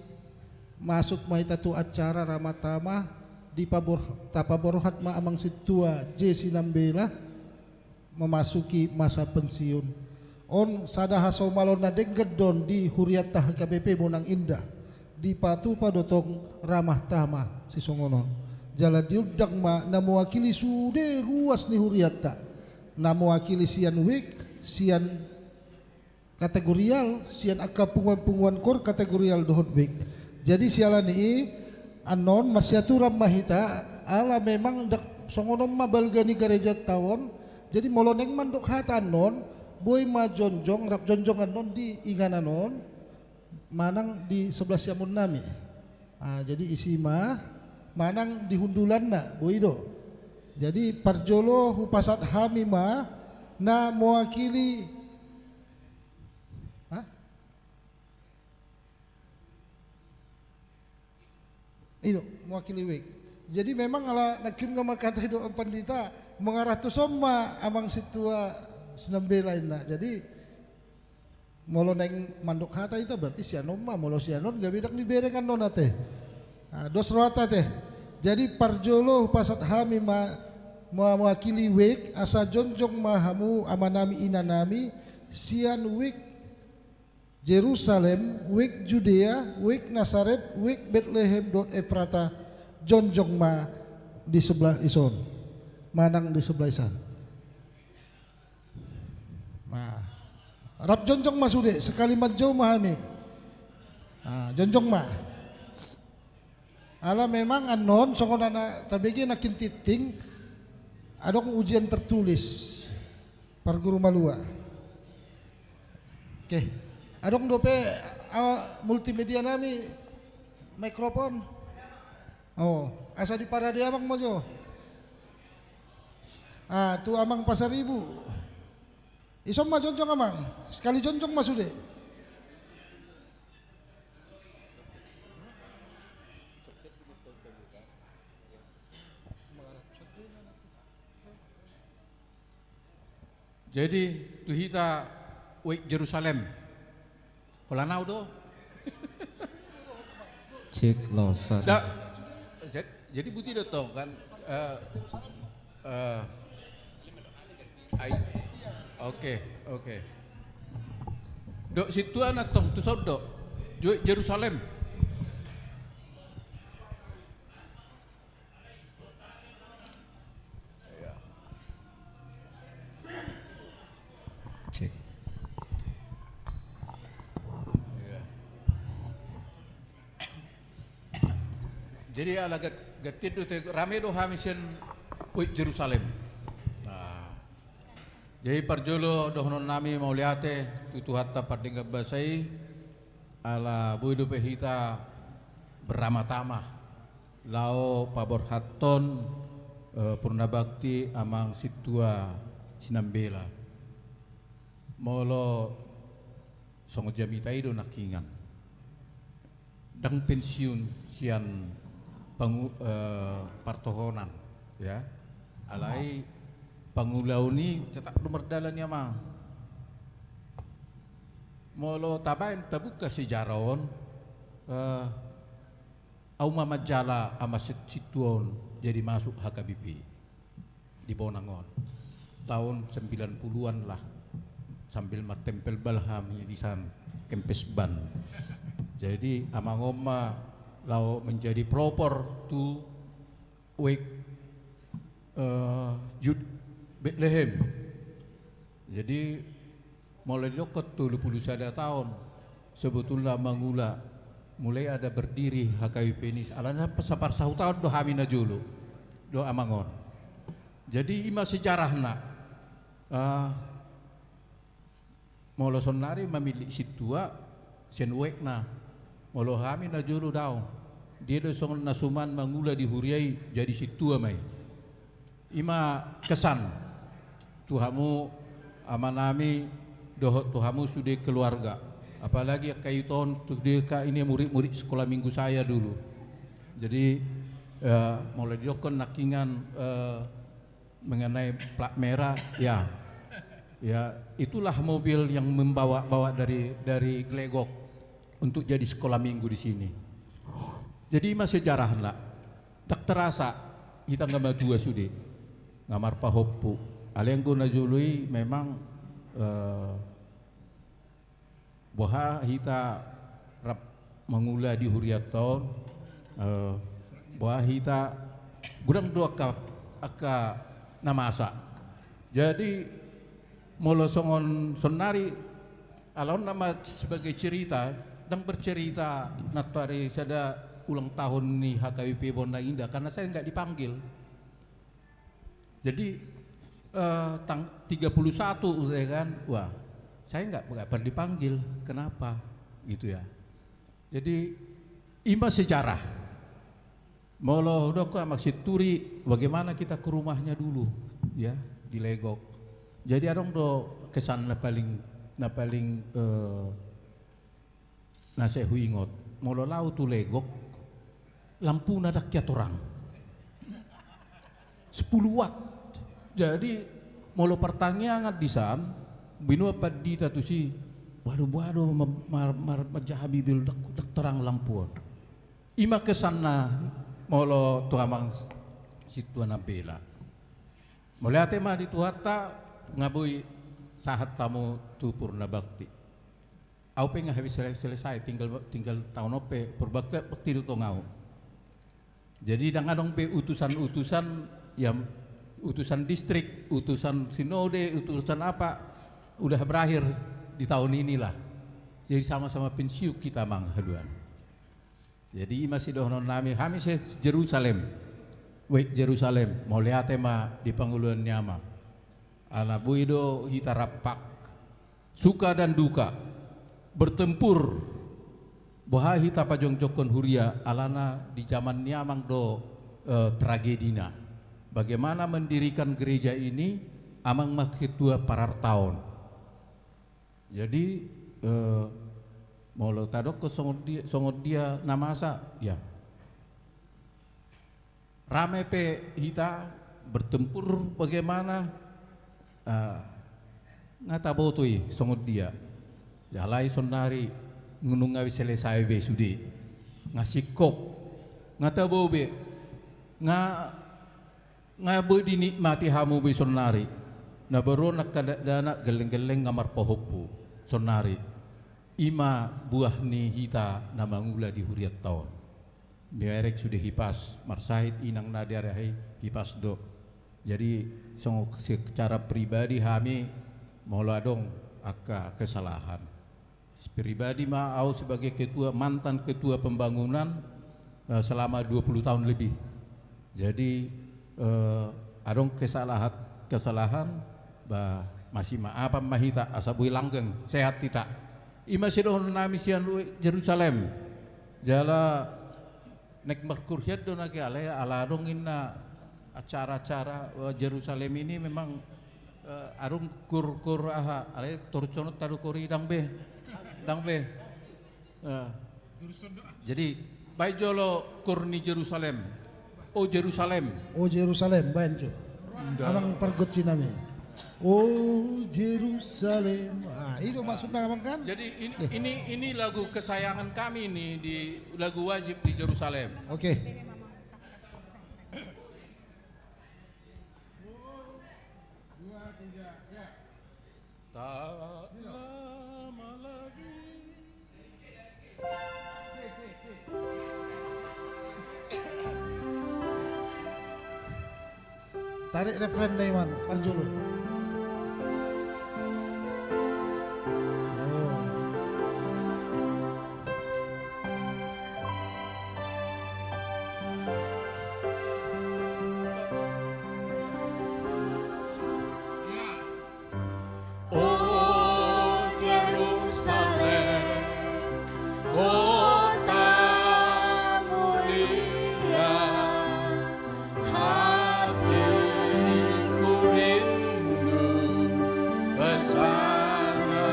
masuk ma hita tu acara Ramatama, dipabor-, tapaborhat ma amang sintua Jesi Nambela, memasuki masa pensiun. On sada hasomalon na denggan do on di hurianta H K B P Bonang Indah, dipatupa do tong Ramatama sisongon on. Jala diundang ma na mewakili sude ruas ni hurianta, na mewakili sian wijk, sian kategorial, sian angka punguan-punguan koor kategorial dohot wijk. Jadi siala ni i, annon marsiaturan ma hita, ala memang ndang songon on ma balga ni garejanta on. Jadi molo naeng mandok hata annon, boi ma jongjong, rap jongjong annon di inganan on, manang di sebelah siamun nami. Ah, jadi isi ma, manang di hundulanna, boi do. Jadi parjolo hupasahat hami ma na mewakili, hah? I do, mewakili wijk. Jadi memang ala nangkin nga mangkatai do pandita, mengarah tu son ma amang sintua Sinambela inna. Jadi molo naeng mandok hata hita berarti sian on ma, molo sian on gabe ndang dibereng annon ate. Ah, dos rohanta ate. Jadi parjolo hupasahat hami ma, ma-, mewakili wijk, asa jongjong ma hamu amanami inanami, sian wijk Jerusalem, wijk Judea, wijk Nasaret, wijk Betlehem dohot Efrata, jongjong ma di sebelah ison. Manang di sebelah isan. Nah. Rap jongjong ma sude, sekali manjou ma hami. Nah, jongjong ma. Ala memang annon songon na tabege nangkin tingting, adong ujian tertulis. Parguru malua. Oke. Adong dope, ah, multimedia nami, Mikrofon. Oh, asa diparade amang ma jo. Ah, tu amang Pasaribu. Ison ma jongjong amang. Sekali jongjong ma sude. Jadi, tu hita, wek Jerusalem. Holan au do. Cek losa. Da, jad-, jadi buti do tong kan. Eh, eh, ai, oke, oke. Dok situ anak tong, tu sodok. Wek Jerusalem. Cek. Jadi ala gat-, gatin do te, rame do hami sian, wek Jerusalem. Nah. Jadi parjolo dohonon nami mauliate tu Tuhanta pardenggan basa i, ala boi dope hita beramatama laho paborhathon, eh, purnabakti amang sintua Sinambela. Molo songon jamita i do nangkiningan. Ndang pensiun sian pangu-, eh, partohonan, ya. Alai pangulaon i tetap do mardalan i amang. Molo tabaen tabuka sejarah on, eh, au ma manjala amang si-, sintua on jadi masuk H K B P di Bonang on. Taon sembilan puluhan lah, sambil martempel bal hami di san, kempes ban. Jadi amang on ma laho menjadi pelopor tu wek, eh, Yud Betlehem. Jadi molo didokkon tolu pulu sada taon sebetulna mangula, mulai ada berdiri H K B P ni, alana saparsahutaon do hami najolo do amang on. Jadi ima sejarahna. Ah, molo sonnari mamillit sintua sian wekna, molo hami najolo daong. Dia do songon na suman mangula di huria i, jadi sintua ma i. Ima kesan tu hamu amanami dohot tu hamu sude keluarga. Apalagi angka ito on tu dia ka ini murid-murid sekolah minggu saya dulu. Jadi, eh, molo didokkon nangkiningan, eh, mengenai plat merah, ya. Ya, itulah mobil yang membawa-bawa dari, dari Glegok untuk jadi sekolah minggu di sini. Jadi ima sejarahna. Ndang terasa hita nga matua sude, nga marpahompu. Alai anggo najolo i memang, eh, boha hita rap mangula di hurianta on, eh, boha hita godang do angka, angka na masa. Jadi molo songon sonnari, ala on nama sebagai cerita, ndang bercerita nantoari sada ulang tahun ni H K B P Bonang Indah, karena saya nggak dipanggil. Jadi, eh, tang-, tiga puluh satu, ya kan, wah, saya nggak, nggak pernah dipanggil, kenapa? Gitu ya. Jadi ima sejarah. Molo hudok amang sinturi, bagaimana kita ke rumahnya dulu, ya, di Legok. Jadi adong do kesan na paling, na paling, eh, na sai huingot. Molo laho tu Legok, lampuna ndang hea torang. Sepuluh watt. Jadi molo partangiangan di san, binua pandita tusi, waduh, waduh, mar-, mar-, mar-, manjaha bibil, ndang, ndang torang lampu on. Ima kesanna molo tu amang sintua Nambela. Mauliate ma di Tuhanta, nga boi sahat hamu tu purna bakti. Au pe nga habis sele-, selesai, tinggal, tinggal taon on pe, pur bakti, bakti do tong au. Jadi ndang adong be utusan-utusan, ya, utusan distrik, utusan sinode, utusan apa, udah berakhir di tahun inilah. Jadi sama-sama pensiun kita amang haduan. Jadi ima sidohonon nami, hami se Jerusalem. Wek Jerusalem, mauliate ma di panguluan ni amang. Ala boi do hita rampak. Suka dan duka. Bertempur. Boha hita pajongjongkon huria, alana di zaman ni amang do, eh, tragedina. Bagaimana mendirikan gereja ini, amang ma ketua parartaon. Jadi, eh, molo tadokkon songon dia, songon dia na masa, ya. Rame pe hita bertempur bagaimana, ah, nga taboto i songon dia. Alai sonari nunga selesai be sude. Nga singkop. Nga tabo be. Nga, nga boi dinikmati hamu be sonari. Na baru on angka dakdanak gelleng-gelleng nga marpahompu sonari. I ma buah ni hita na mangula di hurianta on. Mereng sude hipas, marsahit inangna di ari hipas do. Jadi, songon secara pribadi hami molo adong angka kesalahan. Pribadi ma au sebagai ketua, mantan ketua pembangunan, eh, selama dua puluh tahun lebih. Jadi, eh, adong kesalahan, kesalahan, bah, masimaafan ma hita, asa boi langgeng, sehat hita. I ma sidohonon nami sian Jerusalem. Jala naeng marhurian do nangkin, alai ala adong inna acara-acara, eh, Jerusalem ini memang, eh, adong kur, kur aha, alai torus songon tadok hori ndang be. Ndang be. Eh, jadi, baen jolo kur ni Jerusalem. O Jerusalem. O Jerusalem, baen jo. Nda. Amang pargonsi nami. O Jerusalem. Ah, i do maksudna, amang, kan? Jadi, in-, eh, ini, ini lagu kesayangan kami ini, di lagu wajib di Jerusalem. Oke. Tak lama lagi. Tarik refren, Daiman, parjolo. Oh. O Jerusalem, kota mulia, hatiku rindu ke sana.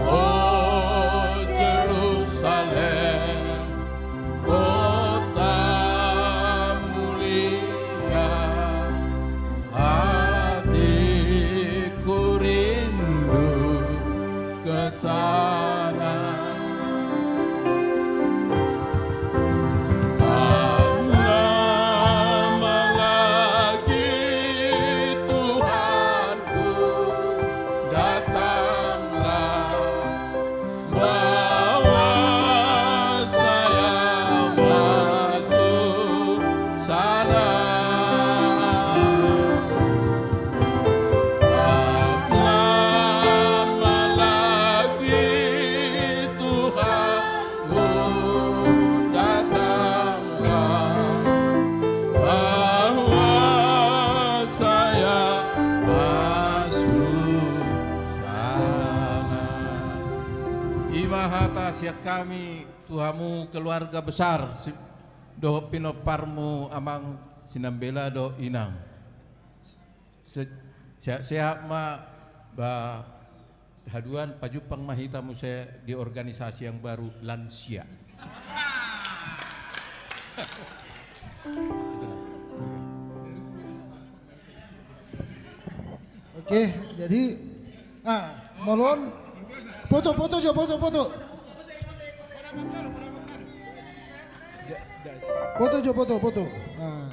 O Jerusalem, kota mulia, hatiku rindu ke sana. Tak lama lagi, Tuhan, datanglah, bawa saya masuk sana. Tak lama lagi, Tuhan, datanglah, bawa saya masuk sana. I ma hata sian hami tu hamu keluarga besar si-, dohot pinomparmu, Amang Sinambela dohot Inang. Se-, sehat-sehat ma, ba, haduan pajumpang ma hita muse di organisasi yang baru, lansia. Oke, jadi, ah, molo on, foto, foto jo, foto, foto. Foto jo, foto, foto. Ah.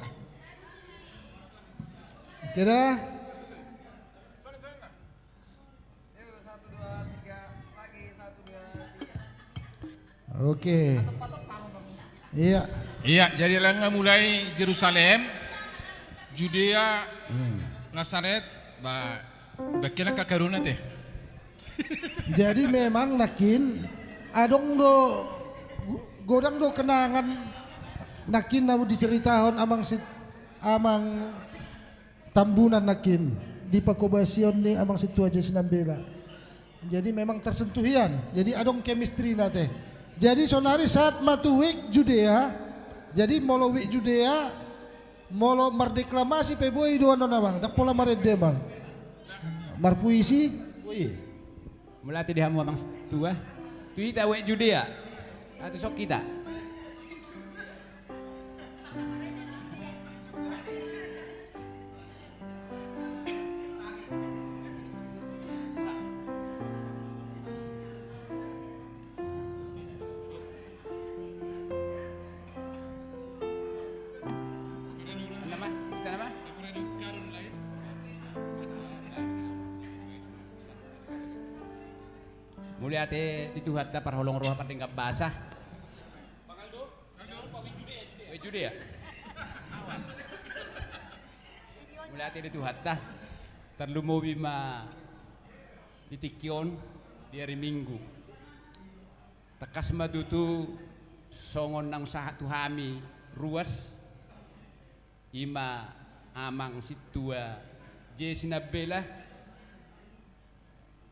Oke dah. Oke. Iya. Iya, jadi laho nga mulai Jerusalem, Judea, hmm, Nasaret, ba, bahen angka karunia te. Jadi memang nangkin, adong do, godang do kenangan nangkin na diceritahon amang si-, amang Tambunan nangkin, di panghobasion ni amang sintua Jesi Nambela. Jadi memang tersentuh hian. Jadi adong chemistry na te. Jadi sonari sahat ma tu Week Judea. Jadi molo Week Judea, molo mardeklamasi pe boi do annon, Amang. Ndang pola marende, Amang. Marpuisi, boi. Mauliate di hamu, Amang Situa. Tu hita Week Judea. Atu sok hita. Mauliate di Tuhanta parholong roha pardenggan basa. Week Judea. Mauliate di Tuhanta. Tarlumobi ma di tingki on, di ari Minggu. Tangkas ma tutu songon naung sahat tu hami ruas, i ma Amang Situa J. Sinambela,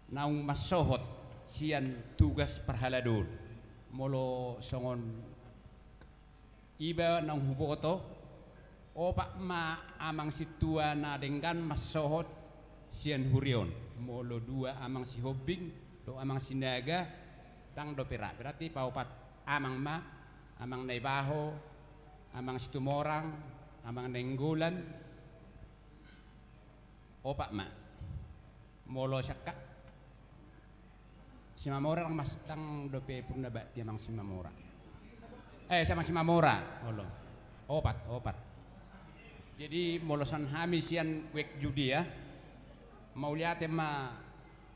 naung mansohot sian tugas parhaladoon. Molo songon iba naung huboto, opat ma Amang Situa na denggan mansohot sian huria on. Molo dua Amang Sihombing dohot Amang Sinaga, ndang dope ra. Berarti paopat amang ma, Amang Naibaho, Amang Situmorang, Amang Nainggolan, opat ma. Molo sian Simamora ndang mas-, ndang dope Purnabakti Amang Simamora. Eh, Amang Simamora, molo. Opat, opat. Jadi molo songon hami sian Week Judea, mauliate ma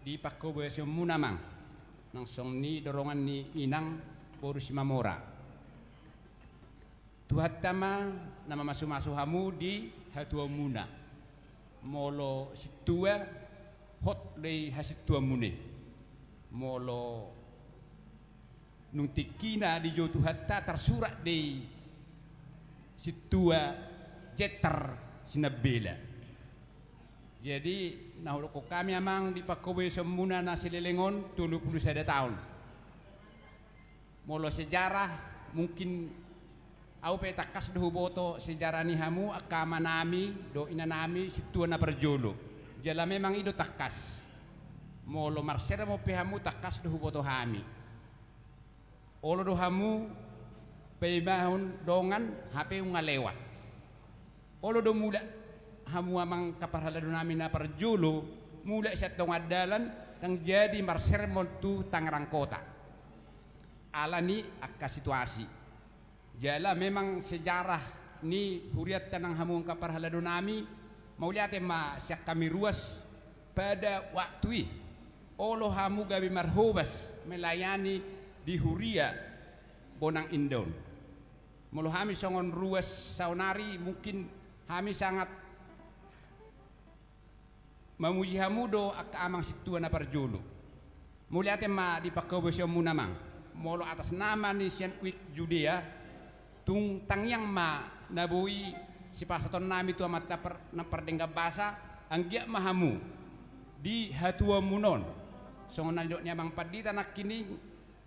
di panghobasionmuna, Amang. Nang songon i dorongan ni Inang boru Simamora. Tuhanta ma na mamasumasu hamu di hatuaonmuna. Molo sintua, hot do i hasintuanmuna i. Molo nung tingkina dijou Tuhanta, tarsurat do i Sintua Jetar Sinambela. Jadi na hudokkon hami, Amang, di panghobasionmuna na saleleng on tolu pulu sada taon. Molo sejarah, mungkin au pe tangkas do huboto sejarah ni hamu angka amanami dohot inanami sintua na parjolo. Jala memang i do tangkas. Molo marsermon pe hamu, tangkas do huboto hami. Olo do hamu paimahon dongan hape nunga lewat. Olo do mulak hamu, Amang, angka parhaladonami na parjolo, mulak sian tonga dalan, ndang jadi marsermon tu Tangerang Kota. Ala ni angka situasi. Jala memang sejarah ni hurianta nang hamu angka parhaladonami, mauliate ma sian hami ruas pada waktu i. Olo hamu gabe marhobas melayani di huria Bonang Indah on. Molo hami songon ruas saonari, mungkin hami sangat mamuji hamu do angka amang sintua na parjolo. Mauliate ma di panghobasionmuna, Amang. Molo atas nama ni sian Week Judea, tung tangiang ma na boi sipasahatonnami tu Amanta par-, na pardenggan basa, anggiat ma hamu di hatuaonmuna on. Songon na nidok ni Amang Pandita nangkining,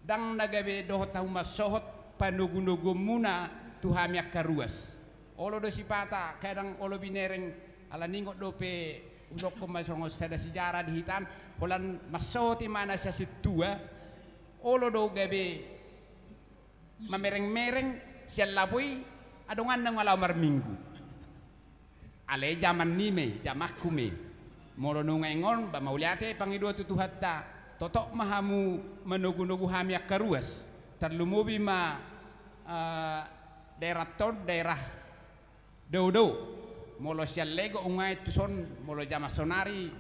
ndang na gabe dohot hamu mansohot panogunoguonmuna tu hami angka ruas. Olo do sipata, kadang olo binereng, ala ningot dope, hudokkon ma songon sada sejarah di hita an, holan mansohot ibana sian sintua, olo do gabe mamerengmereng sian lapo i, adong anna nunga laho marminggu. Alai jaman ni ma i, jamanku ma i. Molo nunga ingon, ba mauliate pangidoan tu Tuhanta, totop ma hamu manogunogu hami angka ruas, tarlumobi ma, eh, daerah ton, daerah daodao. Molo sian Lego nunga i tuson, molo jaman saonari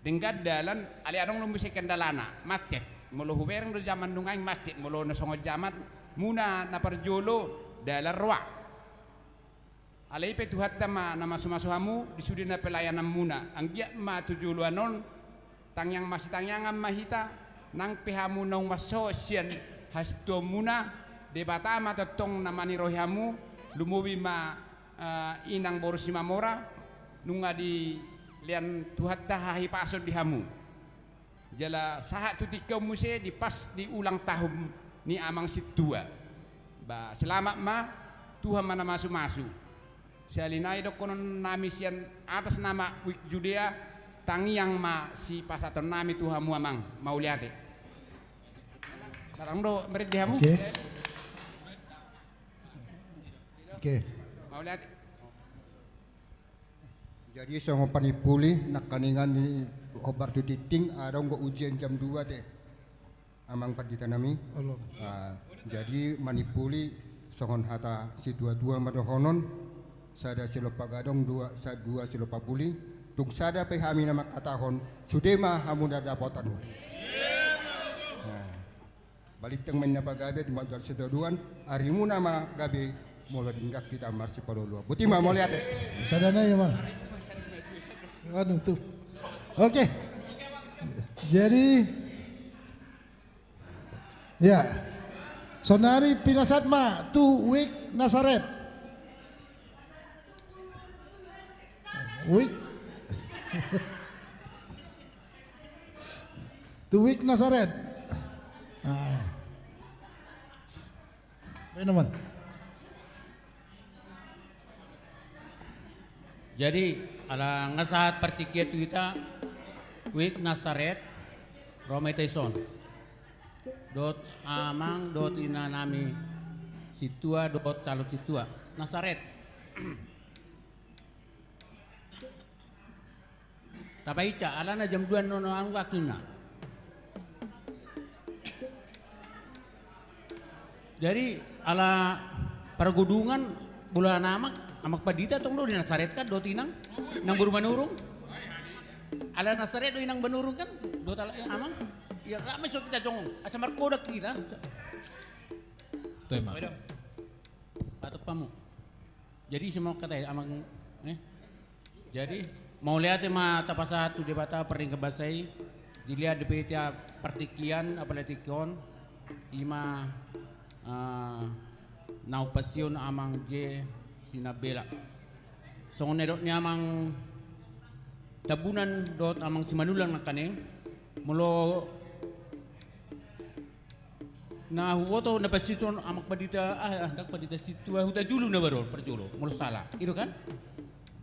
denggan dalan, alai adong do muse kendalana, macet. Molo hubereng do jaman nunga i macet, molo na songon jamanmuna na parjolo, dalan roa. Alai i pe Tuhanta ma na masumasu hamu di sude na pelayananmuna. Anggiat ma tu joloan on, tangiang masitangiangan ma hita, nang pe hamu naung mansohot sian hasintuaonmuna, Debata ma tongtong na manirohi hamu, lumobi ma, eh, inang boru Simamora, nunga dilean Tuhanta hahipason di hamu. Jala sahat tu tingki on muse di pas di ulang tahun ni amang sintua. Ba, selamat ma, Tuhan ma na mamasu-masu. Sahali nai dohonon nami sian atas nama Wik Judea, tangiang ma sipasahaton nami tu hamu amang, mauliate. Barang do, marende hamu. Oke. Oke. Mauliate. Jadi songon panimpuli nangkaningan ni hombar tu tingting, adong do ujian jam dua te. Amang pandita nami. Olo. Ah, jadi manimpuli songon hata situa-tua ma dohonon, sada silompa gadong, dua, sa-, dua silompa puli, tung sada pe hami na mangkatahon, sude ma hamu na dapotan uli. Nah, balintang ma inna pagabe, di mantual sitoduan, arimuna ma gabe, molo denggan hita marsipalua-lua. Boti ma, mauliate. Sada nai, amang. Anu tu. Oke. Jadi, ya. Sonari pinasahat ma tu Wik Nasaret. Wik. Tu Wik Nasaret. Ah. Baen, amang. Jadi, ala nga sahat partingkian tu hita, Wik Nasaret, ro ma hita dison. Dohot amang, dohot ina nami sintua, dohot calon sintua. Nasaret. Tapahinsa, alana jam dua nono anu waktunna. Jadi, ala pargodungan, bola na amang, amang pandita tong do di Nasaret kan, dohot inang, inang boru Manurung. Ala Nasaret do inang Manurung kan, dohot ala, eh, amang. Ya, rame so hita jongjong, asa markodak hita. Toe ma. Patok pamu. Jadi, semua kata ya, amang, eh? Jadi, mauliate ma tapasahat tu Debata pardenggan basa i, dilehon dope hita partingkian, apala tingki on, ima, eh, na umpansiun amang je Sinambela. Songon na nidok ni amang Tambunan dohot amang Simanullang nangkaning, molo na huboto na pansiun on amang pandita, ah, ah, ndang pandita sintua Hutajulu na baru on, parjolo, molo sala. I do kan?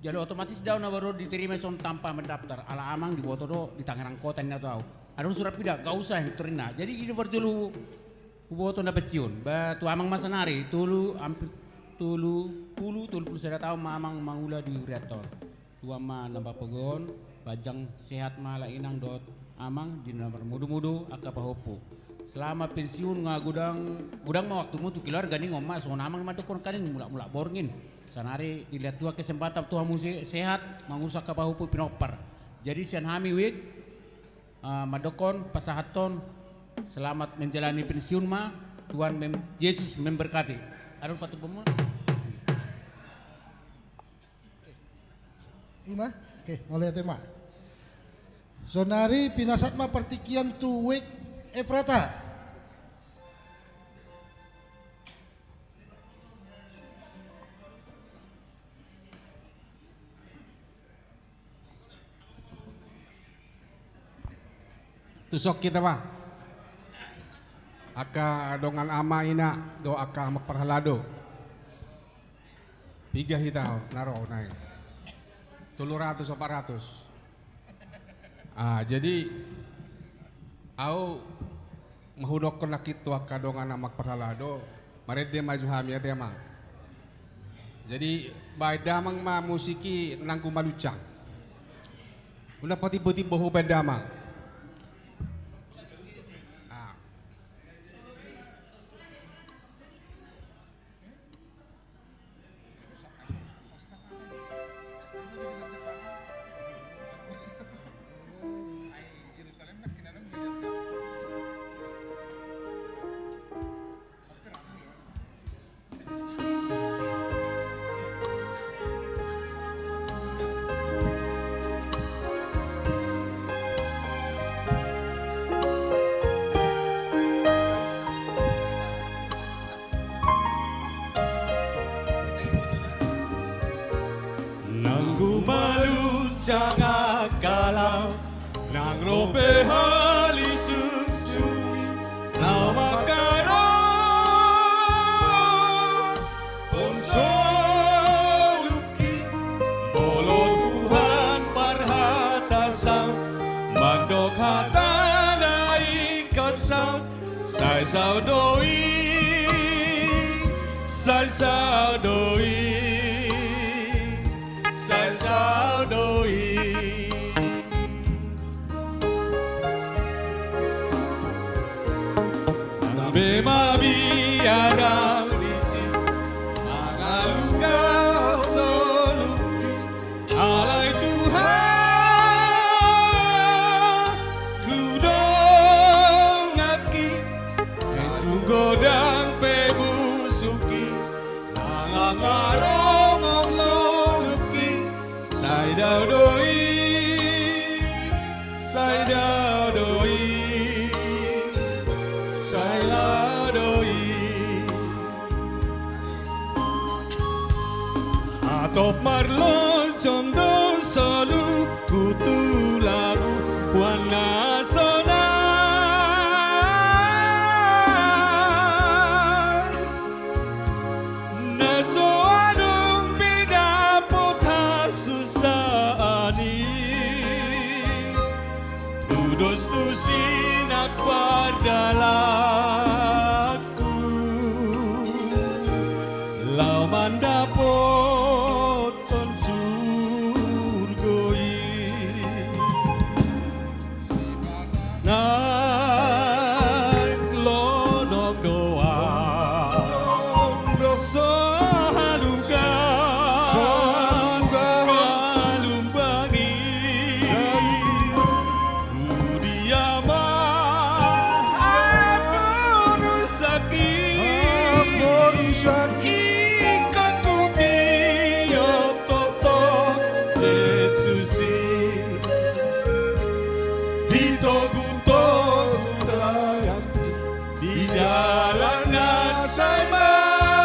Jala otomatis do au na baru on diterima dison tanpa mendaftar. Ala amang diboto do di Tangerang Kota ninna tu au. Adong surat pidang, nggak usah, torinna. Jadi i do parjolo huboto na pansiun. Ba tu amang ma sonari, tolu, hampir tolu pulu, tolu pulu sada taon ma amang mangula di hurianta on. Tuhan ma na mamboan, panjang sehat ma ala inang dohot amang di na marmudu-mudu angka pahompu. Selama pensiun nga godang, godang ma waktumu tu keluarga ningon ma, songon amang ma dohonon nangkaning mulak-mulak borngin. Sonari dilehon Tuhan kesempatan tu hamu se-, sehat, mangurus angka pahompu pinompar. Jadi sian hami Wik, eh, mandokkon, pasahathon, selamat menjalani pensiun ma, Tuhan mem-, Yesus memberkati. Adong patumpu muna. Ima? Oke, mauliate ma. Sonari pinasahat ma partingkian tu Wik Efrata. Tu son hita ma. Angka dongan ama ina, dohot angka amang parhalado. Piga hita on, na ro, naeng. Tolu ratus, opat ratus. Ah, jadi, au ma hudokkon nangkin tu angka dongan amang parhalado, marende ma jo hami ate amang. Jadi, baen damang ma musik i nanggo maluncang. Unang patimbo-timbo hubaen damang. Ah. Nanggo maluncang angka laut, nang ro pe hali Hatana ingkon saut, sai saut do i, sai saut do i, sai saut do i. Nang be mabiar ahu disi, mangalunggap soluki, alai Tuhanku donganki, naeng tung godang pe busukki, mangarongop soluki, sai dao do i, sai dao do i, sai dao do i. Hatop marlojong do soluku tu labuan na sonang, na so adong be dapot hasusaan i, tudos tusi nang pardalanku, laho mandapothon surgo i. Nang lonong do ahu, so haluga, so haluga, halumbang i. Halumbang i. Pudi ama, hamu rusaki, hamu rusaki. Ingkon hutiop tongtong Jesus i. Ditogutogu tanganku di dalan na sai mauli,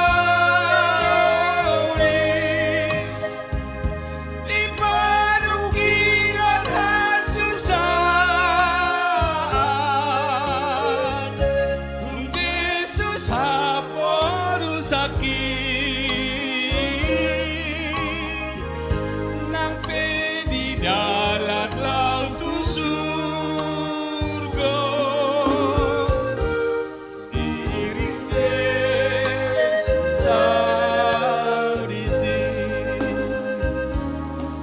di parungkilon hasusaan, tung Jesus haporusaki. Nang pe di dalan laho tu surgo, diiring Jesus ahu disi.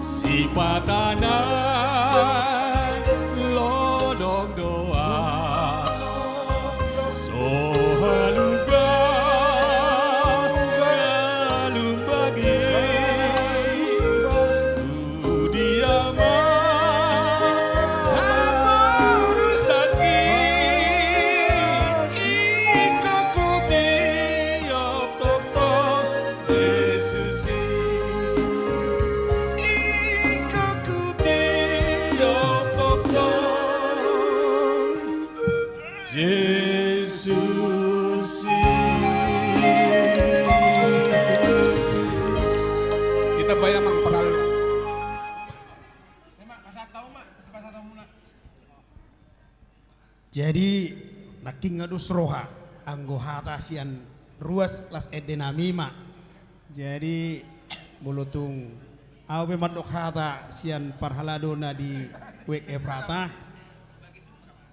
Sipata nang lonong do ahu, so haluga, halumbang i. Pudi ama, hamu rusaki, ingkon hutiop tongtong Jesus i. Ingkon hutiop tongtong Jesus i. Hita baen amang parhalado. Jadi, nangkin nga dos roha, anggo hata sian ruas las ende nami ma. Jadi, molo tung ahu pe mandok hata sian parhalado na di W K F Prata,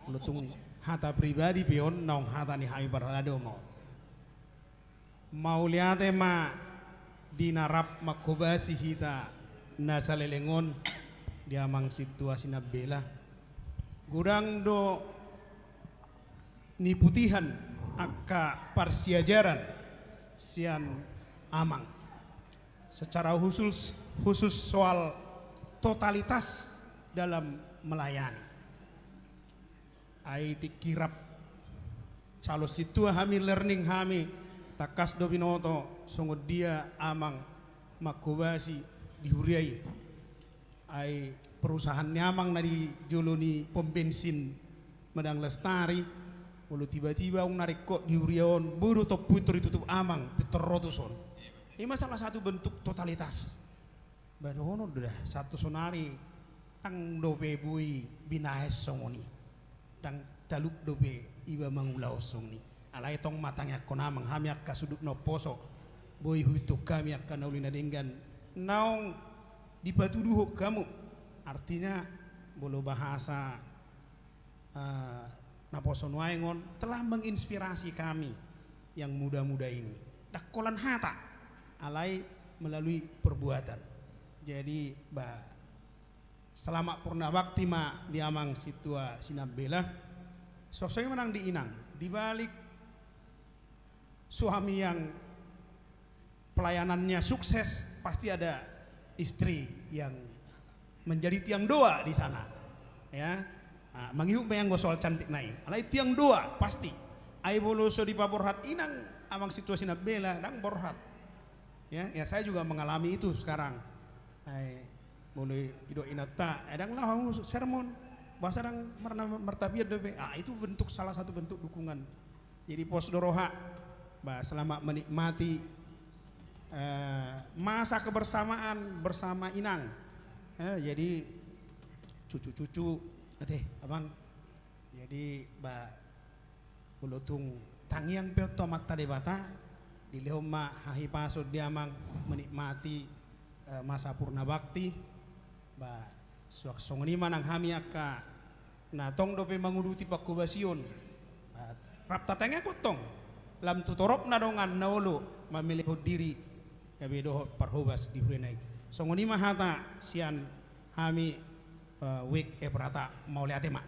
molo tung hata pribadi pe on, naung hata ni hami parhalado ma on. Mauliate ma di na rap manghobasi hita na saleleng on, di amang situasi na bela. Godang do niputihan angka parsiajaran sian amang. Secara khusus, khusus soal totalitas dalam melayani. Ai tingki rap calon sintua hami, learning hami, tangkas do binoto songon dia amang manghobasi di huria i. Ai perusahaan ni amang na di jolo ni pom bensin Madang Lestari, molo tiba-tiba adong na ringkot di huria on, boi do tompu pintor ditutup amang, pintor ro tuson. I ma salah satu bentuk totalitas. Ba dohonon do da, sahat tu sonari ndang dope boi binahen songon i. Ndang talup dope iba mangulahon songon i. Alai tong ma tangiangkon amang, hami angka sundut na umposo, boi huihuthon hami angka na uli na denggan naung dipatuduhon hamu. Artina, molo bahasa poso nuaeng on telah menginspirasi kami yang muda-muda ini. Ndang holan hata, alai melalui perbuatan. Jadi, ba, selamat purna bakti ma di amang sintua Sinambela. Songon i ma nang di inang, di balik suami yang pelayanannya sukses, pasti ada istri yang menjadi tiang doa di sana. Ya. Ah, mangihut ma i anggo soal cantik nai. Alai tiang doa, pasti. Ai molo so dipaborhat inang amang sintua Sinambela, ndang borhat. Ya, ya, saya juga mengalami itu sekarang. Ai, molo didok inanta, eh, ndang laho sermon. Boasa, ndang marna-, martapian dope. Ah, itu bentuk, salah satu bentuk dukungan. Jadi pos do roha, ba, selamat menikmati, eh, masa kebersamaan bersama inang. Eh, jadi cucu-cucu, ate, abang. Jadi, ba, molo tung tangiang pe on tu Amanta Debata, dilehon ma hahipason di amang menikmati, eh, masa purna bakti, ba, suang songon i ma nang hami angka na tong dope manguduti panghobasion. Ba, rap tatangiangkon tong, lam tu toropna dongan na olo mamelehon diri, gabe dohot parhobas di hurena i. Songon i ma hata sian hami, eh, Wijk Ephrata, mauliate ma.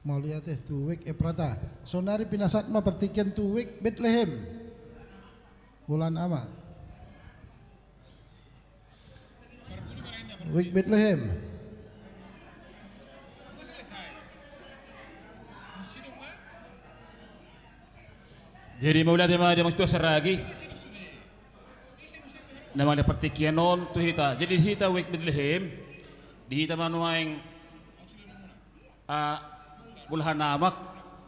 Mauliate tu Wijk Ephrata. Saonari pinasahat ma partingkian tu Wijk Betlehem. Holan ama. Wijk Betlehem. Jadi mauliate ma di amang sintua Saragi. Na mangaliat partingkian on tu hita. Jadi di hita Wijk Betlehem, di hita ma nuaeng, ah, bolahan amak,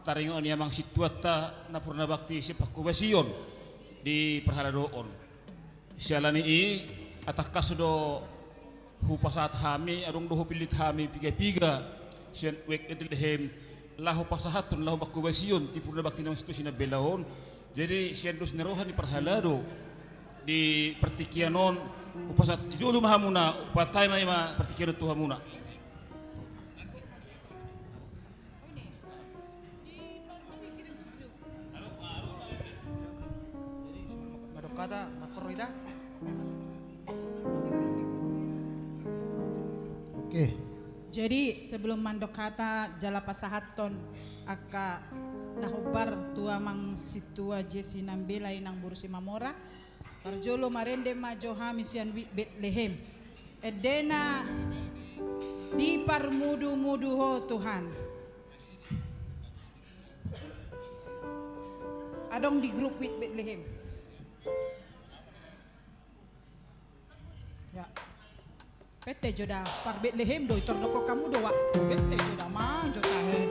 taringot ni amang sintuanta na purna bakti sian panghobasion di parhalado on. Siala ni i, tangkas do hupasahat hami, adong do hupillit hami piga-piga sian Wijk Betlehem, laho pasahathon, laho panghobasion di purna bakti ni amang sintua Sinambela on. Jadi sian dos ni roha ni parhalado di partingkian on, hupasahat jolo ma hamuna, hupasahat ma i ma partingkian on tu hamuna. Jadi, sebelum mandok hata, mangkorro hita. Oke. Jadi, sebelum mandok hata jala pasahathon angka na hombar tu amang sintua Jesi Nambela, inang boru Simamora, parjolo marende ma jo hami sian Wijk Betlehem. Endena, diparmudu-mudu Ho Tuhan. Adong di grup Wijk Betlehem. Ya. Pete jo da, par Betlehem do i, tor dokkon hamu do, wak. Pete jo da, manjo tahe.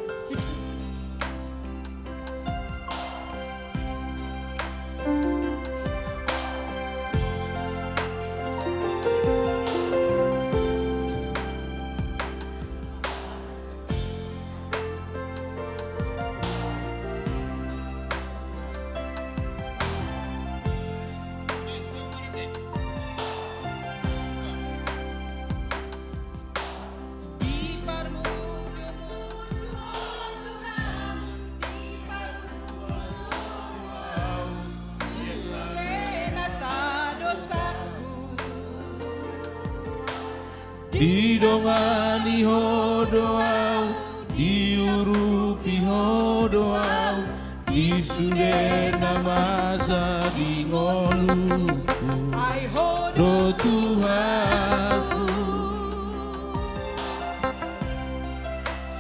Didongani Ho do ahu, diurupi Ho do ahu, di sude na masa di ngolungku. Ai Ho do Tuhanku,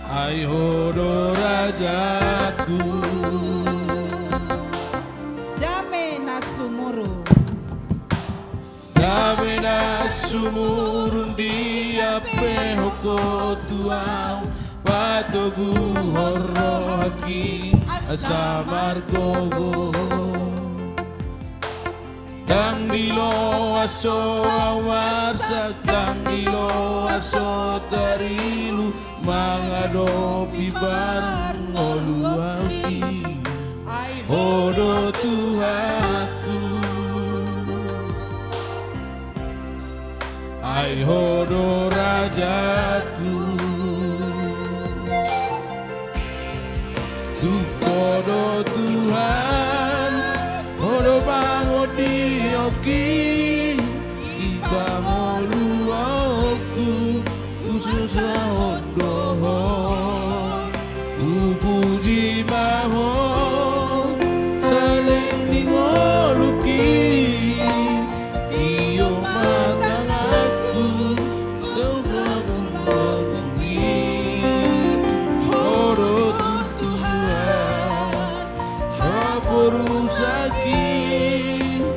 ai Ho do rajaku. Dame na sumurung. Dame na sumurung diampehon Ho tu ahu, patoguhon rohangki asa margogo. Ndang diloas ho ahu marsak, ndang diloas ho tarilu, mangadopi parngoluanki. Ai Ho do Tuhanku, ai Ho do rajaku. Tung Ho do Tuhan, Ho do pangondionki, di pangoluanku, husahahon do Ho. Hupuji ma Ho, saleleng ni ngolungki, tio ma tanganku, tung sahat tu lambungmi. Ho do Tuhan, haporusaki,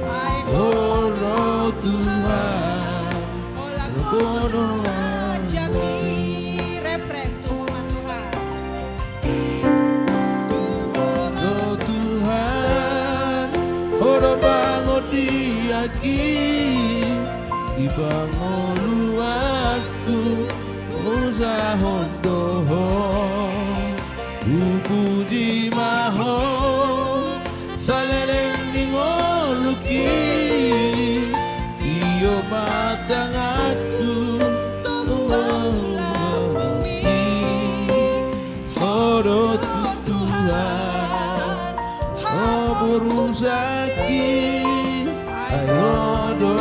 ai Ho do Tuhan, holan Ho do rajaki. Refren, tu Ho ma Tuhan. Tu Ho do Tuhan, Ho do pangondionki, di pangoluanku, husahahon do Ho. Hupuji ma Ho, saleleng ni ngolungki, tio ma tanganku, tung sahat tu lambungmi. Ho do Tuhan, haporusaki, ai Ho do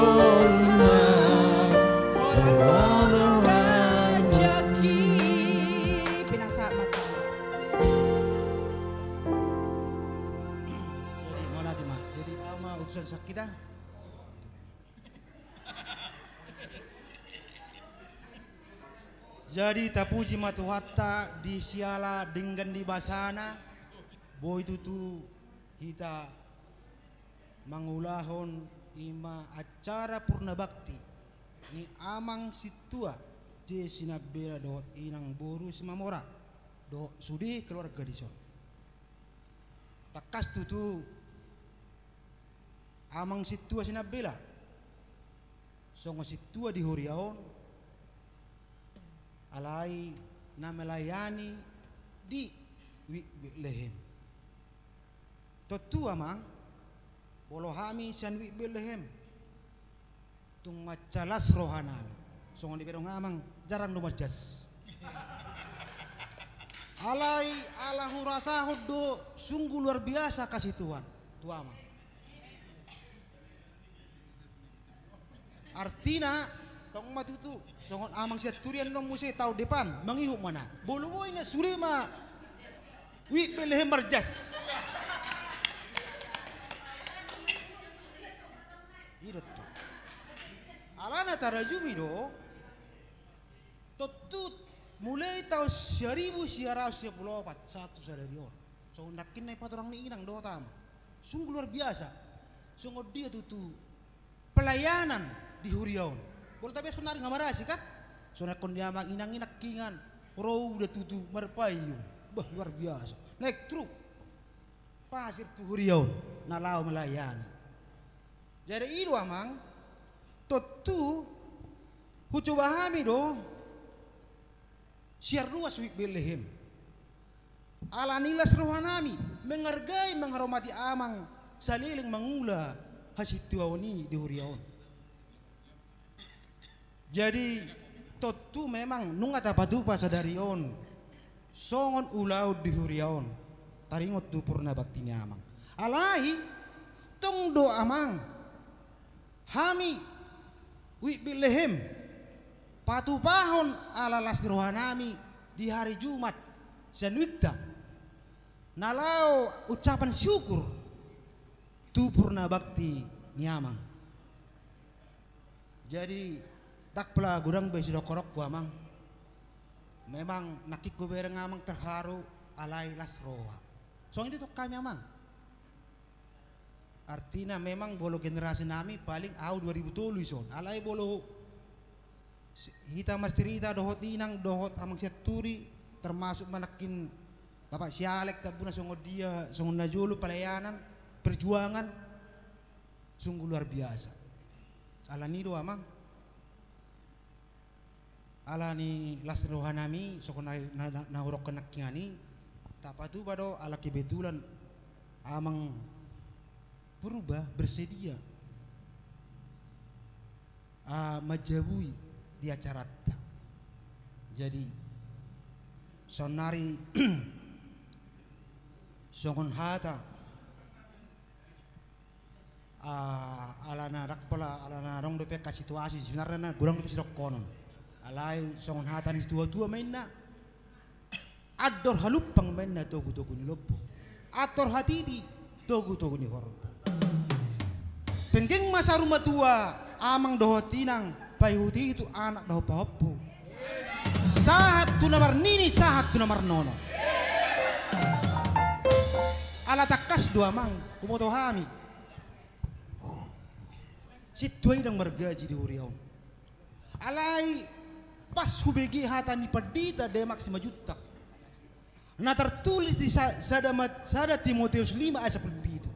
Tuhan, holan Ho do rajaki. Pinang sahat ma tu Ho. Jadi, mauliate ma. Jadi, ahu ma utusan sian hita. Jadi, tapuji ma Tuhanta di siala denggan ni basana, boi tutu hita mangulahon i ma acara purna bakti ni Amang Sintua J. Sinambela dohot Inang boru Simamora dohot sude keluarga dison. Tangkas tutu Amang Sintua Sinambela songon sintua di huria on, alai na melayani di Wijk Betlehem. Tontu, Amang, molo hami sian Wijk Betlehem, tung mansai las rohanami. Songon i pe dong, Amang, jarang do marjas. Alai ala hurasahon do sungguh luar biasa kasih Tuhan tu Amang. Artina, tong ma tutu, songon Amang Sianturi annon muse taon depan, mangihut ma na. Molo boi na sude ma Wijk Betlehem marjas. I do tutu. Alana tarajumi do, tontu mulai taon saribu sia ratus sia pulu opat sahat tu sadari on. Songon nangkin na ipatorang ni Inang dohot Amang. Sungguh luar biasa. Songon dia tutu pelayanan di huria on. Molo tabeas sonari nga marasi kan? Songon nangkin ni Amang Inang i nangkiningan ro uda tutu marpayung. Bah, luar biasa. Naik truk pasir tu huria on na laho melayani. Jadi i do, Amang, tontu hucoba hami do sian ruas Wijk Betlehem. Alani las rohanami menghargai, menghormati Amang saleleng mangula hasintuaon i di huria on. Jadi, tontu memang nunga tapatupa sadari on songon ulaon di huria on, taringot tu purna bakti ni Amang. Alai, tong do, Amang, hami Wijk Betlehem patupahon ala las ni rohanami di hari Jumat sian Wikta na laho ucapan syukur tu purna bakti ni Amang. Jadi, ndang pola godang be sidohononku, Amang. Memang nangkin hubereng, Amang, terharu alai las roha. Songon i do tong hami, Amang. Artina memang molo generasinami paling ahu dua ribu tolu dison. Alai molo si-, hita marcerita dohot Inang, dohot Amang Sianturi, termasuk ma nangkin Bapak Sialek, tambuna songon dia, songon na jolo pelayanan, perjuangan, sungguh luar biasa. Alani do, Amang. Alani las ni rohanami, songon na, na, na, na hudok nangkiningan i, tapatupa do ala kebetulan Amang Purba bersedia, ah, manjabui di acaranta. Jadi, sonari Songon hata, ah, alana ndang pola, alana adong dope angka situasi, sebenarna na godang dope sidokkonon. Alai songon hata ni situatua ma inna, andor halumpang ma inna togutogu ni lombu, andor hatiti togutogu ni horbo. Penggeng ma saur matua, amang dohot inang, paihutihut anak dohot pahompu. Sahat tu na marnini, sahat tu na marnono. Ala tangkas do amang, huboto hami, sintua i ndang margaji di huria on. Alai pas hubege hata ni pandita Demak Simanjuntak na tartulis di sa-, sada mat-, sada Timoteus lima ayat sampulu pitu.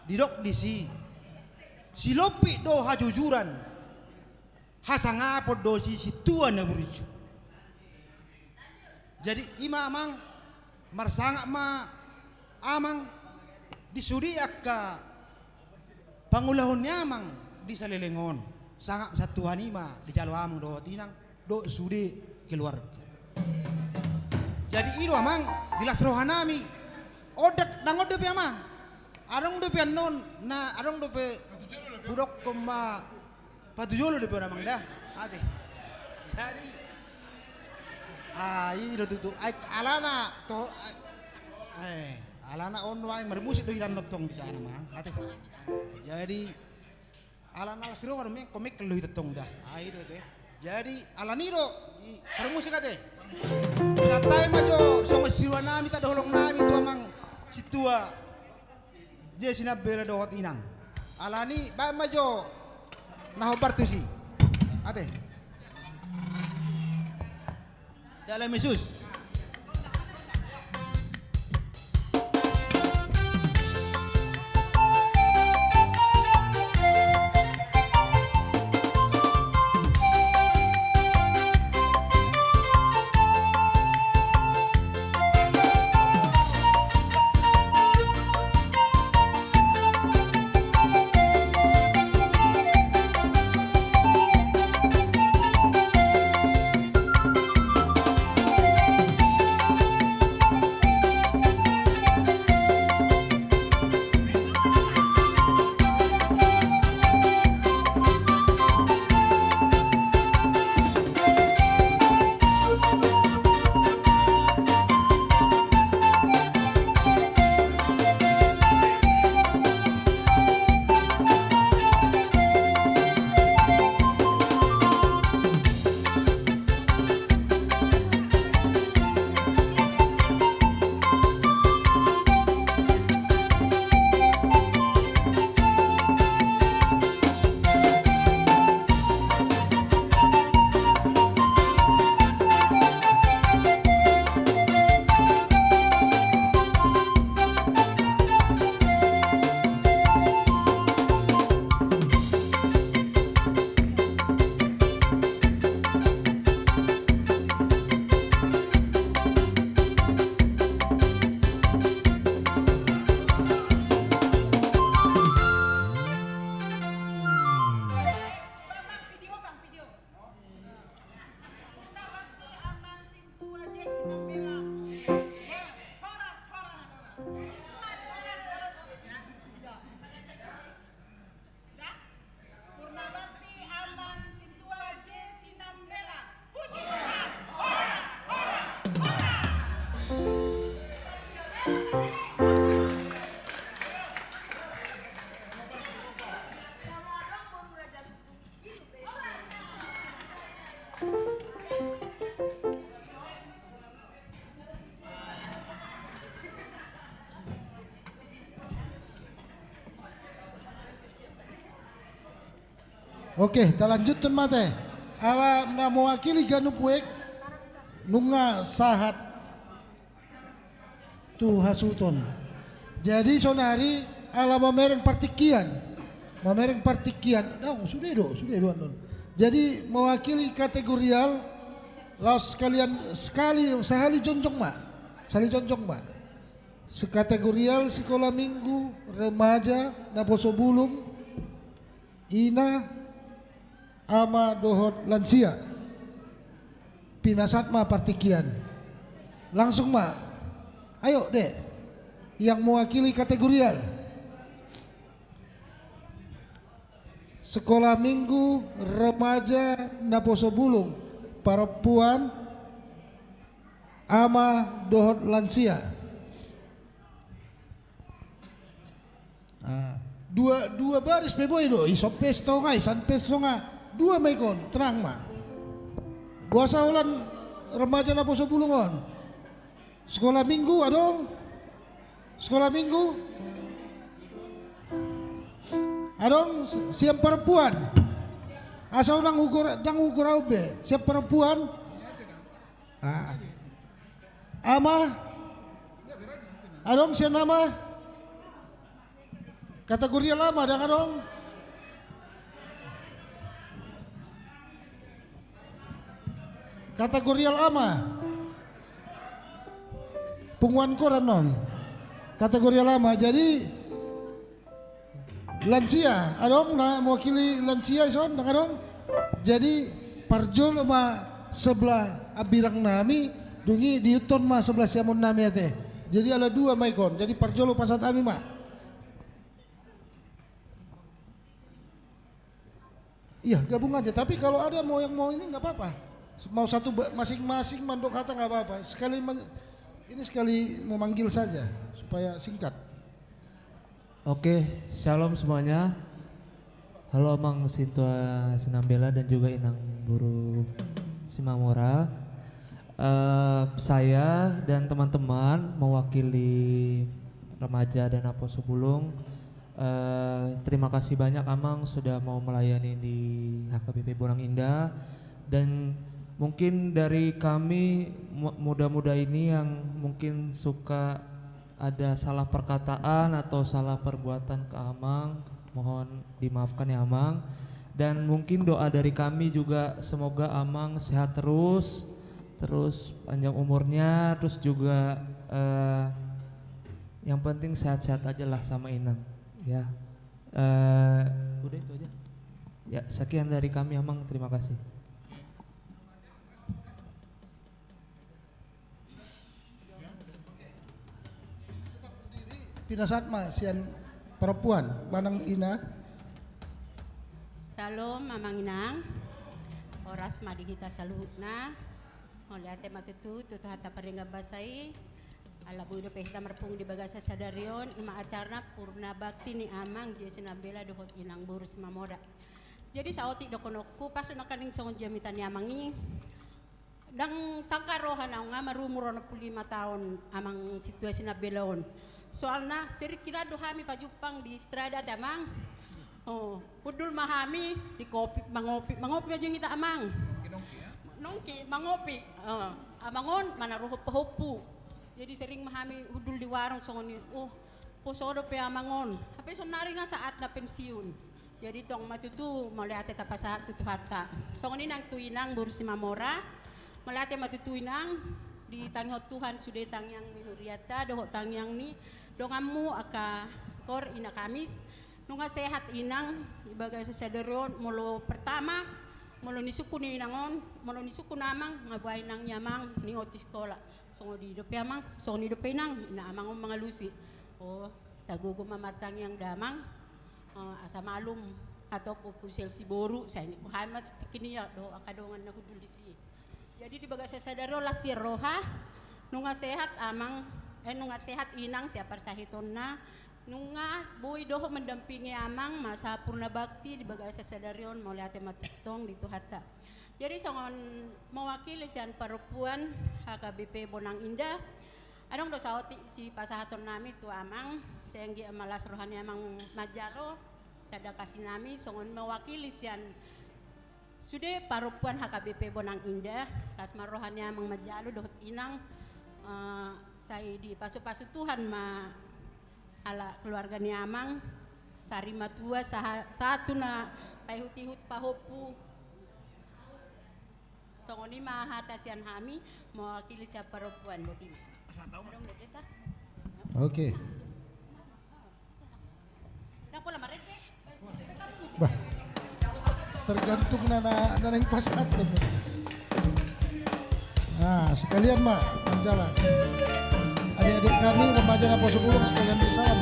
Didok disi, silompit do hajujuran, hasangapon do si sintua na burju. Jadi i ma amang, marsangap ma amang di sude angka pangulahon ni amang di saleleng on. Sangap sian Tuhan i ma dijalo amang dohot inang dohot sude keluarga. Jadi i do amang di las roha nami. Odak, ndang on dope amang. Adong dope annon, na adong dope hudokkon ma. Patujolo dope on amang da. Ate. Jadi, ah, i do tutu. Ai, alana to, ai, eh, alana on do ai marmusik do hita on tong di sana amang. Ate. Jadi, alana las roha do meng-, ko mengkel do hita tong da. Ai do te. Jadi, alani do, i, marmusik ate. Santabi ma jo, songon sirua nami, tanda holong nami tu amang sintua Jesi Nambela dohot inang. Alani baen ma jo na hombar tusi. Ate. Dalam Yesus. Purnabakti amang sintua Jesi Nambela. Puji Tuhan. Horas, horas, horas. Oke, talanjuthon ma ate. Ala na mewakili ganup wijk nunga sahat tu hasuhuton. Jadi saonari ala mamereng partingkian. Mamereng partingkian. Dang, sude do, sude do annon. Jadi mewakili kategorial, laos sekalian, sekali, sahali jongjong ma. Sahali jongjong ma. Sekategorial sikola minggu, remaja, naposobulung, ina, ama dohot lansia. Pinasahat ma partingkian. Langsung ma. Ayo, Dek. Yang mewakili kategorial. Sekolah Minggu Remaja Naposo Bulung, perempuan, ama dohot lansia. Ah, dua, dua baris pe boi do, ison pe songon i, ison pe songon i. Dua ma ingkon, terang ma. Boasa holan Remaja Naposo Bulung on? Sekolah Minggu adong? Sekolah Minggu adong? Sian perempuan. Asa unang ukur, ndang ukur au be. Sian perempuan. Ah. Ama? Adong sian ama? Kategorial ama, ndang adong? Kategorial ama. Punguan koran on. Kategorial ama. Jadi, lansia, adong na mewakili lansia ison, ndang adong? Jadi, parjolo ma sebelah abirang nami, dung i diihuthon ma sebelah siamun nami ate. Jadi, ala dua ma ingkon. Jadi, parjolo pasahat hami ma. Iya, gabung aja. Tapi kalau ada mau yang mau ini, nggak apa-apa. Mau satu ba-, masing-masing mandok kata, nggak apa-apa. Sekali men-, ini sekali memanggil saja, supaya singkat. Oke, shalom semuanya. Halo Amang Sintua Sinambela dan juga Inang Boru Simamora. Eh, saya dan teman-teman mewakili remaja dan Naposo Bulung, eh, terima kasih banyak, Amang, sudah mau melayani di H K B P Bonang Indah. Dan mungkin dari kami mu-, muda-muda ini yang mungkin suka ada salah perkataan atau salah perbuatan ke Amang, mohon dimaafkan ya, Amang. Dan mungkin doa dari kami juga, semoga Amang sehat terus, terus panjang umurnya, terus juga, eh, yang penting sehat-sehat aja lah sama Inang, ya. Eh, udah itu aja. Ya, sekian dari kami, Amang. Terima kasih. Pinasahat ma sian perempuan, manang ina. Shalom, Amang Inang. Horas ma di hita saluhutna. Mauliate ma tutu tu Tuhanta pardenggan basa i. Ala boi dope hita marpungu di bagasan sadari on, ima acarana Purna Bakti ni Amang Jesi Sinambela dohot Inang Boru Simamora. Jadi saotik dohononku, pas nangkaning songon jamita ni Amang i. Ndang sangkap roha naung marumur onom pulu lima taon Amang Sintua Sinambela on. Soalna sering kira do hami pajumpang di Strada ate, Amang. Oh, hundul ma hami di kopi, mangopi, mangopi ma jo hita, Amang. Nongki, mangopi. Eh, Amang on manaruhon pahompu. Jadi sering ma hami hundul di warung songon i. Oh, poso dope Amang on. Hape saonari nga saatna pensiun. Jadi tong ma tutu mauliate tapasahat tu Tuhanta. Songon i nang tu Inang Boru Simamora. Mauliate ma tutu Inang, ditangihon Tuhan sude tangiang ni hurianta dohot tangiang ni donganmu angka kor Ina Kamis. Nunga sehat Inang, di bagasan sadari on, molo pertama, molo nisungkun Inang on, molo nisungkun Amang, nga boha Inang i Amang, ningot di sikola. Songon i dope Amang, songon i dope Inang, ina Amang on mangalusi. Oh, tagogo ma martangiang da Amang. Eh, asa malum, atau pupusel si boru, sai ningku hami ma tingki i dohot angka dongan na hundul disi. Jadi di bagasan sadari on las sian roha, nunga sehat Amang, eh, nunga sehat Inang sian parsahitonna, nunga boi dohot mandampingi Amang masa Purna Bakti di bagasan sadari on, mauliate ma tongtong di Tuhanta. Jadi songon mewakili sian parompuan H K B P Bonang Indah, adong do saotik sipasahaton nami tu Amang, sai anggiat ma las roha ni Amang manjalo, tanda kasih nami songon mewakili sian sude parompuan H K B P Bonang Indah, las ma roha ni Amang manjalo dohot Inang, eh, sai dipasupasu Tuhan ma ala keluarga ni Amang, sari matua saha-, sahat tu na paihutihut pahompu. Songon i ma hata sian hami, mewakili sian parompuan, boti ma. Adong do hita? Oke. Ndang pola marende. Bah. Tergantung na, na, na naeng pasahathon. Nah, sekalian ma manjalo. Adik-adik kami, remaja Naposo Bulung, sekalian disalam.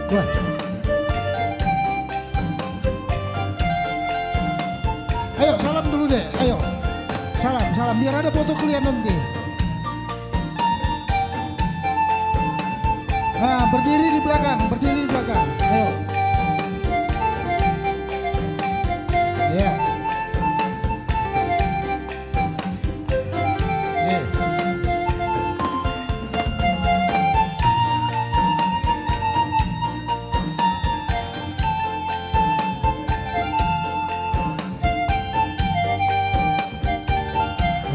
Wah. Ayo, salam dulu deh, ayo. Salam, salam, biar ada foto kalian nanti. Nah, berdiri di belakang, berdiri di belakang. Ayo. Iya.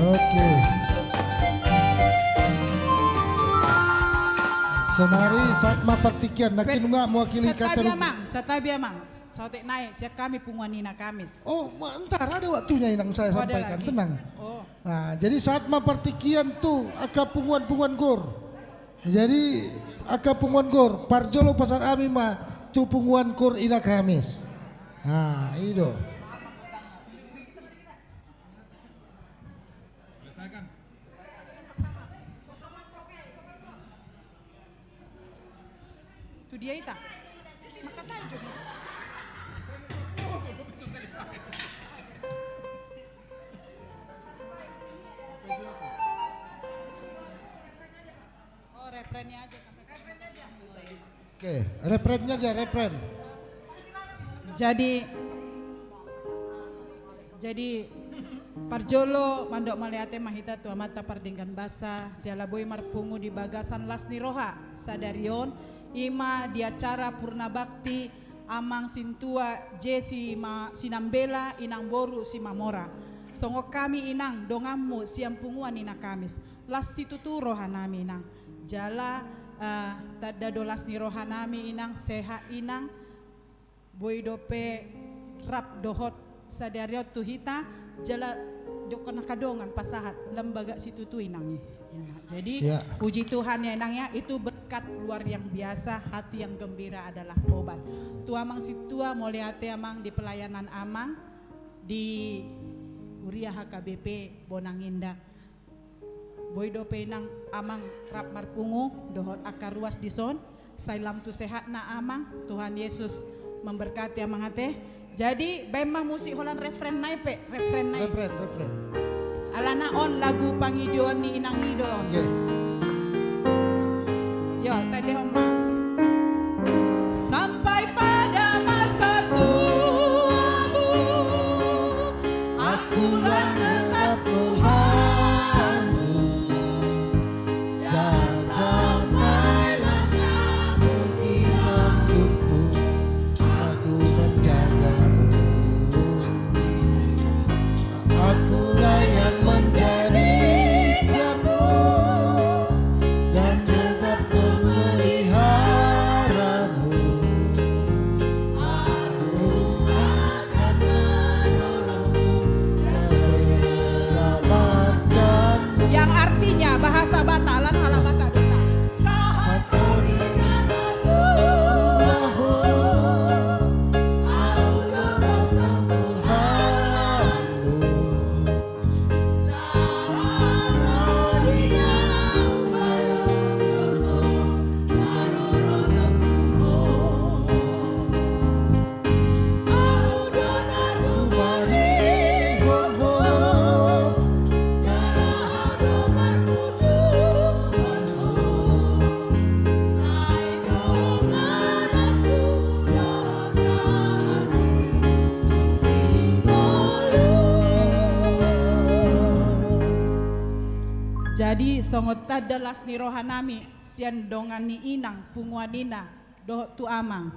Oke. Sonari sahat ma partingkian, nangkin nunga mewakili kater. Santabi amang, santabi amang. Saotik nai, sian hami punguan Ina Kamis. Oh, ma, ntar ada waktunya, Inang, saya sampaikan, tenang. Oh. Nah, jadi sahat ma partingkian tu angka punguan-punguan gor. Jadi angka punguan gor, parjolo pasahat hami ma tu punguan gor Ina Kamis. Nah, i do. Tu dia ita? Maka tajo. Oh, refrennya aja sampai. Oke, refrennya aja, refren. Jadi, Jadi, parjolo mandok mauliate ma hita tu Amanta Pardenggan Basa, siala boi marpungu di bagasan las ni roha sadari on, i ma di acara Purna Bakti Amang Sintua J. Sima-, Sinambela, Inang boru Simamora. Songon hami, Inang, donganmu sian punguan Ina Kamis. Las situtu rohanami, Inang. Jala, eh, tanda do las ni rohanami, Inang, sehat, Inang. Boi dope rap dohot sadari on tu hita, jala dohot angka dongan pasahat, lam bagak situtu, Inang, i. Jadi, ya, puji Tuhan ya, Inang, ya, itu berkat luar yang biasa, hati yang gembira adalah obat. Tu Amang Sintua, mauliate, Amang, di pelayanan Amang di Huria H K B P Bonang Indah. Boi dope, Inang, Amang rap marpungu dohot angka ruas dison, sai lam tu sehatna Amang, Tuhan Yesus memberkati Amang ate. Jadi, baen ma musik holan refren nai pe, refren nai. Refren, refren. Alana on lagu pangidoan ni Inang i do. Oke. Yo, tandehon ma. Sampai pada masa tuamu, akulah tetap Tuhanmu. Jangan sampai masa pun hilang untukmu, aku menjagamu. Akulah yang menjadikanmu dan tetap memeliharamu. Aku akan menolongmu dan menyelamatkanmu. Yang artinya, bahasa Batak, lan halak Batak do hita. Sahat on inganan tu ahu, ahu do tongtong Tuhanmu. Jadi, songon tanda las ni rohanami sian dongan ni Inang, punguan Ina, dohot tu Amang.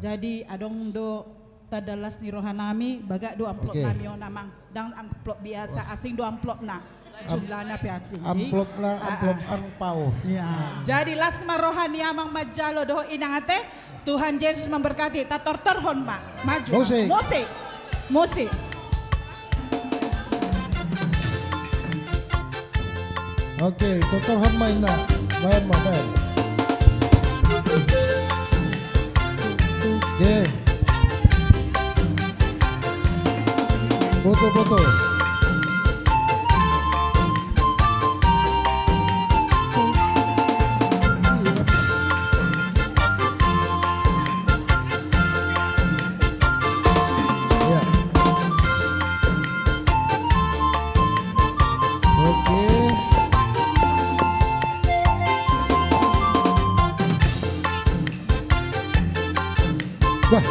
Jadi, adong do tanda las ni rohanami, bagak do amplop nami on, Amang. Ndang amplop biasa, asing do amplopna. Jumlahna pe asing. Amplopna, amplop angpau. Ya. Jadi, las ma roha ni Amang manjalo dohot Inang ate. Tuhan Yesus memberkati. Tatortorhon ma. Maju. Musik. Musik. Musik. Oke, tortorhon ma inna. Baen ma, baen. Oke. Boto, boto. Ya. Oke. Bah.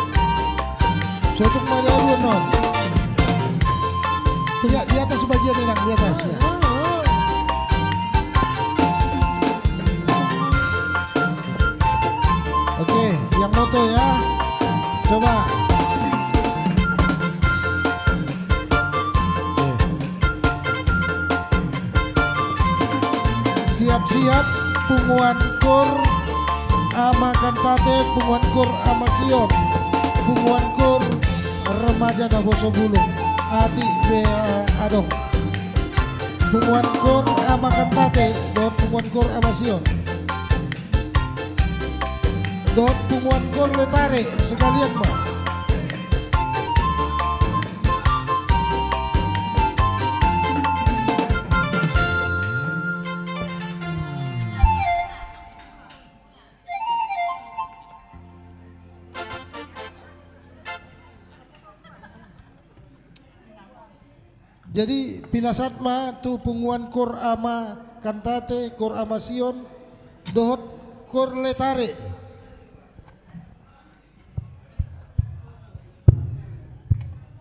Sotung ma dia dua non. Ya, di atas sebagian, Inang, di atas, ya. Oke, yang moto ya. Coba. Oke. Siap-siap, punguan Kor Ama Kantate, punguan Kor Ama Sion, punguan Kor Remaja Naposo Bulung, atik be, eh, adong. Punguan Kor Ama Kantate dohot punguan Kor Ama Sion dohot punguan Kor Letare, sekalian ma. Jadi, pinasahat ma tu punguan Kor Ama Kantate, Kor Ama Sion, dohot Kor Letare.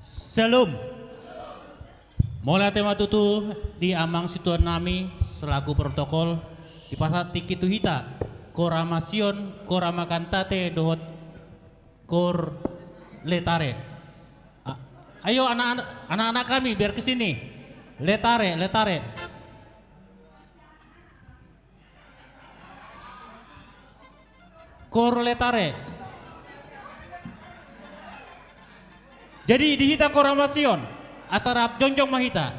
Syalom. Mauliate ma tutu di amang situan nami selaku protokol, dipasahat tingki tu hita Kor Ama Sion, Kor Ama Kantate dohot Kor Letare. A-, ayo anak-anak, anak-anak kami biar ke sini. Letare, Letare. Kor Letare. Jadi di hita Kor Ama Sion, asa rap jongjong ma hita.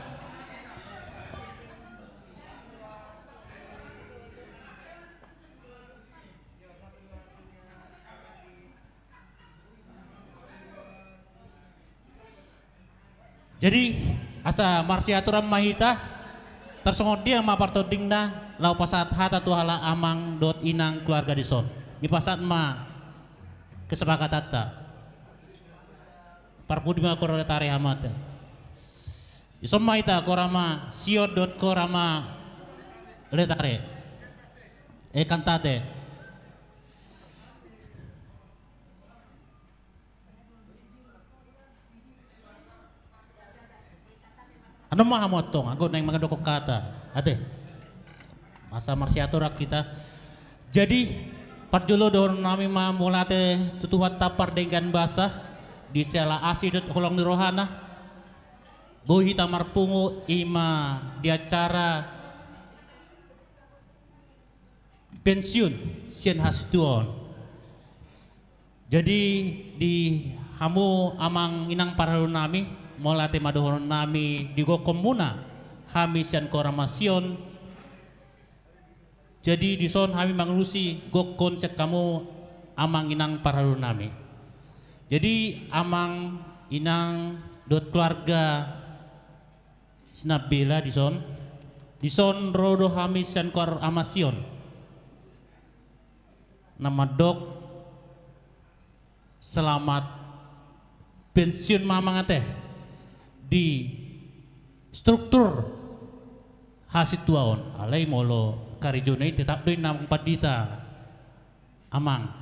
Jadi, asa marsiaturan ma hita, tarsongon dia ma partondingna, laho pasahat hata tu halak amang dohot inang keluarga dison. Dipasahat ma kesepakatanta. Parpudi ma Kor Letare hamu ate. Dison ma hita Kor Ama Sion dohot Kor Ama Letare. Eh, Kantate. Annon ma hamu antong, anggo naeng mandokkon hata. Ate. Asa marsiaturan hita. Jadi, parjolo dohonon nami ma mauliate tu Tuhanta pardenggan basa, di siala asi dohot holong ni rohana, boi hita marpungu i ma di acara pensiun sian hasituaon. Jadi, di hamu amang inang parhaluaon nami, mauliate ma dohonon nami di gokhonmuna hami sian Kor Ama Sion. Jadi, dison hami mangalusi gokhon sian hamu amang inang parhaluaon nami. Jadi, amang inang dohot keluarga Sinambela dison. Dison ro do hami sian Kor Ama Sion na mandok selamat pensiun ma amang ate di struktur hasituaon. Alai molo karejona i tetap do i na mandita amang.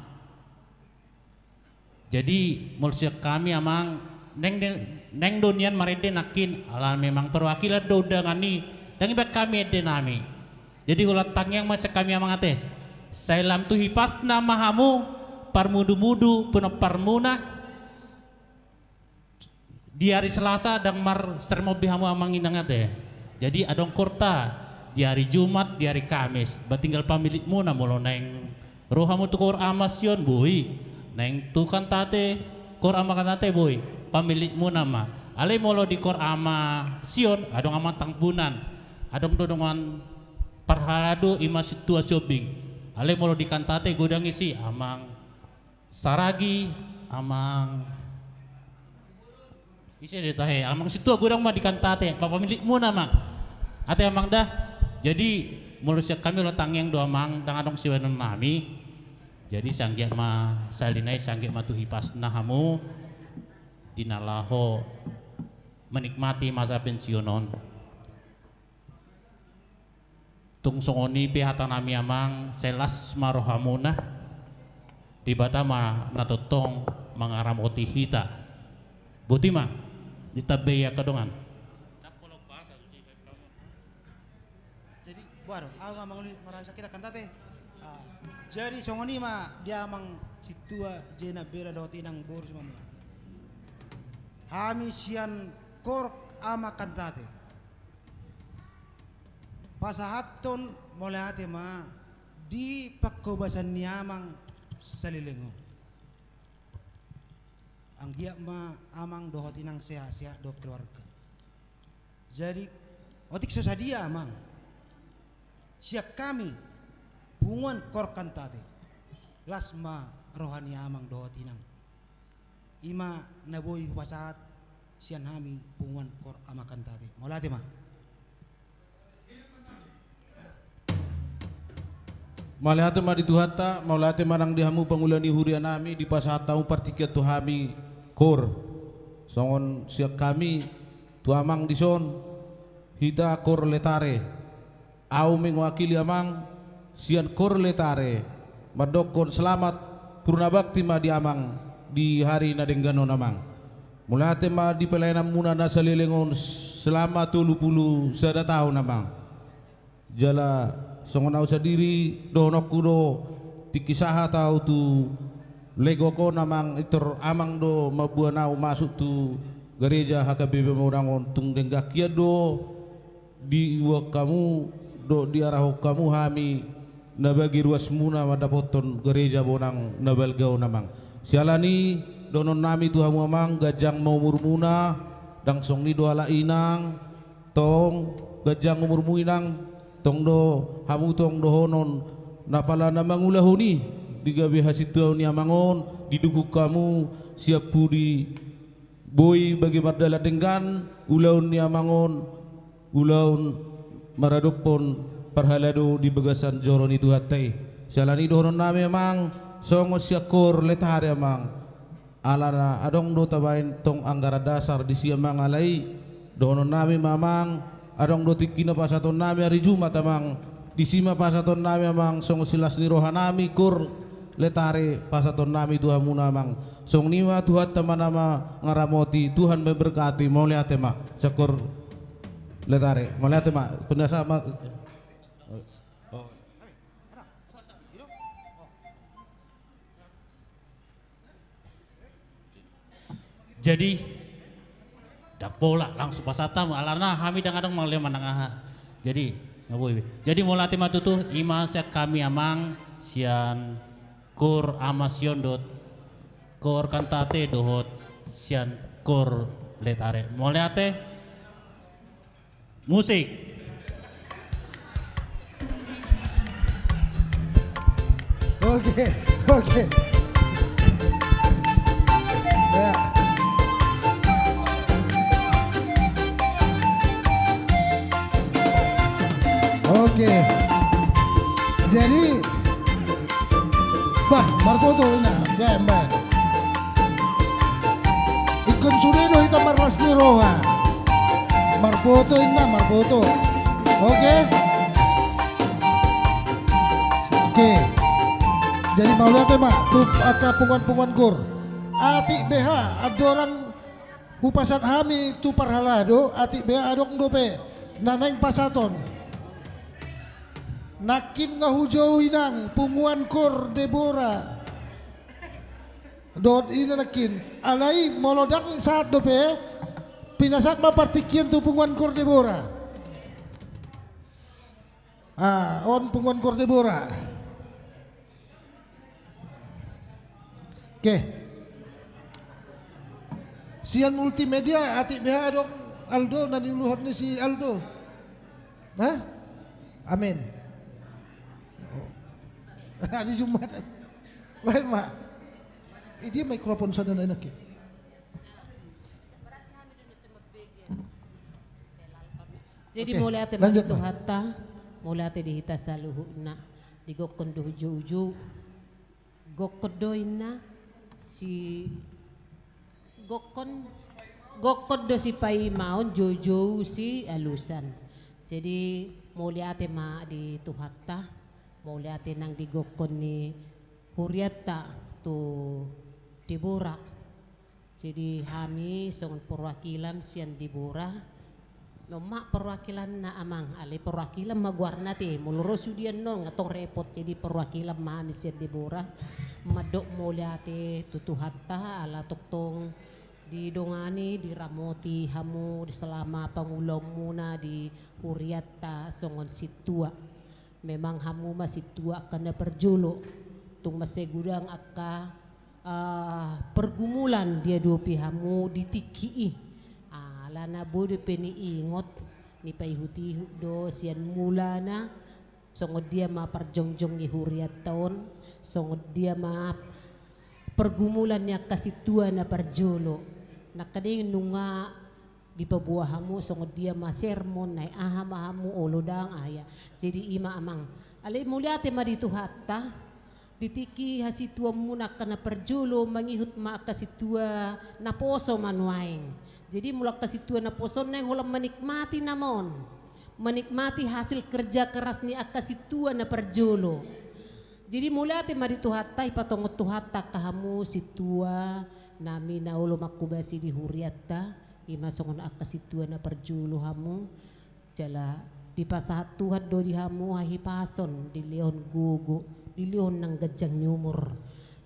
Jadi, molo sian hami amang, naeng de-, naeng do nian marende nangkin, ala memang perwakilan do undangan i, ndang ibaen hami ende nami. Jadi, holan tangiang ma sian hami amang ate. Sai lam tu hipasna ma hamu, parmudu-mudu, pinomparmuna. Di ari Selasa ndang marsarmon be hamu amang inang ate. Jadi adong korta di ari Jumat, di ari Kamis. Ba tinggal pamilihmuna molo naeng ro hamu tu Kor Ama Sion boi. Naeng tu kantate, kor ama kantate boi, pamillit muna ma. Alai molo di kor ama Sion, adong ama Tambunan. Adong do dongan parhalado i ma sintua Siombing. Alai molo di kantate godang isi amang Saragi, amang Ise do tahe, amang sintua godang ma di kantate, pamillit muna ma. Ate amang da. Jadi molo sian hami olo tangiang do amang, ndang adong sibaenon nami. Jadi sanggiat ma sahali nai, sanggiat ma tu hipasna hamu di na laho menikmati masa pensiun on. Tung songon i pe hata nami amang, sai las ma rohamuna, Debata ma na tongtong mangaramoti hita. Boti ma, ditambai angka dongan. Jadi, baru, au ma manguli marasa kita kantate. Ah, jadi songon i ma di amang sintua jena bera dohot inang boru si mamu. Hami sian kor ama kantate. Pasahathon mauliate ma di panghobasan ni amang saleleng on. Anggiat ma amang dohot inang sehat-sehat dohot keluarga. Jadi, otik so sadia amang, sian hami punguan kor kantate, las ma roha ni amang dohot inang. I ma na boi hupasahat sian hami punguan kor ama kantate. Mauliate ma. Mauliate ma di Tuhanta, mauliate ma nang di hamu pangula ni huria nami, dipasahat hamu partingkian tu hami kor. Songon sian hami tu amang dison, hita kor Letare. Au mewakili amang sian kor Letare mandokkon selamat purnabakti ma di amang di hari na denggan on amang. Mauliate ma di pelayanan muna na saleleng on selama tolu pulu sada taon amang. Jala songon au sandiri dohononku do, tingki sahat au tu legok on amang, pintor amang do mamboan au masuk tu gareja H K B P Monang on, tung denggan hian do diboan hamu dohot diarahon hamu hami na bagi ruas muna mandapothon gareja Monang na balga on amang. Siala ni i dohonon nami tu hamu amang, ganjang ma umur muna, ndang songon i do halak inang, tong ganjang umur mu inang, tong do hamu tong dohonon na pala na mangulahon i di gabe hasintuaon ni amang on, didukung hamu sian pudi. Boi bagi mardalan denggan ulaon ni amang on, ulaon maradophon parhalado di bagasan joro ni Tuhanta i. Siala ni i dohonon nami amang, songon sian kor Letare amang. Alana adong do tabaen tong anggaran dasar disi amang, alai dohonon nami ma amang, adong do tingki na pasahaton nami ari Jumat amang, disi ma pasahaton nami amang, songon silas ni roha nami kor Letare pasahaton nami tu hamuna amang. Songon i ma, Tuhanta ma na mangaramoti, Tuhan memberkati, mauliate ma, sian kor Letare, mauliate ma, penasa ma. Jadi, ndang pola, langsung pasahat hamu, alana hami ndang adong mangalean manang aha. Jadi, nga boi be. Jadi, mauliate ma tutu, i ma sian hami amang, sian kor ama Sion dohot kor kantate dohot sian kor Letare. Mauliate. Musik. Oke, oke. Ya. Oke. Jadi, bah, marfoto inna, baen, baen. Ingkon sude do hita marlas ni roha. Marfoto inna, marfoto. Oke? Oke. Jadi mauliate ma tu angka punguan-punguan kor. Atik beha andorang hupasahat hami tu parhalado, atik beha adong dope na naeng pasahaton. Nangkin nga hujou inang, punguan kor Debora. Dohot ina nangkin. Alai molo ndang sahat dope, pinasahat ma partingkian tu punguan kor Debora. Ah, on punguan kor Debora. Oke. Sian Multimedia, atik beha adong Aldo, na niuluhon ni si Aldo. Hah? Amin. Hari Jumat. Baik, Mak. Eh, dia mikrofon sana enak ya. Jadi, oke, mauliate ma di Tuhanta, mauliate di hita saluhutna, di gokkon dohot joujou. Gokkon do inna si gokkon, gokkon do sipaimaon, joujou sialusan. Jadi, mauliate ma di Tuhanta, mauliate nang di gokkon ni hurianta tu Debora. Jadi, hami songon perwakilan sian Debora. Noma perwakilanna, Amang, alai perwakilan ma goarna te, molo ro sude annon nga tong repot. Jadi, perwakilan ma hami sian Debora mandok mauliate tu Tuhanta ala tongtong didongani, diramoti hamu di selama pangulaonmuna di hurianta songon sintua. Memang hamu ma sintua angka na parjolo. Tung mansai godang angka, ah, pergumulan diadopi hamu di tingki i. Alana boi dope niingot, nipaihut-ihut do sian mulana, songon dia ma parjongjong ni hurianta on, songon dia ma pergumulan ni angka sintua na parjolo. Nangkaning nunga dipaboa hamu songon dia ma sermon, naeng aha ma hamu, olo dang, aha ia. Jadi, i ma, Amang. Alai mauliate ma di Tuhanta, di tingki hasintuamuna angka na parjolo, mangihut ma angka sintua naposo ma nuaeng. Jadi, molo angka sintua naposo on naeng holan manikmati nama on, manikmati hasil kerja keras ni angka sintua na parjolo. Jadi, mauliate ma di Tuhanta, dipatongon Tuhanta angka hamu sintua nami na olo manghobasi di hurianta. I ma songon angka sintua na parjolo hamu, jala dipasahat Tuhan do di hamu hahipason, dilehon gogo, dilehon nang ganjang ni umur.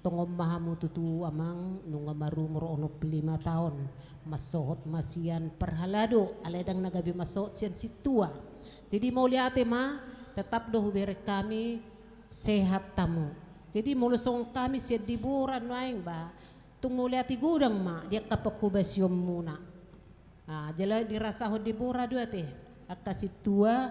Tongon ma hamu tutu, Amang, nunga marumur onom pulu lima taon, mansohot ma sian parhalado, alai ndang na gabe mansohot sian sintua. Jadi, mauliate ma, tetap do hubereng hami sehat hamu. Jadi, molo songon hami sian Debora nuaeng, ba, tung mauliate godang ma di angka panghobasionmuna. Ah, jala dirasahon Debora do ate angka sintua,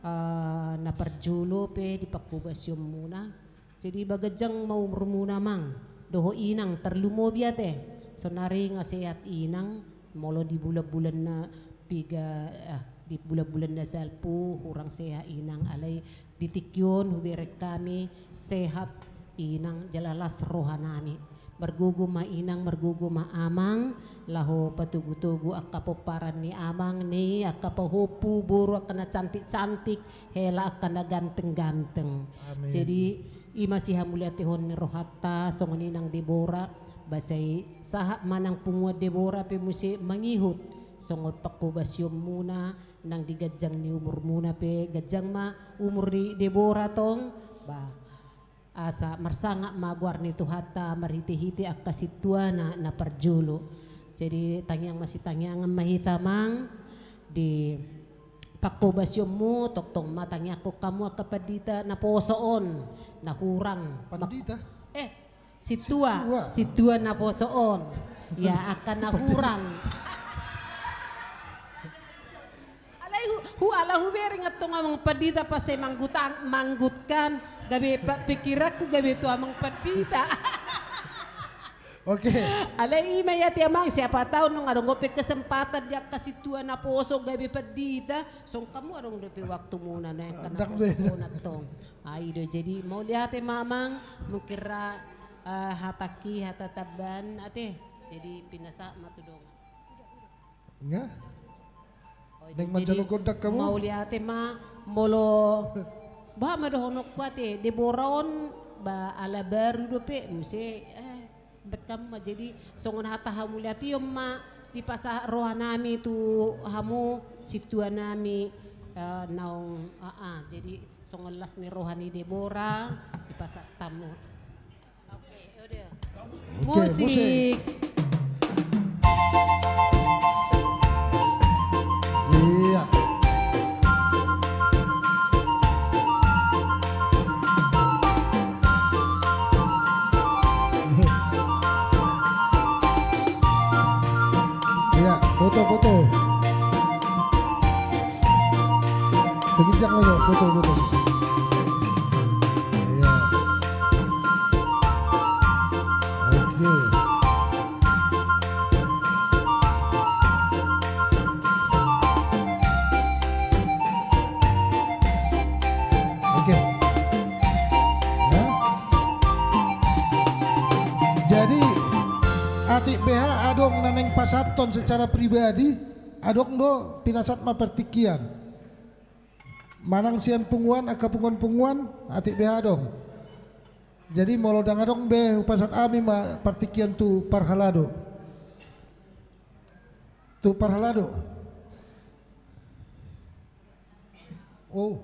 ah, na parjolo pe di panghobasionmuna. Jadi, ba ganjang ma umurmuna, Amang dohot Inang, tarlumobi ate. Saonari nga sehat Inang, molo di bulan-bulan na piga, ah, di bulan-bulan na salpu hurang sehat Inang, alai di tingki on hubereng hami sehat Inang, jala las rohanami. Margogo ma Inang, margogo ma Amang, laho patogu-togu angka pomparan ni Amang, ni angka pahompu, boru angka na cantik-cantik, hela angka na ganteng-ganteng. Amin. Jadi, i ma sihamuliatehon ni rohanta, songon i nang Debora, ba sai sahat ma nang punguan Debora pe muse mangihut songon panghobasionmuna, nang di ganjang ni umurmuna pe, ganjang ma umur ni Debora tong, ba, asa marsangap ma goar ni Tuhanta marhite-hite angka sintuana na parjolo. Jadi, tangiang masitangiangan ma hita, Amang, di panghobasionmu, tongtong ma tangiangkon hamu angka pandita naposo on, na hurang. Pandita? Eh, sintua, sintua. Sintua naposo on. Ya, angka na hurang. Alai hu, hu, ala hubereng antong Amang Pandita pas sai manggutang, manggutkan, gabe pa, pikiranku gabe tu Amang Pandita. Oke. Alai i ma ia ate Amang, siapa tahu nunga adong dope kesempatan di angka sintua naposo gabe pandita, songon hamu adong dope waktumuna na angka naposo on antong. Ai do, jadi mauliate ma Amang, mungkin ra, eh, hatangki hata tambahan ate. Jadi pinasahat ma tu dongan. Nga? Naeng manjalo gondang hamu? Mauliate ma, molo, bah, ma dohononku ate, Debora on, ba, ala baru dope, muse, eh, bekkam ma, jadi songon hata hamuliation ma dipasahat rohanami tu hamu sintuanami, eh, naung, ah, ah, jadi songon las ni roha ni Debora dipasahat hamu. Oke, udah. Oke, musik. Musik. Iya. Foto, foto. Ginjang foto, foto, foto. Iya. Oke. Oke. Ya. Jadi, atik beha adong na naeng pasahathon secara pribadi, adong do pinasahat ma partingkian. Manang sian punguan, angka punguan-punguan, atik beha adong. Jadi, molo ndang adong be, hupasahat hami ma partingkian tu parhalado. Tu parhalado. Oh.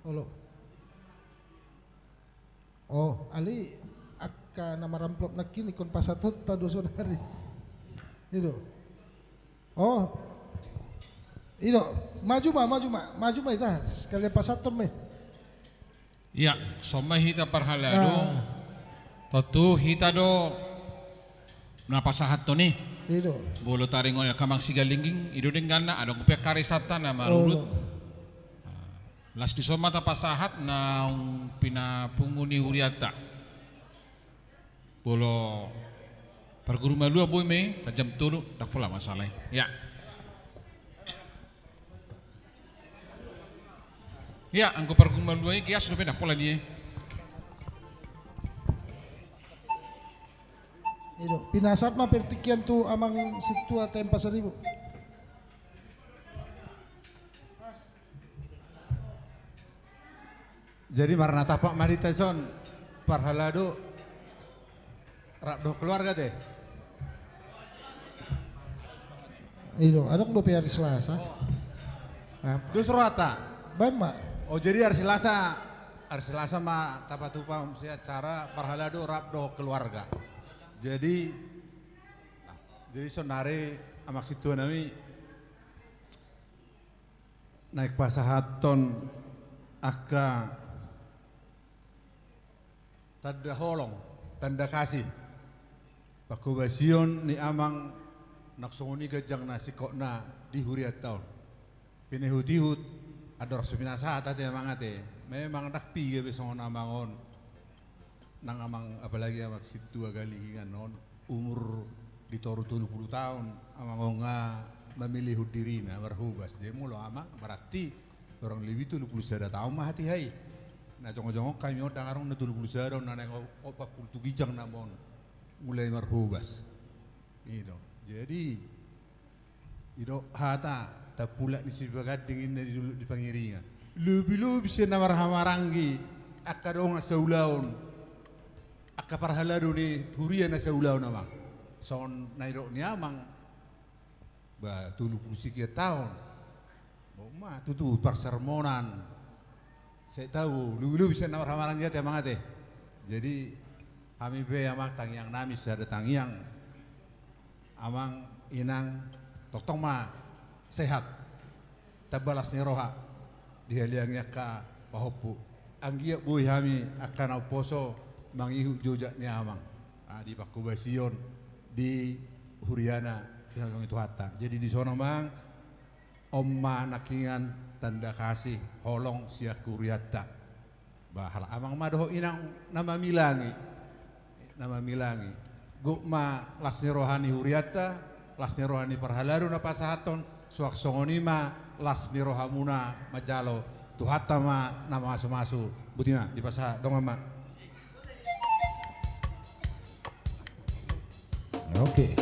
Olo. Oh, alai angka na maramplop nangkin ingkon pasahathonta do sonari. I do. Oh. I do. Maju ma, maju ma, maju ma hita. Sekalian pasahathon ma i. Ia, songon i ma hita parhalado. Ah. Tontu hita do na pasahathon i. I do. Molo taringot angka amang sigalingging, i do dengganna, adong pe angka arisanta na marurut. Oh. Las dison ma tapasahat naung pinapungu ni hurianta. Molo parguru malua boi ma i, taon jam tolu, ndang pola masalah i. Ia. Ia, anggo parguru malua i, gias dope, ndang pola dia i. I do, pinasahat ma partingkian tu amang sintua T M empat seribu. Jadi marnatampak ma di hita dison, parhalado rap dohot keluarga te. I do, adong dope ari Selasa. Dos rohanta. Baen ma. Oh, jadi ari Selasa, ari Selasa ma tapatupa muse acara parhalado rap dohot keluarga. Jadi, nah, jadi sonari amang sintua nami, naeng pasahathon angka tanda holong, tanda kasih, panghobasion ni amang, nang songon i ganjang na singkopna di hurianta on. Pinihut-ihut, andor so pinasahat ate amang ate, memang ndang piga be songon amang on. Nang amang, apalagi amang sintua Galingging on, umur di toru tolu pulu taon, amang on nga mamilihon dirina marhobas. Jadi molo amang berarti kurang lebih tolu pulu sada taon ma hatiha i. Na jongjong on hami on ndang adong na tolu pulu sada, na naeng opat pulu tu ginjang nama on mulai marhobas. I do. Jadi, i do hata, tampulak ni sipaganding inna di dolok ni Pangiringan. Lobi-lobi sian na marhahamaranggi, angka dongan saulaon, angka parhalado ni huria na saulaon amang. Songon na nidok ni amang, ba, tolu pulu sekian taon. Boi ma tutu parsermonan. Sai tau, lobi-lobi sian na marhahamaranggi ate amang ate. Jadi, hami pe amang, tangiang nami sada tangiang. Amang, inang, tongtong ma sehat. Tamba las ni roha dihaliangi angka pahompu. Anggiat boi hami angka na umposo mangihut jojak ni amang. Ah, di panghobasion, di huriana, dihaholongi Tuhanta. Jadi dison amang, on ma nangkiningan tanda kasih, holong sian hurianta. Ba, halak amang ma dohot inang na mamilangi. Na mamilangi. Gok ma las ni roha ni hurianta, las ni roha ni parhalado na pasahathon, suang songon i ma las ni rohamuna manjalo, Tuhanta ma na mamasu-masu. Boti ma, dipasahat dongan ma. Oke.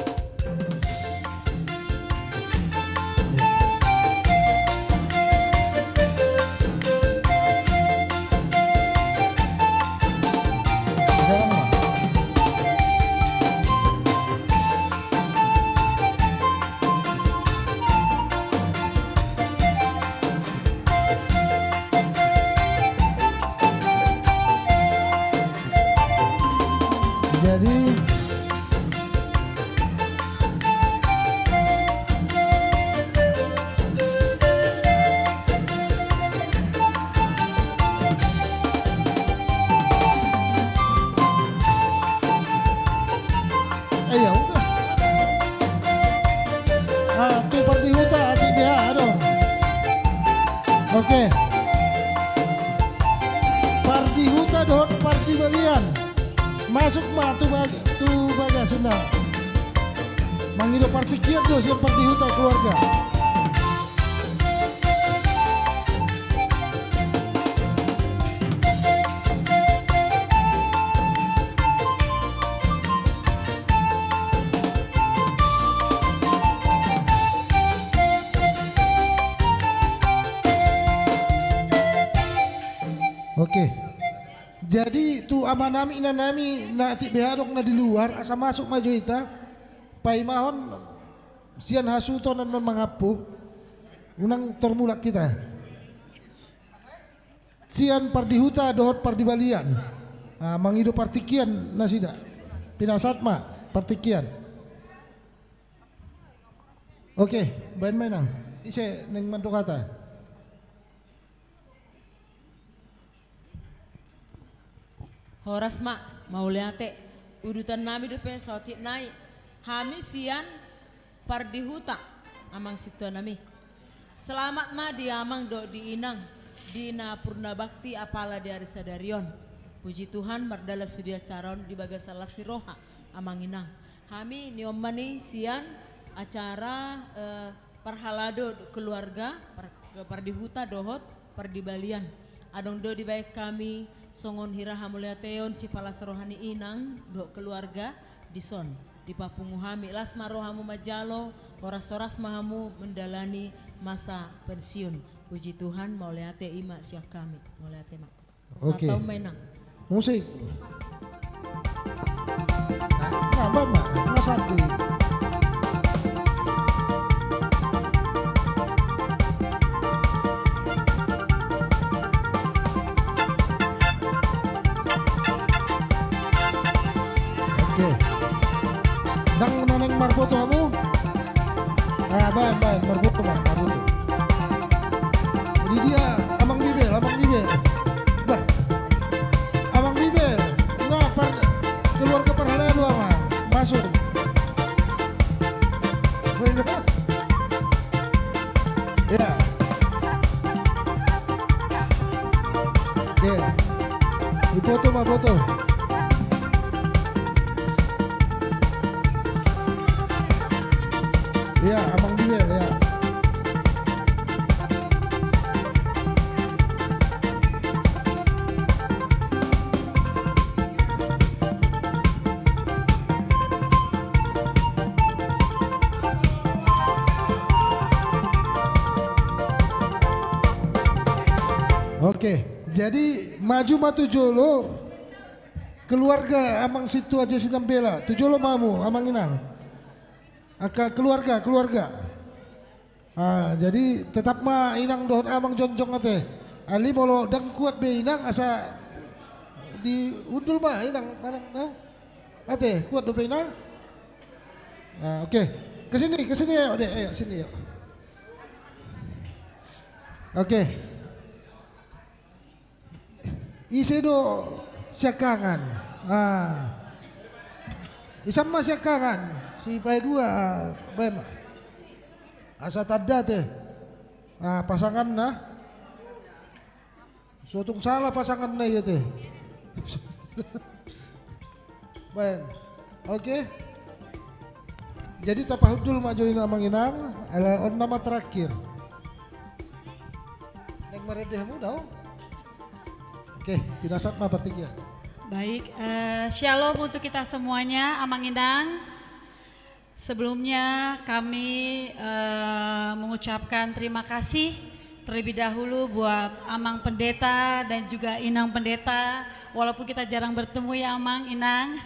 Jadi, dohot pardibalian. Masuk ma tu bag-, tu bagasan na. Mangido partingkian do sian Pardihuta keluarga. Oke. Jadi tu amanami inanami na atik beha adong na di luar, asa masuk ma jo hita, paimahon sian hasuhuton annon mangampu, unang tor mulak hita. Sian Pardihuta dohot Pardibalian. Ah, mangido partingkian nasida. Pinasahat ma partingkian. Oke, baen ma inang. Ise naeng mandok hata? Horas ma, mauliate. Udutannami dope saotik nai. Hami sian Pardihuta, amang sintuanami. Selamat ma di amang dohot di inang, di na purna bakti apala di ari sadari on. Puji Tuhan, mardalan sude acara on di bagasan las ni roha, amang inang. Hami nion ma ni sian acara, eh, parhalado keluarga, par-, Pardihuta dohot Pardibalian. Adong do dibaen hami songon hira hamauliateon sipalas roha ni inang dohot keluarga dison. Dipapungu hami, las ma rohamu manjalo, horas-horas ma hamu mendalani masa pensiun. Puji Tuhan, mauliate, i ma sian hami. Mauliate ma. Oke. Sataon ma inang. Musik. Nah, nambah ma, ngasandi. Oke. Ndang na naeng marfoto hamu? Ah, baen, baen, marfoto ma, marfoto. Di dia, Amang Bibel, Amang Bibel. Bah. Amang Bibel. Nga par-, keluarga parhalado, Amang. Masuk. Ya. Oke. Difoto ma, foto. Ya, Amang Bibel, ya. Oke, jadi maju ma tu jolo keluarga Amang Sintua Jesi Nambela, tu jolo ma hamu, Amang Inang. Angka keluarga, keluarga. Ah, jadi tetap ma inang dohot amang jongjong ate. Alai molo ndang kuat be inang, asa diundul ma inang manang, no? Ate, kuat dope inang? Ah, oke. Ke sini, ke sini, ayo, Dek, ayo, sini, ayo. Oke. Ise do siangkangan? Ah. Ise ma siangkangan? Si paidua, ah, baen ma. Asa tanda ate. Ah, pasanganna. So tung salah pasanganna i ate. Baen. Oke. Jadi tapahundul ma jo inang, Amang Inang, ala on nama terakhir. Naeng marende hamu, dao? Oke, pinasahat ma partingkian. Baik, eh, shalom untuk kita semuanya, Amang Inang. Sebelumnya kami, eh, mengucapkan terima kasih terlebih dahulu buat Amang Pendeta dan juga Inang Pendeta, walaupun kita jarang bertemu ya Amang, Inang.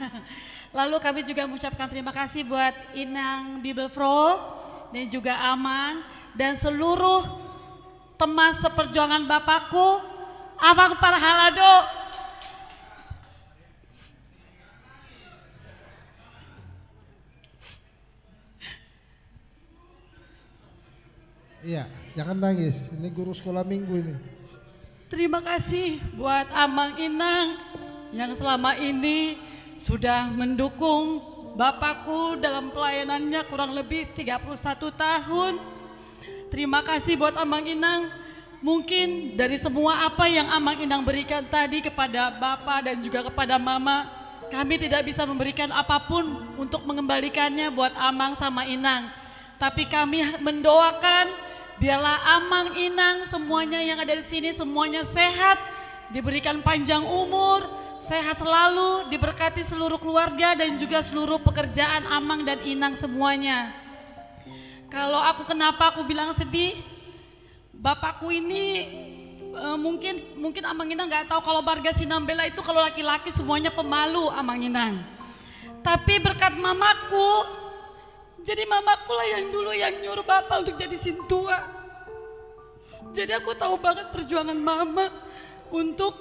Lalu kami juga mengucapkan terima kasih buat Inang Bibelvrouw dan juga Amang dan seluruh teman seperjuangan bapakku, Amang Parhalado. Iya, jangan nangis. Ini guru sekolah minggu ini. Terima kasih buat Amang Inang yang selama ini sudah mendukung bapakku dalam pelayanannya kurang lebih tiga puluh satu tahun. Terima kasih buat Amang Inang Mungkin dari semua apa yang Amang Inang berikan tadi kepada Bapa dan juga kepada Mama, kami tidak bisa memberikan apapun untuk mengembalikannya buat Amang sama Inang. Tapi kami mendoakan, biarlah Amang, Inang, semuanya yang ada di sini, semuanya sehat, diberikan panjang umur, sehat selalu, diberkati seluruh keluarga dan juga seluruh pekerjaan Amang dan Inang semuanya. Kalau aku, kenapa aku bilang sedih? Bapakku ini, eh, mungkin, mungkin Amang Inang nggak tahu, kalau marga Sinambela itu kalau laki-laki semuanya pemalu, Amang Inang. Tapi berkat mamaku, jadi mamaku lah yang dulu yang nyuruh Bapak untuk jadi sintua. Jadi aku tahu banget perjuangan Mama untuk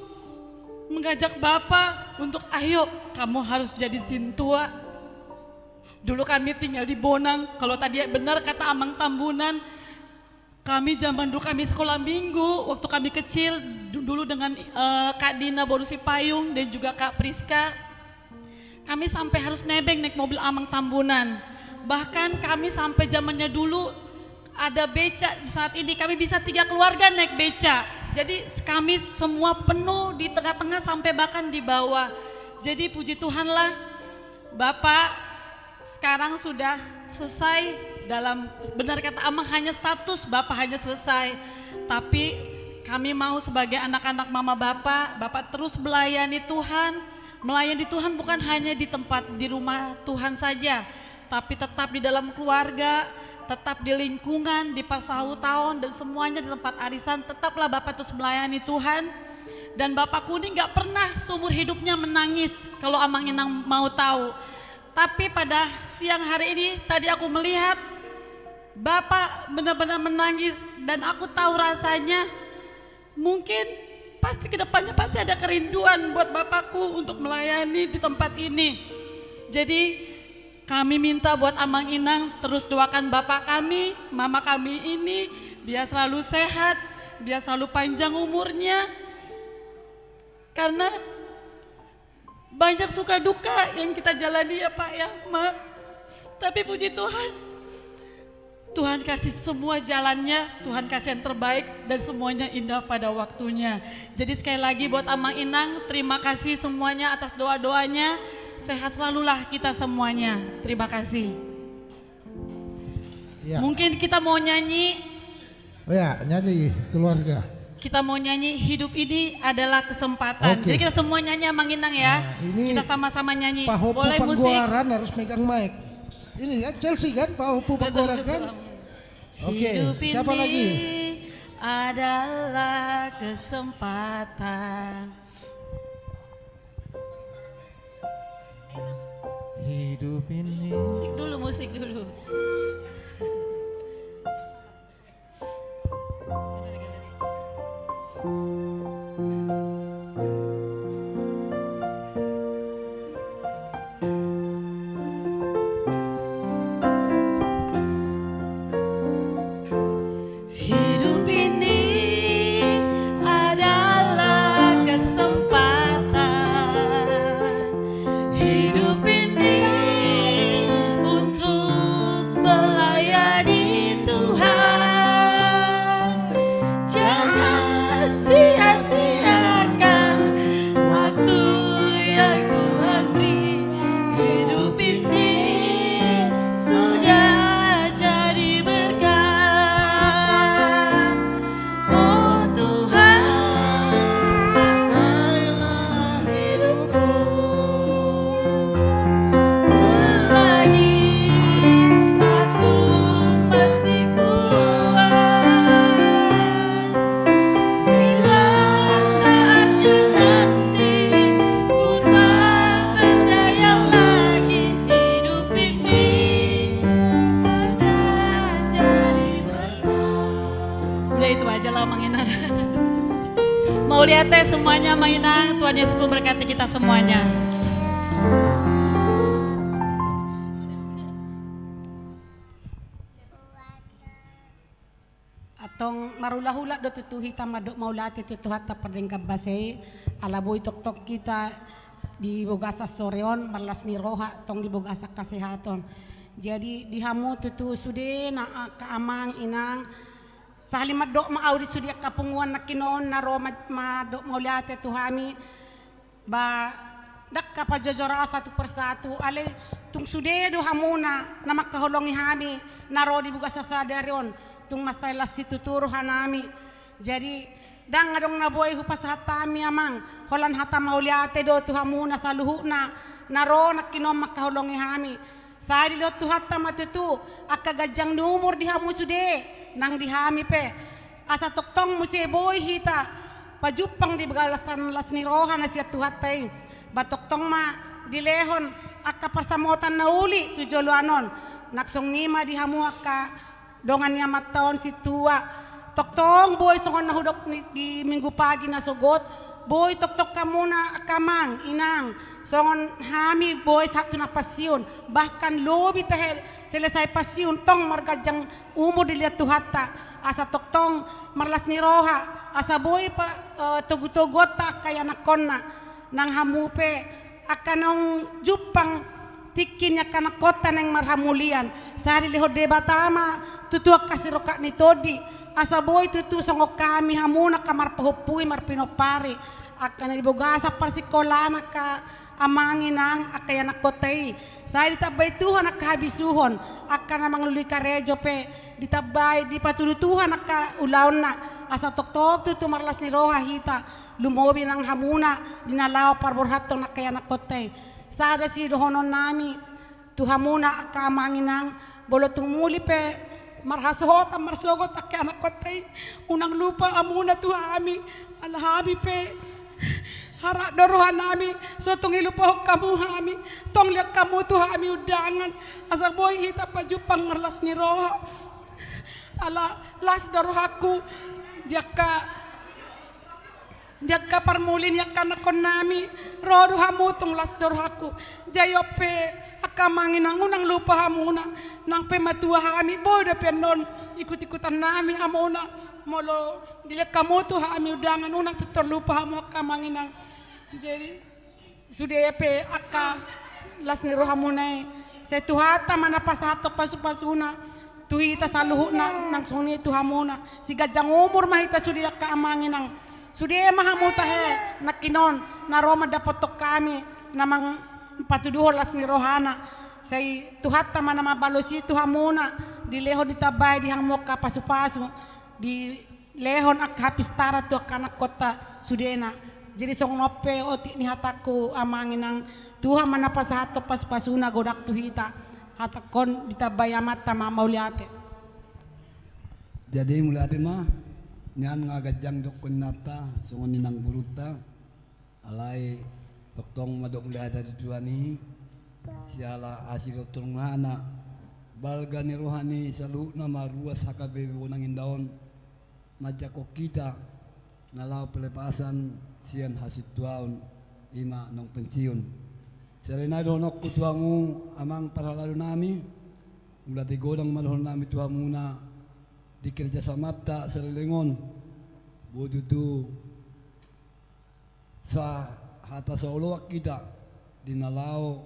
mengajak Bapak untuk, "Ayo, kamu harus jadi sintua." Dulu kami tinggal di Bonang. Kalau tadi benar kata Amang Tambunan, kami zaman dulu kami sekolah minggu, waktu kami kecil, du-, dulu dengan, eh, Kak Dina boru Sipayung dan juga Kak Priska, kami sampai harus nebeng naik mobil Amang Tambunan. Bahkan kami sampai zamannya dulu ada beca, saat ini kami bisa tiga keluarga naik beca. Jadi kami semua penuh di tengah-tengah sampai bahkan di bawah. Jadi puji Tuhanlah, Bapak sekarang sudah selesai dalam, benar kata Amang, hanya status Bapak hanya selesai. Tapi kami mau sebagai anak-anak mama Bapak, Bapak terus melayani Tuhan. Melayani Tuhan bukan hanya di tempat, di rumah Tuhan saja, tapi tetap di dalam keluarga, tetap di lingkungan, di parsahutaon, dan semuanya di tempat arisan, tetaplah Bapak terus melayani Tuhan. Dan Bapakku ini nggak pernah seumur hidupnya menangis, kalau Amang Inang mau tahu. Tapi pada siang hari ini, tadi aku melihat Bapak benar-benar menangis, dan aku tahu rasanya. Mungkin pasti ke depannya pasti ada kerinduan buat Bapakku untuk melayani di tempat ini. Jadi, kami minta buat Amang Inang terus doakan Bapak kami, Mama kami ini, biar selalu sehat, biar selalu panjang umurnya. Karena banyak suka duka yang kita jalani ya, Pak, ya, Ma. Tapi puji Tuhan, Tuhan kasih semua jalannya, Tuhan kasih yang terbaik, dan semuanya indah pada waktunya. Jadi sekali lagi buat Amang Inang, terima kasih semuanya atas doa-doanya. Sehat selalulah kita semuanya. Terima kasih. Ya. Mungkin kita mau nyanyi. Ya, nyanyi keluarga. Kita mau nyanyi Hidup Ini Adalah Kesempatan. Oke. Jadi kita semua nyanyi, Amang Inang, ya. Nah, ini kita sama-sama nyanyi. Pak Hopu. Boleh musik? Panggoaran harus megang mic. Ini kan Chelsea kan, Pak Hopu. Betul, Panggoaran betul, kan? Amang. Oke, hidup siapa ini lagi? Adalah kesempatan. Hidup ini. Musik dulu, musik dulu. Hidup ini adalah kesempatan. Hidup ini untuk melayani Tuhan. Jangan sia-siakan waktu yang Tuhan beri. Hidup ini sudah jadi berkat. Oh Tuhan, pakailah hidupku. Selagi aku masih kuat, bila saatnya nanti ku tak berdaya lagi, hidup ini akan jadi berkat. Udah, itu aja lah, Amang Inang. Mauliate semuanya, Amang Inang. Tuhan Yesus memberkati kita semuanya. Antong marhulahula do tutu hita mandok mauliate tu Tuhanta pardenggan basa i, ala boi tongtong hita di bagasan sore on marlas ni roha, tong di bagasan hasehaton. Jadi di hamu tutu sude na angka amang inang, Sahali mandok ma au di sude angka punguan nangkinon na ro ma-, mandok mauliate tu hami. Ba, ndang ka pajojor au satu persatu, alai tung sude do hamuna na mangkaholongi hami na ro di bagasan sadari on, tung mansai las situtu rohanami. Jadi, ndang adong na boi hupasahat hami, Amang, holan hata mauliate do tu hamuna saluhutna na ro nangkinon mangkaholongi hami. Sai dilehon Tuhanta ma tutu angka ganjang ni umur di hamu sude, nang di hami pe. Asa tongtong muse boi hita pajumpang di bagasan las ni roha na sian Tuhanta i. Ba tongtong ma dilehon angka parsamotan na uli tu joloan on. Nang songon i ma di hamu angka dongan ni amanta on sintua. Tongtong boi songon na hudok ni, di minggu pagi na sogot, boi tongtong hamuna angka amang, inang, songon hami boi sahat tu na pensiun, bahkan lobi tahe selesai pensiun, tong marganjang umur dilehon Tuhanta, asa tongtong marlas ni roha, asa boi pa, eh, togutoguonta angka ianakhonna, nang hamu pe angka naung jumpang tingki ni angka anakhonta naeng marhamulian. Sai dilehon Debata ma tutu angka sirongkap ni tondi, asa boi tutu songon hami hamuna angka marpahompui, marpinompari, angka na di bagasan parsingkolaan angka amang, inang, angka ianakhonta i. Sai ditambai Tuhan angka habisuhon, angka na mangalului karejo pe ditambai, dipatudu Tuhan angka ulaonna, asa tongtong tutu marlas ni roha hita, lumobi nang hamuna di na laho parborhathon angka ianakhonta i. Sada sidohononnami tu hamuna angka amang, inang, molo tung muli pe marhasohotan marsogot angka ianakhonta i, unang lupa hamuna tu hami, ala hami pe harat do rohanami, so tung dilupahon hamu hami, tong lehon hamu tu hami undangan, asa boi hita pajumpang marlas ni roha. Ala las do rohangku di angka, di angka parmuli ni angka anakhonnami, ro do hamu, tong las do rohangku. Jadi on pe angka amang, inang, unang lupa hamuna, nang pe matua hami, boi dope annon ikut-ikutannami hamuna, molo dilehon hamu tu hami undangan, unang pintor lupa hamu angka amang, inang. Jadi, sude pe angka las ni rohamuna i, sai Tuhanta ma na pasahathon pasupasuna tu hita saluhutna, nang songon i tu hamuna. Siganjang umur ma hita sude angka amang, inang. Sude ma hamu tahe nangkinon na ro mandapothon hami, na mang-, patuduhon las ni rohana. Sai Tuhanta ma na mambalos i tu hamuna, dilehon, ditambai di hamu angka pasupasu, di lehon angka hapistaran tu angka anakhonta sudena. Jadi songon on pe otik ni hatangku, amang, inang, Tuhan ma na pasahathon pasupasuna godang tu hita. Hatangkon ditambai amanta ma mauliate. Jadi mauliate ma, nian nga ganjang dokkon inanta songon i nang borunta. Alai tongtong ma dok mauliate tu Tuhan i, siala asi dohot rohana, balga ni roha ni saluhutna ma ruas H K B Bonang Indah on, manjangkon hita na laho pelepasan sian hasintuaon, i ma naung pensiun. Selain i dohononku tu hamu amang parhaladonami, mauliate godang ma dohononnami tu hamuna di kerjasamanta saleleng on. Boi tutu sahata saoloan hita di na laho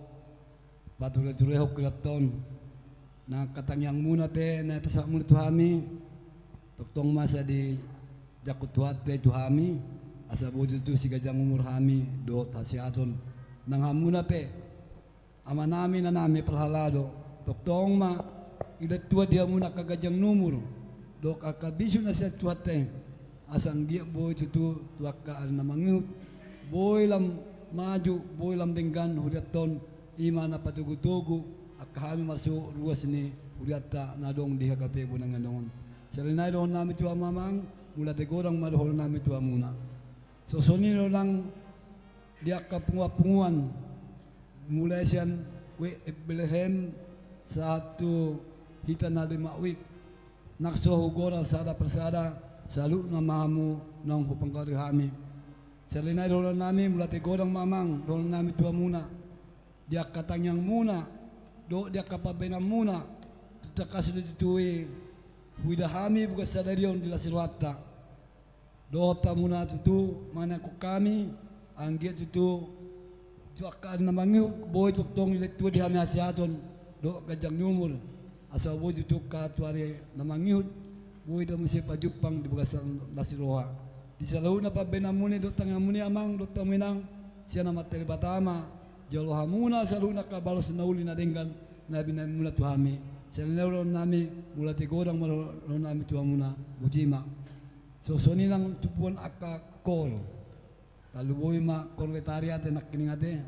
patureturehon hurianta on. Nang angka tangiangmuna pe na dipasahat muna tu hami, tongtong ma sai dijangkon Tuhanta i tu hami, asa boi tutu siganjang umur hami dohot hasehaton. Nang hamuna pe, amanami, inanami parhalado, tongtong ma dilehon Tuhan di hamuna angka ganjang ni umur dohot angka bisuk na sian Tuhanta i, asa anggiat boi tutu tu angka ari na mangihut, boi lam maju, boi lam denggan hurianta on, i ma na patogutogu angka hami marsuhut ruas ni hurianta na adong di H K B Bonang Indah on. Selain i dohononnami tu hamu amang, mauliate godang ma dohononnami tu hamuna. Songon i do nang di angka punguanpunguan, mulai sian W F Bethlehem sahat tu hita na di Makowik, nang so hugora sada persada, saluhutna ma hamu naung hupanggoari hami. Selain i dohononnami, mauliate godang ma amang dohononnami tu hamuna, di angka tangiangmuna dohot di angka pambahenanmuna, tu angka sude tutu i huida hami bagasan sadari on di las ni rohanta. Dohot hamuna tutu manangkok hami, anggiat tutu tu angka ari na mangihut boi tongtong dilehon Tuhan di hami hasehaton dohot ganjang ni umur, asa boi tutu angka tu ari na mangihut Boi hita muse pajumpang di bagasan las ni roha. Di saluhutna pambahenanmuna i dohot tangianganmuna i amang dohot hamu inang, sian Amanta Debata ma, jalo hamuna saluhutna angka balos na uli na denggan na binahenmuna tu hami. Sai songon i nang dohononnami, mauliate godang ma dohononnami tu hamuna. Botima. Songon i nang tumpuan angka kor. Tarlumobi ma kor letari ate nangkining ate,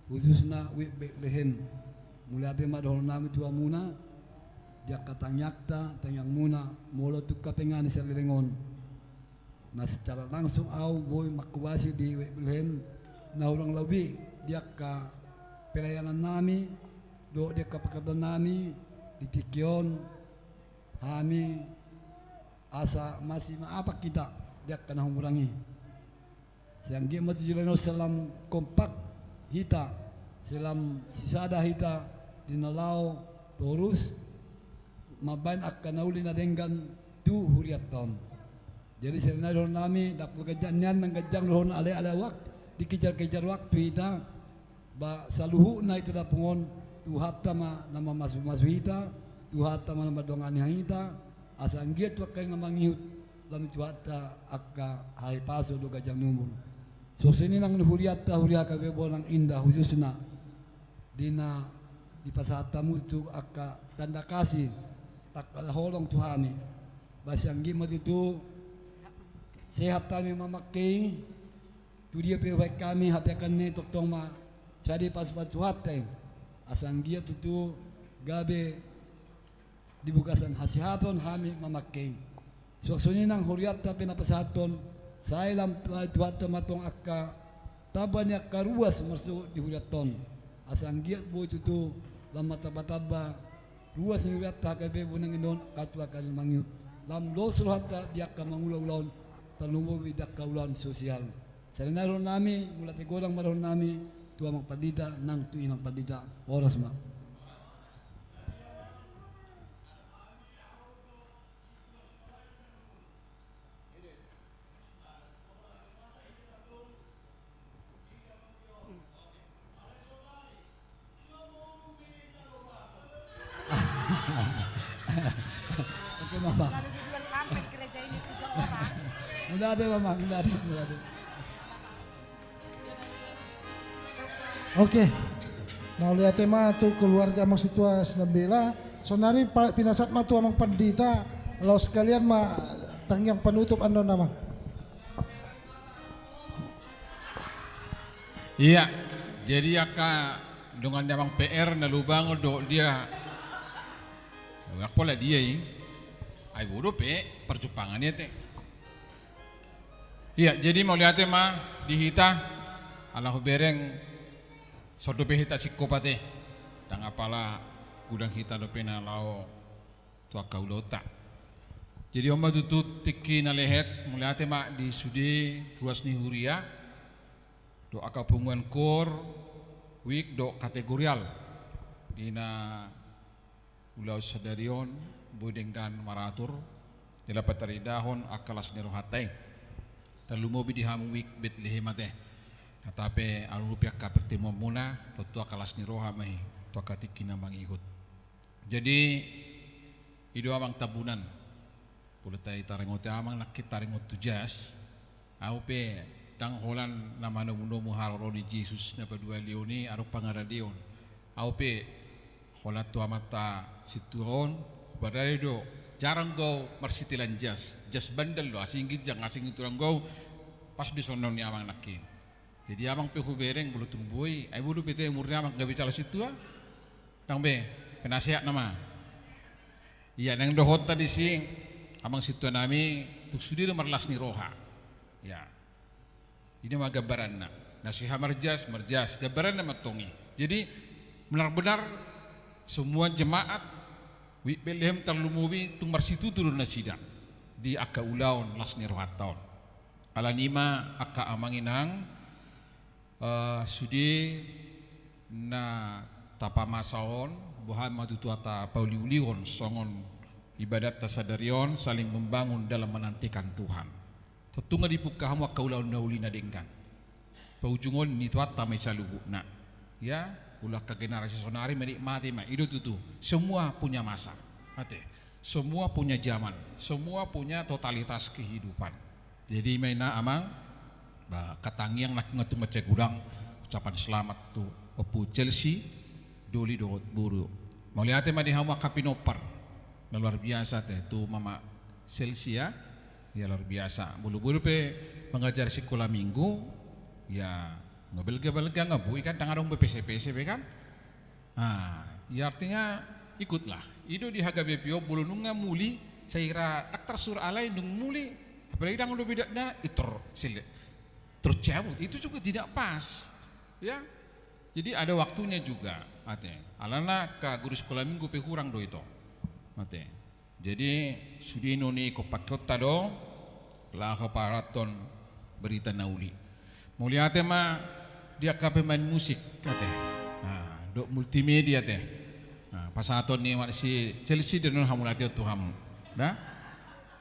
khususna Wijk Betlehem. Mauliate ma dohononnami tu hamuna, di angka tangiangta, tangiangmuna, molo tung angka penga ni saleleng on. Na secara langsung au boi manghobasi di Wijk Betlehem, na hurang lobi di angka pelayanannami, dohot di angka pekerjaannami, di tingki on, hami asa masimaafan hita di angka na humurang i. Sai anggiat ma tutu jala ni on sai lam kompak hita, sai lam sisada hita di na laho torus mambahen angka na uli na denggan tu hurianta on. Jadi sai songon i nang dohononnami, dapot ganjang nian nang ganjang dohononnami alai, alai waktu, dikejar-kejar waktu hita, ba saluhutna i tadapung on, Tuhanta ma na mamasu-masu hita, Tuhanta ma na mandongani hita, asa anggiat tu angka na mangihut, lam i Tuhanta angka hahipason dohot ganjang ni umur. Songon i nang di hurianta, huria H K B Bona Indah khususna, di na dipasahat hamu tu angka tanda kasih, angka holong tu hami. Ba sai anggiat ma tutu sehat hami mamangke i, tu dia pe hubahen hami hape angka na i tongtong ma sai dipasu-pasu Tuhanta i. Asa anggiat tutu gabe di bagasan hasehaton hami mamangke i. Songon i nang hurianta pe na pasahathon, sai lam Tuhanta ma tong angka tamba ni angka ruas marsogot di hurianta on. Asa anggiat boi tutu lam martamba-tamba ruas ni hurianta H K B Bona Indah on, angka tu angka na mangihut. Lam los rohanta di angka mangula ulaon, tarlumobi di angka ulaon sosial. Sai songon i nang dohononnami, mauliate godang ma dohononnami tu amang pandita nang tu inang pandita. Horas ma. Oke, Mama. Selalu dibilang sampai di gereja ini tiga orang. Udah ada, Mama, udah ada, udah ada. Oke. Mauliate ma tu keluarga Amang Sintua Sinambela. Saonari pa-, pinasahat ma tu Amang Pandita, laos sekalian ma tangiang panutup annon, Amang. Iya, jadi angka dongan ni Amang P R na lubang dohot dia. Ndang pola dia i. Ai boi dope parjumpangan i ate. Iya, jadi mauliate ma di hita, ala hubereng, songon dope hita singkop ate. Ndang apala godang hita dope na laho tu angka ulaonta. Jadi on ma tutu tingki na lehet, mauliate ma di sude ruas ni huria, dohot angka punguan kor, wijk dohot kategorial. Di na ulaon sadari on, boi denggan maratur, jala pataridahon angka las ni rohanta i. Tarlumobi di hamu wijk Betlehem ate. Nang pe alupi angka pertemuanmuna, tontu angka las ni roha ma i, tu angka tingki na mangihut. Jadi, i do Amang Tambunan. Pola taringot i Amang, nangkin taringot tu jas. Au pe, ndang holan na manomu-nomu haroro ni Jesus na paduahalion i, adong pangaradeon. Au pe, holan tu amanta sintua on, huparade do, jarang do au marsitelan jas. Jas bandal do, asing ginjang, asing ginjang do au, pas do songon na ni Amang nangkin. Jadi Amang pe hubereng, molo tung boi, ai boi dope ate umur ni Amang gabe calon sintua. Ndang be, penasehat nama. Ia, naeng dohononta disi, Amang sintua nami, tung sude do marlas ni roha. Ia. I ma gambaranna. Na so hea marjas, marjas. Gambaranna ma antong i. Jadi, benar-benar semua jemaat wijk Betlehem tarlumobi tung marsitutu do nasida di angka ulaon las ni rohanta on. Alani i ma angka amang inang, eh, sude na tapamasa on, boha ma tutu hata pauliulihon songon ibadatta sadari on, saling membangun dalam menantikan Tuhan. Tontu nga dipungka hamu angka ulaon na uli na denggan. Paujungon ni Tuhanta ma i saluhutna. Ya, ulaon angka generasi sonari menikmati ma, i do tutu. Semua punya masa. Ate. Semua punya zaman, semua punya totalitas kehidupan. Jadi ima i na amang, ba, angka tangiang nangkin tu mansai godang, ucapan selamat tu Ompu Chelsea, doli dohot boru. Mauliate ma di hamu angka pinompar. Na luar biasa te, tu Mama Chelsea ya. Ya luar biasa. Molo boru pe mangajar sikola minggu, ya, nga balga-balga nga boi kan, ndang adong be pese-pese be kan. Nah, ya artinya ikutlah. I do di H K B P on, molo nunga muli, saya kira ndang tarsurat alai dung muli, apalagi ndang do bedatna, i tor, sile, tercabut. Itu juga tidak pas. Ya. Jadi ada waktunya juga, ate. Alana angka guru sikola minggu pe hurang do ito. Ate. Jadi sude nuaeng i kompak hita do, laho pasahathon berita na uli. Mauliate ma di angka pemain musik, ate. Nah, dohot multimedia te. Nah, pasahaton ni ma si Chelsea do nuaeng hamauliateon tu hamu. Da?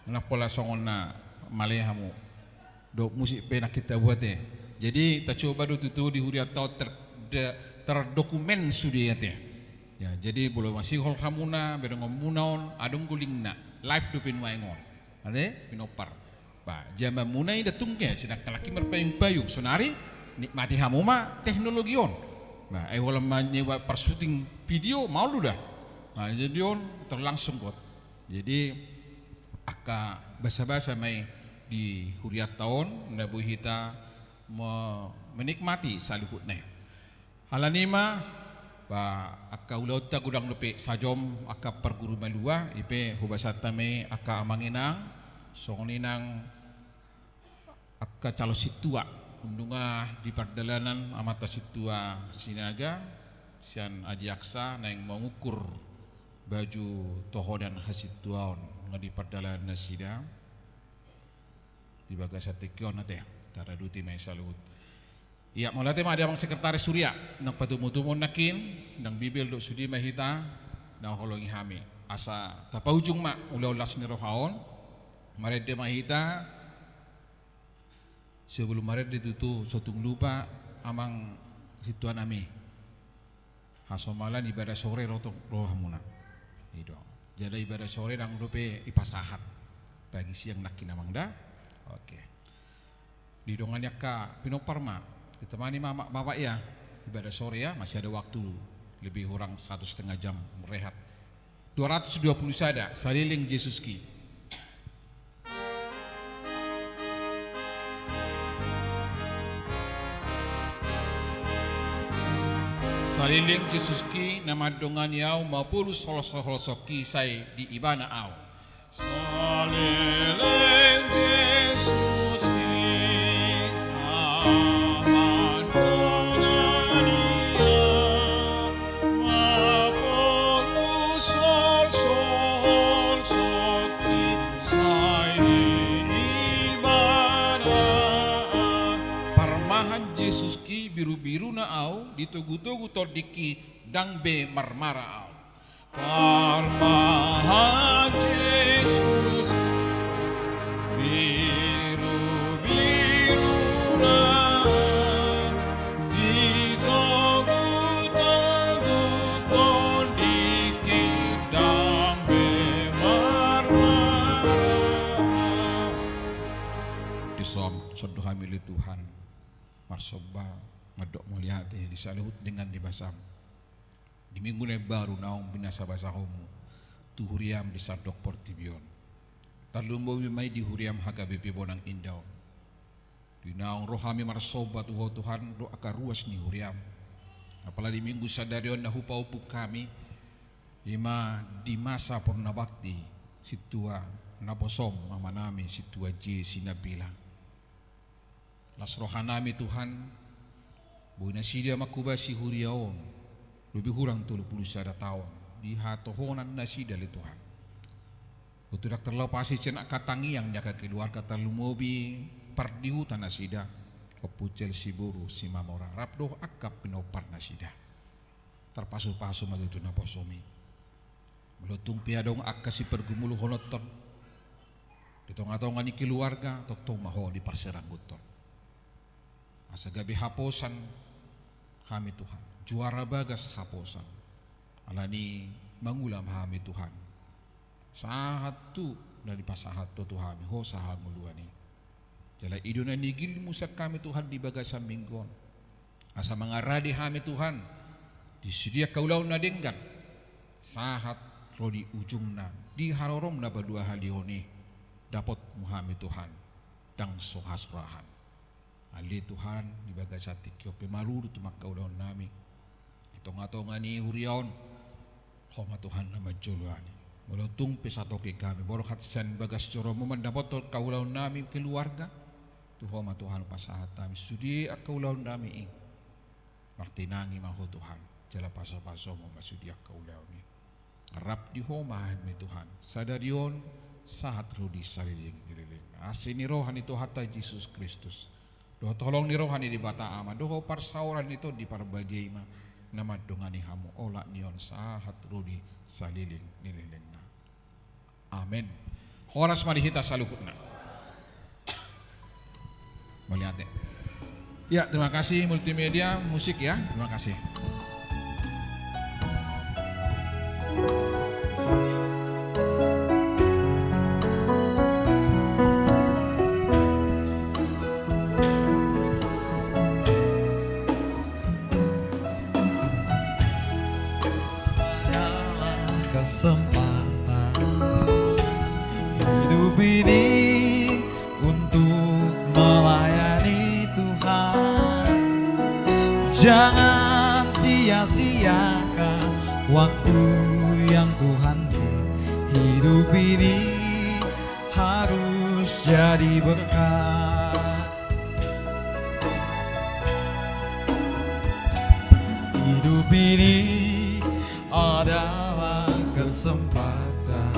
Nang pola songon na male hamu. Dohot musik pe nangkin tabuat e. Jadi tacoba do tutu di hurianta on ter-, de-, terdokumen sude ate. Ya, jadi molo masihol hamuna, berengonmuna on, adong go linkna, live dope nuaeng on. Ate, pinompar. Ba, jamanmuna i ndang tung ke, sedangkan halak i marpayung-payung, saonari nikmati hamu ma teknologi on. Ba, ai holan manyewa parsyuting video, maol do da. Nah, jadi on terlangsung got. Jadi angka basa-basa ma i di hurianta on, na boi hita me-, menikmati saluhutna i. Alani i ma, ba, angka ulaonta godang dope sajom, angka parguru malua, i pe hubasanta ma i angka amang inang, songon i nang angka calon sintua, dung nunga di pardalanan amanta sintua Sinaga, sian Adiaksa, naeng mangukur baju tohonan hasintuaon, nunga di pardalanan nasida. Di bagasan tingki on ate, taraduti ma i saluhut. Ia, mauliate ma di amang sekretaris huria, nang patumu-tumu on nangkin, nang Bibel dohot sude ma hita, na holongi hami. Asa tapaujung ma ulaon las ni roha on, marende ma hita, sebelum marende tutu so tung lupa amang sintua nami. Hasomalan ibadah sore ro tong rohamuna. I do. Jala ibadah sore ndang dope ipasahat. Pagi siang nangkin amang da. Oke. Didongani angka pinompar ma. Ditemani ma bapak ya. Ibadah sore ya, masih ada waktu lebih kurang satu setengah jam merehat. Dua ratus dua puluh sada, Saleleng Jesus ki. Saleleng Jesus ki na mandongani au, mapolus holso-holso ki sai di ibana au. Saleleng Jesus ki na mandongani au, mapolus holso-holso ki sai di ibana au. Parmahan Jesus ki, biru-biruna au, ditogu-togu tondingki, ndang be marmara au. Parmahan Jesus, biru-biruna, ditogu-togu tondingki, ndang be marmara. Di son, songon hami ale Tuhan, marsomba, mandok mauliate di saluhut denggan ni basam. Di minggu na imbaru naung binasa-basaonmu tu huriam di sandok portibi on. Tarlumobi ma i di huriam H K B P Bonang Indah on. Di naung ro hami marsomba tu Ho Tuhan dohot angka ruas ni huriam. Apala di minggu sadari on na hupaombun hami, ima di masa purnabakti sintua naposom amanami sintua J Sinambela. Las rohanami Tuhan, boi nasida manghobasi huria on, lobi hurang tolu pulu sada taon, di hatohonan nasida ale Tuhan. Botu ndang terlepas i sian angka tangiang ni angka keluarga tarlumobi pardihuta nasida, Ompu Chelsea boru Simamora, rap dohot angka pinompar nasida. Tarpasu-pasu ma tutu naposom i. Molo tung pe adong angka sipargumulhononton di tonga-tonga ni keluarga, tongtong ma Ho diparserangguthon. Asa gabe haposan hami Tuhan, juara bagas haposan. Alani mangula ma hami Tuhan. Sahat tu na dipasahat Ho tu hami, Ho sahangoluan i. Jala i do na nigilmu sian hami Tuhan di bagasan minggu on, asa mangarade hami Tuhan di sude angka ulaon na denggan, sahat ro di ujungna di haroromna paduahalihon i, dapotmu hami Tuhan, ndang so hasurahan. Ale Tuhan, di bagasan tingki on pe marudut ma angka ulaonnami di tongatonga ni huria on. Ho ma Tuhan na manjoloani. Molo tung pe satoki hami borhat sian bagas joromu mandapothon angka ulaonnami keluarga, tu Ho ma Tuhan hupasahat hami sude angka ulaonnami i. Martinangi ma Ho Tuhan, jala pasopasomu ma sude angka ulaon i. Rap di Ho ma hami Tuhan, sadari on sahat ro di saleleng ni lelengna. Asi ni roha ni Tuhanta Jesus Kristus, dohot holong ni roha ni Debata Ama, dohot parsaoran ni Tondi Parbadia i ma na mandongani hamu olat ni on sahat ro di saleleng ni lelengna. Amen. Horas ma di hita saluhutna. Mauliate. Ya, terima kasih Multimedia Musik ya. Terima kasih. Adalah kesempatan hidup ini untuk melayani Tuhan. Jangan sia-siakan waktu yang Tuhan beri. Hidup ini harus jadi berkat. Hidup ini adalah kesempatan.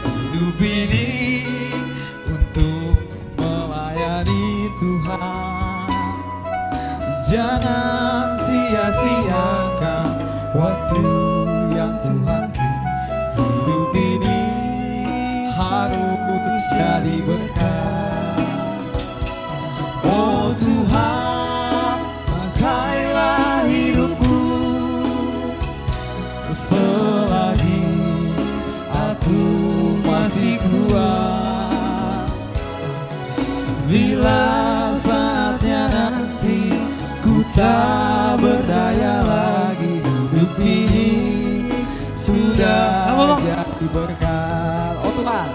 Hidup ini untuk melayani Tuhan. Jangan sia-siakan waktu yang Tuhan beri. Hidup ini harus jadi berkat. Oh Tuhan, pakailah hidupku selagi aku masih kuat. Bila saatnya nanti ku tak berdaya lagi, hidup ini sudah jadi berkat. Oh Tuhan,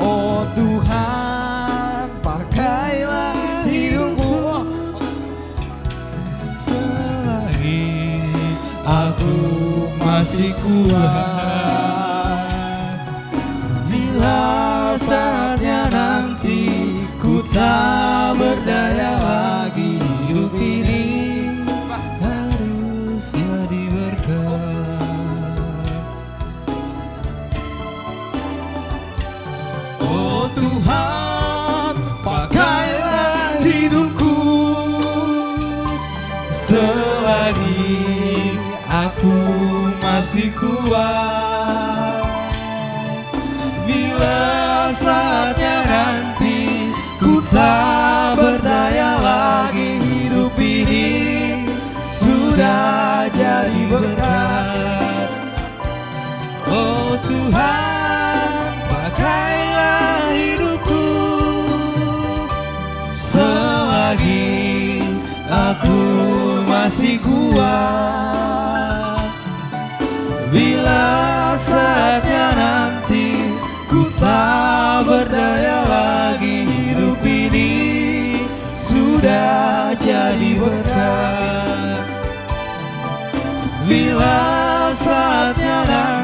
oh Tuhan, pakailah hidupku selagi aku masih kuat. Bila saatnya nanti ku tak berdaya lagi, hidup ini harus jadi berkat. Oh Tuhan, pakailah hidupku selagi aku masih kuat. Bila saatnya nanti ku tak berdaya lagi, hidup ini sudah jadi berkat. Oh Tuhan, pakailah hidupku selagi aku masih kuat. Bila saatnya nanti ku tak berdaya lagi, hidup ini sudah jadi berkat. Bila saatnya nanti